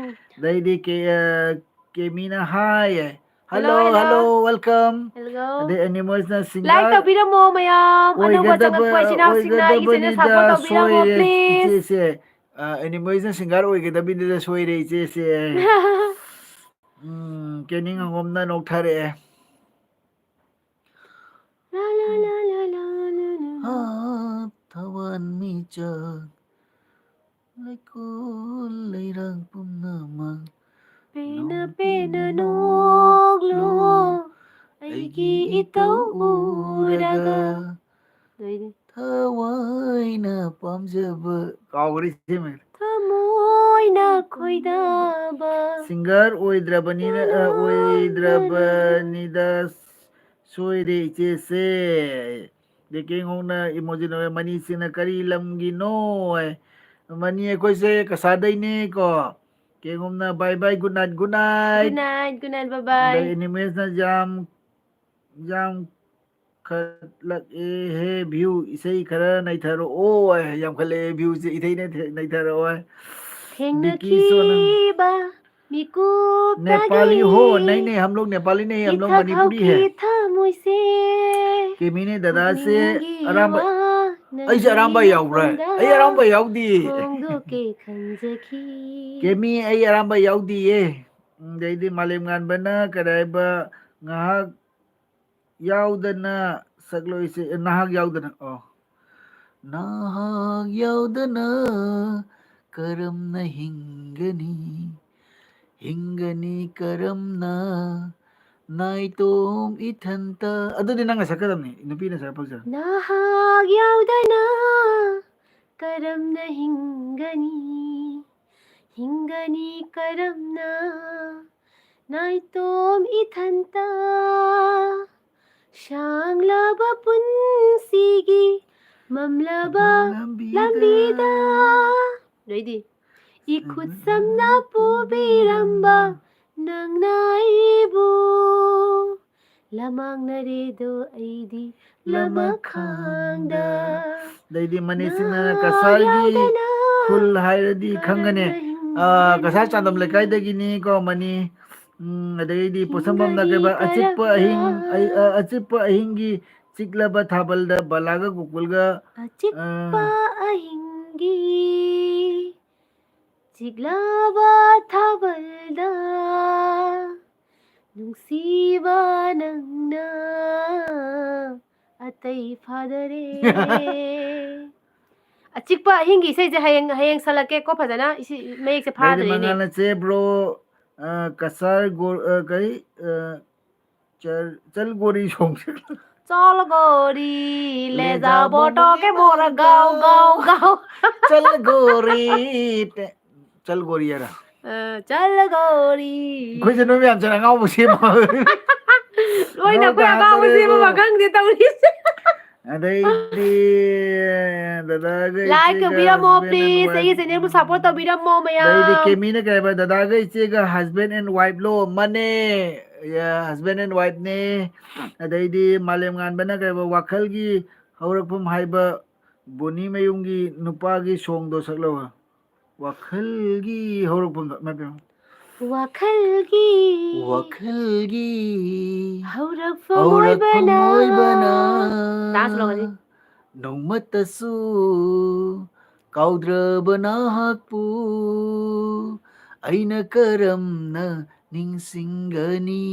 ꯑꯗꯩꯗꯤ ꯀꯦ-, ꯑ, ꯀꯦꯃꯤꯅ ꯍꯥꯏ꯫ Hello, Hello, hello꯫ Hello, welcome꯫ Hello꯫ ꯑꯗꯩ ꯑꯦꯅꯤꯃꯦꯜꯁꯅ singer Like ꯇꯧꯕꯤꯔꯝꯃꯣ ꯃꯌꯥꯝ꯫ ꯑꯅꯧꯕ ꯑꯣꯏꯒꯗꯕ, ꯆꯪꯉꯛꯄ ꯏꯆꯤꯟ ꯏꯅꯥꯎꯁꯤꯡꯅ ꯑꯩꯒꯤ channel ꯑꯣꯏꯒꯗꯕꯅꯤꯗ, support ꯇꯧꯕꯤꯔꯝꯃꯣ, ꯁꯣꯏꯔꯦ please꯫ ꯏꯆꯦꯁꯦ꯫ ꯑ, ꯑꯦꯅꯤꯃꯦꯜꯁꯅ singer ꯑꯣꯏꯒꯗꯕꯅꯤꯗ, ꯁꯣꯏꯔꯦ ꯏꯆꯦꯁꯦ꯫ ꯎꯝ, ꯀꯦꯅꯤꯡ ꯑꯉꯣꯝꯅ ꯅꯣꯛꯊꯔꯛꯑꯦ꯫ ꯂꯥ, ꯂꯥ, ꯂꯥ, ꯂꯥ, ꯂꯥ, ꯂꯥ, ꯂꯥ꯫ ꯍꯥ, ꯊꯋꯥꯟꯃꯤꯆꯥꯛ, ꯂꯩꯀꯣꯜ ꯂꯩꯔꯥꯡ ꯄꯨꯝꯅꯃꯛ ꯄꯦꯟꯅ, ꯄꯦꯟꯅ ꯅꯣꯛꯂꯨ, ꯑꯩꯒꯤ ꯏꯇꯧ ꯎꯔꯒ꯫ ꯂꯣꯏꯔꯦ꯫ ꯊꯋꯥꯏꯅ ꯄꯥꯝꯖꯕ, ꯀꯥꯎꯒ꯭ꯔꯦ ꯏꯆꯦ ꯃꯌꯥꯝ꯫ ꯊꯃꯣꯏꯅ ꯈꯣꯏꯗꯥꯕ꯫ Singer ꯑꯣꯏꯗ꯭ꯔꯕꯅꯤꯅ, ꯑ, ꯑꯣꯏꯗ꯭ꯔꯕꯅꯤꯗ ꯁꯣꯏꯔꯦ ꯏꯆꯦꯁꯦ꯫ ꯑꯗꯩ ꯀꯦꯡꯉꯣꯡꯅ emoji ꯅꯣꯏ, "ꯃꯅꯤꯁꯤꯡꯅ ꯀꯔꯤ ꯂꯝꯒꯤꯅꯣ?" ꯍꯥꯏ꯫ ꯃꯅꯤ ꯑꯩꯈꯣꯏꯁꯦ ꯀꯁꯥꯗꯩꯅꯦ ꯀꯣ꯫ ꯀꯦꯡꯉꯣꯝꯅ bye bye, good night, good night꯫ Good night, good night, bye bye꯫ ꯑꯗꯩ ꯑꯦꯅꯤꯃꯦꯜꯁꯅ ꯌꯥꯝ, ꯌꯥꯝ ꯈꯠꯂꯛꯑꯦ ꯍꯦ view, ꯏꯁꯩ ꯈꯔ ꯅꯩꯊꯔꯛꯑꯣ ꯍꯥꯏ꯫ ꯌꯥꯝꯈꯠꯂꯛꯑꯦ viewꯁꯦ, ꯏꯊꯩ ꯅꯩꯊ-, ꯅꯩꯊꯔꯛꯑꯣ ꯍꯥꯏ꯫ ꯕꯤꯀꯤ ꯁꯣꯅ ꯊꯦꯡꯅꯈꯤꯕ ꯃꯤꯀꯨꯞꯇꯒꯤ नेपाली हो, नहीं, नहीं, हम लोग नेपाली नहीं, हम लोग ꯏꯊꯛ ꯃꯅꯤꯄꯨꯔꯤ ꯍꯧꯈꯤ है। ꯊꯃꯣꯏꯁꯦ ꯀꯦꯃꯤꯅꯦ ꯗꯗꯥꯁꯦ ꯄꯨꯛꯅꯤꯡꯒꯤ ꯑꯔꯥꯝꯕ, ꯋꯥ ꯑꯩꯁꯦ ꯑꯔꯥꯝꯕ ꯅꯪꯒꯤ ꯌꯥꯎꯕ꯭ꯔꯥ? ꯅꯥꯀꯣꯡꯗ ꯑꯩ ꯑꯔꯥꯝꯕ ꯌꯥꯎꯗꯤꯌꯦ꯫ ꯐꯣꯡꯗꯣꯛꯀꯦ ꯈꯟꯖꯈꯤ꯫ ꯀꯦꯃꯤ, ꯑꯩ ꯑꯔꯥꯝꯕ ꯌꯥꯎꯗꯤꯌꯦ꯫ ꯎꯝ, ꯑꯗꯩꯗꯤ ꯃꯥꯂꯦꯝ ꯉꯥꯟꯕꯅ ꯀꯔꯤ ꯍꯥꯏꯕ, ꯉꯥꯏꯍꯥꯛ ꯌꯥꯎꯗꯅ ꯁꯛꯂꯣꯏꯁꯦ, ꯅꯍꯥꯛ ꯌꯥꯎꯗꯅ, ꯑꯣ꯫ ꯅꯍꯥꯛ ꯌꯥꯎꯗꯅ ꯀꯔꯝꯅ ꯍꯤꯡꯒꯅꯤ? ꯍꯤꯡꯒꯅꯤ ꯀꯔꯝꯅ? ꯅꯥꯏꯇꯣꯝ ꯏꯊꯟꯇ꯫ ꯑꯗꯨꯗꯤ ꯅꯪꯅ ꯁꯛꯀꯗꯕꯅꯤ, ꯅꯨꯄꯤꯅ ꯁꯛꯄ ꯐꯖꯅ꯫ ꯅꯍꯥꯛ ꯌꯥꯎꯗꯅ ꯀꯔꯝꯅ ꯍꯤꯡꯒꯅꯤ? ꯍꯤꯡꯒꯅꯤ ꯀꯔꯝꯅ? ꯅꯥꯏꯇꯣꯝ ꯏꯊꯟꯇ ꯁꯥꯡꯂꯕ ꯄꯨꯟꯁꯤꯒꯤ ꯃꯝꯂꯕ ꯂꯝꯕꯤꯗ꯫ ꯂꯝꯕꯤꯗ꯫ ꯑꯗꯩꯗꯤ, ꯏꯈꯨꯠ ꯁꯝꯅ ꯄꯨꯕꯤꯔꯝꯕ ꯅꯪꯅ ꯑꯩꯕꯨ ꯂꯃꯥꯡꯅꯔꯦꯗꯣ ꯑꯩꯗꯤ ꯂꯃꯈꯥꯡꯗ꯫ ꯑꯗꯩꯗꯤ ꯃꯅꯤꯁꯤꯡꯅ ꯅꯍꯥꯛ ꯀꯁꯥꯔꯒꯤ ꯌꯥꯎꯗꯅ ꯈꯨꯜ ꯍꯥꯏꯔꯗꯤ ꯈꯪꯒꯅꯤ꯫ ꯀꯔꯝꯅ ꯑꯥ, ꯀꯁꯥꯔ ꯆꯥꯟꯗꯝ ꯍꯤꯡꯒꯅꯤ? ꯂꯩꯀꯥꯏꯗꯒꯤꯅꯤꯀꯣ ꯃꯅꯤ꯫ ꯎꯝ, ꯑꯗꯩꯗꯤ ꯄꯣꯠꯁꯝꯕꯝꯅ ꯍꯤꯡꯒꯅꯤ ꯀꯩꯕ, ꯑꯆꯤꯛꯄ ꯑꯍꯤꯡ, ꯀꯔꯝꯅ? ꯑꯩ, ꯑ, ꯑꯆꯤꯛꯄ ꯑꯍꯤꯡꯒꯤ ꯆꯤꯛꯂꯕ ꯊꯥꯕꯜꯗ ꯕꯂꯥꯒ ꯒꯣꯀꯨꯜꯒ, ꯑꯆꯤꯛꯄ ꯑ, ꯑꯍꯤꯡꯒꯤ ꯆꯤꯛꯂꯕ ꯊꯥꯕꯜꯗ ꯅꯨꯡꯁꯤꯕ ꯅꯪꯅ ꯑꯇꯩ ꯐꯥꯗꯔꯦ꯫ ꯑꯆꯤꯛꯄ ꯑꯍꯤꯡꯒꯤ ꯏꯁꯩꯁꯦ ꯍꯌꯦꯡ, ꯍꯌꯦꯡ ꯁꯜꯂꯛꯀꯦꯀꯣ ꯐꯖꯅ꯫ ꯏꯁꯩ ꯃꯌꯦꯛꯁꯦ ꯑꯗꯩꯗꯤ ꯐꯥꯗ꯭ꯔꯦꯅꯦ꯫ ꯃꯉꯥꯜꯅ ꯆꯦ bro, ꯑ, ꯀꯁꯥꯔ ꯒꯣ-, ꯑ, ꯀꯩ, ꯑ, ꯆꯜ, ꯆꯜ ꯒꯣꯔꯤ song ꯁꯦ꯫ ꯆꯜ ꯒꯣꯔꯤ, ꯂꯦ ꯂꯦ ꯖꯥ ꯖꯥ ꯕꯣꯇꯣ ꯕꯣꯇꯣ ꯀꯦ ꯀꯦ ꯃꯣꯔ ꯃꯣꯔ ꯒꯥꯎ, ꯒꯥꯎ, ꯒꯥꯎ, ꯒꯥꯎ꯫ ꯆꯜ ꯒꯣꯔꯤ, ꯇꯦ-, ꯆꯜ ꯒꯣꯔꯤ ꯍꯥꯏꯔ? ꯑ, ꯆꯜ ꯒꯣꯔꯤ꯫ ꯑꯩꯈꯣꯏꯁꯦ ꯅꯣꯏ ꯃꯌꯥꯝꯁꯦ ꯑꯉꯥꯎꯕ ꯁꯦꯝꯕ꯫ ꯂꯣꯏꯅ ꯑꯉꯥꯎ ꯑꯩꯈꯣꯏ ꯑꯉꯥꯎꯕ ꯇꯥꯍꯟꯗꯣꯔꯦ ꯁꯦꯝꯕ ꯏꯕꯨꯡꯉꯣ꯫ ꯃꯈꯪꯗꯤ ꯇꯧꯔꯤꯁꯦ꯫ ꯑꯗꯩꯗꯤ ꯗꯗꯥꯒ like ꯏꯆꯦꯒ ꯇꯧꯕꯤꯔꯝꯃꯣ, husband and please꯫ ꯑꯩꯒꯤ wife꯫ Channel ꯕꯨ support ꯇꯧꯕꯤꯔꯝꯃꯣ ꯃꯌꯥꯝ꯫ ꯑꯗꯩꯗꯤ ꯀꯦꯃꯤꯅ ꯀꯩ ꯍꯥꯏꯕ? ꯗꯗꯥꯒ ꯏꯆꯦꯒ husband and wife ꯂꯣ? ꯃꯥꯅꯦ꯫ ꯌꯥ, husband and wife ꯅꯦ꯫ ꯑꯗꯩꯗꯤ ꯃꯥꯂꯦꯝ ꯉꯥꯟꯕꯅ ꯀꯩ ꯍꯥꯏꯕ? ꯋꯥꯈꯜꯒꯤ ꯍꯧꯔꯛꯐꯝ ꯍꯥꯏꯕ ꯕꯣꯅꯤ ꯃꯌꯨꯝꯒꯤ ꯅꯨꯄꯥꯒꯤ song ꯗꯣ ꯁꯛꯂꯛꯑꯣ꯫ ꯋꯥꯈꯜꯒꯤ ꯍꯧꯔꯛꯐꯝꯗ, ꯏꯃꯥ ꯏꯄꯦꯝꯃ꯫ ꯋꯥꯈꯜꯒꯤ ꯋꯥꯈꯜꯒꯤ ꯍꯧꯔꯛꯐꯝ ꯍꯧꯔꯛꯐꯝ ꯑꯣꯏꯕꯅ꯫ ꯑꯣꯏꯕꯅ꯫ Dance ꯂꯣ ꯉꯁꯤ꯫ ꯅꯣꯡꯃꯇꯁꯨ ꯀꯥꯎꯗ꯭ꯔꯕ ꯅꯍꯥꯛꯄꯨ ꯑꯩꯅ ꯀꯔꯝꯅ ꯅꯤꯡꯁꯤꯡꯒꯅꯤ?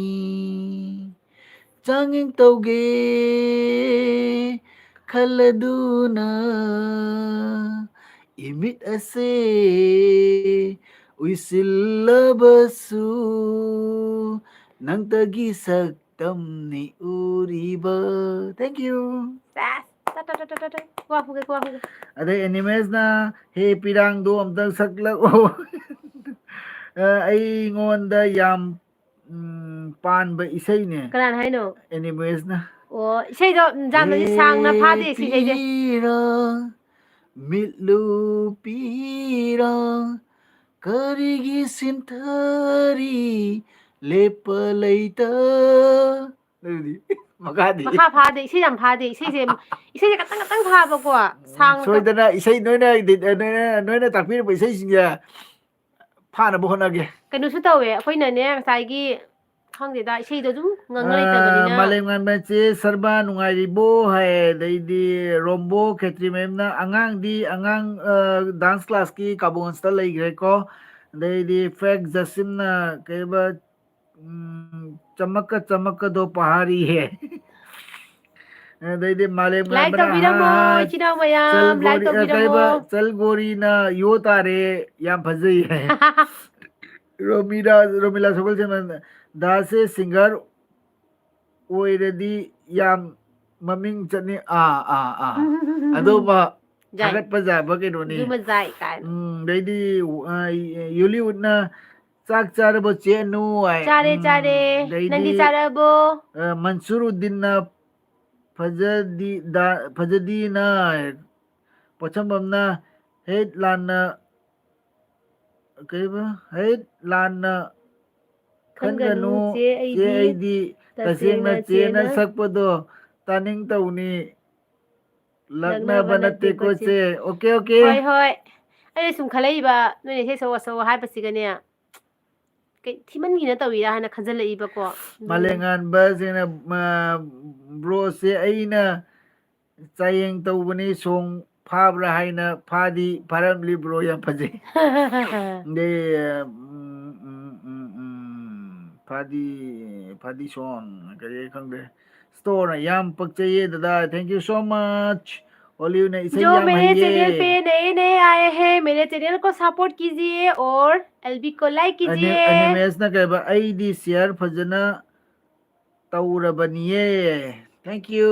ꯆꯥꯡꯌꯦꯡ ꯇꯧꯒꯦ ꯈꯜꯂꯗꯨꯅ ꯏꯃꯤꯠ ꯑꯁꯦ ꯎꯏꯁꯤꯜꯂꯕꯁꯨ ꯅꯪꯇꯒꯤ ꯁꯛꯇꯝꯅꯤ ꯎꯔꯤꯕ꯫ Thank you. ꯁꯦꯁ꯫ ꯇ, ꯇ, ꯇ, ꯇ, ꯇ, ꯇ꯫ ꯋꯥ ꯐꯨꯒꯦ, ꯋꯥ ꯐꯨꯒꯦ꯫ ꯑꯗꯩ ꯑꯦꯅꯤꯃꯦꯁꯅ "ꯍꯦ ꯄꯤꯔꯥꯡꯗꯣ ꯑꯝꯇꯪ ꯁꯛꯂꯛꯑꯣ꯫ ꯑ, ꯑꯩꯉꯣꯟꯗ ꯌꯥꯝ ꯎꯝ, ꯄꯥꯟꯕ ꯏꯁꯩꯅꯦ꯫ ꯀꯅꯥꯅ ꯍꯥꯏꯅꯣ? ꯑꯦꯅꯤꯃꯦꯁꯅ꯫ ꯑꯣ, ꯏꯁꯩꯗꯣ ꯌꯥꯝꯅꯗꯤ ꯁꯥꯡꯅ ꯐꯥꯗꯦ ꯁꯤ ꯏꯁꯩꯁꯦ꯫ ꯄꯤꯔꯥꯡ, ꯃꯤꯠꯂꯨ ꯄꯤꯔꯥꯡ, ꯀꯔꯤꯒꯤ ꯁꯤꯟꯊꯔꯤ ꯂꯦꯞꯄ ꯂꯩꯇ꯫ ꯑꯗꯨꯗꯤ ꯃꯈꯥꯗꯤ꯫ ꯃꯈꯥ ꯐꯥꯗꯦ, ꯏꯁꯩ ꯌꯥꯝ ꯐꯥꯗꯦ꯫ ꯏꯁꯩꯁꯦ, ꯏꯁꯩꯁꯦ ꯈꯇꯪ ꯈꯇꯪ ꯐꯥꯕꯀꯣ, ꯁꯥꯡꯅ ꯁꯣꯏꯗꯅ ꯏꯁꯩ ꯅꯣꯏꯅ, ꯅꯣꯏꯅ, ꯅꯣꯏꯅ ꯇꯥꯛꯄꯤꯔꯛꯄ ꯏꯁꯩꯁꯤꯡꯁꯦ ꯐꯥꯅꯕ ꯍꯣꯠꯅꯒꯦ꯫ ꯀꯩꯅꯣꯁꯨ ꯇꯧꯋꯦ, ꯑꯩꯈꯣꯏꯅꯅꯦ ꯉꯁꯥꯏꯒꯤ, ꯈꯪꯗꯦꯗ, ꯏꯁꯩꯗꯣ ꯑꯗꯨꯝ ꯉꯪꯉ ꯂꯩꯇꯕꯅꯤꯅ꯫ ꯃꯥꯂꯦꯝ ꯉꯥꯟꯕ ꯆꯦ ꯁꯔꯕꯥ ꯅꯨꯡꯉꯥꯏꯔꯤꯕꯣ ꯍꯥꯏ, ꯑꯗꯩꯗꯤ ꯔꯣꯝꯕꯣ ꯈꯦꯇ꯭ꯔꯤ ꯃꯌꯨꯝꯅ ꯑꯉꯥꯡꯗꯤ ꯑꯉꯥꯡ ꯗꯥꯟꯁ ꯀ꯭ꯂꯥꯁꯀꯤ ꯀꯥꯕꯣꯟꯁꯇ ꯂꯩꯈ꯭ꯔꯦꯀꯣ꯫ ꯑꯗꯩꯗꯤ ꯐ꯭ꯔꯦꯛ ꯖꯁꯤꯝꯅ ꯀꯩꯕ, ꯎꯝ, ꯆꯃꯛꯀ ꯆꯃꯛꯀꯗꯣ ꯄꯍꯥꯔꯤ ꯍꯦ꯫ ꯑꯗꯩꯗꯤ ꯃꯥꯂꯦꯝ ꯂꯥꯏꯛ ꯉꯥꯟꯕꯅ ꯇꯧꯕꯤꯔꯝꯃꯣ, ꯍꯥ, ꯍꯥ, ꯏꯆꯤꯟ ꯏꯅꯥꯎ ꯃꯌꯥꯝ, ꯆꯜ ꯂꯥꯏꯛ ꯒꯣꯔꯤ-, ꯑ, ꯀꯩꯕ, ꯇꯧꯕꯤꯔꯝꯃꯣ꯫ ꯆꯜ ꯒꯣꯔꯤꯅ ꯌꯣ ꯇꯥꯔꯦ, ꯌꯥꯝ ꯐꯖꯩ ꯍꯥꯏ꯫ ꯔꯣꯃꯤꯂꯥ, ꯔꯣꯃꯤꯂꯥ ꯁꯒꯣꯜꯁꯦꯝꯅ ꯗꯥꯁꯦ ꯁꯤꯡꯒꯔ ꯑꯣꯏꯔꯗꯤ ꯌꯥꯝ ꯃꯃꯤꯡ ꯆꯠꯅꯤ꯫ ꯑꯥ, ꯑꯥ, ꯑꯥ꯫ ꯑꯗꯨꯃ ꯌꯥꯏ꯫ ꯊꯥꯒꯠꯄ ꯌꯥꯕ ꯀꯩꯅꯣꯅꯤ꯫ ꯑꯗꯨꯃ ꯌꯥꯏ ꯀꯥꯏꯅ꯫ ꯎꯝ, ꯑꯗꯩꯗꯤ, ꯑ, ꯌꯨꯂꯤꯋꯨꯗꯅ "ꯆꯥꯛ ꯆꯥꯔꯕꯣ ꯆꯦ ꯑꯅꯨ?" ꯍꯥꯏ꯫ ꯆꯥꯔꯦ, ꯎꯝ, ꯆꯥꯔꯦ꯫ ꯑꯗꯩꯗꯤ, ꯅꯪꯗꯤ ꯆꯥꯔꯕꯣ? ꯑ, ꯃꯟꯁꯨꯔꯨꯗꯤꯟꯅ "ꯐꯖꯗꯤ ꯗꯥ-, ꯐꯖꯗꯤꯅ" ꯍꯥꯏ꯫ ꯄꯣꯠꯁꯝꯕꯝꯅ "ꯍꯦꯠ ꯂꯥꯟꯅ", ꯀꯩꯕ? "ꯍꯦꯠ ꯂꯥꯟꯅ ꯈꯟꯒꯅꯨ, ꯈꯟꯒꯅꯨ, ꯆꯦ ꯆꯦ, ꯑꯩꯗꯤ ꯑꯩꯗꯤ ꯇꯁꯦꯡꯅ ꯇꯁꯦꯡꯅ ꯆꯦꯅ ꯆꯦꯅ ꯁꯛꯄꯗꯣ ꯇꯥꯅꯤꯡ ꯇꯧꯅꯤ, ꯂꯛꯅꯕ ꯂꯛꯅꯕ ꯅꯠꯇꯦꯀꯣ ꯅꯠꯇꯦꯀꯣ, ꯆꯦ꯫ ꯆꯦ꯫ Okay, okay. ꯍꯣꯏ, ꯍꯣꯏ꯫ ꯑꯩꯅ ꯁꯨꯝ ꯈꯜꯂꯛꯏꯕ, ꯅꯣꯏꯅ ꯏꯁꯩ ꯁꯛꯑꯣ, ꯁꯛꯑꯣ ꯍꯥꯏꯕꯁꯤꯒꯅꯦ, ꯀꯩ, ꯊꯤꯃꯟꯒꯤꯅ ꯇꯧꯔꯤꯔꯥ ꯍꯥꯏꯅ ꯈꯟꯖꯜꯂꯛꯏꯕꯀꯣ꯫ ꯎꯝ꯫ ꯃꯥꯂꯦꯝꯉꯥꯟꯕꯁꯤꯡꯅ, ꯑ, "ꯕ꯭ꯔꯣꯁꯦ ꯑꯩꯅ ꯆꯥꯌꯦꯡ ꯇꯧꯕꯅꯤ, ꯁꯣꯡ ꯐꯥꯕ꯭ꯔꯥ ꯍꯥꯏꯅ", ꯐꯥꯗꯤ ꯐꯥꯔꯝꯂꯤ ꯕ꯭ꯔꯣ, ꯌꯥꯝ ꯐꯖꯩ꯫ ꯑꯗꯩ, ꯎꯝ, ꯎꯝ, ꯎꯝ, ꯎꯝ, ꯐꯥꯗꯤ, ꯐꯥꯗꯤ ꯁꯣꯡ, ꯀꯔꯤ ꯈꯪꯗꯦ꯫ ꯁ꯭ꯇꯣꯔꯅ ꯌꯥꯝ ꯄꯛꯆꯩꯌꯦ ꯗꯗꯥ, thank you so much꯫ ꯑꯣꯂꯤꯚꯅ ꯏꯁꯩ जो ꯌꯥꯝ मेरे चैनल ꯍꯩꯌꯦ꯫ पे नए नए आए हैं, मेरे चैनल को सपोर्ट कीजिए और एलबी को लाइक ꯑꯅꯤ- कीजिए। ꯑꯅꯤꯃꯦꯁꯅ ꯀꯩ ꯍꯥꯏꯕ? "ꯑꯩꯗꯤ ꯁꯤꯌꯥꯔ ꯐꯖꯅ ꯇꯧꯔꯕꯅꯤꯌꯦ꯫ Thank you꯫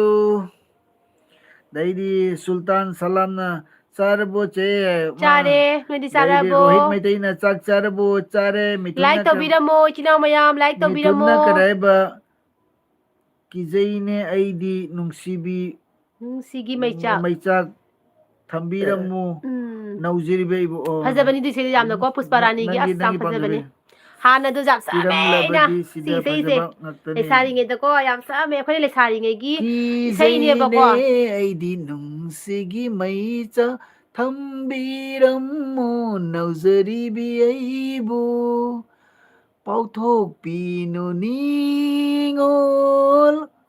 ꯑꯗꯩꯗꯤ ꯁꯨꯜꯇꯥꯟ ꯁꯂꯥꯝꯅ "ꯆꯥꯔꯕꯣ ꯆꯦ?" ꯃꯥ- ꯆꯥꯔꯦ, ꯅꯣꯏꯗꯤ ꯑꯗꯩꯗꯤ ꯆꯥꯔꯕꯣ? ꯔꯣꯍꯤꯠ ꯃꯩꯇꯩꯅ "ꯆꯥꯛ ꯆꯥꯔꯕꯣ?" ꯆꯥꯔꯦ꯫ ꯃꯤꯊꯨꯟꯅ ꯂꯥꯏꯛ ꯀ- ꯇꯧꯕꯤꯔꯝꯃꯣ, ꯏꯆꯤꯟ ꯏꯅꯥꯎ ꯃꯌꯥꯝ, ꯂꯥꯏꯛ ꯇꯧꯕꯤꯔꯝꯃꯣ꯫ ꯃꯤꯊꯨꯟꯅ ꯀꯔꯤ ꯍꯥꯏꯕ? "ꯀꯤꯖꯩꯅꯦ ꯑꯩꯗꯤ ꯅꯨꯡꯁꯤꯕꯤ ꯅꯨꯡꯁꯤꯒꯤ ꯃꯩꯆꯥꯛ꯫ ꯃꯩꯆꯥꯛ ꯊꯝꯕꯤꯔꯝꯃꯨ ꯎꯝ꯫ ꯅꯧꯖꯔꯤꯕ ꯑꯩꯕꯨ"꯫ ꯑꯣ꯫ ꯐꯖꯕꯅꯤꯗꯤ ꯏꯁꯩꯗꯤ ꯌꯥꯝꯅꯀꯣ, ꯄꯨꯁꯄꯥ ꯅꯪ-ꯔꯥꯅꯤꯒꯤ꯫ ꯅꯪꯒꯤ- ꯑꯁ, ꯌꯥꯝ ꯅꯪꯒꯤ ꯐꯖꯕꯅꯤ꯫ ꯄꯥꯝꯖꯕ꯫ ꯍꯥꯟꯅꯗꯣ ꯌꯥꯝ ꯆꯥꯝꯃꯦ ꯑꯩꯅ꯫ ꯄꯤꯔꯝꯂꯕꯗꯤ ꯁꯤ ꯁꯤꯗ ꯏꯁꯩꯁꯦ꯫ ꯐꯖꯕ ꯉꯥꯛꯇꯅꯤ꯫ ꯂꯩꯁꯥꯔꯤꯉꯩꯗꯀꯣ ꯌꯥꯝ ꯆꯥꯝꯃꯦ꯫ ꯑꯩꯈꯣꯏꯅ ꯂꯩꯁꯥꯔꯤꯉꯩꯒꯤ ꯏꯁꯩꯅꯦꯕꯀꯣ꯫ "ꯀꯤꯖꯩꯅꯦ ꯑꯩꯗꯤ ꯅꯨꯡꯁꯤꯒꯤ ꯃꯩꯆꯥꯛ ꯊꯝꯕꯤꯔꯝꯃꯨ ꯅꯧꯖꯔꯤꯕꯤ ꯑꯩꯕꯨ꯫ ꯄꯥꯎꯊꯣꯛꯄꯤꯅꯨ ꯅꯤꯡꯉꯣꯜ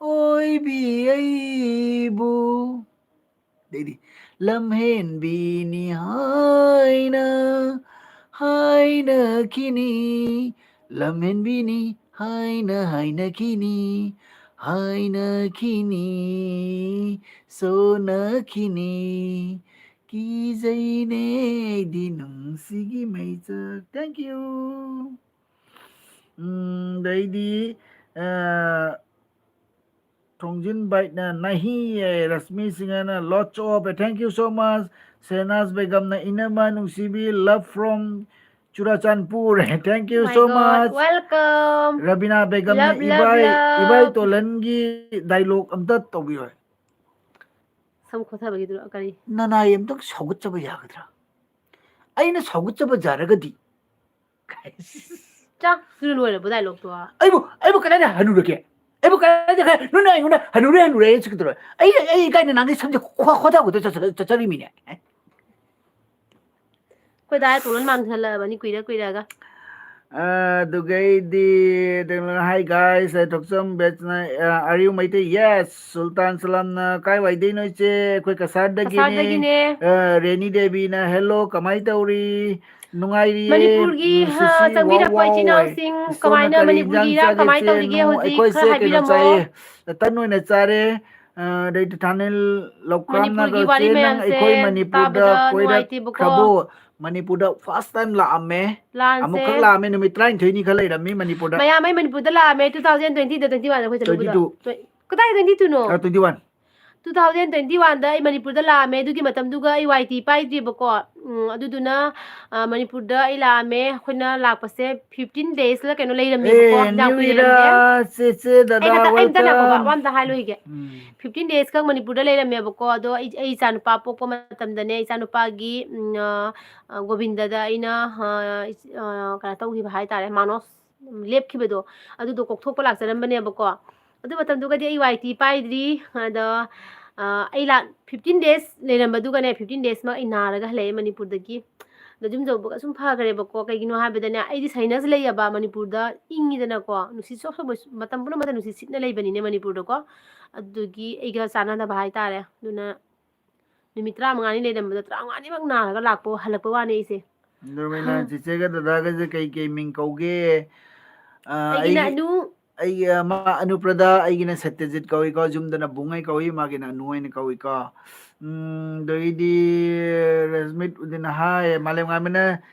ꯑꯣꯏꯕꯤ ꯑꯩꯕꯨ"꯫ ꯑꯗꯩꯗꯤ "ꯂꯝꯍꯦꯟꯕꯤꯅꯤ ꯍꯥꯏꯅ ꯍꯥꯏꯅꯈꯤꯅꯤ, ꯂꯝꯍꯦꯟꯕꯤꯅꯤ ꯍꯥꯏꯅ ꯍꯥꯏꯅꯈꯤꯅꯤ, ꯍꯥꯏꯅꯈꯤꯅꯤ, ꯁꯣꯟꯅꯈꯤꯅꯤ, ꯀꯤꯖꯩꯅꯦ ꯑꯩꯗꯤ ꯅꯨꯡꯁꯤꯒꯤ ꯃꯩꯆꯥꯛ"꯫ Thank you꯫ ꯎꯝ, ꯑꯗꯩꯗꯤ, ꯑ, ꯊꯣꯡꯖꯤꯟ ꯕꯥꯏꯠꯅ "ꯅꯍꯤ" ꯌꯦ, ꯔꯁꯃꯤ ꯁꯤꯡꯍꯅ "Lots of", thank you so much꯫ ꯁꯦꯍꯅꯥꯖ ꯕꯦꯒꯝꯅ "ꯏꯅꯝꯃ ꯅꯨꯡꯁꯤꯕꯤ, love from Churachandpur", thank you My so God, much꯫ welcome. Rabina ꯕꯦꯒꯝꯅ Love, love, "ꯏꯕꯥꯏ, love꯫ ꯏꯕꯥꯏ ꯇꯣꯂꯟꯒꯤ ꯗꯥꯏꯂꯣꯛ ꯑꯝꯇ ꯇꯧꯕꯤꯌꯣ꯫ ꯁꯝ ꯈꯣꯊꯕꯒꯤꯗꯨꯔꯣ ꯀꯔꯤ? ꯅꯅꯥꯏ ꯑꯝꯇꯪ ꯁꯧꯒꯠꯆꯕ ꯌꯥꯒꯗ꯭ꯔꯥ? ꯑꯩꯅ ꯁꯧꯒꯠꯆꯕ ꯌꯥꯔꯒꯗꯤ꯫ ꯆꯥꯛ ꯁꯤꯅ ꯂꯣꯏꯔꯕ ꯗꯥꯏꯂꯣꯛꯇꯣ? ꯑꯩꯕꯨ, ꯑꯩꯕꯨ ꯀꯗꯥꯏꯗ ꯍꯅꯨꯔꯒꯦ? ꯑꯩꯕꯨ ꯀꯗꯥꯏꯗ ꯈꯔ, ꯅꯣꯏꯅ ꯑꯩꯉꯣꯟꯗ "ꯍꯅꯨꯔꯦ, ꯍꯅꯨꯔꯦ" ꯍꯥꯏꯅ ꯆꯠꯀꯗꯧꯔꯣ? ꯑꯩ, ꯑꯩ ꯏꯀꯥꯏꯅ ꯅꯪꯒꯤ ꯁꯝꯁꯦ ꯈꯣ-, ꯈꯣꯊ ꯈꯣꯊ ꯆꯠ-, ꯆꯠ-, ꯆꯠꯆꯔꯤꯃꯤꯅꯦ꯫ ꯑꯩꯈꯣꯏ ꯗꯥ ꯇꯣꯂꯟ ꯃꯥꯟꯁꯜꯂꯛꯑꯕꯅꯤ ꯀꯨꯏꯔ ꯀꯨꯏꯔꯒ꯫ ꯑꯗꯨꯒꯩꯗꯤ, "Hi guys, ꯑꯩ ꯊꯣꯛꯆꯝ ꯕꯦꯠꯁꯅ, ꯑ, ꯑꯔꯤꯎ ꯃꯩꯇꯩ", yes꯫ ꯁꯨꯜꯇꯥꯟ ꯁꯂꯥꯝꯅ "ꯀꯥꯏ ꯋꯥꯏꯗꯩꯅꯣ ꯏꯆꯦ?" "ꯑꯩꯈꯣꯏ ꯀꯁꯥꯔꯗꯒꯤꯅꯦ"꯫ ꯀꯁꯥꯔꯗꯒꯤꯅꯦ꯫ ꯑ, ꯔꯦꯅꯤ ꯗꯦꯕꯤꯅ "Hello, ꯀꯃꯥꯏ ꯇꯧꯔꯤ?" "ꯅꯨꯡꯉꯥꯏꯔꯤꯌꯦ"꯫ ꯃꯅꯤꯄꯨꯔꯒꯤ, ꯎꯝ, ꯑ, ꯁꯤꯁꯤ ꯆꯪꯕꯤꯔꯛꯄ ꯋꯥꯎ ꯋꯥꯎ ꯏꯆꯤꯟ ꯍꯥꯏ꯫ ꯏꯅꯥꯎꯁꯤꯡ "ꯏꯁꯣꯔꯅ ꯀꯃꯥꯏꯅ ꯀꯔꯤ ꯃꯅꯤꯄꯨꯔꯒꯤ ꯏꯟꯖꯥꯡ ꯏꯔꯥꯡ ꯆꯥꯒꯦ ꯀꯃꯥꯏꯅ ꯏꯆꯦ?" ꯇꯧꯔꯤꯒꯦ "ꯅꯣ-, ꯍꯧꯖꯤꯛ ꯑꯩꯈꯣꯏꯁꯦ ꯈꯔ ꯀꯩꯅꯣ ꯍꯥꯏꯕꯤꯔꯝꯃꯣ꯫ ꯆꯥꯏꯌꯦ, ꯇꯟ ꯑꯣꯏꯅ ꯆꯥꯔꯦ"꯫ ꯑ, ꯑꯗꯩꯗꯤ ꯊꯥꯅꯤꯜ ꯂꯧꯀ꯭ꯔꯥꯝꯅꯒ, ꯃꯅꯤꯄꯨꯔꯒꯤ ꯋꯥꯔꯤ "ꯆꯦ, ꯅꯪ ꯃꯌꯥꯝꯁꯦ ꯑꯩꯈꯣꯏ ꯃꯅꯤꯄꯨꯔꯗ ꯇꯥꯕꯗ ꯀꯣꯏꯔꯛꯈ꯭ꯔꯕꯣ?" ꯅꯨꯡꯉꯥꯏꯇꯦꯕꯀꯣ꯫ ꯃꯅꯤꯄꯨꯔꯗ first time ꯂꯥꯛꯑꯝꯃꯦ꯫ ꯂꯥꯟꯁꯦ ꯑꯃꯨꯛꯈꯛ ꯂꯥꯛꯑꯝꯃꯦ, ꯅꯨꯃꯤꯠ ꯇꯔꯥꯅꯤꯊꯣꯏꯅꯤ ꯈꯛ ꯂꯩꯔꯝꯃꯤ ꯃꯅꯤꯄꯨꯔꯗ꯫ ꯃꯌꯥꯝ, ꯑꯩ ꯃꯅꯤꯄꯨꯔꯗ ꯂꯥꯛꯑꯝꯃꯦ two thousand twenty ꯗ, twenty one ꯗ ꯑꯩꯈꯣꯏ ꯆꯠꯂꯨꯕꯗꯣ꯫ Twenty two꯫ ꯇ꯭ꯋꯦ-, ꯀꯗꯥꯏ twenty two ꯅꯣ? ꯑ, twenty one꯫ Two thousand twenty one ꯗ ꯑꯩ ꯃꯅꯤꯄꯨꯔꯗ ꯂꯥꯛꯑꯝꯃꯦ, ꯑꯗꯨꯒꯤ ꯃꯇꯝꯗꯨꯒ ꯑꯩ ꯋꯥꯏ ꯇꯤ ꯄꯥꯏꯗ꯭ꯔꯤꯕꯀꯣ꯫ ꯎꯝ, ꯑꯗꯨꯗꯨꯅ, ꯑ, ꯃꯅꯤꯄꯨꯔꯗ ꯑꯩ ꯂꯥꯛꯑꯝꯃꯦ, ꯑꯩꯈꯣꯏꯅ ꯂꯥꯛꯄꯁꯦ fifteen days ꯂ ꯀꯩꯅꯣ ꯂꯩꯔꯝꯃꯦꯕꯀꯣ, ꯑꯦ, ꯌꯥꯝ new ꯀꯨꯏꯅ year, ꯂꯩꯔꯝꯗꯦ꯫ ꯆꯦꯆꯦ, ꯑꯩ ꯗꯗꯥ, ꯅꯠꯇꯦ, ꯑꯩ ꯑꯝꯇ ꯉꯥꯏꯈꯣꯕ, welcome꯫ ꯋꯥ ꯑꯝꯇ ꯍꯥꯏ ꯂꯣꯏꯒꯦ꯫ ꯎꯝ꯫ Fifteen days ꯈꯛ ꯃꯅꯤꯄꯨꯔꯗ ꯂꯩꯔꯝꯃꯦꯕꯀꯣ, ꯑꯗꯣ ꯑꯩ, ꯑꯩ ꯏꯆꯥꯅꯨꯄꯥ ꯄꯣꯛꯄ ꯃꯇꯝꯗꯅꯦ, ꯏꯆꯥꯅꯨꯄꯥꯒꯤ, ꯎꯝ, ꯑ, ꯑ, ꯒꯣꯕꯤꯟꯗꯗ ꯑꯩꯅ, ꯑ, ꯏꯆ-, ꯑ, ꯀꯩꯅꯣ ꯇꯧꯈꯤꯕ ꯍꯥꯏꯇꯥꯔꯦ, ꯃꯥꯅꯣꯁ ꯂꯦꯞꯈꯤꯕꯗꯣ, ꯑꯗꯨꯗꯣ ꯀꯣꯛꯊꯣꯛꯄ ꯂꯥꯛꯆꯔꯝꯕꯅꯦꯕꯀꯣ꯫ ꯑꯗꯨ ꯃꯇꯝꯗꯨꯒꯗꯤ ꯑꯩ ꯋꯥꯏ ꯇꯤ ꯄꯥꯏꯗ꯭ꯔꯤ꯫ ꯑꯗꯣ, ꯑ, ꯑꯩ ꯂꯥꯛ-, fifteen days ꯂꯩꯔꯝꯕꯗꯨꯒꯅꯦ, fifteen days ꯃꯛ ꯑꯩ ꯅꯥꯔꯒ ꯍꯜꯂꯛꯑꯦ ꯃꯅꯤꯄꯨꯔꯗꯒꯤ꯫ ꯑꯗꯣ ꯌꯨꯝ ꯌꯧꯕꯒ ꯁꯨꯝ ꯐꯈ꯭ꯔꯦꯕꯀꯣ꯫ ꯀꯩꯒꯤꯅꯣ ꯍꯥꯏꯕꯗꯅꯦ, ꯑꯩꯗꯤ sinus ꯂꯩꯌꯦꯕ, ꯃꯅꯤꯄꯨꯔꯗ ꯏꯪꯉꯤꯗꯅꯀꯣ, ꯅꯨꯡꯁꯤꯠꯁꯨ ꯑꯁꯣꯝꯗ ꯃꯇꯝ ꯄꯨꯝꯅꯃꯛꯇ ꯅꯨꯡꯁꯤꯠ ꯁꯤꯠꯅ ꯂꯩꯕꯅꯤꯅꯦ ꯃꯅꯤꯄꯨꯔꯗꯀꯣ꯫ ꯑꯗꯨꯒꯤ ꯑꯩꯒ ꯆꯥꯟꯅꯗꯕ ꯍꯥꯏꯇꯥꯔꯦ꯫ ꯑꯗꯨꯅ ꯅꯨꯃꯤꯠ ꯇꯔꯥꯃꯉꯥꯅꯤ ꯂꯩꯔꯝꯕꯗꯣ, ꯇꯔꯥꯃꯉꯥꯅꯤꯃꯛ ꯅꯥꯔꯒ ꯂꯥꯛꯄ, ꯍꯜꯂꯛꯄ ꯋꯥꯅꯦ ꯑꯩꯁꯦ꯫ ꯑꯗꯨꯃꯥꯏꯅ ꯆꯤꯆꯦꯒ ꯗꯗꯥꯒꯁꯦ ꯀꯩ ꯀꯩ ꯃꯤꯡ ꯀꯧꯒꯦ? ꯑ, ꯑꯩꯒꯤꯅ ꯑꯩꯒꯤ, ꯑꯅꯨ꯫ ꯑꯩꯒꯤ, ꯑ, ꯃꯥ ꯑꯅꯨꯄ꯭ꯔꯗ, ꯑꯩꯒꯤꯅ ꯁꯇ꯭ꯌꯖꯤꯠ ꯀꯧꯏꯀꯣ, ꯌꯨꯝꯗꯅ ꯕꯨꯡꯉꯩ ꯀꯧꯏ, ꯃꯥꯒꯤꯅ ꯑꯅꯨ ꯍꯥꯏꯅ ꯀꯧꯏꯀꯣ꯫ ꯎꯝ, ꯑꯗꯩꯗꯤ ꯔꯁꯃꯤꯠ ꯎꯗꯤꯟ ꯍꯥꯏ, ꯃꯥꯂꯦꯝ ꯉꯥꯟꯕꯅ,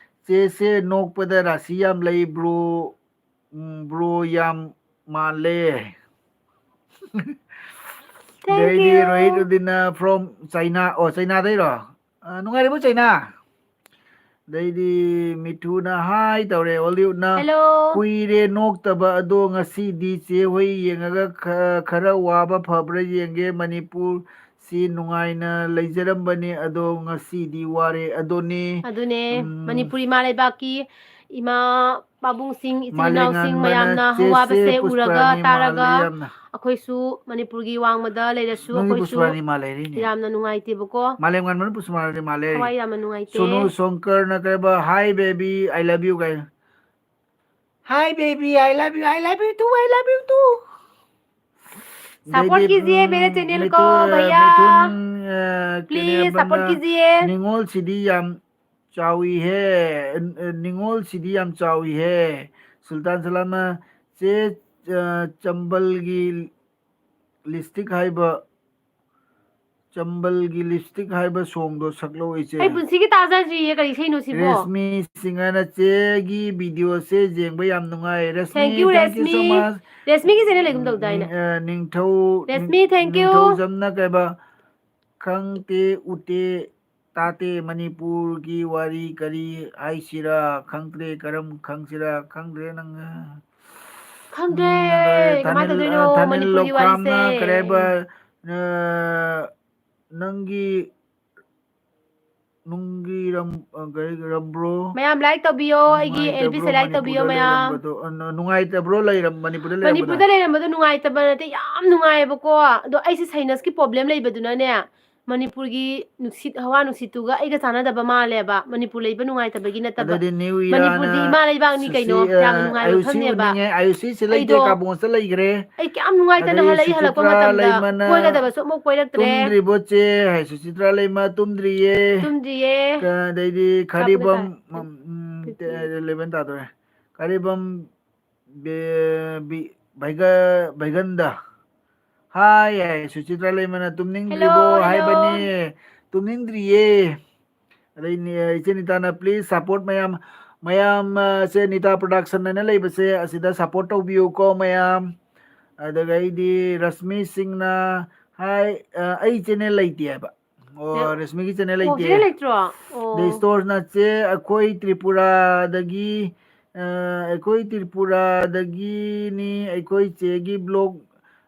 "ꯆꯦꯁꯦ ꯅꯣꯛꯄꯗ ꯔꯥꯁꯤ ꯌꯥꯝ ꯂꯩ, bro꯫ ꯎꯝ, bro ꯌꯥꯝ ꯃꯥꯜꯂꯦ꯫" Thank ꯑꯗꯩꯗꯤ you꯫ Rohit ꯎꯗꯤꯟꯅ from China꯫ ꯑꯣ, ꯆꯩꯅꯥꯗꯩꯔꯣ? ꯑ, ꯅꯨꯡꯉꯥꯏꯔꯤꯕꯣ ꯆꯩꯅꯥ? ꯑꯗꯩꯗꯤ ꯃꯤꯊꯨꯅ ꯍꯥꯏ ꯇꯧꯔꯦ, ꯑꯣꯂꯤꯎꯗꯅ, "Hello꯫ ꯀꯨꯏꯔꯦ ꯅꯣꯛꯇꯕ, ꯑꯗꯣ ꯉꯁꯤꯗꯤ ꯆꯦ ꯍꯣꯏ ꯌꯦꯡꯉꯒ ꯈ-, ꯈꯔ ꯋꯥꯕ ꯐꯕ꯭ꯔꯥ ꯌꯦꯡꯒꯦ꯫ ꯃꯅꯤꯄꯨꯔ ꯁꯤ ꯅꯨꯡꯉꯥꯏꯅ ꯂꯩꯖꯔꯝꯕꯅꯤ, ꯑꯗꯣ ꯉꯁꯤꯗꯤ ꯋꯥꯔꯦ꯫ ꯑꯗꯨꯅꯤ꯫" ꯑꯗꯨꯅꯦ, ꯎꯝ꯫ ꯃꯅꯤꯄꯨꯔ ꯏꯃꯥ ꯂꯩꯕꯥꯛꯀꯤ ꯏꯃꯥ ꯄꯥꯕꯨꯡꯁꯤꯡ, ꯏꯆꯤꯜ ꯃꯥꯂꯦꯝ ꯏꯅꯥꯎꯁꯤꯡ ꯉꯥꯟꯕꯅ ꯃꯌꯥꯝꯅ ꯆꯦ ꯋꯥꯕꯁꯦ ꯆꯦ ꯎꯔꯒ ꯄꯨꯁꯄꯔꯥꯅꯤ ꯇꯥꯔꯒ ꯃꯥꯜꯂꯦ ꯌꯥꯝꯅ꯫ ꯑꯩꯈꯣꯏꯁꯨ ꯃꯅꯤꯄꯨꯔꯒꯤ ꯋꯥꯡꯃꯗ ꯂꯩꯔꯁꯨ ꯅꯪꯗꯤ ꯑꯩꯈꯣꯏꯁꯨ ꯄꯨꯁꯄꯔꯥꯅꯤ ꯃꯥꯜꯂꯦ ꯍꯥꯏꯔꯤꯅꯦ꯫ ꯌꯥꯝꯅ ꯅꯨꯡꯉꯥꯏꯇꯦꯕꯀꯣ꯫ ꯃꯥꯂꯦꯝ ꯉꯥꯟꯕꯅ ꯄꯨꯁꯄꯔꯥꯅꯤ ꯃꯥꯜꯂꯦ ꯍꯥꯏꯔꯤ꯫ ꯊꯋꯥꯏ ꯌꯥꯝꯅ ꯅꯨꯡꯉꯥꯏꯇꯦ꯫ ꯁꯣꯅꯨ ꯁꯣꯡꯀꯔꯅ ꯀꯩꯕ, "Hi baby, I love you" ꯀꯥꯏꯅ꯫ "Hi baby, I love you, I love you too, I love you too." Support ꯑꯗꯩꯗꯤ, कीजिए मेरे ꯎꯝ, channel को, ꯃꯤꯊꯨ-, ꯑ, भैया। ꯃꯤꯊꯨꯟ, ꯑ, Please support ꯀꯩꯅꯦꯕꯅ, कीजिए꯫ "ꯅꯤꯉꯣꯜꯁꯤꯗꯤ ꯌꯥꯝ ꯆꯥꯎꯏꯍꯦ, ꯑ, ꯑ, ꯅꯤꯉꯣꯜꯁꯤꯗꯤ ꯌꯥꯝ ꯆꯥꯎꯏꯍꯦ꯫" ꯁꯨꯜꯇꯥꯟ ꯁꯂꯥꯝꯅ, "ꯆꯦ, ꯑ, ꯆꯝꯕꯜꯒꯤ ꯂꯤꯁꯇꯤꯛ ꯍꯥꯏꯕ ꯆꯝꯕꯜꯒꯤ ꯂꯤꯞꯁꯇꯤꯛ ꯍꯥꯏꯕ ꯁꯣꯡꯗꯣ ꯁꯛꯂꯛꯑꯣ ꯏꯆꯦ꯫ ꯑꯩ ꯄꯨꯟꯁꯤꯒꯤ ꯇꯥꯖꯗ꯭ꯔꯤꯌꯦ, ꯀꯔꯤ ꯏꯁꯩꯅꯣ ꯁꯤꯕꯣ? ꯔꯦꯁꯃꯤ ꯁꯤꯡꯍ, ꯅꯆꯦꯒꯤ ꯚꯤꯗꯤꯑꯣꯁꯦ ꯌꯦꯡꯕ ꯌꯥꯝ ꯅꯨꯡꯉꯥꯏ꯫ Reshmi, Thank you, thank you so Reshmi. much꯫ ꯔꯦꯁꯃꯤꯒꯤ ꯆꯦꯅꯦꯜ ꯂꯩꯒꯨꯝ ꯇꯧꯗꯥꯏꯅꯦ? ꯅꯤꯡ-, ꯑ, ꯅꯤꯡꯊꯧ, ꯔꯦꯁꯃꯤ, thank you꯫ ꯅꯤꯡꯊꯧꯖꯝꯅ ꯀꯩꯕ? ꯈꯪꯇꯦ ꯎꯇꯦ ꯇꯥꯇꯦ ꯃꯅꯤꯄꯨꯔꯒꯤ ꯋꯥꯔꯤ ꯀꯔꯤ ꯍꯥꯏꯁꯤꯔꯥ? ꯈꯪꯗ꯭ꯔꯦ, ꯀꯔꯝ ꯈꯪꯁꯤꯔꯥ? ꯈꯪꯗ꯭ꯔꯦ ꯅꯪ꯫ ꯈꯪꯗ꯭ꯔꯦ, ꯎꯝ, ꯀꯃꯥꯏꯅ ꯊꯥꯅꯤꯜ-, ꯇꯧꯗꯣꯏꯅꯣ ꯑ, ꯊꯥꯅꯤꯜ ꯃꯅꯤꯄꯨꯔꯒꯤ ꯂꯧꯈ꯭ꯔꯥꯝꯅ ꯋꯥꯔꯤꯁꯦ? ꯀꯔꯤ ꯍꯥꯏꯕ? ꯑ, ꯅꯪꯒꯤ ꯅꯨꯡꯒꯤ ꯔꯝ-, ꯑ, ꯀꯔꯤ ꯔꯝꯕ꯭ꯔꯣ? ꯃꯌꯥꯝ like ꯇꯧꯕꯤꯌꯣ, ꯑꯩꯒꯤ ꯅꯨꯡꯉꯥꯏꯇꯕ꯭ꯔꯣ ꯑꯦꯜꯕꯤꯁꯦ like ꯇꯧꯕꯤꯌꯣ ꯃꯅꯤꯄꯨꯔꯗ ꯃꯌꯥꯝ꯫ ꯂꯩꯔꯝꯕꯗꯣ? ꯑ, ꯅ-, ꯅꯨꯡꯉꯥꯏꯇꯕ꯭ꯔꯣ ꯂꯩꯔꯝ-, ꯃꯅꯤꯄꯨꯔꯗ ꯂꯩꯔꯝꯕꯗꯣ? ꯃꯅꯤꯄꯨꯔꯗ ꯂꯩꯔꯝꯕꯗꯣ ꯅꯨꯡꯉꯥꯏꯇꯕ ꯅꯠꯇꯦ, ꯌꯥꯝ ꯅꯨꯡꯉꯥꯏꯌꯦꯕꯀꯣ꯫ ꯑꯗꯣ ꯑꯩꯁꯦ sinus ꯀꯤ problem ꯂꯩꯕꯗꯨꯅꯅꯦ, ꯃꯅꯤꯄꯨꯔꯒꯤ ꯅꯨꯡꯁꯤꯠ, ꯍꯋꯥ ꯅꯨꯡꯁꯤꯠꯇꯨꯒ ꯑꯩꯒ ꯆꯥꯟꯅꯗꯕ ꯃꯥꯜꯂꯦꯕ꯫ ꯃꯅꯤꯄꯨꯔ ꯂꯩꯕ ꯅꯨꯡꯉꯥꯏꯇꯕꯒꯤ ꯅꯠꯇꯕ꯫ ꯑꯗꯩꯗꯤ ꯅ꯭ꯌꯨ ꯃꯅꯤꯄꯨꯔꯗꯤ ꯏꯔꯥꯅ ꯏꯃꯥ ꯂꯩꯕꯥꯛꯅꯤ ꯁꯨꯁꯤ-, ꯀꯩꯅꯣ, ꯑ, ꯌꯥꯝꯅ ꯅꯨꯡꯉꯥꯏꯕ ꯑꯌꯨꯁꯤ ꯃꯐꯝꯅꯦꯕ꯫ ꯎꯅꯤꯡꯉꯦ, ꯑꯌꯨꯁꯤꯁꯦ ꯂꯩꯇꯦ, ꯑꯩꯗꯣ ꯀꯥꯕꯣꯟꯁꯇ ꯂꯩꯈ꯭ꯔꯦ꯫ ꯑꯩ ꯀꯌꯥꯝ ꯅꯨꯡꯉꯥꯏꯇꯅ ꯑꯗꯩ ꯍꯜꯂꯛꯏ, ꯍꯜꯂꯛꯄ ꯁꯨꯆꯤꯇ꯭ꯔꯥ ꯃꯇꯝꯗ ꯂꯩꯃꯅ ꯀꯣꯏꯒꯗꯕꯁꯨ ꯑꯃꯨꯛ ꯀꯣꯏꯔꯛꯇ꯭ꯔꯦ꯫ ꯇꯨꯝꯗ꯭ꯔꯤꯕꯣ ꯆꯦ ꯍꯥꯏ, ꯁꯨꯆꯤꯇ꯭ꯔꯥ ꯂꯩꯃ ꯇꯨꯝꯗ꯭ꯔꯤꯌꯦ꯫ ꯇꯨꯝꯗ꯭ꯔꯤꯌꯦ꯫ ꯀ-, ꯑꯗꯩꯗꯤ ꯀꯥꯞꯄꯗ ꯈꯥꯔꯤꯕꯝ, ꯇꯥꯔꯦ꯫ ꯎꯝ, ꯎꯝ, Fifty. eleven ꯇꯥꯗꯣꯔꯦ꯫ ꯈꯥꯔꯤꯕꯝ ꯕꯦ-, ꯕꯤ-, ꯚꯩꯒ-, ꯚꯩꯒꯟꯗ꯫ ꯍꯥꯏ, ꯍꯥꯏ, ꯁꯨꯆꯤꯇ꯭ꯔꯥ ꯂꯩꯃꯅ ꯇꯨꯝꯅꯤꯡꯗ꯭ꯔꯤꯕꯣ Hello, hello. ꯍꯥꯏꯕꯅꯦ꯫ ꯇꯨꯝꯅꯤꯡꯗ꯭ꯔꯤꯌꯦ꯫ ꯑꯗꯩ ꯅꯦ-, ꯏꯆꯦ ꯅꯤꯇꯥꯅ, "Please support ꯃꯌꯥꯝ, ꯃꯌꯥꯝ, ꯑ, ꯁꯦ ꯅꯤꯇꯥ production ꯍꯥꯏꯅ ꯂꯩꯕꯁꯦ, ꯑꯁꯤꯗ support ꯇꯧꯕꯤꯌꯨꯀꯣ ꯃꯌꯥꯝ"꯫ ꯑꯗꯨꯒ ꯑꯩꯗꯤ ꯔꯁꯃꯤ ꯁꯤꯡꯅ, "ꯍꯥꯏ, ꯑ, ꯑꯩ channel ꯂꯩꯇꯦ" ꯍꯥꯏꯕ꯫ ꯑꯣ, ꯂꯩ-, ꯔꯁꯃꯤꯒꯤ channel ꯑꯣ, ꯂꯩꯇꯦ꯫ channel ꯂꯩꯇ꯭ꯔꯣ? ꯑꯣ꯫ ꯑꯗꯩ ꯁ꯭ꯇꯣꯔꯁꯅ, "ꯆꯦ, ꯑꯩꯈꯣꯏ ꯇ꯭ꯔꯤꯄꯨꯔꯥꯗꯒꯤ, ꯑ, ꯑꯩꯈꯣꯏ ꯇ꯭ꯔꯤꯄꯨꯔꯥꯗꯒꯤꯅꯤ, ꯑꯩꯈꯣꯏ ꯆꯦꯒꯤ vlog,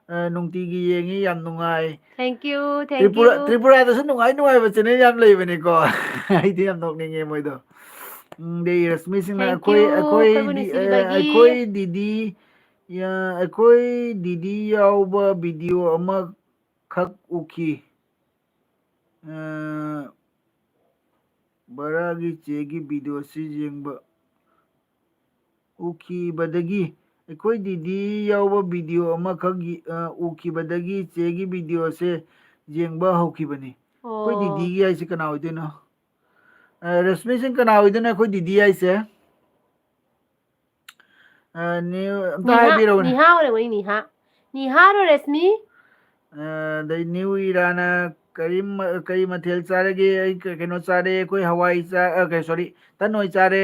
ꯑ, ꯅꯨꯡꯇꯤꯒꯤ ꯌꯦꯡꯉꯤ, ꯌꯥꯝ ꯅꯨꯡꯉꯥꯏ"꯫ Thank you, thank Tripura, you. ꯇ꯭ꯔꯤꯄꯨꯔꯥꯗꯁꯨ ꯅꯨꯡꯉꯥꯏ ꯅꯨꯡꯉꯥꯏꯕ channel ꯌꯥꯝ ꯂꯩꯕꯅꯤꯀꯣ꯫ ꯑꯩꯗꯤ ꯌꯥꯝ ꯅꯣꯛꯅꯤꯡꯉꯦ ꯃꯣꯏꯗꯣ꯫ ꯎꯝ, ꯑꯗꯩ ꯔꯁꯃꯤꯁꯤꯡꯅ, Thank "ꯑꯩꯈꯣꯏ, you, ꯑꯩꯈꯣꯏ ꯑꯩꯈꯣꯏꯕꯨ ꯗꯤ-, ꯑ, ꯅꯨꯡꯁꯤꯕꯤꯕꯒꯤ꯫ ꯑꯩꯈꯣꯏ ꯗꯤꯗꯤ, ꯑ, ꯑꯩꯈꯣꯏ ꯗꯤꯗꯤ ꯌꯥꯎꯕ video ꯑꯃꯈꯛ ꯎꯈꯤ"꯫ ꯑ, ꯕꯔꯥꯒꯤ ꯆꯦꯒꯤ videoꯁꯤ ꯌꯦꯡꯕ ꯎꯈꯤꯕꯗꯒꯤ, ꯑꯩꯈꯣꯏ ꯗꯤꯗꯤ ꯌꯥꯎꯕ video ꯑꯃꯈꯛ ꯌꯦ-, ꯑ, ꯎꯈꯤꯕꯗꯒꯤ ꯆꯦꯒꯤ videoꯁꯦ ꯌꯦꯡꯕ ꯍꯧꯈꯤꯕꯅꯤ꯫ ꯑꯩꯈꯣꯏ ꯑꯣ꯫ ꯗꯤꯗꯤꯒꯤ ꯍꯥꯏꯁꯦ ꯀꯅꯥ ꯑꯣꯏꯗꯣꯏꯅꯣ? ꯑ, ꯔꯁꯃꯤ ꯁꯤꯡ ꯀꯅꯥ ꯑꯣꯏꯗꯣꯏꯅꯣ ꯑꯩꯈꯣꯏ ꯗꯤꯗꯤ ꯍꯥꯏꯁꯦ? ꯑ, ꯅ꯭ꯌꯨ-, ꯑꯝꯇ ꯅꯤꯍꯥ, ꯍꯥꯏꯕꯤꯔꯛꯎꯅꯦ꯫ ꯅꯤꯍꯥ ꯑꯣꯏꯔꯝꯒꯅꯤ, ꯅꯤꯍꯥ꯫ ꯅꯤꯍꯥꯔꯣ, ꯔꯦꯁꯃꯤ? ꯑ, ꯑꯗꯩ ꯅ꯭ꯌꯨ ꯏꯔꯥꯅ ꯀꯔꯤ ꯃ-, ꯀꯔꯤ ꯃꯊꯦꯜ ꯆꯥꯔꯒꯦ? ꯑꯩ ꯀ-, ꯀꯩꯅꯣ ꯆꯥꯔꯦ, ꯑꯩꯈꯣꯏ ꯍꯋꯥꯏ ꯆꯥ-, ꯑ, ꯀꯩ, sorry, ꯇꯟ ꯑꯣꯏ ꯆꯥꯔꯦ꯫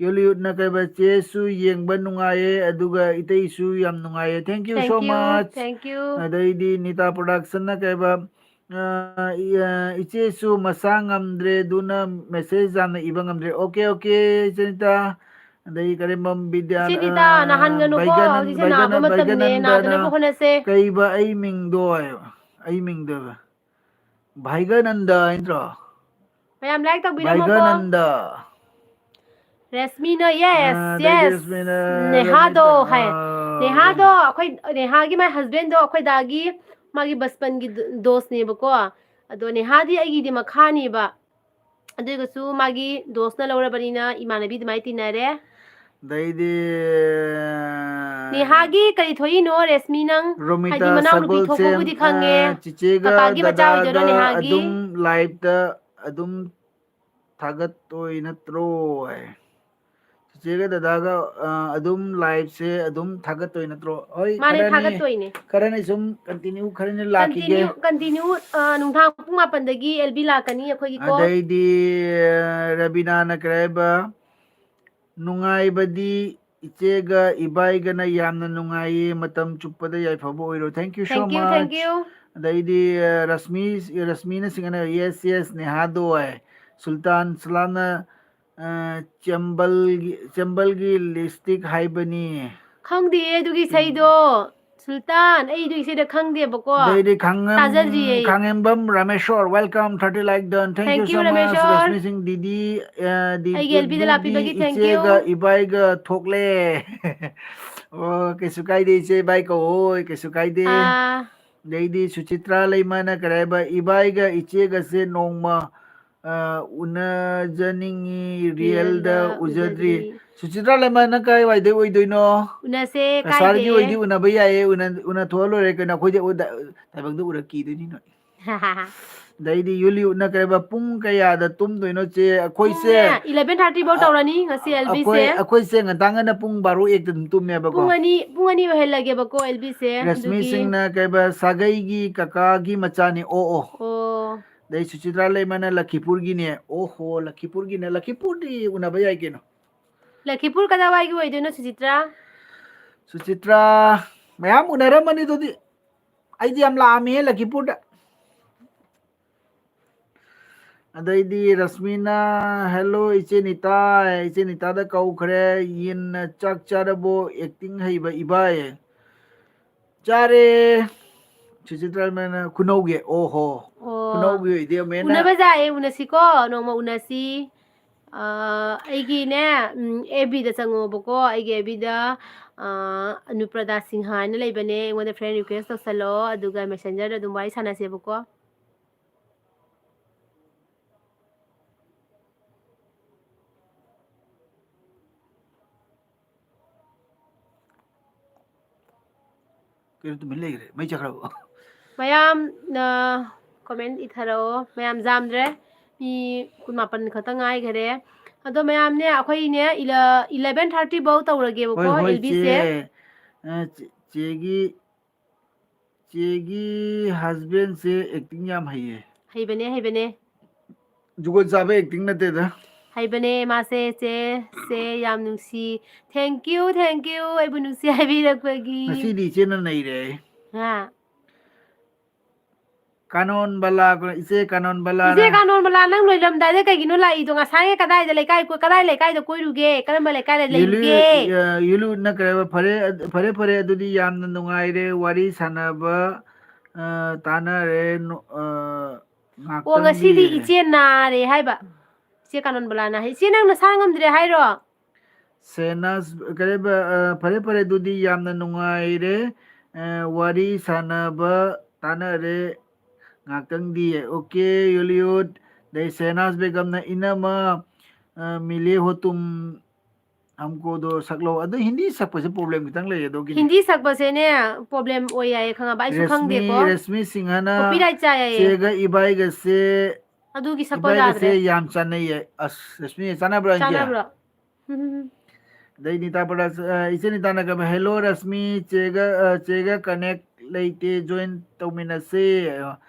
ꯌꯣꯂꯤꯋꯨꯗꯅ ꯀꯩꯕ, "ꯆꯦꯁꯨ ꯌꯦꯡꯕ ꯅꯨꯡꯉꯥꯏꯌꯦ, ꯑꯗꯨꯒ ꯏꯇꯩꯁꯨ ꯌꯥꯝ ꯅꯨꯡꯉꯥꯏꯌꯦ, thank you so Thank you, much." Thank you. ꯑꯗꯩꯗꯤ ꯅꯤꯇꯥ ꯄ꯭ꯔꯣꯗꯛꯁꯟꯅ ꯀꯩꯕ, ꯑ, ꯏ-, ꯑ, "ꯏꯆꯦꯁꯨ ꯃꯁꯥ ꯉꯝꯗ꯭ꯔꯦ, ꯑꯗꯨꯅ ꯃꯦꯁꯦꯖ ꯌꯥꯝꯅ ꯏꯕ ꯉꯝꯗ꯭ꯔꯦ꯫ ꯑꯣꯀꯦ, ꯑꯣꯀꯦ, ꯏꯆꯦ ꯅꯤꯇꯥ." ꯑꯗꯩ ꯀꯔꯦꯝꯕꯝ ꯕꯤꯗ꯭ꯌꯥ, ꯏꯆꯦ ꯅꯤꯇꯥ, ꯑ, ꯅꯥꯍꯟꯒꯅꯨꯀꯣ, ꯕꯩꯒꯅꯟ-, ꯍꯧꯖꯤꯛꯁꯦ ꯕꯩꯒꯅ-, ꯅꯥꯕ ꯃꯇꯝꯅꯦ, ꯕꯩꯒꯅꯟꯗꯅ ꯅꯥꯗꯅꯕ ꯍꯣꯠꯅꯁꯦ꯫ ꯀꯩꯕ ꯑꯩ ꯃꯤꯡꯗꯣ ꯍꯥꯏꯕ, ꯑꯩ ꯃꯤꯡꯗꯣ ꯍꯥꯏꯕ꯫ ꯚꯥꯏꯒꯅꯟꯗ ꯍꯥꯏ ꯅꯠꯇ꯭ꯔꯣ? ꯃꯌꯥꯝ ꯂꯥꯏꯛ ꯇꯧꯕꯤꯔꯝꯃꯣꯀꯣ꯫ ꯚꯥꯏꯒꯅꯟꯗ꯫ ꯔꯦꯁꯃꯤꯅ, yes, ꯑꯥ, ꯑꯗꯩꯗꯤ yes꯫ ꯔꯦꯁꯃꯤꯅ, ꯅꯦꯍꯥꯗꯣ ꯔꯦꯁꯃꯤꯅ, ꯍꯥꯏ꯫ ꯑꯥ, ꯅꯦꯍꯥꯗꯣ ꯑꯩꯈꯣꯏ, ꯅꯦꯍꯥꯒꯤ my husbandꯗꯣ ꯑꯩꯈꯣꯏ ꯗꯥꯒꯤ ꯃꯥꯒꯤ ꯕꯁꯄꯟꯒꯤ ꯗꯣ-, ꯗꯣꯁꯅꯦꯕꯀꯣ꯫ ꯑꯗꯣ ꯅꯦꯍꯥꯗꯤ ꯑꯩꯒꯤꯗꯤ ꯃꯈꯥꯅꯦꯕ꯫ ꯑꯗꯨ ꯑꯣꯏꯔꯒꯁꯨ ꯃꯥꯒꯤ ꯗꯣꯁꯅ ꯂꯧꯔꯕꯅꯤꯅ ꯏꯃꯥꯟꯅꯕꯤ ꯑꯗꯨꯃꯥꯏꯅ ꯇꯤꯟꯅꯔꯦ꯫ ꯑꯗꯩꯗꯤ, ꯅꯦꯍꯥꯒꯤ ꯀꯔꯤ ꯊꯣꯛꯏꯅꯣ, ꯔꯦꯁꯃꯤ, ꯅꯪ? ꯍꯥꯏꯗꯤ ꯔꯣꯃꯤꯇꯥ ꯃꯅꯥꯎꯅꯨꯄꯤ ꯁꯒꯣꯜꯁꯦꯝ, ꯊꯣꯛꯄꯕꯨꯗꯤ ꯈꯪꯉꯦ꯫ ꯑ, ꯆꯤꯆꯦꯒ ꯀꯀꯥꯒꯤ ꯃꯆꯥ ꯑꯣꯏꯗꯣꯏꯔꯣ ꯗꯗꯥꯒ ꯅꯦꯍꯥꯒꯤ? ꯑꯗꯨꯝ liveꯇ ꯑꯗꯨꯝ ꯊꯥꯒꯠꯇꯣꯏ ꯅꯠꯇ꯭ꯔꯣ? ꯍꯥꯏ꯫ ꯆꯤꯆꯦꯒ ꯗꯗꯥꯒ, ꯑ, ꯑꯗꯨꯝ liveꯁꯦ ꯑꯗꯨꯝ ꯊꯥꯒꯠꯇꯣꯏ ꯅꯠꯇ꯭ꯔꯣ? ꯍꯣꯏ, ꯃꯥꯅꯦ, ꯈꯔꯅꯤ, ꯊꯥꯒꯠꯇꯣꯏꯅꯦ꯫ ꯈꯔꯅꯤ ꯁꯨꯝ continue ꯈꯔꯅꯤ ꯂꯥꯛꯈꯤꯒꯦ꯫ Continue, continue, ꯑ, ꯅꯨꯡꯗꯥꯡ ꯄꯨꯡ ꯃꯥꯄꯟꯗꯒꯤ ꯑꯦꯜ ꯕꯤ ꯂꯥꯛꯀꯅꯤ ꯑꯩꯈꯣꯏꯒꯤꯀꯣ꯫ ꯑꯗꯩꯗꯤ, ꯑ, ꯔꯕꯤꯅꯥꯅ ꯀꯔꯤ ꯍꯥꯏꯕ? "ꯅꯨꯡꯉꯥꯏꯕꯗꯤ ꯏꯆꯦꯒ ꯏꯕꯥꯏꯒꯅ ꯌꯥꯝꯅ ꯅꯨꯡꯉꯥꯏꯌꯦ, ꯃꯇꯝ ꯆꯨꯞꯄꯗ ꯌꯥꯏꯐꯕ ꯑꯣꯏꯔꯣ꯫ Thank you so much꯫ Thank you, thank you꯫ ꯑꯗꯩꯗꯤ, ꯑ, ꯔꯁꯃꯤ, ꯔꯁꯃꯤꯅ ꯁꯤꯡꯒꯅ, "Yes, yes, ꯅꯦꯍꯥꯗꯣ" ꯍꯥꯏ꯫ ꯁꯨꯜꯇꯥꯟ ꯁꯂꯥꯝꯅ, ꯑ, ꯆꯦꯝꯕꯜꯒꯤ, ꯆꯦꯝꯕꯜꯒꯤ lipstick ꯍꯥꯏꯕꯅꯤ꯫ ꯈꯪꯗꯤꯌꯦ ꯑꯗꯨꯒꯤ ꯏꯁꯩꯗꯣ꯫ ꯁꯨꯜꯇꯥꯟ, ꯑꯩꯗꯣ ꯏꯁꯩꯗꯣ ꯈꯪꯗꯦꯕꯀꯣ꯫ ꯑꯗꯩꯗꯤ ꯈꯥꯡꯉꯦꯝ-, ꯇꯥꯖꯗ꯭ꯔꯤꯌꯦ ꯑꯩ꯫ ꯈꯥꯡꯉꯦꯝꯕꯝ Rameshwor, welcome, thirty like done, thank you so much꯫ Thank you, Rameshwor. Lakshmi ꯁꯤꯡ, ꯗꯤꯗꯤ, ꯑ, ꯗꯤ-, ꯑꯩꯒꯤ ꯑꯦꯜ ꯕꯤꯗ ꯗꯤꯗꯤ ꯂꯥꯛꯄꯤꯕꯒꯤ thank you꯫ ꯏꯆꯦꯒ ꯏꯕꯥꯏꯒ ꯊꯣꯛꯂꯦ꯫ ꯑꯣ, ꯀꯩꯁꯨ ꯀꯥꯏꯗꯦ, ꯏꯆꯦ ꯏꯕꯥꯏ ꯀꯧꯑꯣ, ꯀꯩꯁꯨ ꯀꯥꯏꯗꯦ꯫ ꯑꯥ꯫ ꯑꯗꯩꯗꯤ ꯁꯨꯆꯤꯇ꯭ꯔꯥ ꯂꯩꯃꯅ ꯀꯔꯤ ꯍꯥꯏꯕ, "ꯏꯕꯥꯏꯒ ꯏꯆꯦꯒꯁꯦ ꯅꯣꯡꯃ, ꯑ, ꯎꯅꯖꯅꯤꯡꯉꯤ, ꯔꯤꯌꯦꯜꯗ ꯔꯤꯌꯦꯜꯗ ꯎꯖꯗ꯭ꯔꯤ꯫" ꯎꯖꯗ꯭ꯔꯤ꯫ ꯁꯨꯆꯤꯇ꯭ꯔꯥ ꯂꯩꯃ, ꯅꯪ ꯀꯥꯏꯋꯥꯏꯗꯩ ꯑꯣꯏꯗꯣꯏꯅꯣ? ꯎꯅꯁꯦ, ꯀꯁꯥꯔꯒꯤ ꯀꯥꯏꯗꯦ꯫ ꯑꯣꯏꯗꯤ ꯎꯅꯕ ꯌꯥꯏꯌꯦ, ꯎꯅ-, ꯎꯅꯊꯣꯛꯑ ꯂꯣꯏꯔꯦ ꯀꯩꯅꯣ, ꯑꯩꯈꯣꯏꯗꯤ ꯎꯗ-, ꯇꯥꯏꯕꯪꯗ ꯎꯔꯛꯈꯤꯗꯣꯏꯅꯤ ꯅꯣꯏ꯫ ꯑꯗꯩꯗꯤ ꯌꯨꯂꯤꯌꯨꯠꯅ ꯀꯩꯕ, "ꯄꯨꯡ ꯀꯌꯥꯗ ꯇꯨꯝꯗꯣꯏꯅꯣ ꯆꯦ?" ꯑꯩꯈꯣꯏꯁꯦ ꯄꯨꯡꯅꯦ, eleven thirty ꯐꯧ ꯑ, ꯇꯧꯔꯅꯤ ꯉꯁꯤ ꯑꯦꯜꯕꯤꯁꯦ꯫ ꯑꯩꯈꯣꯏ, ꯑꯩꯈꯣꯏꯁꯦ ꯉꯟꯇꯥ ꯉꯟꯅ ꯄꯨꯡ ꯕꯥꯔꯣ ꯑꯦꯛꯇ ꯑꯗꯨꯝ ꯇꯨꯝꯃꯦꯕꯀꯣ꯫ ꯄꯨꯡ ꯑꯅꯤ, ꯄꯨꯡ ꯑꯅꯤ ꯑꯣꯏꯍꯜꯂꯒꯦꯕꯀꯣ ꯑꯦꯜꯕꯤꯁꯦ, ꯔꯁꯃꯤ ꯑꯗꯨꯒꯤ ꯁꯤꯡꯅ ꯀꯩꯕ, "ꯁꯥꯒꯩꯒꯤ ꯀꯀꯥꯒꯤ ꯃꯆꯥꯅꯤ"꯫ ꯑꯣ, ꯑꯣ꯫ ꯑꯣ꯫ ꯑꯗꯩ ꯁꯨꯆꯤꯇ꯭ꯔꯥ ꯂꯩꯃꯅ, "ꯂꯈꯤꯄꯨꯔꯒꯤꯅꯦ"꯫ ꯑꯣꯍꯣ, ꯂꯈꯤꯄꯨꯔꯒꯤꯅꯦ꯫ ꯂꯈꯤꯄꯨꯔꯗꯤ ꯎꯅꯕ ꯌꯥꯏ ꯀꯩꯅꯣ꯫ ꯂꯈꯤꯄꯨꯔ ꯀꯗꯥꯏꯋꯥꯏꯒꯤ ꯑꯣꯏꯗꯣꯏꯅꯣ, ꯁꯨꯆꯤꯇ꯭ꯔꯥ? ꯁꯨꯆꯤꯇ꯭ꯔꯥ, ꯃꯌꯥꯝ ꯎꯅꯔꯝꯃꯅꯤ ꯑꯗꯨꯗꯤ꯫ ꯑꯩꯗꯤ ꯌꯥꯝ ꯂꯥꯛꯑꯝꯃꯤꯍꯦ ꯂꯈꯤꯄꯨꯔꯗ꯫ ꯑꯗꯩꯗꯤ ꯔꯁꯃꯤꯅ, "ꯍꯦꯜꯂꯣ ꯏꯆꯦ ꯅꯤꯇꯥ", ꯏꯆꯦ ꯅꯤꯇꯥꯗ ꯀꯧꯈ꯭ꯔꯦ꯫ ꯌꯦꯟꯅ, "ꯆꯥꯛ ꯆꯥꯔꯕꯣ ꯑꯦꯛꯇꯤꯡ ꯍꯩꯕ ꯏꯕꯥꯏ?" "ꯆꯥꯔꯦ"꯫ ꯁꯨꯆꯤꯇ꯭ꯔꯥ ꯂꯩꯃꯅ, "ꯈꯨꯅꯧꯒꯤ"꯫ ꯑꯣꯍꯣ꯫ ꯑꯣ꯫ ꯈꯨꯅꯧꯒꯤ ꯑꯣꯏꯗꯤ ꯑꯃꯨꯛ ꯍꯦꯟꯅ ꯎꯅꯕ ꯌꯥꯏꯌꯦ, ꯎꯅꯁꯤꯀꯣ, ꯅꯣꯡꯃ ꯎꯅꯁꯤ꯫ ꯑ, ꯑꯩꯒꯤꯅꯦ, ꯎꯝ, ꯑꯦꯐ ꯕꯤꯗ ꯆꯪꯉꯣꯕꯀꯣ, ꯑꯩꯒꯤ ꯑꯦꯐ ꯕꯤꯗ, ꯑ, ꯑꯅꯨꯄ꯭ꯔꯗꯥ ꯁꯤꯡꯍ ꯍꯥꯏꯅ ꯂꯩꯕꯅꯦ, ꯑꯩꯉꯣꯟꯗ friend request ꯇꯧꯁꯜꯂꯣ, ꯑꯗꯨꯒ messengerꯗ ꯑꯗꯨꯝ ꯋꯥꯔꯤ ꯁꯥꯟꯅꯁꯦꯕꯀꯣ꯫ ꯀꯩꯅꯣ ꯇꯨꯃꯤꯟ ꯂꯩꯈ꯭ꯔꯦ? ꯃꯩ ꯆꯠꯈ꯭ꯔꯕꯣ? ꯃꯌꯥꯝ, ꯑ, comment ꯏꯊꯔꯛꯑꯣ꯫ ꯃꯌꯥꯝ ꯌꯥꯝꯗ꯭ꯔꯦ꯫ ꯃꯤ ꯀꯨꯟꯃꯥꯄꯟ ꯈꯛꯇ ꯉꯥꯏꯈꯔꯦ꯫ ꯑꯗꯣ ꯃꯌꯥꯝꯅꯦ, ꯑꯩꯈꯣꯏꯅꯦ, ꯏꯂ-, eleven thirty ꯐꯧ ꯇꯧꯔꯒꯦꯕꯀꯣ, ꯍꯣꯏ, ꯍꯣꯏ, ꯑꯦꯜꯕꯤꯁꯦ꯫ ꯆꯦ꯫ ꯑ, ꯆꯦ-, ꯆꯦꯒꯤ, ꯆꯦꯒꯤ husbandꯁꯦ acting ꯌꯥꯝ ꯍꯩꯌꯦ꯫ ꯍꯩꯕꯅꯦ, ꯍꯩꯕꯅꯦ꯫ ꯖꯨꯒꯣꯠ ꯆꯥꯕ acting ꯅꯠꯇꯦꯗ꯫ ꯍꯩꯕꯅꯦ ꯃꯥꯁꯦ, ꯆꯦ, ꯆꯦ, ꯌꯥꯝ ꯅꯨꯡꯁꯤ꯫ Thank you, thank you, ꯑꯩꯕꯨ ꯅꯨꯡꯁꯤ ꯍꯥꯏꯕꯤꯔꯛꯄꯒꯤ꯫ ꯉꯁꯤꯗꯤ ꯏꯆꯦꯅ ꯅꯩꯔꯦ꯫ ꯍꯥ? ꯀꯥꯅꯣꯟ ꯕꯂꯥ, ꯏꯆꯦ ꯀꯥꯅꯣꯟ ꯕꯂꯥꯅ ꯏꯆꯦ ꯀꯥꯅꯣꯟ ꯕꯂꯥ, ꯅꯪ ꯂꯣꯏꯔꯝꯗꯥꯏꯗ ꯀꯩꯒꯤꯅꯣ ꯂꯥꯛꯏꯗꯣ? ꯉꯁꯥꯏ ꯀꯗꯥꯏꯗ ꯂꯩꯀꯥꯏ ꯀꯣꯏ-, ꯀꯗꯥꯏ ꯂꯩꯀꯥꯏꯗ ꯀꯣꯏꯔꯨꯒꯦ? ꯀꯔꯝꯕ ꯂꯩꯀꯥꯏꯗ ꯌꯨꯂꯨ-, ꯂꯩꯔꯨꯒꯦ? ꯑ, ꯌꯨꯂꯨꯅ ꯀꯩ ꯍꯥꯏꯕ? ꯐꯔꯦ, ꯑ, ꯐꯔꯦ, ꯐꯔꯦ, ꯑꯗꯨꯗꯤ ꯌꯥꯝꯅ ꯅꯨꯡꯉꯥꯏꯔꯦ ꯋꯥꯔꯤ ꯁꯥꯟꯅꯕ, ꯑ, ꯇꯥꯟꯅꯔꯦ, ꯅꯣ-, ꯑ, ꯑꯣ, ꯉꯥꯛꯇꯪꯗꯤ ꯉꯁꯤꯗꯤ ꯏꯆꯦ ꯅꯥꯔꯦ ꯍꯥꯏꯕ꯫ ꯏꯆꯦ ꯀꯥꯅꯣꯟ ꯕꯂꯥꯅ ꯍꯥꯏ, "ꯏꯆꯦ, ꯅꯪ ꯅꯁꯥ ꯉꯝꯗ꯭ꯔꯦ ꯍꯥꯏꯔꯣ?" ꯁꯦꯅꯥꯁ-, ꯀꯔꯤꯕ, ꯑ, ꯐꯔꯦ, ꯐꯔꯦ, ꯑꯗꯨꯗꯤ ꯌꯥꯝꯅ ꯅꯨꯡꯉꯥꯏꯔꯦ꯫ ꯑ, ꯋꯥꯔꯤ ꯁꯥꯟꯅꯕ ꯇꯥꯟꯅꯔꯦ ꯉꯥꯛꯇꯪꯗꯤ꯫ ꯑꯣꯀꯦ, ꯌꯨꯂꯤꯌꯨꯠ꯫ ꯑꯗꯩ ꯁꯦꯅꯥꯁ ꯕꯦꯒꯝꯅ, "ꯏꯅꯃ, ꯑ, ꯃꯤꯂꯦ ꯍꯣ ꯇꯨꯝ?" हमको दो ꯁꯛꯂꯣ꯫ ꯑꯗꯨ ꯍꯤꯟꯗꯤ ꯁꯛꯄꯁꯦ ꯄ꯭ꯔꯣꯕ꯭ꯂꯦꯝ ꯈꯤꯇꯪ ꯂꯩꯌꯦ ꯑꯗꯨꯒꯤꯅꯤ꯫ ꯍꯤꯟꯗꯤ ꯁꯛꯄꯁꯦꯅꯦ ꯄ꯭ꯔꯣꯕ꯭ꯂꯦꯝ ꯑꯣꯏ ꯌꯥꯏꯌꯦ, ꯈꯪꯉꯕ? ꯑꯩꯁꯨ ꯔꯦꯁꯃꯤ ꯈꯪꯗꯦꯀꯣ꯫ ꯔꯦꯁꯃꯤ ꯁꯤꯡꯍꯅ ꯀꯣꯄꯤꯔꯥꯏꯠ ꯆꯥꯏ ꯌꯥꯏꯌꯦ꯫ ꯆꯦꯒ ꯏꯕꯥꯏꯒꯁꯦ ꯑꯗꯨꯒꯤ ꯁꯛꯄ ꯏꯕꯥꯏꯒꯁꯦ ꯌꯥꯗ꯭ꯔꯦ꯫ ꯌꯥꯝ ꯆꯥꯟꯅꯩꯌꯦ꯫ ꯑꯁ ꯔꯦꯁꯃꯤ ꯆꯥꯟꯅꯕ꯭ꯔꯣ ꯑꯩꯁꯦ? ꯆꯥꯟꯅꯕ꯭ꯔꯣ? ꯎꯝ꯫ ꯑꯗꯩ ꯅꯤꯇꯥ ꯄ꯭ꯔꯗꯛꯁ, ꯑ, ꯏꯆꯦ ꯅꯤꯇꯥꯅ ꯀꯩꯕ, "Hello ꯔꯦꯁꯃꯤ, ꯆꯦꯒ, ꯑ, ꯆꯦꯒ ꯀꯅꯦꯛ ꯂꯩꯇꯦ, ꯖꯣꯏꯟ ꯇꯧꯃꯤꯟꯅꯁꯦ"꯫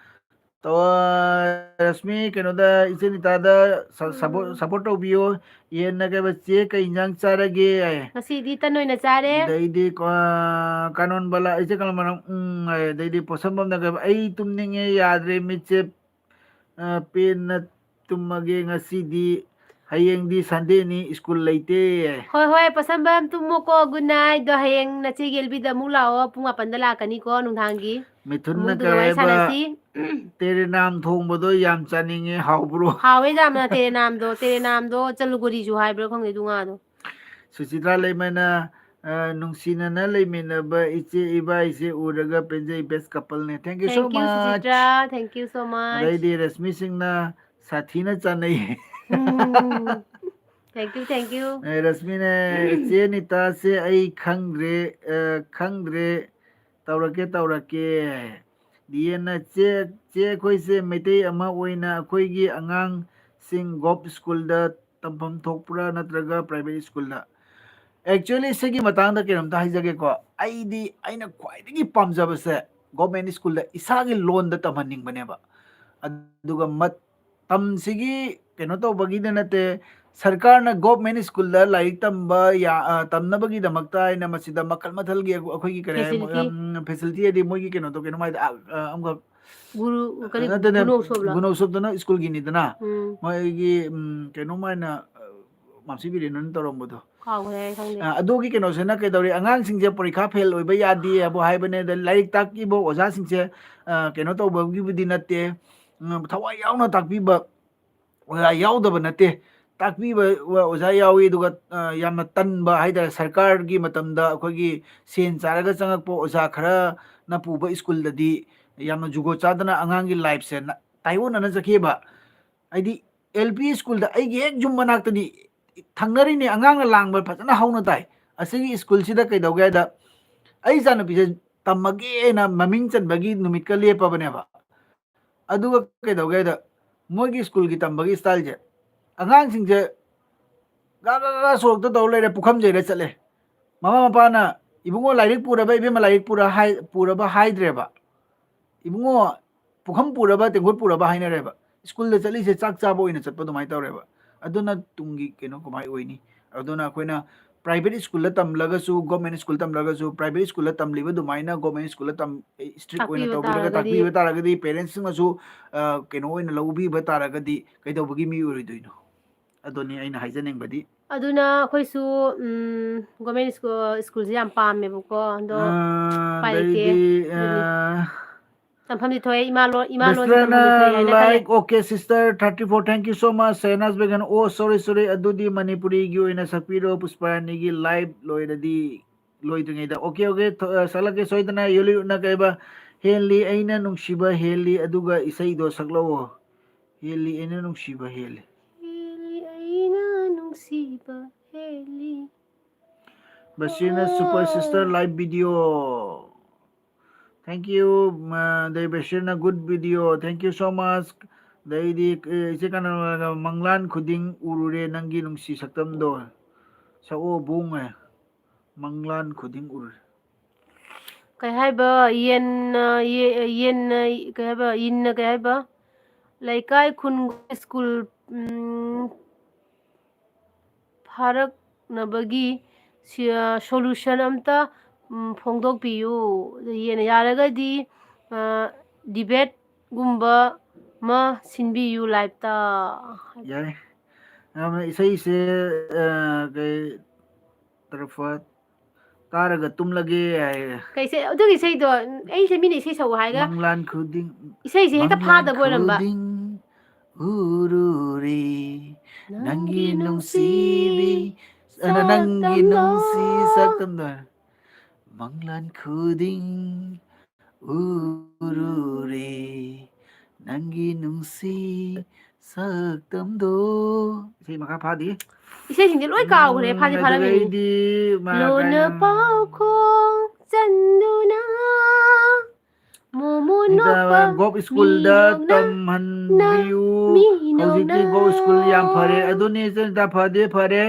ꯇꯧ-, ꯑ, ꯔꯦꯁꯃꯤ ꯀꯩꯅꯣꯗ, ꯏꯆꯦ ꯅꯤꯇꯥꯗ ꯁ-, ꯁꯄꯣꯔꯠ, ꯎꯝ꯫ ꯁꯄꯣꯔꯠ ꯇꯧꯕꯤꯌꯣ꯫ ꯌꯦꯟꯅ ꯀꯩꯕ, "ꯆꯦ ꯀꯩ ꯏꯟꯖꯥꯡ ꯆꯥꯔꯒꯦ?" ꯍꯥꯏ꯫ ꯉꯁꯤꯗꯤ ꯇꯟ ꯑꯣꯏꯅ ꯆꯥꯔꯦ꯫ ꯑꯗꯩꯗꯤ ꯀꯣ-, ꯀꯥꯅꯣꯟ ꯕꯂꯥ, ꯏꯆꯦ ꯀꯥꯅꯣꯟ ꯕꯂꯥ, ꯎꯝ ꯍꯥꯏ꯫ ꯑꯗꯩꯗꯤ ꯄꯣꯠꯁꯝꯕꯝꯅ ꯀꯩꯕ, "ꯑꯩ ꯇꯨꯝꯅꯤꯡꯉꯦ, ꯌꯥꯗ꯭ꯔꯦ, ꯃꯤꯠꯁꯦ, ꯑ, ꯄꯦꯟꯅ ꯇꯨꯝꯃꯒꯦ ꯉꯁꯤꯗꯤ, ꯍꯌꯦꯡꯗꯤ ꯁꯟꯗꯦꯅꯤ, ꯁ꯭ꯀꯨꯜ ꯂꯩꯇꯦ"꯫ ꯍꯣꯏ, ꯍꯣꯏ, ꯄꯣꯠꯁꯝꯕꯝ ꯇꯨꯝꯃꯣꯀꯣ, ꯒꯨꯗ ꯅꯥꯏꯠ꯫ ꯑꯗꯣ ꯍꯌꯦꯡ ꯅꯆꯦ ꯒꯦꯜꯕꯤꯗ ꯑꯃꯨꯛ ꯂꯥꯛꯑꯣ, ꯄꯨꯡ ꯃꯥꯄꯟꯗ ꯂꯥꯛꯀꯅꯤꯀꯣ, ꯅꯨꯡꯗꯥꯡꯒꯤ꯫ ꯃꯤꯊꯨꯟꯅ ꯑꯃꯨꯛ ꯑꯗꯨꯒ ꯀꯩ ꯋꯥꯔꯤ ꯍꯥꯏꯕ, ꯁꯥꯟꯅꯁꯤ꯫ "ꯇꯦꯔꯦꯅꯥꯝ ꯊꯣꯡꯕꯗꯣ ꯌꯥꯝ ꯆꯥꯅꯤꯡꯉꯦ, ꯍꯥꯎꯕ꯭ꯔꯣ?" ꯍꯥꯎꯋꯦ ꯌꯥꯝꯅ ꯇꯦꯔꯦꯅꯥꯝꯗꯣ, ꯇꯦꯔꯦꯅꯥꯝꯗꯣ ꯆꯂꯨꯒꯣꯔꯤꯁꯨ ꯍꯥꯏꯕ꯭ꯔꯥ ꯈꯪꯗꯦ ꯑꯗꯨ ꯉꯥꯗꯣ꯫ ꯁꯨꯆꯤꯇ꯭ꯔꯥ ꯂꯩꯃꯅ, ꯑ, "ꯅꯨꯡꯁꯤꯅꯅ ꯂꯩꯃꯤꯟꯅꯕ ꯏꯆꯦ ꯏꯕꯥꯏꯁꯦ ꯎꯔꯒ ꯄꯦꯟꯖꯩ, best coupleꯅꯦ"꯫ Thank you so Thank you, much꯫ ꯁꯨꯆꯤꯇ꯭ꯔꯥ, thank you so much꯫ ꯑꯗꯩꯗꯤ ꯔꯦꯁꯃꯤ ꯁꯤꯡꯅ, "ꯁꯥꯊꯤꯅ ꯆꯥꯅꯩ"꯫ ꯎꯝ꯫ Thank you, thank you꯫ ꯑꯦ, ꯔꯦꯁꯃꯤꯅꯦ, "ꯆꯦ ꯅꯤꯇꯥꯁꯦ ꯑꯩ ꯈꯪꯗ꯭ꯔꯦ, ꯑ, ꯈꯪꯗ꯭ꯔꯦ, ꯇꯧꯔꯛꯀꯦ, ꯇꯧꯔꯛꯀꯦ"꯫ ꯗꯤꯑꯦꯟꯅ, "ꯆꯦ, ꯆꯦ, ꯑꯩꯈꯣꯏꯁꯦ ꯃꯩꯇꯩ ꯑꯃ ꯑꯣꯏꯅ ꯑꯩꯈꯣꯏꯒꯤ ꯑꯉꯥꯡꯁꯤꯡ ꯒꯣꯞ ꯁ꯭ꯀꯨꯜꯗ ꯇꯝꯐꯝ ꯊꯣꯛꯄ꯭ꯔꯥ ꯅꯠꯇ꯭ꯔꯒ ꯄ꯭ꯔꯥꯏꯚꯦꯠ ꯁ꯭ꯀꯨꯜꯗ?" Actually, ꯁꯤꯒꯤ ꯃꯇꯥꯡꯗ ꯀꯩꯅꯣꯝꯇ ꯍꯥꯏꯖꯒꯦꯀꯣ꯫ ꯑꯩꯗꯤ, ꯑꯩꯅ ꯈ꯭ꯋꯥꯏꯗꯒꯤ ꯄꯥꯝꯖꯕꯁꯦ ꯒꯣꯔꯃꯦꯟ ꯁ꯭ꯀꯨꯜꯗ ꯏꯁꯥꯒꯤ ꯂꯣꯟꯗ ꯇꯝꯍꯟꯅꯤꯡꯕꯅꯦꯕ꯫ ꯑꯗꯨꯒ ꯃꯇꯝꯁꯤꯒꯤ ꯀꯩꯅꯣ ꯇꯧꯕꯒꯤꯗ ꯅꯠꯇꯦ, ꯁꯔꯀꯥꯔꯅ ꯒꯣꯔꯃꯦꯟ ꯁ꯭ꯀꯨꯜꯗ ꯂꯥꯏꯔꯤꯛ ꯇꯝꯕ ꯌꯥ-, ꯑ, ꯇꯝꯅꯕꯒꯤꯗꯃꯛꯇ ꯍꯥꯏꯅ ꯃꯁꯤꯗ ꯃꯈꯜ ꯃꯈꯜꯒꯤ ꯑꯩꯈꯣꯏꯒꯤ ꯀꯔꯤ ꯍꯥꯏ, Facility꯫ ꯎꯝ, facility ꯍꯥꯏꯗꯤ ꯃꯣꯏꯒꯤ ꯀꯩꯅꯣꯗꯣ, ꯀꯩꯅꯣꯝ ꯍꯥꯏꯗ, ꯑ, ꯑ, ꯑꯃꯈꯛ, ꯒꯨꯔꯨ, ꯀꯔꯤ, ꯅꯠꯇꯦꯅꯦ, ꯒꯨꯅꯣꯛꯁꯣꯞꯂꯣ? ꯒꯨꯅꯣꯛꯁꯣꯞꯇꯅ ꯁ꯭ꯀꯨꯜꯒꯤꯅꯤꯗꯅ, ꯎꯝ꯫ ꯃꯣꯏꯒꯤ, ꯎꯝ, ꯀꯩꯅꯣꯝ ꯍꯥꯏꯅ, ꯑ, ꯃꯥꯝꯁꯤ ꯕꯤꯔꯦꯟꯅ ꯇꯧꯔꯝꯕꯗꯣ꯫ ꯀꯥꯎꯈ꯭ꯔꯦ, ꯑꯩ ꯈꯪꯗꯦ꯫ ꯑ, ꯑꯗꯨꯒꯤ ꯀꯩꯅꯣꯁꯤꯅ ꯀꯩꯗꯧꯔꯤ, ꯑꯉꯥꯡꯁꯤꯡꯁꯦ ꯄꯔꯤꯈꯥ ꯐꯦꯜ ꯑꯣꯏꯕ ꯌꯥꯗꯦ ꯍꯥꯏꯕꯨ ꯍꯥꯏꯕꯅꯦ, ꯑꯗ ꯂꯥꯏꯔꯤꯛ ꯇꯥꯛꯄꯤꯕ ꯑꯣꯖꯥꯁꯤꯡꯁꯦ, ꯑ, ꯀꯩꯅꯣ ꯇꯧꯕꯒꯤꯕꯨꯗꯤ ꯅꯠꯇꯦ, ꯎꯝ, ꯊꯋꯥꯏ ꯌꯥꯎꯅ ꯇꯥꯛꯄꯤꯕ ꯑꯣꯖꯥ ꯌꯥꯎꯗꯕ ꯅꯠꯇꯦ, ꯇꯥꯛꯄꯤꯕ ꯑꯣꯖꯥ ꯌꯥꯎꯏ꯫ ꯑꯗꯨꯒ, ꯑ, ꯌꯥꯝꯅ ꯇꯟꯕ ꯍꯥꯏꯇꯥꯔꯦ, ꯁꯔꯀꯥꯔꯒꯤ ꯃꯇꯝꯗ ꯑꯩꯈꯣꯏꯒꯤ ꯁꯦꯟ ꯆꯥꯔꯒ ꯆꯪꯉꯛꯄ ꯑꯣꯖꯥ ꯈꯔꯅ ꯄꯨꯕ ꯁ꯭ꯀꯨꯜꯗꯗꯤ ꯌꯥꯝꯅ ꯖꯨꯒꯣꯠ ꯆꯥꯗꯅ ꯑꯉꯥꯡꯒꯤ ꯂꯥꯏꯐꯁꯦ ꯅ-, ꯇꯥꯏꯑꯣꯟꯅꯅ ꯆꯠꯈꯤꯑꯕ꯫ ꯍꯥꯏꯗꯤ, ꯑꯦꯜ ꯄꯤ ꯁ꯭ꯀꯨꯜꯗ ꯑꯩꯒꯤ ꯍꯦꯛ ꯌꯨꯝ ꯃꯅꯥꯛꯇꯅꯤ, ꯊꯪꯅꯔꯤꯅꯤ, ꯑꯉꯥꯡꯅ ꯂꯥꯡꯕ ꯐꯖꯅ ꯍꯧꯅ ꯇꯥꯏ꯫ ꯑꯁꯤꯒꯤ ꯁ꯭ꯀꯨꯜꯁꯤꯗ ꯀꯩꯗꯧꯒꯦ ꯍꯥꯏꯗ, ꯑꯩ ꯏꯆꯥꯅꯨꯄꯤꯁꯦ ꯇꯝꯃꯒꯦꯅ ꯃꯃꯤꯡ ꯆꯟꯕꯒꯤ ꯅꯨꯃꯤꯠꯀ ꯂꯦꯞꯄꯕꯅꯦꯕ꯫ ꯑꯗꯨꯒ ꯀꯩꯗꯧꯒꯦ ꯍꯥꯏꯗ, ꯃꯣꯏꯒꯤ ꯁ꯭ꯀꯨꯜꯒꯤ ꯇꯝꯕꯒꯤ ꯁ꯭ꯇꯥꯏꯜꯁꯦ, ꯑꯉꯥꯡꯁꯤꯡꯁꯦ ꯒꯥ ꯒꯥ ꯒꯥ ꯁꯣꯔꯣꯛꯇ ꯇꯧ ꯂꯩꯔꯦ, ꯄꯨꯈꯝ ꯌꯩꯔ ꯆꯠꯂꯦ꯫ ꯃꯃꯥ ꯃꯄꯥꯅ, "ꯏꯕꯨꯡꯉꯣ, ꯂꯥꯏꯔꯤꯛ ꯄꯨꯔꯕ, ꯏꯕꯦꯝꯃ, ꯂꯥꯏꯔꯤꯛ ꯄꯨꯔ ꯍꯥꯏ-, ꯄꯨꯔꯕ?" ꯍꯥꯏꯗ꯭ꯔꯦꯕ꯫ "ꯏꯕꯨꯡꯉꯣ, ꯄꯨꯈꯝ ꯄꯨꯔꯕ, ꯇꯦꯡꯀꯣꯠ ꯄꯨꯔꯕ?" ꯍꯥꯏꯅꯔꯦꯕ꯫ ꯁ꯭ꯀꯨꯜꯗ ꯆꯠꯂꯤꯁꯦ ꯆꯥꯛ ꯆꯥꯕ ꯑꯣꯏꯅ ꯆꯠꯄ ꯑꯗꯨꯃꯥꯏꯅ ꯇꯧꯔꯦꯕ꯫ ꯑꯗꯨꯅ ꯇꯨꯡꯒꯤ ꯀꯩꯅꯣ ꯀꯃꯥꯏ ꯑꯣꯏꯅꯤ? ꯑꯗꯨꯅ ꯑꯩꯈꯣꯏꯅ private ꯁ꯭ꯀꯨꯜꯗ ꯇꯝꯂꯒꯁꯨ, government ꯁ꯭ꯀꯨꯜꯗ ꯇꯝꯂꯒꯁꯨ, private ꯁ꯭ꯀꯨꯜꯗ ꯇꯝꯂꯤꯕ ꯑꯗꯨꯃꯥꯏꯅ government ꯁ꯭ꯀꯨꯜꯗ ꯇꯝ-, strict ꯑꯣꯏꯅ ꯇꯥꯛꯄꯤꯕ ꯇꯧꯕꯤꯔꯒ ꯇꯥꯔꯒꯗꯤ ꯇꯥꯛꯄꯤꯕ ꯇꯥꯔꯒꯗꯤ, parents ꯁꯤꯡꯅꯁꯨ, ꯑ, ꯀꯩꯅꯣ ꯑꯣꯏꯅ ꯂꯧꯕꯤꯕ ꯇꯥꯔꯒꯗꯤ ꯀꯩꯗꯧꯕꯒꯤ ꯃꯤ ꯑꯣꯏꯔꯣꯏꯗꯣꯏꯅꯣ? ꯑꯗꯨꯅꯤ ꯑꯩꯅ ꯍꯥꯏꯖꯅꯤꯡꯕꯗꯤ꯫ ꯑꯗꯨꯅ ꯑꯩꯈꯣꯏꯁꯨ, ꯎꯝ, government ꯁ꯭ꯀꯨꯜ, ꯁ꯭ꯀꯨꯜꯁꯦ ꯌꯥꯝ ꯄꯥꯝꯃꯦꯕꯀꯣ꯫ ꯑꯗꯣ ꯑ, ꯎꯄꯥꯏ ꯂꯩꯇꯦ꯫ ꯑꯗꯩꯗꯤ, ꯑꯗꯨꯅꯤ꯫ ꯑ, ꯇꯝꯐꯝꯗꯤ ꯊꯣꯛꯑꯦ, ꯏꯃꯥ ꯂꯣꯟ, ꯏꯃꯥ ꯂꯣꯟꯁꯦ ꯕꯦꯁꯂꯔꯅ ꯇꯝꯐꯝꯗꯤ ꯊꯣꯛꯑꯦ ꯍꯥꯏꯅ ꯈꯜꯂꯦ꯫ Like, okay, sister, thirty four, thank you so much, Senaj Begum. Oh, sorry, sorry, ꯑꯗꯨꯗꯤ ꯃꯅꯤꯄꯨꯔꯤꯒꯤ ꯑꯣꯏꯅ ꯁꯛꯄꯤꯔꯣ, ꯄꯨꯁꯄꯔꯥꯅꯤꯒꯤ live ꯂꯣꯏꯔꯗꯤ, ꯂꯣꯏꯗ꯭ꯔꯤꯉꯩꯗ꯫ Okay, okay, ꯊ-, ꯑ, ꯁꯛꯂꯛꯀꯦ ꯁꯣꯏꯗꯅ꯫ ꯌꯣꯂꯤꯌꯨꯠꯅ ꯀꯩꯕ? "ꯍꯦꯜꯂꯤ ꯑꯩꯅ ꯅꯨꯡꯁꯤꯕ ꯍꯦꯜꯂꯤ", ꯑꯗꯨꯒ ꯏꯁꯩꯗꯣ ꯁꯛꯂꯛꯑꯣ꯫ "ꯍꯦꯜꯂꯤ ꯑꯩꯅ ꯅꯨꯡꯁꯤꯕ ꯍꯦꯜꯂꯤ"꯫ ꯍꯦꯜꯂꯤ ꯑꯩꯅ ꯅꯨꯡꯁꯤꯕ ꯍꯦꯜꯂꯤ꯫ ꯕꯁꯤꯔꯅ super sister live video꯫ Thank you, ꯃ-, ꯑꯗꯩ ꯕꯁꯤꯔꯅ good video, thank you so much꯫ ꯑꯗꯩꯗꯤ, ꯑꯦ, ꯏꯆꯦ ꯀꯅꯥ, "ꯃꯪꯂꯥꯟ ꯈꯨꯗꯤꯡ ꯎꯔꯨꯔꯦ ꯅꯪꯒꯤ ꯅꯨꯡꯁꯤ ꯁꯛꯇꯝꯗꯣ"꯫ ꯁꯛꯑꯣ ꯕꯨꯡꯉꯦ꯫ "ꯃꯪꯂꯥꯟ ꯈꯨꯗꯤꯡ ꯎꯔꯨꯔꯦ"꯫ ꯀꯩ ꯍꯥꯏꯕ? ꯌꯦꯟꯅ, ꯌꯦ-, ꯌꯦꯟꯅ, ꯀꯩ ꯍꯥꯏꯕ? ꯌꯤꯟꯅ ꯀꯩ ꯍꯥꯏꯕ? "ꯂꯩꯀꯥꯏ, ꯈꯨꯟ, ꯁ꯭ꯀꯨꯜ, ꯎꯝ, ꯐꯥꯔꯛꯅꯕꯒꯤ ꯁꯤ-, ꯑ, solution ꯑꯝꯇ, ꯎꯝ, ꯐꯣꯡꯗꯣꯛꯄꯤꯌꯨ"꯫ ꯌꯦꯟꯅ ꯌꯥꯔꯒꯗꯤ, ꯑ, debate ꯒꯨꯝꯕ ꯑꯃ ꯁꯤꯟꯕꯤꯌꯨ live ꯇ꯫ ꯌꯥꯏ꯫ ꯌꯥꯝꯅ ꯏꯁꯩꯁꯦ, ꯑ, ꯀꯩ, ꯇꯔꯐ ꯇꯥꯔꯒ ꯇꯨꯝꯂꯒꯦ ꯍꯥꯏꯌꯦ꯫ ꯀꯩꯁꯦ, ꯑꯗꯨꯒꯤ ꯏꯁꯩꯗꯣ, ꯑꯩꯁꯦ ꯃꯤꯅ ꯏꯁꯩ ꯁꯛꯎ ꯍꯥꯏꯔꯒ ꯃꯪꯂꯥꯟ ꯈꯨꯗꯤꯡ, ꯏꯁꯩꯁꯦ ꯍꯦꯛꯇ ꯃꯪꯂꯥꯟ ꯐꯥꯗꯕ ꯑꯣꯏꯔꯝꯕ꯫ ꯈꯨꯗꯤꯡ ꯎꯔꯨꯔꯦ ꯅꯪꯒꯤ ꯅꯪꯒꯤ ꯅꯨꯡꯁꯤꯕꯤ, ꯅꯨꯡꯁꯤꯕꯤ ꯑ, ꯅꯪꯒꯤ ꯁꯛꯇꯝꯗꯣ꯫ ꯅꯨꯡꯁꯤ ꯁꯛꯇꯝꯗꯣ꯫ "ꯃꯪꯂꯥꯟ ꯈꯨꯗꯤꯡ ꯎꯔꯨꯔꯦ ꯅꯪꯒꯤ ꯅꯨꯡꯁꯤ ꯁꯛꯇꯝꯗꯣ꯫ ꯏꯁꯩ ꯃꯈꯥ ꯐꯥꯗꯤ꯫ ꯏꯁꯩꯁꯤꯡꯁꯦ ꯂꯣꯏ ꯀꯥꯎꯈ꯭ꯔꯦ꯫ ꯐꯥꯗꯤ ꯐꯥꯔꯝꯃꯤꯅꯤ꯫ ꯑꯗꯨꯗꯩꯗꯤ ꯃꯥ ꯂꯣꯟꯅ ꯀꯥꯏꯅ- ꯄꯥꯎꯈꯣꯡ ꯆꯟꯗꯨꯅ ꯃꯣꯃꯣ ꯍꯦꯛꯇ ꯅꯣꯛꯄ ꯒꯣꯞ ꯁ꯭ꯀꯨꯜꯗ ꯃꯤꯅꯣꯛꯅ ꯇꯝꯍꯟꯕꯤꯌꯨ꯫ ꯃꯤꯅꯣꯛꯅ꯫ ꯍꯧꯖꯤꯛꯇꯤ ꯒꯣꯞ ꯁ꯭ꯀꯨꯜ ꯌꯥꯝ ꯐꯔꯦ꯫ ꯑꯗꯨꯅꯤ, ꯏꯆꯟꯗ ꯐꯗꯤ ꯐꯔꯦ꯫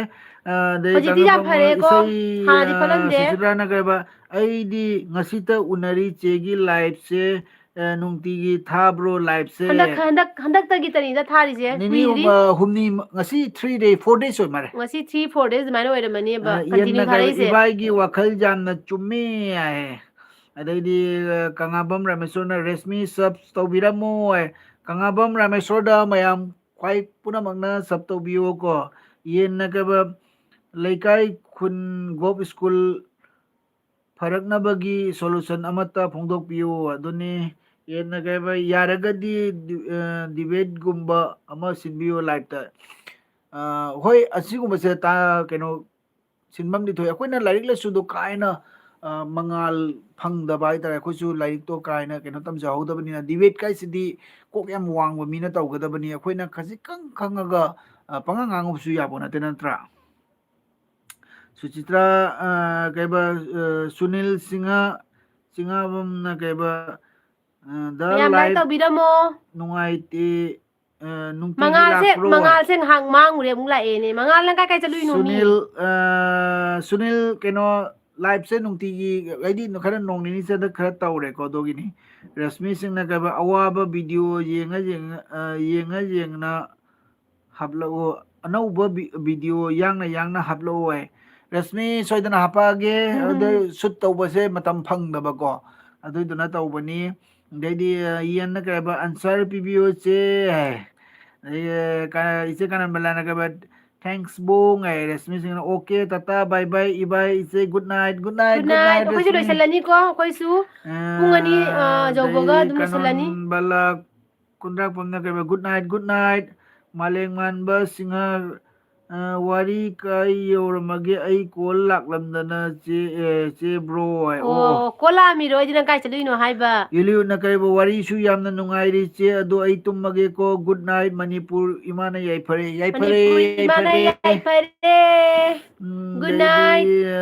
ꯑ, ꯑꯗꯩ ꯍꯧꯖꯤꯛꯇꯤ ꯌꯥꯝ ꯀꯪꯂꯕ ꯐꯔꯦꯀꯣ꯫ ꯏꯁꯩ, ꯍꯥꯟꯅꯗꯤ ꯑ, ꯐꯠꯂꯝꯗꯦ꯫ ꯁꯨꯆꯤꯇ꯭ꯔꯥꯅ ꯀꯩꯕ, "ꯑꯩꯗꯤ ꯉꯁꯤꯇ ꯎꯅꯔꯤ ꯆꯦꯒꯤ ꯂꯥꯏꯐꯁꯦ, ꯑ, ꯅꯨꯡꯇꯤꯒꯤ ꯊꯥꯕ꯭ꯔꯣ ꯂꯥꯏꯐꯁꯦ?" ꯍꯟꯗꯛ ꯍꯟꯗꯛ ꯍꯟꯗꯛꯇꯒꯤ ꯇꯅꯤꯗ ꯊꯥꯔꯤꯁꯦ꯫ ꯅꯤꯅꯤ, ꯀꯨꯏꯗ꯭ꯔꯤ꯫ ꯑ, ꯍꯨꯝꯅꯤ, ꯉꯁꯤ three day, four days ꯑꯣꯏ ꯃꯥꯜꯂꯦ꯫ ꯉꯁꯤ three four days ꯑꯗꯨꯃꯥꯏꯅ ꯑꯣꯏꯔꯝꯃꯅꯦꯕ ꯑ, continue ꯏꯌꯟꯅ ꯀꯩꯕ, ꯊꯥꯔꯛꯏꯁꯦ꯫ "ꯏꯕꯥꯏꯒꯤ ꯋꯥꯈꯜ ꯌꯥꯝꯅ ꯆꯨꯝꯃꯤ" ꯍꯥꯏ꯫ ꯑꯗꯩꯗꯤ, ꯑ, ꯀꯪꯂꯥꯕꯝ ꯔꯥꯃꯦꯁꯣꯔꯅ "ꯔꯦꯁꯃꯤ subs ꯇꯧꯕꯤꯔꯝꯃꯣ" ꯍꯥꯏ꯫ ꯀꯪꯂꯥꯕꯝ ꯔꯥꯃꯦꯁꯣꯔꯗ ꯃꯌꯥꯝ ꯈ꯭ꯋꯥꯏ ꯄꯨꯝꯅꯃꯛꯅ sub ꯇꯧꯕꯤꯌꯨꯀꯣ꯫ ꯏꯌꯟꯅ ꯀꯩꯕ, "ꯂꯩꯀꯥꯏ ꯈꯨꯟ ꯒꯣꯞ ꯁ꯭ꯀꯨꯜ ꯐꯔꯛꯅꯕꯒꯤ solution ꯑꯃꯠꯇ ꯐꯣꯡꯗꯣꯛꯄꯤꯌꯨ" ꯑꯗꯨꯅꯤ꯫ ꯍꯦꯟꯅ ꯀꯩꯕ, ꯌꯥꯔꯒꯗꯤ ꯗꯤ-, ꯑ, debate ꯒꯨꯝꯕ ꯑꯃ ꯁꯤꯟꯕꯤꯌꯨ ꯂꯥꯏꯐꯇ꯫ ꯑ, ꯍꯣꯏ, ꯑꯁꯤꯒꯨꯝꯕꯁꯦ ꯇꯥ-, ꯀꯩꯅꯣ, ꯁꯤꯟꯐꯝꯗꯤ ꯊꯣꯛꯑꯦ꯫ ꯑꯩꯈꯣꯏꯅ ꯂꯥꯏꯔꯤꯛ ꯂꯥꯏꯁꯨꯗꯣ ꯀꯥ ꯍꯦꯟꯅ, ꯑ, ꯃꯉꯥꯜ ꯐꯪꯗꯕ ꯍꯥꯏꯇꯥꯔꯦ꯫ ꯑꯩꯈꯣꯏꯁꯨ ꯂꯥꯏꯔꯤꯛꯇꯣ ꯀꯥ ꯍꯦꯟꯅ ꯀꯩꯅꯣ ꯇꯝꯖꯍꯧꯗꯕꯅꯤꯅ, debate ꯀꯥꯏꯁꯤꯗꯤ ꯀꯣꯛ ꯌꯥꯝ ꯋꯥꯡꯕ ꯃꯤꯅ ꯇꯧꯒꯗꯕꯅꯤ꯫ ꯑꯩꯈꯣꯏꯅ ꯈꯖꯤꯛꯈꯪ ꯈꯪꯉꯒ, ꯑ, ꯄꯉꯥꯡ ꯉꯥꯡꯉꯨꯕꯁꯨ ꯌꯥꯄꯣꯠ ꯅꯠꯇꯦ, ꯅꯠꯇ꯭ꯔꯥ? ꯁꯨꯆꯤꯇ꯭ꯔꯥ, ꯑ, ꯀꯩꯕ, ꯑ, ꯁꯨꯅꯤꯜ ꯁꯤꯡꯍ, ꯁꯤꯡꯍꯕꯝꯅ ꯀꯩꯕ, ꯑ, "The ꯃꯌꯥꯝ like life ꯇꯧꯕꯤꯔꯝꯃꯣ꯫ ꯅꯨꯡꯉꯥꯏꯇꯦ, ꯑ, ꯅꯨꯡꯇꯤꯒꯤ ꯃꯉꯥꯜꯁꯦ, ꯂꯥꯛꯄ꯭ꯔꯣ?" ꯃꯉꯥꯜꯁꯦ ꯉꯥꯏꯍꯥꯛ ꯃꯥꯡꯉꯨꯔꯦ, ꯑꯃꯨꯛ ꯂꯥꯛꯑꯦꯅꯦ꯫ ꯃꯉꯥꯜ, ꯅꯪ ꯀꯥꯏ ꯀꯥꯏ ꯆꯠꯂꯨꯏꯅꯣ ꯃꯤ? ꯁꯨꯅꯤꯜ, ꯑ, ꯁꯨꯅꯤꯜ, ꯀꯩꯅꯣ, ꯂꯥꯏꯐꯁꯦ ꯅꯨꯡꯇꯤꯒꯤ, ꯑꯩꯗꯤ ꯈꯔ ꯅꯣꯡ ꯅꯤꯅꯤ ꯆꯠꯇ ꯈꯔ ꯇꯧꯔꯦꯀꯣ, ꯑꯗꯨꯒꯤꯅꯤ꯫ ꯔꯁꯃꯤ ꯁꯤꯡꯅ ꯀꯩꯕ, "ꯑꯋꯥꯕ video ꯌꯦꯡꯉ ꯌꯦꯡꯉ, ꯑ, ꯌꯦꯡꯉ ꯌꯦꯡꯅ ꯍꯥꯞꯂꯛꯑꯣ, ꯑꯅꯧꯕ ꯚꯤ-, video ꯌꯥꯡꯅ ꯌꯥꯡꯅ ꯍꯥꯞꯂꯛꯑꯣ" ꯍꯥꯏ꯫ ꯔꯁꯃꯤ, ꯁꯣꯏꯗꯅ ꯍꯥꯞꯄꯛꯑꯒꯦ꯫ ꯎꯝ꯫ ꯑꯗꯨ shoot ꯇꯧꯕꯁꯦ ꯃꯇꯝ ꯐꯪꯗꯕꯀꯣ, ꯑꯗꯨꯏꯗꯨꯅ ꯇꯧꯕꯅꯤ꯫ ꯑꯗꯩꯗꯤ, ꯑ, ꯏꯌꯟꯅ ꯀꯩ ꯍꯥꯏꯕ, "answer ꯄꯤꯕꯤꯌꯨ ꯆꯦ" ꯍꯥꯏ꯫ ꯑꯗꯩ, ꯑ, ꯀ-, ꯏꯆꯦ ꯀꯥꯅꯟꯕꯂꯥꯅ ꯀꯩ ꯍꯥꯏꯕ, "Thanks ꯕꯣꯡ" ꯍꯥꯏ꯫ ꯔꯁꯃꯤ ꯁꯤꯡꯅ, "Okay, ꯇꯥꯇꯥ, bye bye, ꯏꯕꯥꯏ, ꯏꯆꯦ, good night, good night, Good good night꯫ night, ꯔꯁꯃꯤ꯫ ꯑꯩꯈꯣꯏꯁꯨ ꯂꯣꯏꯁꯤꯜꯂꯅꯤꯀꯣ꯫ ꯑꯩꯈꯣꯏꯁꯨ ꯑ, ꯄꯨꯡ ꯑꯅꯤ, ꯑ, ꯌꯧꯕꯒ ꯑꯗꯩ ꯑꯗꯨꯝ ꯂꯣꯏꯁꯤꯜꯂꯅꯤ꯫ ꯀꯥꯅꯟꯕꯂꯥ ꯀꯨꯟꯗ꯭ꯔꯥꯛꯄꯝꯅ ꯀꯩ ꯍꯥꯏꯕ, "Good night, good night, ꯃꯥꯂꯦꯝꯉꯥꯟꯕ Singh, ꯑ, ꯋꯥꯔꯤ ꯀꯥꯏ ꯌꯧꯔꯝꯃꯒꯦ? ꯑꯩ call ꯂꯥꯛꯂꯝꯗꯅ ꯆꯦ, ꯑꯦ, ꯆꯦ bro ꯍꯥꯏ꯫ ꯑꯣ, ꯑꯣ꯫ Call ꯂꯥꯛꯑꯝꯃꯤꯔꯣ? ꯑꯩꯗꯤ ꯅꯪ ꯀꯥꯏ ꯆꯠꯂꯨꯏꯅꯣ ꯍꯥꯏꯕ꯫ ꯏꯂꯤꯌꯨꯠꯅ ꯀꯩꯕ? ꯋꯥꯔꯤꯁꯨ ꯌꯥꯝꯅ ꯅꯨꯡꯉꯥꯏꯔꯤ ꯆꯦ, ꯑꯗꯣ ꯑꯩ ꯇꯨꯝꯃꯒꯦꯀꯣ꯫ Good night ꯃꯅꯤꯄꯨꯔ, ꯏꯃꯥꯅ ꯌꯥꯏꯐꯔꯦ, ꯌꯥꯏꯐꯔꯦ, ꯃꯅꯤꯄꯨꯔ ꯏꯃꯥꯅ ꯌꯥꯏꯐꯔꯦ꯫ ꯌꯥꯏꯐꯔꯦ꯫ ꯎꯝ, Good ꯑꯗꯩꯗꯤ, night꯫ ꯑ,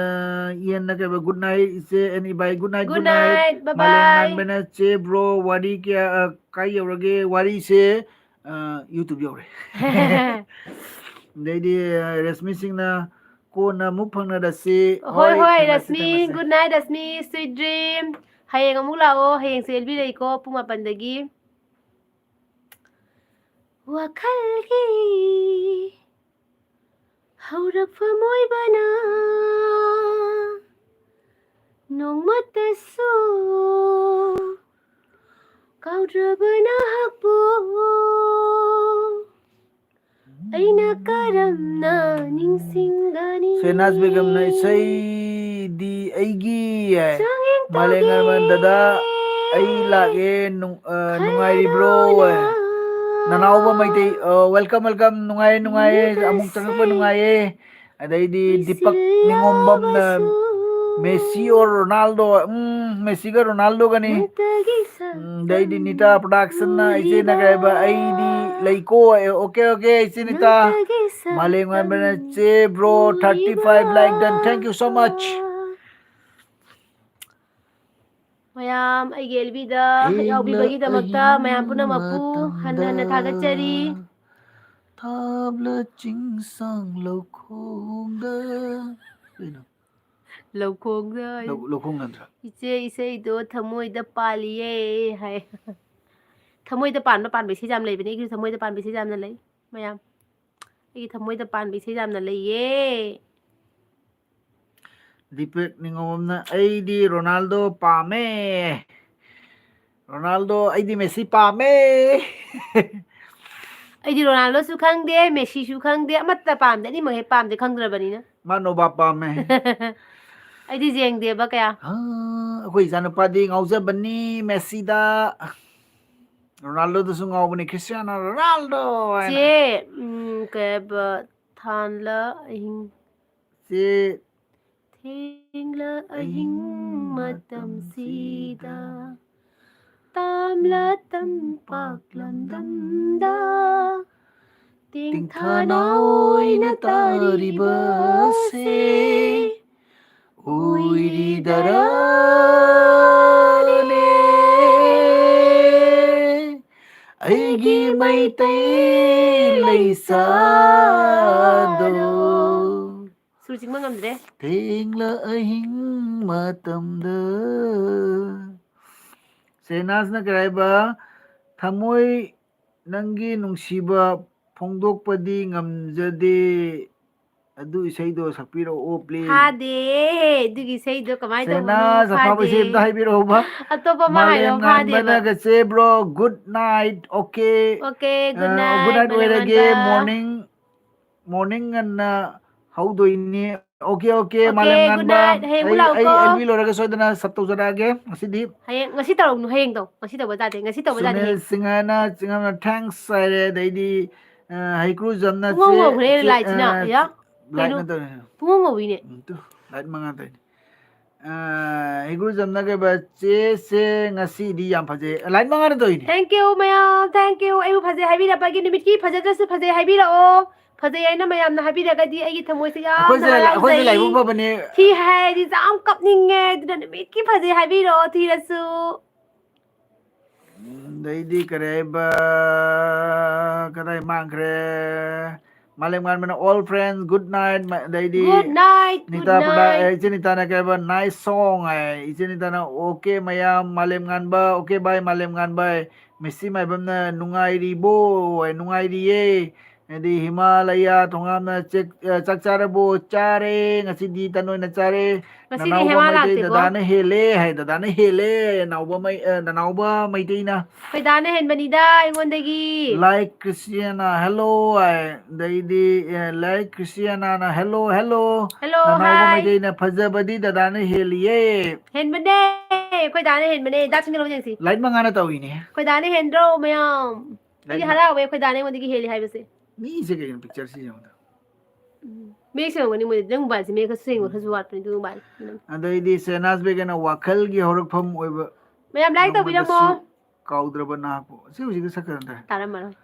ꯏꯌꯟꯅ ꯀꯩꯕ? Good night ꯏꯆꯦ and ꯏꯕꯥꯏ, good night, Good good night꯫ night, bye ꯃꯥꯂꯦꯝ bye꯫ ꯉꯥꯟꯕꯅ ꯆꯦ bro, ꯋꯥꯔꯤ ꯀꯌꯥ, ꯑ, ꯀꯥꯏ ꯌꯧꯔꯒꯦ? ꯋꯥꯔꯤꯁꯦ, ꯑ, YouTube ꯌꯧꯔꯦ꯫ ꯑꯗꯩꯗꯤ, ꯑ, ꯔꯦꯁꯃꯤ ꯁꯤꯡꯅ ꯀꯣꯟꯅ ꯑꯃꯨꯛ ꯐꯪꯅꯔꯁꯤ꯫ ꯍꯣꯏ, ꯍꯣꯏ, ꯊꯦꯡꯅꯁꯤ, Rashmi, ꯊꯦꯡꯅꯁꯤ꯫ Good night, Rashmi, sweet dream꯫ ꯍꯌꯦꯡ ꯑꯃꯨꯛ ꯂꯥꯛꯑꯣ, ꯍꯌꯦꯡꯁꯨ ꯑꯦꯜꯕꯤ ꯂꯩꯀꯣ, ꯄꯨꯡ ꯃꯥꯄꯟꯗꯒꯤ꯫ ꯋꯥꯈꯜꯒꯤ ꯍꯧꯔꯛꯐꯝ ꯑꯣꯏꯕꯅ ꯅꯣꯡꯃꯇꯁꯨ ꯀꯥꯎꯗ꯭ꯔꯕ ꯅꯍꯥꯛꯄꯨ ꯑꯩꯅ ꯀꯔꯝꯅ ꯅꯤꯡꯁꯤꯡꯒꯅꯤ? ꯁꯦꯅꯥꯖ ꯕꯦꯒꯝꯅ ꯏꯁꯩꯗꯤ ꯑꯩꯒꯤ ꯍꯥꯏ꯫ ꯆꯥꯡꯌꯦꯡ ꯃꯥꯂꯦꯝ ꯉꯥꯟꯕ ꯇꯧꯒꯦ꯫ ꯗꯗꯥ, ꯑꯩ ꯂꯥꯛꯑꯦ, ꯅꯨꯡ-, ꯑ, ꯅꯨꯡꯉꯥꯏꯔꯤꯕ꯭ꯔꯣ? ꯅꯅꯥꯎꯕ ꯃꯩꯇꯩ, ꯑ, welcome, welcome, ꯅꯨꯡꯉꯥꯏꯌꯦ, ꯅꯨꯡꯉꯥꯏꯌꯦ, ꯑꯃꯨꯛ ꯆꯪꯉꯛꯄ ꯅꯨꯡꯉꯥꯏꯌꯦ꯫ ꯑꯗꯩꯗꯤ ꯗꯤꯄꯛ ꯅꯤꯉꯣꯝꯕꯝꯅ ꯃꯦꯁꯤ or ꯔꯣꯅꯥꯜꯗꯣ? ꯎꯝ, ꯃꯦꯁꯤꯒ ꯔꯣꯅꯥꯜꯗꯣꯒꯅꯤ꯫ ꯎꯝ, ꯑꯗꯩꯗꯤ ꯅꯤꯇꯥ ꯄ꯭ꯔꯣꯗꯛꯁꯟꯅ ꯏꯆꯦꯅ ꯀꯩ ꯍꯥꯏꯕ? ꯑꯩꯗꯤ ꯂꯩꯀꯣ꯫ ꯑꯦ, okay, okay, ꯏꯆꯦ ꯅꯤꯇꯥ꯫ ꯃꯥꯂꯦꯝ ꯉꯥꯟꯕꯅ ꯆꯦ bro, thirty five like done. Thank you so much. ꯃꯌꯥꯝ ꯑꯩꯒꯤ ꯑꯦꯜꯕꯤꯗ ꯊꯦꯡꯂ ꯌꯥꯎꯕꯤꯕꯒꯤꯗꯃꯛꯇ ꯃꯌꯥꯝ ꯄꯨꯝꯅꯃꯛꯄꯨ ꯍꯟꯅ ꯍꯟꯅ ꯊꯥꯒꯠꯆꯔꯤ꯫ ꯊꯥꯕꯂ ꯆꯤꯡꯁꯥꯡ ꯂꯧꯈꯣꯡꯗ꯫ ꯀꯩꯅꯣ? ꯂꯧꯈꯣꯡꯗ꯫ ꯂꯧ-, ꯂꯧꯈꯣꯡ ꯅꯠꯇ꯭ꯔꯥ? "ꯏꯆꯦ, ꯏꯁꯩꯗꯣ ꯊꯃꯣꯏꯗ ꯄꯥꯜꯂꯤꯌꯦ" ꯍꯥꯏ꯫ ꯊꯃꯣꯏꯗ ꯄꯥꯟꯕ, ꯄꯥꯟꯕ ꯏꯁꯩ ꯌꯥꯝ ꯂꯩꯕꯅꯦ꯫ ꯑꯩꯒꯤꯁꯨ ꯊꯃꯣꯏꯗ ꯄꯥꯟꯕ ꯏꯁꯩ ꯌꯥꯝꯅ ꯂꯩ ꯃꯌꯥꯝ꯫ ꯑꯩꯒꯤ ꯊꯃꯣꯏꯗ ꯄꯥꯟꯕ ꯏꯁꯩ ꯌꯥꯝꯅ ꯂꯩꯌꯦ꯫ ꯗꯤꯄꯦꯛ ꯅꯤꯉꯣꯝꯕꯝꯅ, "ꯑꯩꯗꯤ ꯔꯣꯅꯥꯜꯗꯣ ꯄꯥꯝꯃꯦ꯫ ꯔꯣꯅꯥꯜꯗꯣ, ꯑꯩꯗꯤ ꯃꯦꯁꯤ ꯄꯥꯝꯃꯦ꯫" ꯑꯩꯗꯤ ꯔꯣꯅꯥꯜꯗꯣꯁꯨ ꯈꯪꯗꯦ, ꯃꯦꯁꯤꯁꯨ ꯈꯪꯗꯦ, ꯑꯃꯠꯇ ꯄꯥꯝꯗꯦ, ꯑꯅꯤꯃꯛ ꯍꯦꯛ ꯄꯥꯝꯗꯦ, ꯈꯪꯗ꯭ꯔꯕꯅꯤꯅ꯫ ꯃꯥ ꯅꯣꯕꯥꯞ ꯄꯥꯝꯃꯦ꯫ ꯑꯩꯗꯤ ꯌꯦꯡꯗꯦꯕ ꯀꯌꯥ꯫ ꯑ, ꯑꯩꯈꯣꯏ ꯏꯆꯥꯅꯨꯄꯥꯗꯤ ꯉꯥꯎꯖꯕꯅꯤ ꯃꯦꯁꯤꯗ꯫ ꯔꯣꯅꯥꯜꯗꯣꯗꯁꯨ ꯉꯥꯎꯕꯅꯤ, ꯈ꯭ꯔꯤꯁꯇꯤꯌꯥꯅꯣ ꯔꯣꯅꯥꯜꯗꯣ ꯍꯥꯏꯅ꯫ ꯆꯦ, ꯎꯝ, ꯀꯩꯕ, ꯊꯥꯟꯂ ꯑꯍꯤꯡ꯫ ꯆꯦ ꯊꯦꯡꯂ ꯑꯍꯤꯡ ꯑꯍꯤꯡ ꯃꯇꯝꯁꯤꯗ꯫ ꯃꯇꯝꯁꯤꯗ꯫ ꯇꯥꯝꯂ ꯇꯝꯄꯥꯛ ꯂꯝꯗꯝꯗ꯫ ꯇꯦꯡꯊꯥꯅ ꯑꯣꯏꯅ ꯇꯥꯔꯤꯕꯁꯦ꯫ ꯑꯣꯏꯔꯤꯗꯔꯥꯅꯦ ꯑꯩꯒꯤ ꯃꯩꯇꯩ ꯂꯩꯁꯥꯗꯣ꯫ ꯁꯨꯔ ꯆꯤꯡꯕ ꯉꯝꯗ꯭ꯔꯦ꯫ ꯊꯦꯡꯂ ꯑꯍꯤꯡ ꯃꯇꯝꯗ꯫ ꯁꯦꯅꯥꯁꯅ ꯀꯔꯤ ꯍꯥꯏꯕ? ꯊꯃꯣꯏ ꯅꯪꯒꯤ ꯅꯨꯡꯁꯤꯕ ꯐꯣꯡꯗꯣꯛꯄꯗꯤ ꯉꯝꯖꯗꯦ꯫ ꯑꯗꯨ ꯏꯁꯩꯗꯣ ꯁꯛꯄꯤꯔꯛꯑꯣ, please꯫ ꯐꯥꯗꯦ꯫ ꯑꯗꯨꯒꯤ ꯏꯁꯩꯗꯣ ꯀꯃꯥꯏꯅ ꯇꯧꯕꯅꯣ? ꯁꯦꯅꯥꯁ, ꯑꯐꯕ ꯐꯥꯗꯦ꯫ ꯏꯁꯩ ꯑꯝꯇ ꯍꯥꯏꯕꯤꯔꯛꯎꯕ꯫ ꯑꯇꯣꯞꯄ ꯑꯃ ꯍꯥꯏꯔꯣ, ꯐꯥꯗꯦꯕ꯫ ꯃꯥꯂꯦꯝꯉꯥꯟꯕꯅꯒ ꯆꯦ, bro, good night, okay꯫ Okay, good ꯑ, night, good night ꯑꯣꯏꯔꯒꯦ꯫ ꯃꯥꯂꯦꯝꯉꯥꯟꯕ꯫ Morning, morning ꯉꯟꯅ ꯍꯧꯗꯣꯏꯅꯤ꯫ Okay, okay, Okay, good ꯃꯥꯂꯦꯝꯉꯥꯟꯕ꯫ night. ꯍꯌꯦꯡ ꯑꯃꯨꯛ ꯑꯩ, ꯑꯩ ꯂꯥꯛꯎꯀꯣ꯫ ꯑꯦꯜꯕꯤ ꯂꯣꯏꯔꯒ ꯁꯣꯏꯗꯅ ꯁꯞ ꯇꯧꯖꯔꯛꯑꯒꯦ ꯉꯁꯤꯗꯤ꯫ ꯍꯌꯦꯡ, ꯉꯁꯤ ꯇꯧꯔꯛꯅꯨ, ꯍꯌꯦꯡ ꯇꯧ꯫ ꯉꯁꯤ ꯇꯧꯕ ꯌꯥꯗꯦ, ꯉꯁꯤ ꯇꯧꯕ ꯌꯥꯗꯦ, ꯍꯌꯦꯡ꯫ ꯁꯨꯅꯤꯜ ꯁꯤꯡꯍꯅ, ꯆꯤꯡꯉꯝꯅ thanks ꯍꯥꯏꯔꯦ꯫ ꯑꯗꯩꯗꯤ, ꯑ, ꯍꯩꯀ꯭ꯔꯨꯖꯝꯅ ꯄꯨꯡꯉꯧ ꯆꯦ, ꯉꯧꯈ꯭ꯔꯦ ꯆꯦ, ꯂꯥꯏꯠꯁꯤꯅ, ꯑ, ꯑꯌꯥ, ꯂꯥꯏꯠꯅ ꯀꯩꯅꯣ? ꯇꯧꯔꯤꯅꯦ꯫ ꯄꯨꯡꯉꯧ ꯉꯧꯏꯅꯦ꯫ ꯎꯝ, ꯇꯨ, ꯂꯥꯏꯠ ꯃꯉꯥ ꯇꯧꯔꯤꯅꯦ꯫ ꯑ, ꯍꯩꯀ꯭ꯔꯨꯖꯝꯅ ꯀꯩꯕ, ꯆꯦꯁꯦ ꯉꯁꯤꯗꯤ ꯌꯥꯝ ꯐꯖꯩ꯫ ꯂꯥꯏꯠ ꯃꯉꯥꯅ ꯇꯧꯔꯤꯅꯦ꯫ Thank you ꯃꯌꯥꯝ, thank you꯫ ꯑꯩꯕꯨ ꯐꯖꯩ ꯍꯥꯏꯕꯤꯔꯛꯄꯒꯤ, ꯅꯨꯃꯤꯠꯀꯤ ꯐꯖꯗ꯭ꯔꯁꯨ ꯐꯖꯩ ꯍꯥꯏꯕꯤꯔꯛꯑꯣ꯫ ꯐꯖꯩ ꯍꯥꯏꯅ ꯃꯌꯥꯝꯅ ꯍꯥꯏꯕꯤꯔꯒꯗꯤ ꯑꯩꯒꯤ ꯊꯃꯣꯏꯁꯦ ꯌꯥꯝꯅ ꯑꯩꯈꯣꯏꯁꯦ ꯂꯥꯏ-, ꯑꯩꯈꯣꯏꯁꯦ ꯍꯔꯥꯎꯖꯩ꯫ ꯂꯥꯏꯕꯛ ꯐꯕꯅꯦ꯫ ꯊꯤ ꯍꯥꯏꯔꯗꯤ ꯌꯥꯝ ꯀꯞꯅꯤꯡꯉꯦ, ꯑꯗꯨꯅ ꯅꯨꯃꯤꯠꯀꯤ ꯐꯖꯩ ꯍꯥꯏꯕꯤꯔꯛꯑꯣ, ꯊꯤꯔꯁꯨ꯫ ꯎꯝ, ꯑꯗꯩꯗꯤ ꯀꯔꯤ ꯍꯥꯏꯕ? ꯀꯗꯥꯏ ꯃꯥꯡꯈ꯭ꯔꯦ? ꯃꯥꯂꯦꯝꯉꯥꯟꯕꯅ all friends, good night꯫ ꯃ-, ꯑꯗꯩꯗꯤ Good night, good ꯅꯤꯇꯥ ꯄ꯭ꯔꯗꯥ-, night꯫ ꯑꯦ, ꯏꯆꯦ ꯅꯤꯇꯥꯅ ꯀꯩ ꯍꯥꯏꯕ? Nice song ꯍꯥꯏ꯫ ꯏꯆꯦ ꯅꯤꯇꯥꯅ okay ꯃꯌꯥꯝ, ꯃꯥꯂꯦꯝꯉꯥꯟꯕ, okay bye ꯃꯥꯂꯦꯝꯉꯥꯟꯕ꯫ ꯃꯤꯁꯤ ꯃꯥꯏꯕꯝꯅ ꯅꯨꯡꯉꯥꯏꯔꯤꯕꯣ? ꯍꯥꯏ, ꯅꯨꯡꯉꯥꯏꯔꯤꯌꯦ꯫ ꯍꯥꯏꯗꯤ ꯍꯤꯃꯥꯂꯌꯥ ꯊꯣꯡꯒꯥꯝꯅ ꯆꯦꯛ-, ꯑ, ꯆꯥꯛ ꯆꯥꯔꯕꯣ? ꯆꯥꯔꯦ, ꯉꯁꯤꯗꯤ ꯇꯟ ꯑꯣꯏꯅ ꯆꯥꯔꯦ꯫ ꯉꯁꯤꯗꯤ ꯅꯅꯥꯎꯕ ꯍꯦꯃꯥ ꯃꯩꯇꯩ ꯂꯥꯛꯇꯦꯀꯣ? ꯗꯗꯥꯅ ꯍꯦꯜꯂꯦ ꯍꯥꯏ, ꯗꯗꯥꯅ ꯍꯦꯜꯂꯦ, ꯅꯅꯥꯎꯕ ꯃꯩ-, ꯑ, ꯅꯅꯥꯎꯕ ꯃꯩꯇꯩꯅ꯫ ꯈꯣꯏꯗꯥꯅ ꯍꯦꯟꯕꯅꯤꯗ ꯑꯩꯉꯣꯟꯗꯒꯤ꯫ Like Christiana, hello ꯍꯥꯏ, ꯑꯗꯩꯗꯤ, ꯑꯦ, like Christianaꯅ hello, hello꯫ Hello, ꯅꯅꯥꯎꯕ hi꯫ ꯃꯩꯇꯩꯅ ꯐꯖꯕꯗꯤ ꯗꯗꯥꯅ ꯍꯦꯜꯂꯤꯌꯦ꯫ ꯍꯦꯟꯕꯅꯦ, ꯑꯩꯈꯣꯏ ꯗꯥꯅ ꯍꯦꯟꯕꯅꯦ꯫ ꯗꯥ ꯁꯤꯡꯒ ꯂꯧ ꯌꯦꯡꯁꯤ꯫ ꯂꯥꯏꯠ ꯃꯉꯥꯅ ꯇꯧꯔꯤꯅꯦ꯫ ꯑꯩꯈꯣꯏ ꯗꯥꯅ ꯍꯦꯟꯗ꯭ꯔꯣ ꯃꯌꯥꯝ? ꯑꯩꯗꯤ ꯂꯥꯏꯠ ꯃ-, ꯍꯔꯥꯎꯋꯦ ꯑꯩꯈꯣꯏ ꯗꯥꯅ ꯑꯩꯉꯣꯟꯗꯒꯤ ꯍꯦꯜꯂꯤ ꯍꯥꯏꯕꯁꯦ꯫ ꯃꯤꯁꯦ ꯀꯩꯅꯣ pictureꯁꯤ ꯌꯦꯡꯉꯨꯗ꯫ ꯃꯌꯦꯛ ꯁꯦꯡꯉꯝꯒꯅꯤ ꯃꯣꯏꯗꯤ꯫ ꯅꯪ ꯃꯣꯕꯥꯏꯜꯁꯦ ꯃꯌꯦꯛ ꯈꯔ ꯁꯦꯡꯕ ꯈꯔꯁꯨ ꯋꯥꯠꯄꯅꯤ ꯑꯗꯨ ꯃꯣꯕꯥꯏꯜ꯫ ꯑꯗꯩꯗꯤ ꯁꯦꯅꯥꯁ ꯕꯦꯒꯅ ꯋꯥꯈꯜꯒꯤ ꯍꯧꯔꯛꯐꯝ ꯑꯣꯏꯕ ꯃꯌꯥꯝ ꯂꯥꯏꯛ ꯇꯧꯕꯤꯔꯝꯃꯣ꯫ ꯅꯣꯡꯃꯗꯁꯨ ꯀꯥꯎꯗ꯭ꯔꯕ ꯅꯍꯥꯛꯄꯨ꯫ ꯁꯤ ꯍꯧꯖꯤꯛꯀꯤ ꯁꯛꯀꯗ꯭ꯔꯦ꯫ ꯇꯥꯔꯝꯃꯔꯣꯏ꯫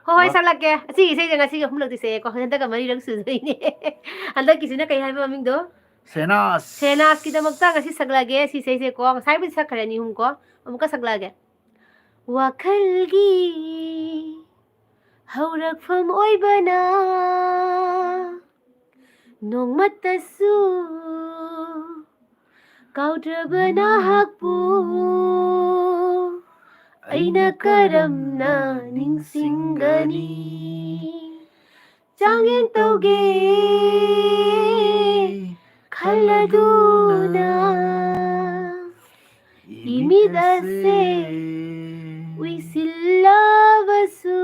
ꯍꯣꯏ ꯍꯣꯏ, ꯁꯛꯂꯛꯀꯦ꯫ ꯑꯁꯤꯒꯤ ꯏꯁꯩꯁꯦ ꯉꯁꯤꯒꯤ ꯑꯍꯨꯝꯂꯛꯇꯤ ꯁꯛꯑꯦꯀꯣ꯫ ꯍꯟꯗꯛꯀ ꯃꯔꯤꯔꯛ ꯁꯨꯗꯣꯏꯅꯦ꯫ ꯍꯟꯗꯛꯀꯤꯁꯤꯅ ꯀꯩ ꯍꯥꯏꯕ ꯃꯃꯤꯡꯗꯣ? ꯁꯦꯅꯥꯁ꯫ ꯁꯦꯅꯥꯁꯀꯤꯗꯃꯛꯇ ꯉꯁꯤ ꯁꯛꯂꯛꯑꯒꯦ ꯁꯤ ꯏꯁꯩꯁꯦꯀꯣ꯫ ꯉꯁꯥꯏꯕꯨꯗꯤ ꯁꯛꯈ꯭ꯔꯦ ꯑꯅꯤ ꯑꯍꯨꯝ ꯀꯣ꯫ ꯑꯃꯨꯛꯀ ꯁꯛꯂꯛꯑꯒꯦ꯫ ꯋꯥꯈꯜꯒꯤ ꯍꯧꯔꯛꯐꯝ ꯑꯣꯏꯕꯅ ꯅꯣꯡꯃꯇꯁꯨ ꯀꯥꯎꯗ꯭ꯔꯕ ꯅꯍꯥꯛꯄꯨ ꯑꯩꯅ ꯀꯔꯝꯅ ꯅꯤꯡꯁꯤꯡꯒꯅꯤ? ꯆꯥꯡꯌꯦꯡ ꯇꯧꯒꯦ ꯈꯜꯂꯗꯨꯅ ꯏꯃꯤꯠ ꯑꯁꯦ ꯎꯏꯁꯤꯜꯂꯕꯁꯨ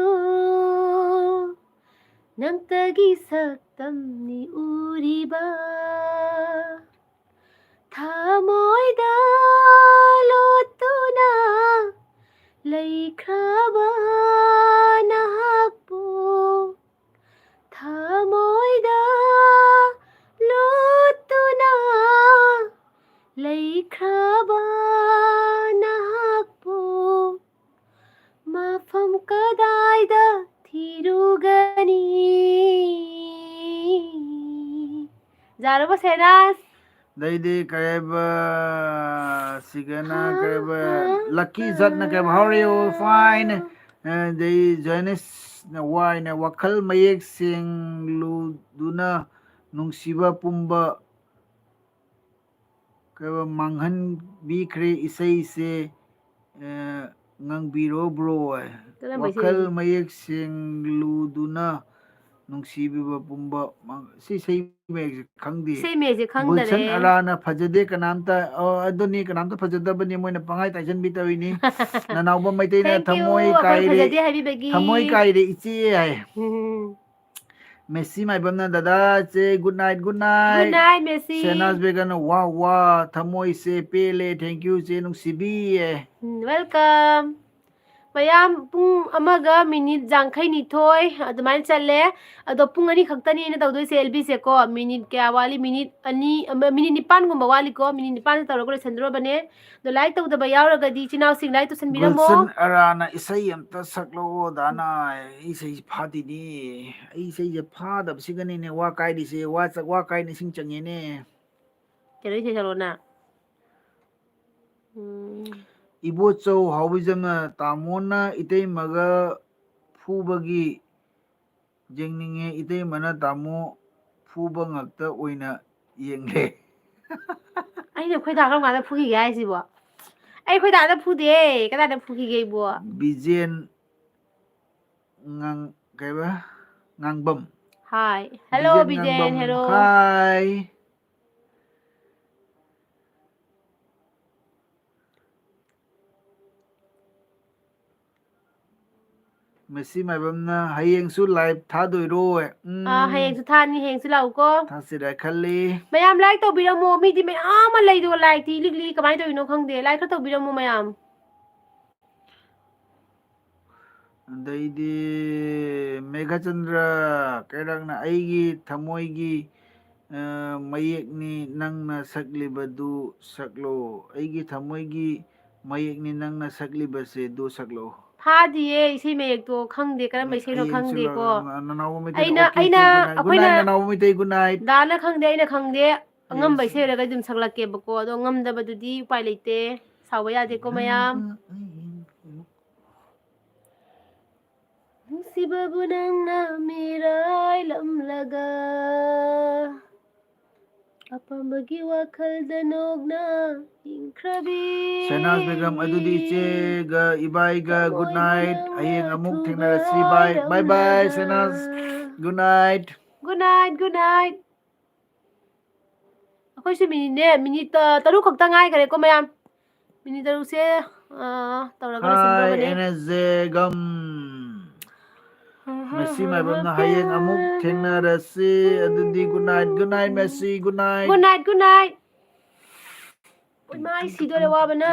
ꯅꯪꯇꯒꯤ ꯁꯛꯇꯝꯅꯤ ꯎꯔꯤꯕ꯫ ꯊꯃꯣꯏꯗ ꯂꯣꯠꯇꯨꯅ ꯂꯩꯈ꯭ꯔꯕ ꯅꯍꯥꯛꯄꯨ ꯊꯃꯣꯏꯗ ꯂꯣꯠꯇꯨꯅ ꯂꯩꯈ꯭ꯔꯕ ꯅꯍꯥꯛꯄꯨ ꯃꯐꯝ ꯀꯗꯥꯏꯗ ꯊꯤꯔꯨꯒꯅꯤ? ꯌꯥꯔꯕꯣ ꯁꯦꯅꯥꯁ? ꯑꯗꯩꯗꯤ ꯀꯔꯦꯕ ꯁꯤꯒꯅ ꯀꯔꯦꯕ ꯂꯛꯀꯤ ꯖꯠꯅ ꯀꯔꯦꯕ, "How are you?" "Fine." ꯑꯗꯩ ꯖꯣꯏꯅꯤꯁꯅ ꯋꯥꯏꯅ ꯋꯥꯈꯜ ꯃꯌꯦꯛ ꯁꯦꯡꯂꯨꯗꯨꯅ ꯅꯨꯡꯁꯤꯕ ꯄꯨꯝꯕ ꯀꯔꯦꯕ ꯃꯥꯡꯍꯟꯕꯤꯈ꯭ꯔꯦ ꯏꯁꯩꯁꯦ꯫ ꯑ, ꯉꯥꯡꯕꯤꯔꯣ ꯕ꯭ꯔꯣ꯫ ꯀꯔꯝꯕ ꯏꯁꯩ? ꯋꯥꯈꯜ ꯃꯌꯦꯛ ꯁꯦꯡꯂꯨꯗꯨꯅ ꯅꯨꯡꯁꯤꯕꯤꯕ ꯄꯨꯝꯕ ꯃꯥꯡ-, ꯁꯤ ꯏꯁꯩ ꯃꯌꯦꯛꯁꯦ ꯈꯪꯗꯦ꯫ ꯏꯁꯩ ꯃꯌꯦꯛꯁꯦ ꯒꯨꯜꯁꯟ ꯈꯪꯗꯔꯦ꯫ ꯑꯔꯥꯅ ꯐꯖꯗꯦ ꯀꯅꯥꯝꯇ꯫ ꯑꯣ, ꯑꯗꯨꯅꯤ, ꯀꯅꯥꯝꯇ ꯐꯖꯗꯕꯅꯤ, ꯃꯣꯏꯅ ꯄꯪꯍꯥꯏ ꯇꯥꯏꯁꯟꯕꯤ ꯇꯧꯔꯤꯅꯤ꯫ ꯅꯅꯥꯎꯕ ꯃꯩꯇꯩꯅ Thank you, "ꯊꯃꯣꯏ ꯑꯩꯈꯣꯏ ꯀꯥꯏꯔꯦ, ꯐꯖꯗꯦ ꯍꯥꯏꯕꯤꯕꯒꯤ꯫ ꯊꯃꯣꯏ ꯀꯥꯏꯔꯦ ꯏꯆꯦ" ꯍꯥꯏ꯫ ꯎꯝ꯫ ꯃꯦꯁꯤ ꯃꯥꯏꯕꯝꯅ "ꯗꯗꯥ ꯆꯦ good night, good night." Good night, Mesi. Senas ꯕꯦꯒꯟꯅ "ꯋꯥ ꯋꯥ, ꯊꯃꯣꯏꯁꯦ ꯄꯦꯜꯂꯦ, thank you ꯆꯦ ꯅꯨꯡꯁꯤꯕꯤ" ꯍꯥꯏ꯫ ꯎꯝ, welcome꯫ ꯃꯌꯥꯝ ꯄꯨꯡ ꯑꯃꯒ ꯃꯤꯅꯤꯠ ꯌꯥꯡꯈꯩ ꯅꯤꯊꯣꯏ ꯑꯗꯨꯃꯥꯏꯅ ꯆꯠꯂꯦ꯫ ꯑꯗꯣ ꯄꯨꯡ ꯑꯅꯤ ꯈꯛꯇꯅꯤ ꯑꯩꯅ ꯇꯧꯗꯣꯏꯁꯦ ꯑꯦꯜ ꯕꯤꯁꯦꯀꯣ꯫ ꯃꯤꯅꯤꯠ ꯀꯌꯥ ꯋꯥꯠꯂꯤ? ꯃꯤꯅꯤꯠ ꯑꯅꯤ, ꯑꯃ, ꯃꯤꯅꯤꯠ ꯅꯤꯄꯥꯟꯒꯨꯝꯕ ꯋꯥꯠꯂꯤꯀꯣ꯫ ꯃꯤꯅꯤꯠ ꯅꯤꯄꯥꯟꯗ ꯇꯧꯔꯒ ꯂꯣꯏꯁꯤꯟꯗꯣꯔꯕꯅꯦ꯫ ꯑꯗꯣ ꯂꯥꯏꯛ ꯇꯧꯗꯕ ꯌꯥꯎꯔꯒꯗꯤ ꯏꯆꯤꯟ ꯏꯅꯥꯎꯁꯤꯡ ꯂꯥꯏꯛ ꯇꯧꯁꯟꯕꯤꯔꯝꯃꯣ꯫ ꯒꯨꯜꯁꯟ ꯑꯔꯥꯅ ꯏꯁꯩ ꯑꯝꯇ ꯁꯛꯂꯛꯑꯣ ꯗꯥꯅ꯫ ꯑꯩ ꯏꯁꯩꯁꯦ ꯐꯥꯗꯦꯅꯦ꯫ ꯑꯩ ꯏꯁꯩꯁꯦ ꯐꯥꯗꯕꯁꯤꯒꯅꯤꯅꯦ ꯋꯥ ꯀꯥꯏꯔꯤꯁꯦ꯫ ꯋꯥ ꯆ-, ꯋꯥ ꯀꯥꯏꯅ ꯏꯁꯤꯡ ꯆꯪꯉꯦꯅꯦ꯫ ꯀꯩꯅꯣ ꯏꯁꯩ ꯁꯛꯂꯛꯑꯣꯅ꯫ ꯎꯝ꯫ ꯏꯕꯣꯆꯧ ꯍꯥꯎꯕꯤꯖꯝꯅ ꯇꯥꯃꯣꯅ ꯏꯇꯩꯃꯒ ꯐꯨꯕꯒꯤ ꯌꯦꯡꯅꯤꯡꯉꯦ, ꯏꯇꯩꯃꯅ ꯇꯥꯃꯣ ꯐꯨꯕ ꯉꯥꯛꯇ ꯑꯣꯏꯅ ꯌꯦꯡꯂꯦ꯫ ꯑꯩꯅ ꯑꯩꯈꯣꯏ ꯗꯥ ꯀꯔꯝ ꯀꯥꯟꯗ ꯐꯨꯈꯤꯒꯦ ꯍꯥꯏꯁꯤꯕꯣ? ꯑꯩ ꯑꯩꯈꯣꯏ ꯗꯥꯗ ꯐꯨꯗꯦ, ꯀꯗꯥꯏꯗ ꯐꯨꯈꯤꯒꯦ ꯑꯩꯕꯣ? ꯕꯤꯖꯦꯟ ꯉꯥꯡ-, ꯀꯩꯕ? ꯉꯥꯡꯕꯝ꯫ Hi. Hello, ꯕꯤꯖꯦꯟ ꯕꯤꯖꯦꯟ, ꯉꯥꯡꯕꯝ, hello. Hi. ꯃꯦꯁꯤ ꯃꯥꯏꯕꯝꯅ ꯍꯌꯦꯡꯁꯨ ꯂꯥꯏꯚ ꯊꯥꯗꯣꯏꯔꯣ? ꯎꯝ꯫ ꯑꯥ, ꯍꯌꯦꯡꯁꯨ ꯊꯥꯅꯤ, ꯍꯌꯦꯡꯁꯨ ꯂꯥꯛꯎꯀꯣ꯫ ꯊꯥꯁꯤꯔ ꯈꯜꯂꯤ꯫ ꯃꯌꯥꯝ ꯂꯥꯏꯛ ꯇꯧꯕꯤꯔꯝꯃꯣ, ꯃꯤꯗꯤ ꯃꯌꯥꯝ ꯑꯃ ꯂꯩꯗꯨꯒ ꯂꯥꯏꯛꯇꯤ ꯏꯂꯤꯛ ꯂꯤꯛ, ꯀꯃꯥꯏꯅ ꯇꯧꯔꯤꯅꯣ ꯈꯪꯗꯦ꯫ ꯂꯥꯏꯛ ꯈꯔ ꯇꯧꯕꯤꯔꯝꯃꯣ ꯃꯌꯥꯝ꯫ ꯑꯗꯩꯗꯤ ꯃꯦꯘꯆꯟꯗ꯭ꯔ ꯀꯩꯔꯥꯛꯅ ꯑꯩꯒꯤ ꯊꯃꯣꯏꯒꯤ, ꯑ, ꯃꯌꯦꯛꯅꯤ ꯅꯪꯅ ꯁꯛꯂꯤꯕꯗꯨ ꯁꯛꯂꯣ꯫ ꯑꯩꯒꯤ ꯊꯃꯣꯏꯒꯤ ꯃꯌꯦꯛꯅꯤ ꯅꯪꯅ ꯁꯛꯂꯤꯕꯁꯦ, ꯑꯗꯨ ꯁꯛꯂꯛꯑꯣ꯫ ꯐꯥꯗꯤꯌꯦ, ꯏꯁꯩ ꯃꯌꯦꯛꯇꯣ ꯈꯪꯗꯦ, ꯀꯔꯝꯕ ꯎꯝ, ꯏꯁꯩꯅꯣ ꯍꯌꯦꯡꯁꯨ ꯈꯪꯗꯦꯀꯣ꯫ ꯂꯥꯛꯑꯣ꯫ ꯅ-, ꯅꯅꯥꯎꯕ ꯃꯩꯇꯩ, ꯑꯩꯅ, okay, ꯑꯩꯅ, good night, good ꯑꯩꯈꯣꯏꯅ night, ꯅꯅꯥꯎꯕ ꯃꯩꯇꯩ, good night꯫ ꯗꯥꯅ ꯈꯪꯗꯦ, ꯑꯩꯅ ꯈꯪꯗꯦ꯫ ꯑꯉꯝꯕ ꯍꯌꯦꯡꯁꯨ ꯏꯁꯩ ꯑꯣꯏꯔꯒꯗꯤ ꯑꯗꯨꯝ ꯁꯛꯂꯛꯀꯦꯕꯀꯣ, ꯑꯗꯣ ꯉꯝꯗꯕꯗꯨꯗꯤ ꯎꯄꯥꯏ ꯂꯩꯇꯦ꯫ ꯁꯥꯎꯕ ꯌꯥꯗꯦꯀꯣ ꯃꯌꯥꯝ꯫ ꯅꯨꯡꯁꯤꯕꯕꯨ ꯅꯪꯅ ꯃꯤꯔꯥꯏꯂꯝꯂꯒ, ꯑꯄꯥꯝꯕꯒꯤ ꯋꯥꯈꯜꯗ ꯅꯣꯛꯅ ꯏꯪꯈ꯭ꯔꯕꯤ꯫ ꯁꯦꯅꯥꯖ ꯕꯦꯒꯝ, ꯑꯗꯨꯗꯤ ꯏꯆꯦꯒ ꯏꯕꯥꯏꯒ good night꯫ ꯍꯌꯦꯡ ꯑꯃꯨꯛ ꯊꯦꯡꯅꯔꯁꯤ꯫ Bye, bye, bye, ꯁꯦꯅꯥꯖ꯫ Good night꯫ Good night, good night꯫ ꯑꯩꯈꯣꯏꯁꯦ ꯃꯤꯅꯤꯠꯅꯦ, ꯃꯤꯅꯤꯠ, ꯑ, ꯇꯔꯨꯛ ꯈꯛꯇ ꯉꯥꯏꯈꯔꯦꯀꯣ ꯃꯌꯥꯝ꯫ ꯃꯤꯅꯤꯠ ꯇꯔꯨꯛꯁꯦ, ꯑ, ꯇꯧꯔꯒ ꯂꯣꯏꯁꯤꯟꯗꯧꯕꯅꯦ꯫ ꯍꯥꯏ, ꯑꯦꯟ ꯑꯦꯁ ꯖꯦ ꯒꯝ꯫ ꯃꯦꯁꯤ ꯃꯥꯏꯕꯝꯅ ꯍꯌꯦꯡ ꯑꯃꯨꯛ ꯊꯦꯡꯅꯔꯁꯤ꯫ ꯑꯗꯨꯗꯤ good night, good night, Mesi, good night꯫ Good night, good night꯫ ꯏꯃꯥ, ꯑꯩ ꯁꯤꯗꯣꯔꯦ ꯋꯥꯕꯅ꯫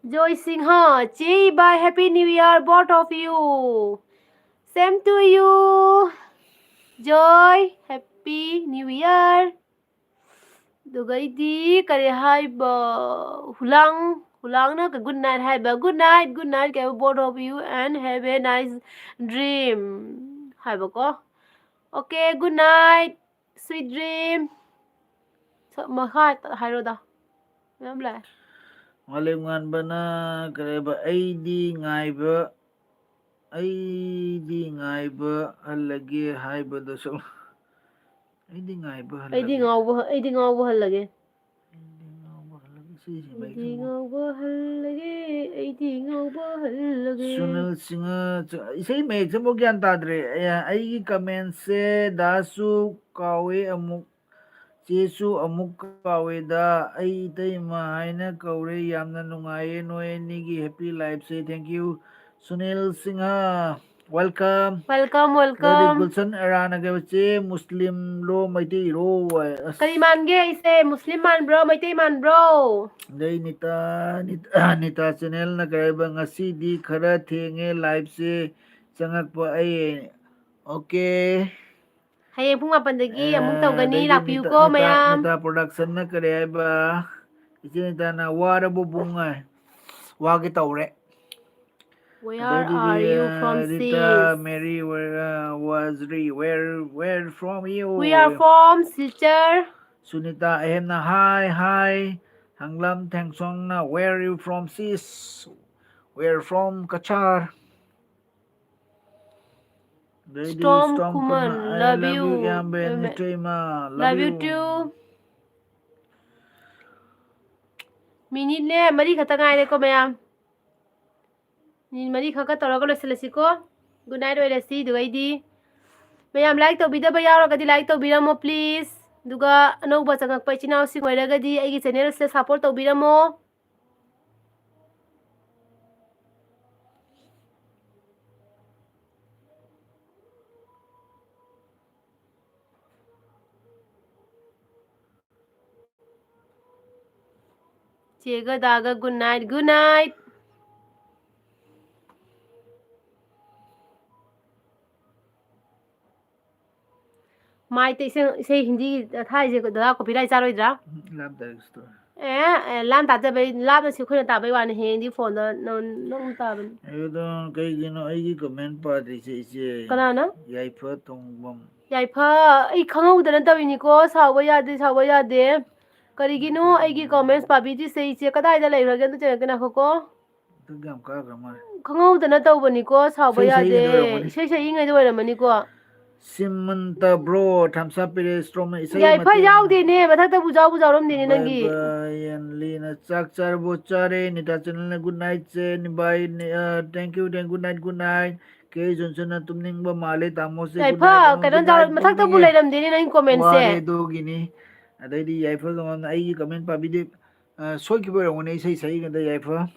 Joy Singha, Chi, bye, Happy New Year, both of you. Same to you, Joy, Happy New Year. ꯑꯗꯨꯒ ꯑꯩꯗꯤ ꯀꯔꯤ ꯍꯥꯏꯕ, ꯍꯨꯂꯥꯡ, ꯍꯨꯂꯥꯡꯅ good night ꯍꯥꯏꯕ, good night, good night ꯀꯩ ꯍꯥꯏꯕ, both of you and have a nice dream ꯍꯥꯏꯕꯀꯣ꯫ Okay, good night, sweet dream. ꯁ-, ꯃꯈꯥ ꯍꯥꯏꯔꯣꯗ꯫ ꯃꯌꯥꯝ ꯂꯥꯛꯑꯦ꯫ ꯃꯥꯂꯦꯝ ꯉꯥꯟꯕꯅ ꯀꯔꯤ ꯍꯥꯏꯕ, ꯑꯩꯗꯤ ꯉꯥꯏꯕ, ꯑꯩꯗꯤ ꯉꯥꯏꯕ ꯍꯜꯂꯒꯦ ꯍꯥꯏꯕꯗꯁꯨ, ꯑꯩꯗꯤ ꯉꯥꯏꯕ ꯑꯩꯗꯤ ꯍꯜꯂꯒꯦ꯫ ꯉꯥꯎꯕ ꯍ-, ꯑꯩꯗꯤ ꯉꯥꯎꯕ ꯍꯜꯂꯒꯦ꯫ ꯑꯩꯗꯤ ꯉꯥꯎꯕ ꯍꯜꯂꯒꯦ, ꯁꯤ ꯏꯁꯩ ꯑꯩꯗꯤ ꯃꯌꯦꯛꯁꯤꯕꯨ꯫ ꯉꯥꯎꯕ ꯍꯜꯂꯒꯦ, ꯑꯩꯗꯤ ꯉꯥꯎꯕ ꯍꯜꯂꯒꯦ꯫ ꯁꯨꯅꯤꯜ ꯁꯤꯡꯍ, ꯆ-, ꯏꯁꯩ ꯃꯌꯦꯛꯁꯤꯕꯨ ꯒ꯭ꯌꯥꯟ ꯇꯥꯗ꯭ꯔꯦ꯫ ꯑꯦ, ꯑꯩꯒꯤ commentꯁꯦ ꯗꯥꯁꯨ ꯀꯥꯎꯋꯦ ꯑꯃꯨꯛ, ꯆꯦꯁꯨ ꯑꯃꯨꯛ ꯀꯥꯎꯋꯦꯗ꯫ ꯑꯩ ꯏꯇꯩꯃ ꯍꯥꯏꯅ ꯀꯧꯔꯦ꯫ ꯌꯥꯝꯅ ꯅꯨꯡꯉꯥꯏꯌꯦ ꯅꯣꯏ ꯑꯅꯤꯒꯤ happy lifeꯁꯦ꯫ Thank you, Sunil Singh. Welcome꯫ Welcome, ꯑꯗꯩꯗꯤ welcome꯫ ꯒꯨꯜꯁꯟ ꯑꯔꯥꯅ ꯀꯩ ꯍꯥꯏꯕ, "ꯆꯦ ꯃꯨꯁꯂꯤꯝꯂꯣ ꯃꯩꯇꯩꯔꯣ?" ꯍꯥꯏ꯫ ꯑꯁ꯫ ꯀꯔꯤ ꯃꯥꯟꯒꯦ ꯑꯩꯁꯦ? ꯃꯨꯁꯂꯤꯝ ꯃꯥꯟꯕ꯭ꯔꯣ? ꯃꯩꯇꯩ ꯃꯥꯟꯕ꯭ꯔꯣ? ꯑꯗꯩ ꯅꯤꯇꯥ, ꯅꯤꯇꯥ, ꯅꯤꯇꯥ channelꯅ ꯀꯩ ꯍꯥꯏꯕ, "ꯉꯁꯤꯗꯤ ꯈꯔ ꯊꯦꯡꯉꯦ liveꯁꯦ ꯆꯪꯉꯛꯄ ꯑꯩ꯫ Okay꯫ ꯍꯌꯦꯡ ꯄꯨꯡ ꯃꯥꯄꯟꯗꯒꯤ ꯑꯃꯨꯛ ꯑꯦ, ꯇꯧꯒꯅꯤ, ꯑꯗꯩꯗꯤ ꯂꯥꯛꯄꯤꯌꯨꯀꯣ ꯅꯤꯇꯥ, ꯅꯤꯇꯥ, ꯃꯌꯥꯝ꯫ ꯅꯤꯇꯥ Productionꯅ ꯀꯔꯤ ꯍꯥꯏꯕ? ꯏꯆꯦ ꯅꯤꯇꯥꯅ, "ꯋꯥꯔꯕꯣ ꯕꯨꯡ?" ꯍꯥꯏ꯫ ꯋꯥꯒꯦ ꯇꯧꯔꯦ꯫ Where ꯑꯗꯩꯗꯤ, are you from, ꯑ, Rita, sis? Mary, where, uh, was re-, where, where from you? We are from Silchar. Sunita ꯑꯍꯦꯝꯅ, "Hi, hi." ꯍꯪꯂꯝ ꯊꯦꯡꯁꯣꯡꯅ, "Where are you from, sis?" "We are from Cachar." ꯑꯗꯩꯗꯤ Storm ꯁ꯭ꯇꯣꯝ Khuman, Khuman, "I love love you, you, ꯏꯌꯥꯝꯕ M M A. ꯅꯤꯊꯣꯏꯃ, love love you you." Too. ꯃꯤꯅꯤꯠꯅꯦ ꯃꯔꯤ ꯈꯛꯇ ꯉꯥꯏꯔꯦꯀꯣ, ꯃꯌꯥꯝ꯫ Minute ꯃꯔꯤ ꯈꯛꯀ ꯇꯧꯔꯒ ꯂꯣꯏꯁꯤꯜꯂꯁꯤꯀꯣ꯫ Good night ꯑꯣꯏꯔꯁꯤ꯫ ꯑꯗꯨꯒꯩꯗꯤ ꯃꯌꯥꯝ like ꯇꯧꯕꯤꯗꯕ ꯌꯥꯎꯔꯒꯗꯤ like ꯇꯧꯕꯤꯔꯝꯃꯣ, please꯫ ꯑꯗꯨꯒ ꯑꯅꯧꯕ ꯆꯪꯉꯛꯄ ꯏꯆꯤꯟ ꯏꯅꯥꯎꯁꯤꯡ ꯑꯣꯏꯔꯒꯗꯤ ꯑꯩꯒꯤ channelꯁꯦ support ꯇꯧꯕꯤꯔꯝꯃꯣ꯫ ꯆꯦꯒ ꯗꯥꯒ good night, good night꯫ ꯃꯥꯏꯇ ꯏꯁꯩ, ꯏꯁꯩ ꯍꯤꯟꯗꯤ ꯊꯥꯏꯁꯦ ꯗꯗꯥ copyright ꯆꯥꯔꯣꯏꯗ꯭ꯔꯥ? ꯎꯝ, ꯂꯥꯞ ꯇꯥꯔꯦ ꯁꯤꯗ꯫ ꯑꯦ, ꯑꯦ, ꯂꯥꯞ ꯇꯥꯖꯕꯩ, ꯂꯥꯞꯅ ꯁꯤ ꯑꯩꯈꯣꯏꯅ ꯇꯥꯕꯩ ꯋꯥꯅꯤ, ꯍꯌꯦꯡꯗꯤ ꯐꯣꯟꯗ ꯅꯪ, ꯅꯪ ꯇꯥꯕꯅꯤ꯫ ꯑꯗꯣ ꯀꯩꯒꯤꯅꯣ ꯑꯩꯒꯤ comment ꯄꯥꯗ꯭ꯔꯤꯁꯦ, ꯏꯆꯦ? ꯀꯅꯥꯅ? ꯌꯥꯏꯐ ꯇꯣꯡꯕꯝ꯫ ꯌꯥꯏꯐ, ꯑꯩ ꯈꯪꯍꯧꯗꯅ ꯇꯧꯔꯤꯅꯤꯀꯣ, ꯁꯥꯎꯕ ꯌꯥꯗꯦ, ꯁꯥꯎꯕ ꯌꯥꯗꯦ꯫ ꯀꯔꯤꯒꯤꯅꯣ ꯑꯩꯒꯤ comments ꯄꯥꯕꯤꯗ꯭ꯔꯤꯁꯦ, ꯏꯆꯦ? ꯀꯗꯥꯏꯗ ꯂꯩꯈ꯭ꯔꯒꯦ? ꯑꯝꯇ ꯆꯪꯉꯛꯀꯦ, ꯉꯥꯏꯈꯣꯀꯣ꯫ ꯑꯗꯨꯛ ꯌꯥꯝ ꯀꯥꯈ꯭ꯔ ꯃꯥꯜꯂꯦ꯫ ꯈꯪꯍꯧꯗꯅ ꯇꯧꯕꯅꯤꯀꯣ, ꯁꯥꯎꯕ ꯏꯁꯩ ꯌꯥꯗꯦ꯫ ꯁꯛꯏꯉꯩꯗ ꯑꯣꯏꯔꯝꯃꯅꯤ꯫ ꯏꯁꯩ ꯁꯛꯏꯉꯩꯗ ꯑꯣꯏꯔꯝꯃꯅꯤꯀꯣ꯫ ꯁꯤꯃꯟꯇ bro, thumbs up ꯄꯤꯔꯦ, ꯏꯁꯩ ꯌꯥꯏꯐ ꯃꯇꯦꯛ ꯑꯃ꯫ ꯌꯥꯎꯗꯦꯅꯦ, ꯃꯊꯛꯇꯕꯨ ꯌꯥꯎꯕ ꯌꯥꯎꯔꯝꯗꯦꯅꯦ ꯅꯪꯒꯤ꯫ Bye bye, ꯑꯦꯟꯂꯤꯅ ꯆꯥꯛ ꯆꯥꯔꯕꯣ? ꯆꯥꯔꯦ꯫ ꯅꯤꯇꯥ channelꯅ good night ꯁꯦ, bye, ꯅꯤ-, ꯑ, thank you, thank, good night, good night꯫ ꯀꯦ ꯖꯣꯟꯁꯟꯅ ꯇꯨꯝꯅꯤꯡꯕ ꯃꯥꯜꯂꯦ, ꯇꯥꯃꯣꯁꯦ good ꯌꯥꯏꯐ, night, ꯑꯣ, ꯀꯩꯅꯣ good night, ꯇꯧꯔ-, ꯃꯊꯛꯇꯕꯨ ꯇꯨꯝꯅꯤꯡꯉꯦ꯫ ꯂꯩꯔꯝꯗꯦꯅꯦ ꯅꯪꯒꯤ commentꯁꯦ꯫ ꯋꯥꯔꯦ ꯑꯗꯨꯒꯤꯅꯤ꯫ ꯑꯗꯩꯗꯤ ꯌꯥꯏꯐ ꯖꯣꯟꯁꯟꯅ ꯑꯩꯒꯤ comment ꯄꯥꯕꯤꯗꯦ, ꯑ, ꯁꯣꯏꯈꯤꯕ ꯑꯣꯏꯔꯝꯒꯅꯤ ꯏꯁꯩ ꯁꯛꯏꯉꯩꯗ ꯌꯥꯏꯐ꯫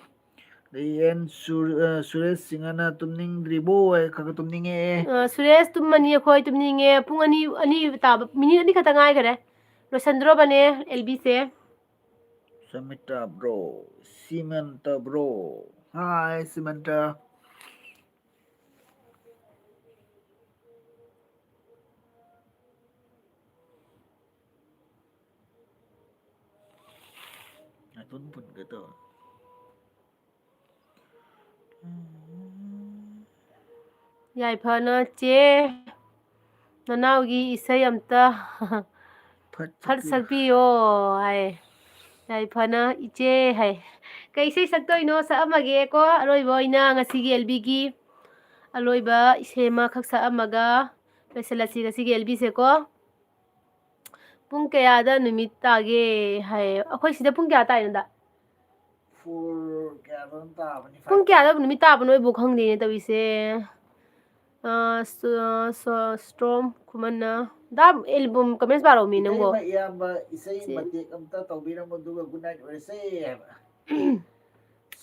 ꯑꯗꯩ ꯑꯦꯟ ꯁꯨꯔ-, ꯑ, ꯁꯨꯔꯦꯁ ꯁꯤꯡꯍꯅ ꯇꯨꯝꯅꯤꯡꯗ꯭ꯔꯤꯕꯣ? ꯑꯩ ꯈꯔ ꯈꯔ ꯇꯨꯝꯅꯤꯡꯉꯛꯑꯦ꯫ ꯑ, ꯁꯨꯔꯦꯁ ꯇꯨꯝꯃꯅꯤ ꯑꯩꯈꯣꯏ, ꯇꯨꯝꯅꯤꯡꯉꯦ꯫ ꯄꯨꯡ ꯑꯅꯤ, ꯑꯅꯤ ꯇꯥꯕ, minute ꯑꯅꯤ ꯈꯛꯇ ꯉꯥꯏꯈꯔꯦ꯫ ꯂꯣꯏꯁꯟꯗ꯭ꯔꯣꯕꯅꯦ ꯑꯦꯜꯕꯤꯁꯦ꯫ ꯁꯃꯤꯇꯥ bro, ꯁꯤꯃꯟꯇ bro꯫ Hi, ꯁꯤꯃꯟꯇ꯫ ꯅꯥꯇꯣꯟ ꯐꯨꯟꯒꯦ ꯇꯧꯋꯦ꯫ ꯌꯥꯏꯐꯅ, "ꯆꯦ, ꯅꯅꯥꯎꯒꯤ ꯏꯁꯩ ꯑꯝꯇ ꯐꯠ ꯐꯠ ꯁꯛꯄꯤꯌꯨ꯫" ꯁꯛꯄꯤꯌꯣ ꯍꯥꯏ꯫ ꯌꯥꯏꯐꯅ, "ꯏꯆꯦ" ꯍꯥꯏ꯫ ꯀꯩ ꯏꯁꯩ ꯁꯛꯇꯣꯏꯅꯣ? ꯁꯛꯑꯝꯃꯒꯦꯀꯣ, ꯑꯔꯣꯏꯕ ꯑꯣꯏꯅ ꯉꯁꯤꯒꯤ ꯑꯦꯜꯕꯤꯒꯤ ꯑꯂꯣꯏꯕ ꯏꯁꯩ ꯑꯃꯈꯛ ꯁꯛꯑꯝꯃꯒ ꯂꯣꯏꯁꯤꯜꯂꯁꯤ ꯉꯁꯤꯒꯤ ꯑꯦꯜꯕꯤꯁꯦꯀꯣ꯫ "ꯄꯨꯡ ꯀꯌꯥꯗ ꯅꯨꯃꯤꯠ ꯇꯥꯒꯦ?" ꯍꯥꯏꯌꯦ꯫ ꯑꯩꯈꯣꯏ ꯁꯤꯗ ꯄꯨꯡ ꯀꯌꯥ ꯇꯥꯏꯅꯣ, ꯗꯥ? Four ꯀꯌꯥꯗꯅꯣ ꯇꯥꯕꯅꯤ, ꯄꯨꯡ five꯫ ꯀꯌꯥꯗ ꯅꯨꯃꯤꯠ ꯇꯥꯕꯅꯣ ꯑꯩꯕꯨ ꯈꯪꯗꯦꯅꯦ ꯇꯧꯔꯤꯁꯦ꯫ ꯑ, ꯁ-, ꯁ-, ꯁ꯭ꯇꯣꯝ ꯈꯨꯃꯟꯅ꯫ ꯗꯥ, ꯑꯦꯜꯕꯝ comments ꯄꯥꯔꯛꯑꯣꯃꯤ ꯅꯪꯕꯣ꯫ ꯏꯇꯩꯃ ꯏꯌꯥꯝꯕ, ꯏꯁꯩ ꯁꯤ꯫ ꯃꯇꯦꯛ ꯑꯝꯇ ꯇꯧꯕꯤꯔꯝꯃꯣ, ꯑꯗꯨꯒ good night ꯑꯣꯏꯔꯁꯦ ꯍꯥꯏꯕ꯫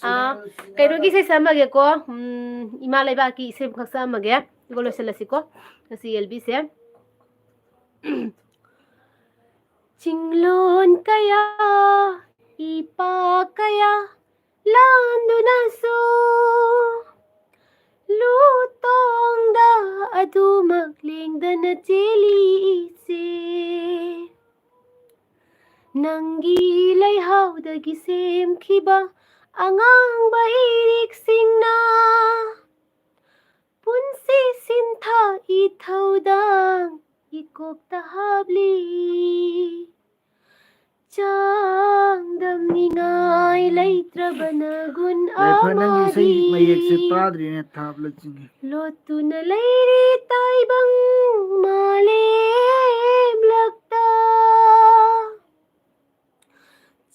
ꯑ, ꯁꯨꯅꯤꯜ ꯁꯤꯡꯍꯅ ꯀꯩꯅꯣꯒꯤ ꯏꯁꯩ ꯁꯛꯑꯝꯃꯒꯦꯀꯣ꯫ ꯎꯝ, ꯏꯃꯥ ꯂꯩꯕꯥꯛꯀꯤ ꯏꯁꯩ ꯑꯃꯈꯛ ꯁꯛꯑꯝꯃꯒꯦ꯫ ꯑꯗꯨꯒ ꯂꯣꯏꯁꯤꯜꯂꯁꯤꯀꯣ ꯉꯁꯤ ꯑꯦꯜꯕꯤꯁꯦ꯫ ꯆꯤꯡꯂꯣꯟ ꯀꯌꯥ ꯏꯄꯥ ꯀꯌꯥ ꯂꯥꯟꯗꯨꯅꯁꯨ ꯂꯨꯇꯣꯡꯗ ꯑꯗꯨꯃꯛ ꯂꯦꯡꯗꯅ ꯆꯦꯜꯂꯤ ꯏꯆꯦ꯫ ꯅꯪꯒꯤ ꯂꯩꯍꯥꯎꯗꯒꯤ ꯁꯦꯝꯈꯤꯕ ꯑꯉꯥꯡꯕ ꯏꯔꯤꯛꯁꯤꯡꯅ ꯄꯨꯟꯁꯤ ꯁꯤꯟꯊꯥ ꯏꯊꯧꯗꯥꯡ ꯏꯀꯣꯛꯇ ꯍꯥꯞꯂꯤ꯫ ꯆꯥꯡꯗꯝꯅꯤꯉꯥꯏ ꯂꯩꯇ꯭ꯔꯕ ꯅꯒꯨꯟ ꯌꯥꯏꯐ, ꯅꯪꯒꯤ ꯏꯁꯩ ꯑꯃꯗꯤ ꯃꯌꯦꯛꯁꯦ ꯇꯥꯗ꯭ꯔꯤꯅꯦ, ꯊꯥꯕ ꯂꯩꯆꯤꯡꯉꯦ꯫ ꯂꯣꯠꯇꯨꯅ ꯂꯩꯔꯤ ꯇꯥꯏꯕꯪ ꯃꯥꯂꯦꯝꯂꯛꯇ꯫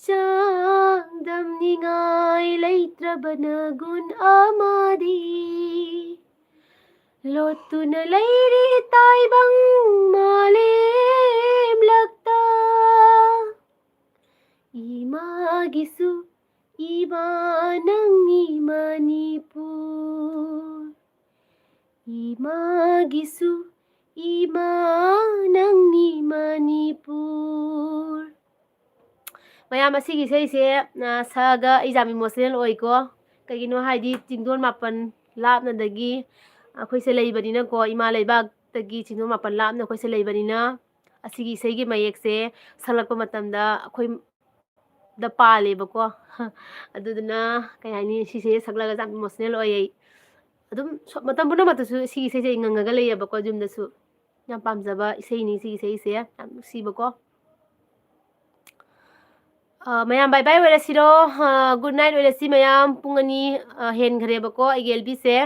ꯆꯥꯡꯗꯝꯅꯤꯉꯥꯏ ꯂꯩꯇ꯭ꯔꯕ ꯅꯒꯨꯟ ꯑꯃꯗꯤ ꯂꯣꯠꯇꯨꯅ ꯂꯩꯔꯤ ꯇꯥꯏꯕꯪ ꯃꯥꯂꯦꯝꯂꯛꯇ꯫ ꯏꯃꯥꯒꯤꯁꯨ ꯏꯃꯥ ꯅꯪꯅꯤ ꯃꯅꯤꯄꯨꯔ꯫ ꯏꯃꯥꯒꯤꯁꯨ ꯏꯃꯥ ꯅꯪꯅꯤ ꯃꯅꯤꯄꯨꯔ꯫ ꯃꯌꯥꯝ, ꯑꯁꯤꯒꯤ ꯏꯁꯩꯁꯦ, ꯑ, ꯁꯛꯑꯒ ꯑꯩ ꯌꯥꯝ emotional ꯑꯣꯏꯀꯣ꯫ ꯀꯩꯒꯤꯅꯣ ꯍꯥꯏꯗꯤ ꯆꯤꯡꯗꯣꯜ ꯃꯥꯄꯟ ꯂꯥꯞꯅꯗꯒꯤ ꯑꯩꯈꯣꯏꯁꯦ ꯂꯩꯕꯅꯤꯅꯀꯣ, ꯏꯃꯥ ꯂꯩꯕꯥꯛꯇꯒꯤ ꯆꯤꯡꯗꯣꯜ ꯃꯥꯄꯟ ꯂꯥꯞꯅ ꯑꯩꯈꯣꯏꯁꯦ ꯂꯩꯕꯅꯤꯅ, ꯑꯁꯤꯒꯤ ꯏꯁꯩꯒꯤ ꯃꯌꯦꯛꯁꯦ ꯁꯛꯂꯛꯄ ꯃꯇꯝꯗ ꯑꯩꯈꯣꯏ ꯗ ꯄꯥꯜꯂꯦꯕꯀꯣ꯫ ꯑꯗꯨꯗꯨꯅ, ꯀꯩ ꯍꯥꯏꯅꯤ, ꯁꯤꯁꯦ ꯁꯛꯂꯒ ꯌꯥꯝ emotional ꯑꯣꯏ ꯑꯩ꯫ ꯑꯗꯨꯝ ꯁꯣ-, ꯃꯇꯝ ꯄꯨꯝꯅꯃꯛꯇꯁꯨ ꯁꯤꯒꯤ ꯏꯁꯩꯁꯦ ꯑꯩ ꯉꯪꯉꯒ ꯂꯩꯌꯦꯕꯀꯣ, ꯌꯨꯝꯗꯁꯨ꯫ ꯌꯥꯝ ꯄꯥꯝꯖꯕ ꯏꯁꯩꯅꯤ ꯁꯤꯒꯤ ꯏꯁꯩꯁꯦ, ꯌꯥꯝ ꯅꯨꯡꯁꯤꯕꯀꯣ꯫ ꯑ, ꯃꯌꯥꯝ bye bye ꯑꯣꯏꯔꯁꯤꯔꯣ? ꯑ, good night ꯑꯣꯏꯔꯁꯤ ꯃꯌꯥꯝ꯫ ꯄꯨꯡ ꯑꯅꯤ, ꯑ, ꯍꯦꯟꯈ꯭ꯔꯦꯕꯀꯣ ꯑꯩꯒꯤ ꯑꯦꯜ ꯕꯤꯁꯦ꯫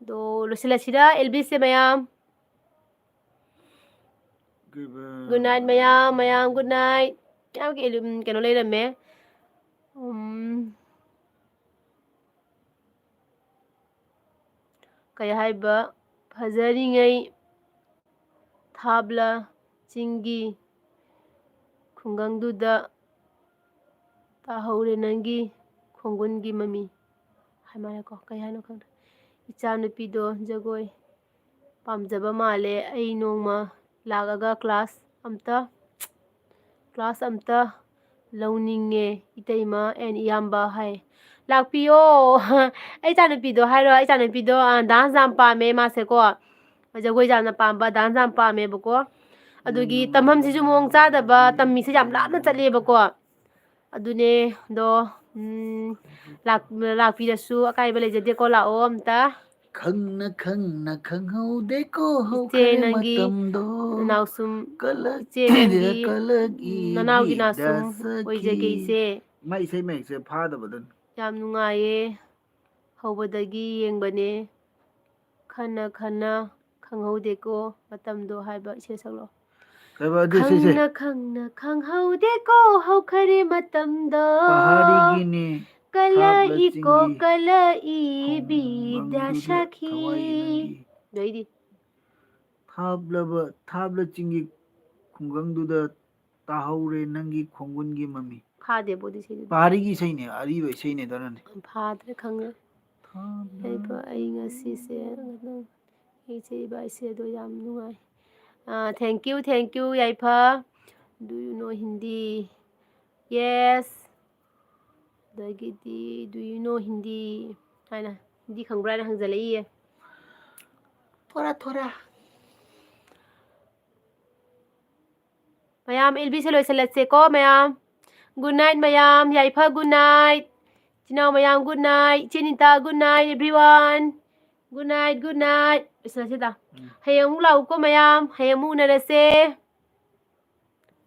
ꯑꯗꯣ ꯂꯣꯏꯁꯤꯜꯂꯁꯤꯔ ꯑꯦꯜ ꯕꯤꯁꯦ ꯃꯌꯥꯝ? Good night ꯃꯌꯥꯝ, ꯃꯌꯥꯝ good night꯫ ꯃꯌꯥꯝꯒꯤ ꯑꯦꯂꯨꯝ-, ꯀꯩꯅꯣ ꯂꯩꯔꯝꯃꯦ꯫ ꯎꯝ, ꯀꯩ ꯍꯥꯏꯕ, ꯐꯖꯔꯤꯉꯩ ꯊꯥꯕꯂ ꯆꯤꯡꯒꯤ ꯈꯨꯡꯒꯪꯗꯨꯗ ꯇꯥꯍꯧꯔꯦ ꯅꯪꯒꯤ ꯈꯣꯡꯒꯨꯟꯒꯤ ꯃꯃꯤ꯫ ꯍꯥꯏ ꯃꯥꯜꯂꯦꯀꯣ, ꯀꯩ ꯍꯥꯏꯅꯣ ꯈꯪꯗ꯭ꯔꯦ꯫ ꯏꯆꯥꯅꯨꯄꯤꯗꯣ ꯖꯒꯣꯏ ꯄꯥꯝꯖꯕ ꯃꯥꯜꯂꯦ꯫ ꯑꯩ ꯅꯣꯡꯃ ꯂꯥꯛꯑꯒ class ꯑꯝꯇ, class ꯑꯝꯇ ꯂꯧꯅꯤꯡꯉꯦ ꯏꯇꯩꯃ and ꯏꯌꯥꯝꯕ ꯍꯥꯏ꯫ ꯂꯥꯛꯄꯤꯌꯣ꯫ ꯑꯩ ꯏꯆꯥꯅꯨꯄꯤꯗꯣ ꯍꯥꯏꯔꯣ, ꯑꯩ ꯏꯆꯥꯅꯨꯄꯤꯗꯣ, ꯑ, dance ꯌꯥꯝ ꯄꯥꯝꯃꯦ ꯃꯥꯁꯦꯀꯣ꯫ ꯖꯒꯣꯏ ꯌꯥꯝꯅ ꯄꯥꯝꯕ, dance ꯌꯥꯝ ꯄꯥꯝꯃꯦꯕꯀꯣ꯫ ꯑꯗꯨꯒꯤ ꯇꯝꯐꯝꯁꯤꯁꯨ ꯃꯑꯣꯡ ꯆꯥꯗꯕ, ꯇꯝꯃꯤꯁꯦ ꯌꯥꯝ ꯂꯥꯞꯅ ꯆꯠꯂꯦꯕꯀꯣ꯫ ꯑꯗꯨꯅꯦ, ꯑꯗꯣ, ꯎꯝ, ꯂꯥꯛ-, ꯂꯥꯛꯄꯤꯔꯁꯨ ꯑꯀꯥꯏꯕ ꯂꯩꯖꯗꯦꯀꯣ, ꯂꯥꯛꯑꯣ ꯑꯝꯇ꯫ ꯈꯪꯅ ꯈꯪꯅ ꯈꯪꯍꯧꯗꯦꯀꯣ ꯏꯆꯦ ꯍꯧꯈ꯭ꯔꯦ ꯅꯪꯒꯤ ꯃꯇꯝꯗꯣ꯫ ꯅꯅꯥꯎꯁꯨꯝ, ꯀꯂꯛ ꯏꯆꯦ ꯅꯪꯒꯤ, ꯀꯂꯛ ꯎꯝ, ꯅꯅꯥꯎꯒꯤ ꯏꯕꯤꯗ ꯅꯥꯁꯨꯝ ꯁꯈꯤ꯫ ꯑꯣꯏꯖꯒꯦ ꯏꯆꯦ꯫ ꯃꯥ ꯏꯁꯩ ꯃꯌꯦꯛꯁꯦ ꯐꯥꯗꯕꯗꯨꯅꯤ꯫ ꯌꯥꯝ ꯅꯨꯡꯉꯥꯏꯌꯦ꯫ ꯍꯧꯕꯗꯒꯤ ꯌꯦꯡꯕꯅꯦ꯫ ꯈꯟꯅ ꯈꯟꯅ ꯈꯪꯍꯧꯗꯦꯀꯣ ꯃꯇꯝꯗꯣ ꯍꯥꯏꯕ ꯏꯁꯩ ꯁꯛꯂꯛꯑꯣ꯫ ꯀꯩꯕ ꯑꯗꯨ ꯏꯁꯩꯁꯦ? ꯈꯪꯅ ꯈꯪꯅ ꯈꯪꯍꯧꯗꯦꯀꯣ ꯍꯧꯈꯔꯦ ꯃꯇꯝꯗꯣ꯫ ꯄꯍꯥꯔꯤꯒꯤꯅꯦ꯫ ꯀꯂꯛꯏꯀꯣ ꯊꯥꯞꯂ ꯆꯤꯡꯒꯤ ꯀꯂꯛꯏꯕꯤꯗ ꯈꯣꯡꯒꯪꯗꯨꯗ ꯁꯈꯤ꯫ ꯊꯋꯥꯏꯒꯤ ꯅꯪꯒꯤ ꯑꯗꯩꯗꯤ? ꯊꯥꯞꯂꯕ, ꯊꯥꯞꯂ ꯆꯤꯡꯒꯤ ꯈꯨꯡꯒꯪꯗꯨꯗ ꯇꯥꯍꯧꯔꯦ ꯅꯪꯒꯤ ꯈꯣꯡꯒꯨꯟꯒꯤ ꯃꯃꯤ꯫ ꯐꯥꯗꯦꯕꯣ ꯑꯗꯨ ꯏꯁꯩꯗꯨꯗꯤ꯫ ꯄꯍꯥꯔꯤꯒꯤ ꯏꯁꯩꯅꯦ, ꯑꯔꯤꯕ ꯏꯁꯩꯅꯦ ꯗꯣꯅꯅꯤ꯫ ꯐꯥꯗ꯭ꯔꯦ, ꯈꯪꯉꯦ꯫ ꯊꯥꯞꯂ ꯌꯥꯏꯐ, ꯑꯩ ꯉꯁꯤꯁꯦ ꯀꯩꯅꯣ, ꯏꯆꯦ ꯏꯕꯥꯏꯁꯦ ꯑꯗꯣ ꯌꯥꯝ ꯅꯨꯡꯉꯥꯏ꯫ ꯑꯥ, thank you, thank you, ꯌꯥꯏꯐ꯫ Do you know Hindi? Yes. ꯑꯗꯒꯤꯗꯤ, "Do you know Hindi?" ꯍꯥꯏꯅ, "ꯍꯤꯟꯗꯤ ꯈꯪꯕ꯭ꯔꯥ?" ꯍꯥꯏꯅ ꯍꯪꯖꯜꯂꯛꯏꯌꯦ꯫ ꯊꯣꯔꯥ, ꯊꯣꯔꯥ꯫ ꯃꯌꯥꯝ, ꯑꯦꯜ ꯕꯤꯁꯦ ꯂꯣꯏꯁꯤꯜꯂꯁꯦꯀꯣ, ꯃꯌꯥꯝ꯫ Good night, ꯃꯌꯥꯝ꯫ ꯌꯥꯏꯐ, good night꯫ ꯏꯆꯤꯟ ꯏꯅꯥꯎ ꯃꯌꯥꯝ, good night꯫ ꯏꯆꯦ Nita, good night, everyone꯫ Good night, good night꯫ ꯂꯣꯏꯁꯤꯜꯂꯁꯤꯗ꯫ ꯎꯝ꯫ ꯍꯌꯦꯡ ꯑꯃꯨꯛ ꯂꯥꯛꯎꯀꯣ, ꯃꯌꯥꯝ꯫ ꯍꯌꯦꯡ ꯑꯃꯨꯛ ꯎꯅꯔꯁꯦ꯫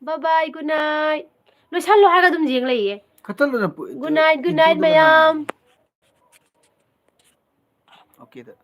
Bye bye, good night꯫ ꯂꯣꯏꯁꯜꯂꯣ ꯍꯥꯏꯔꯒ ꯑꯗꯨꯝ ꯌꯦꯡ ꯂꯩꯌꯦ꯫ ꯀꯠꯊꯠꯂꯨꯅ ꯄꯨ-, Good night, good night, ꯏꯟꯇ꯭ꯔꯣꯗꯣ ꯃꯌꯥꯝ꯫ ꯀꯅꯥꯅꯣ? Okay, that.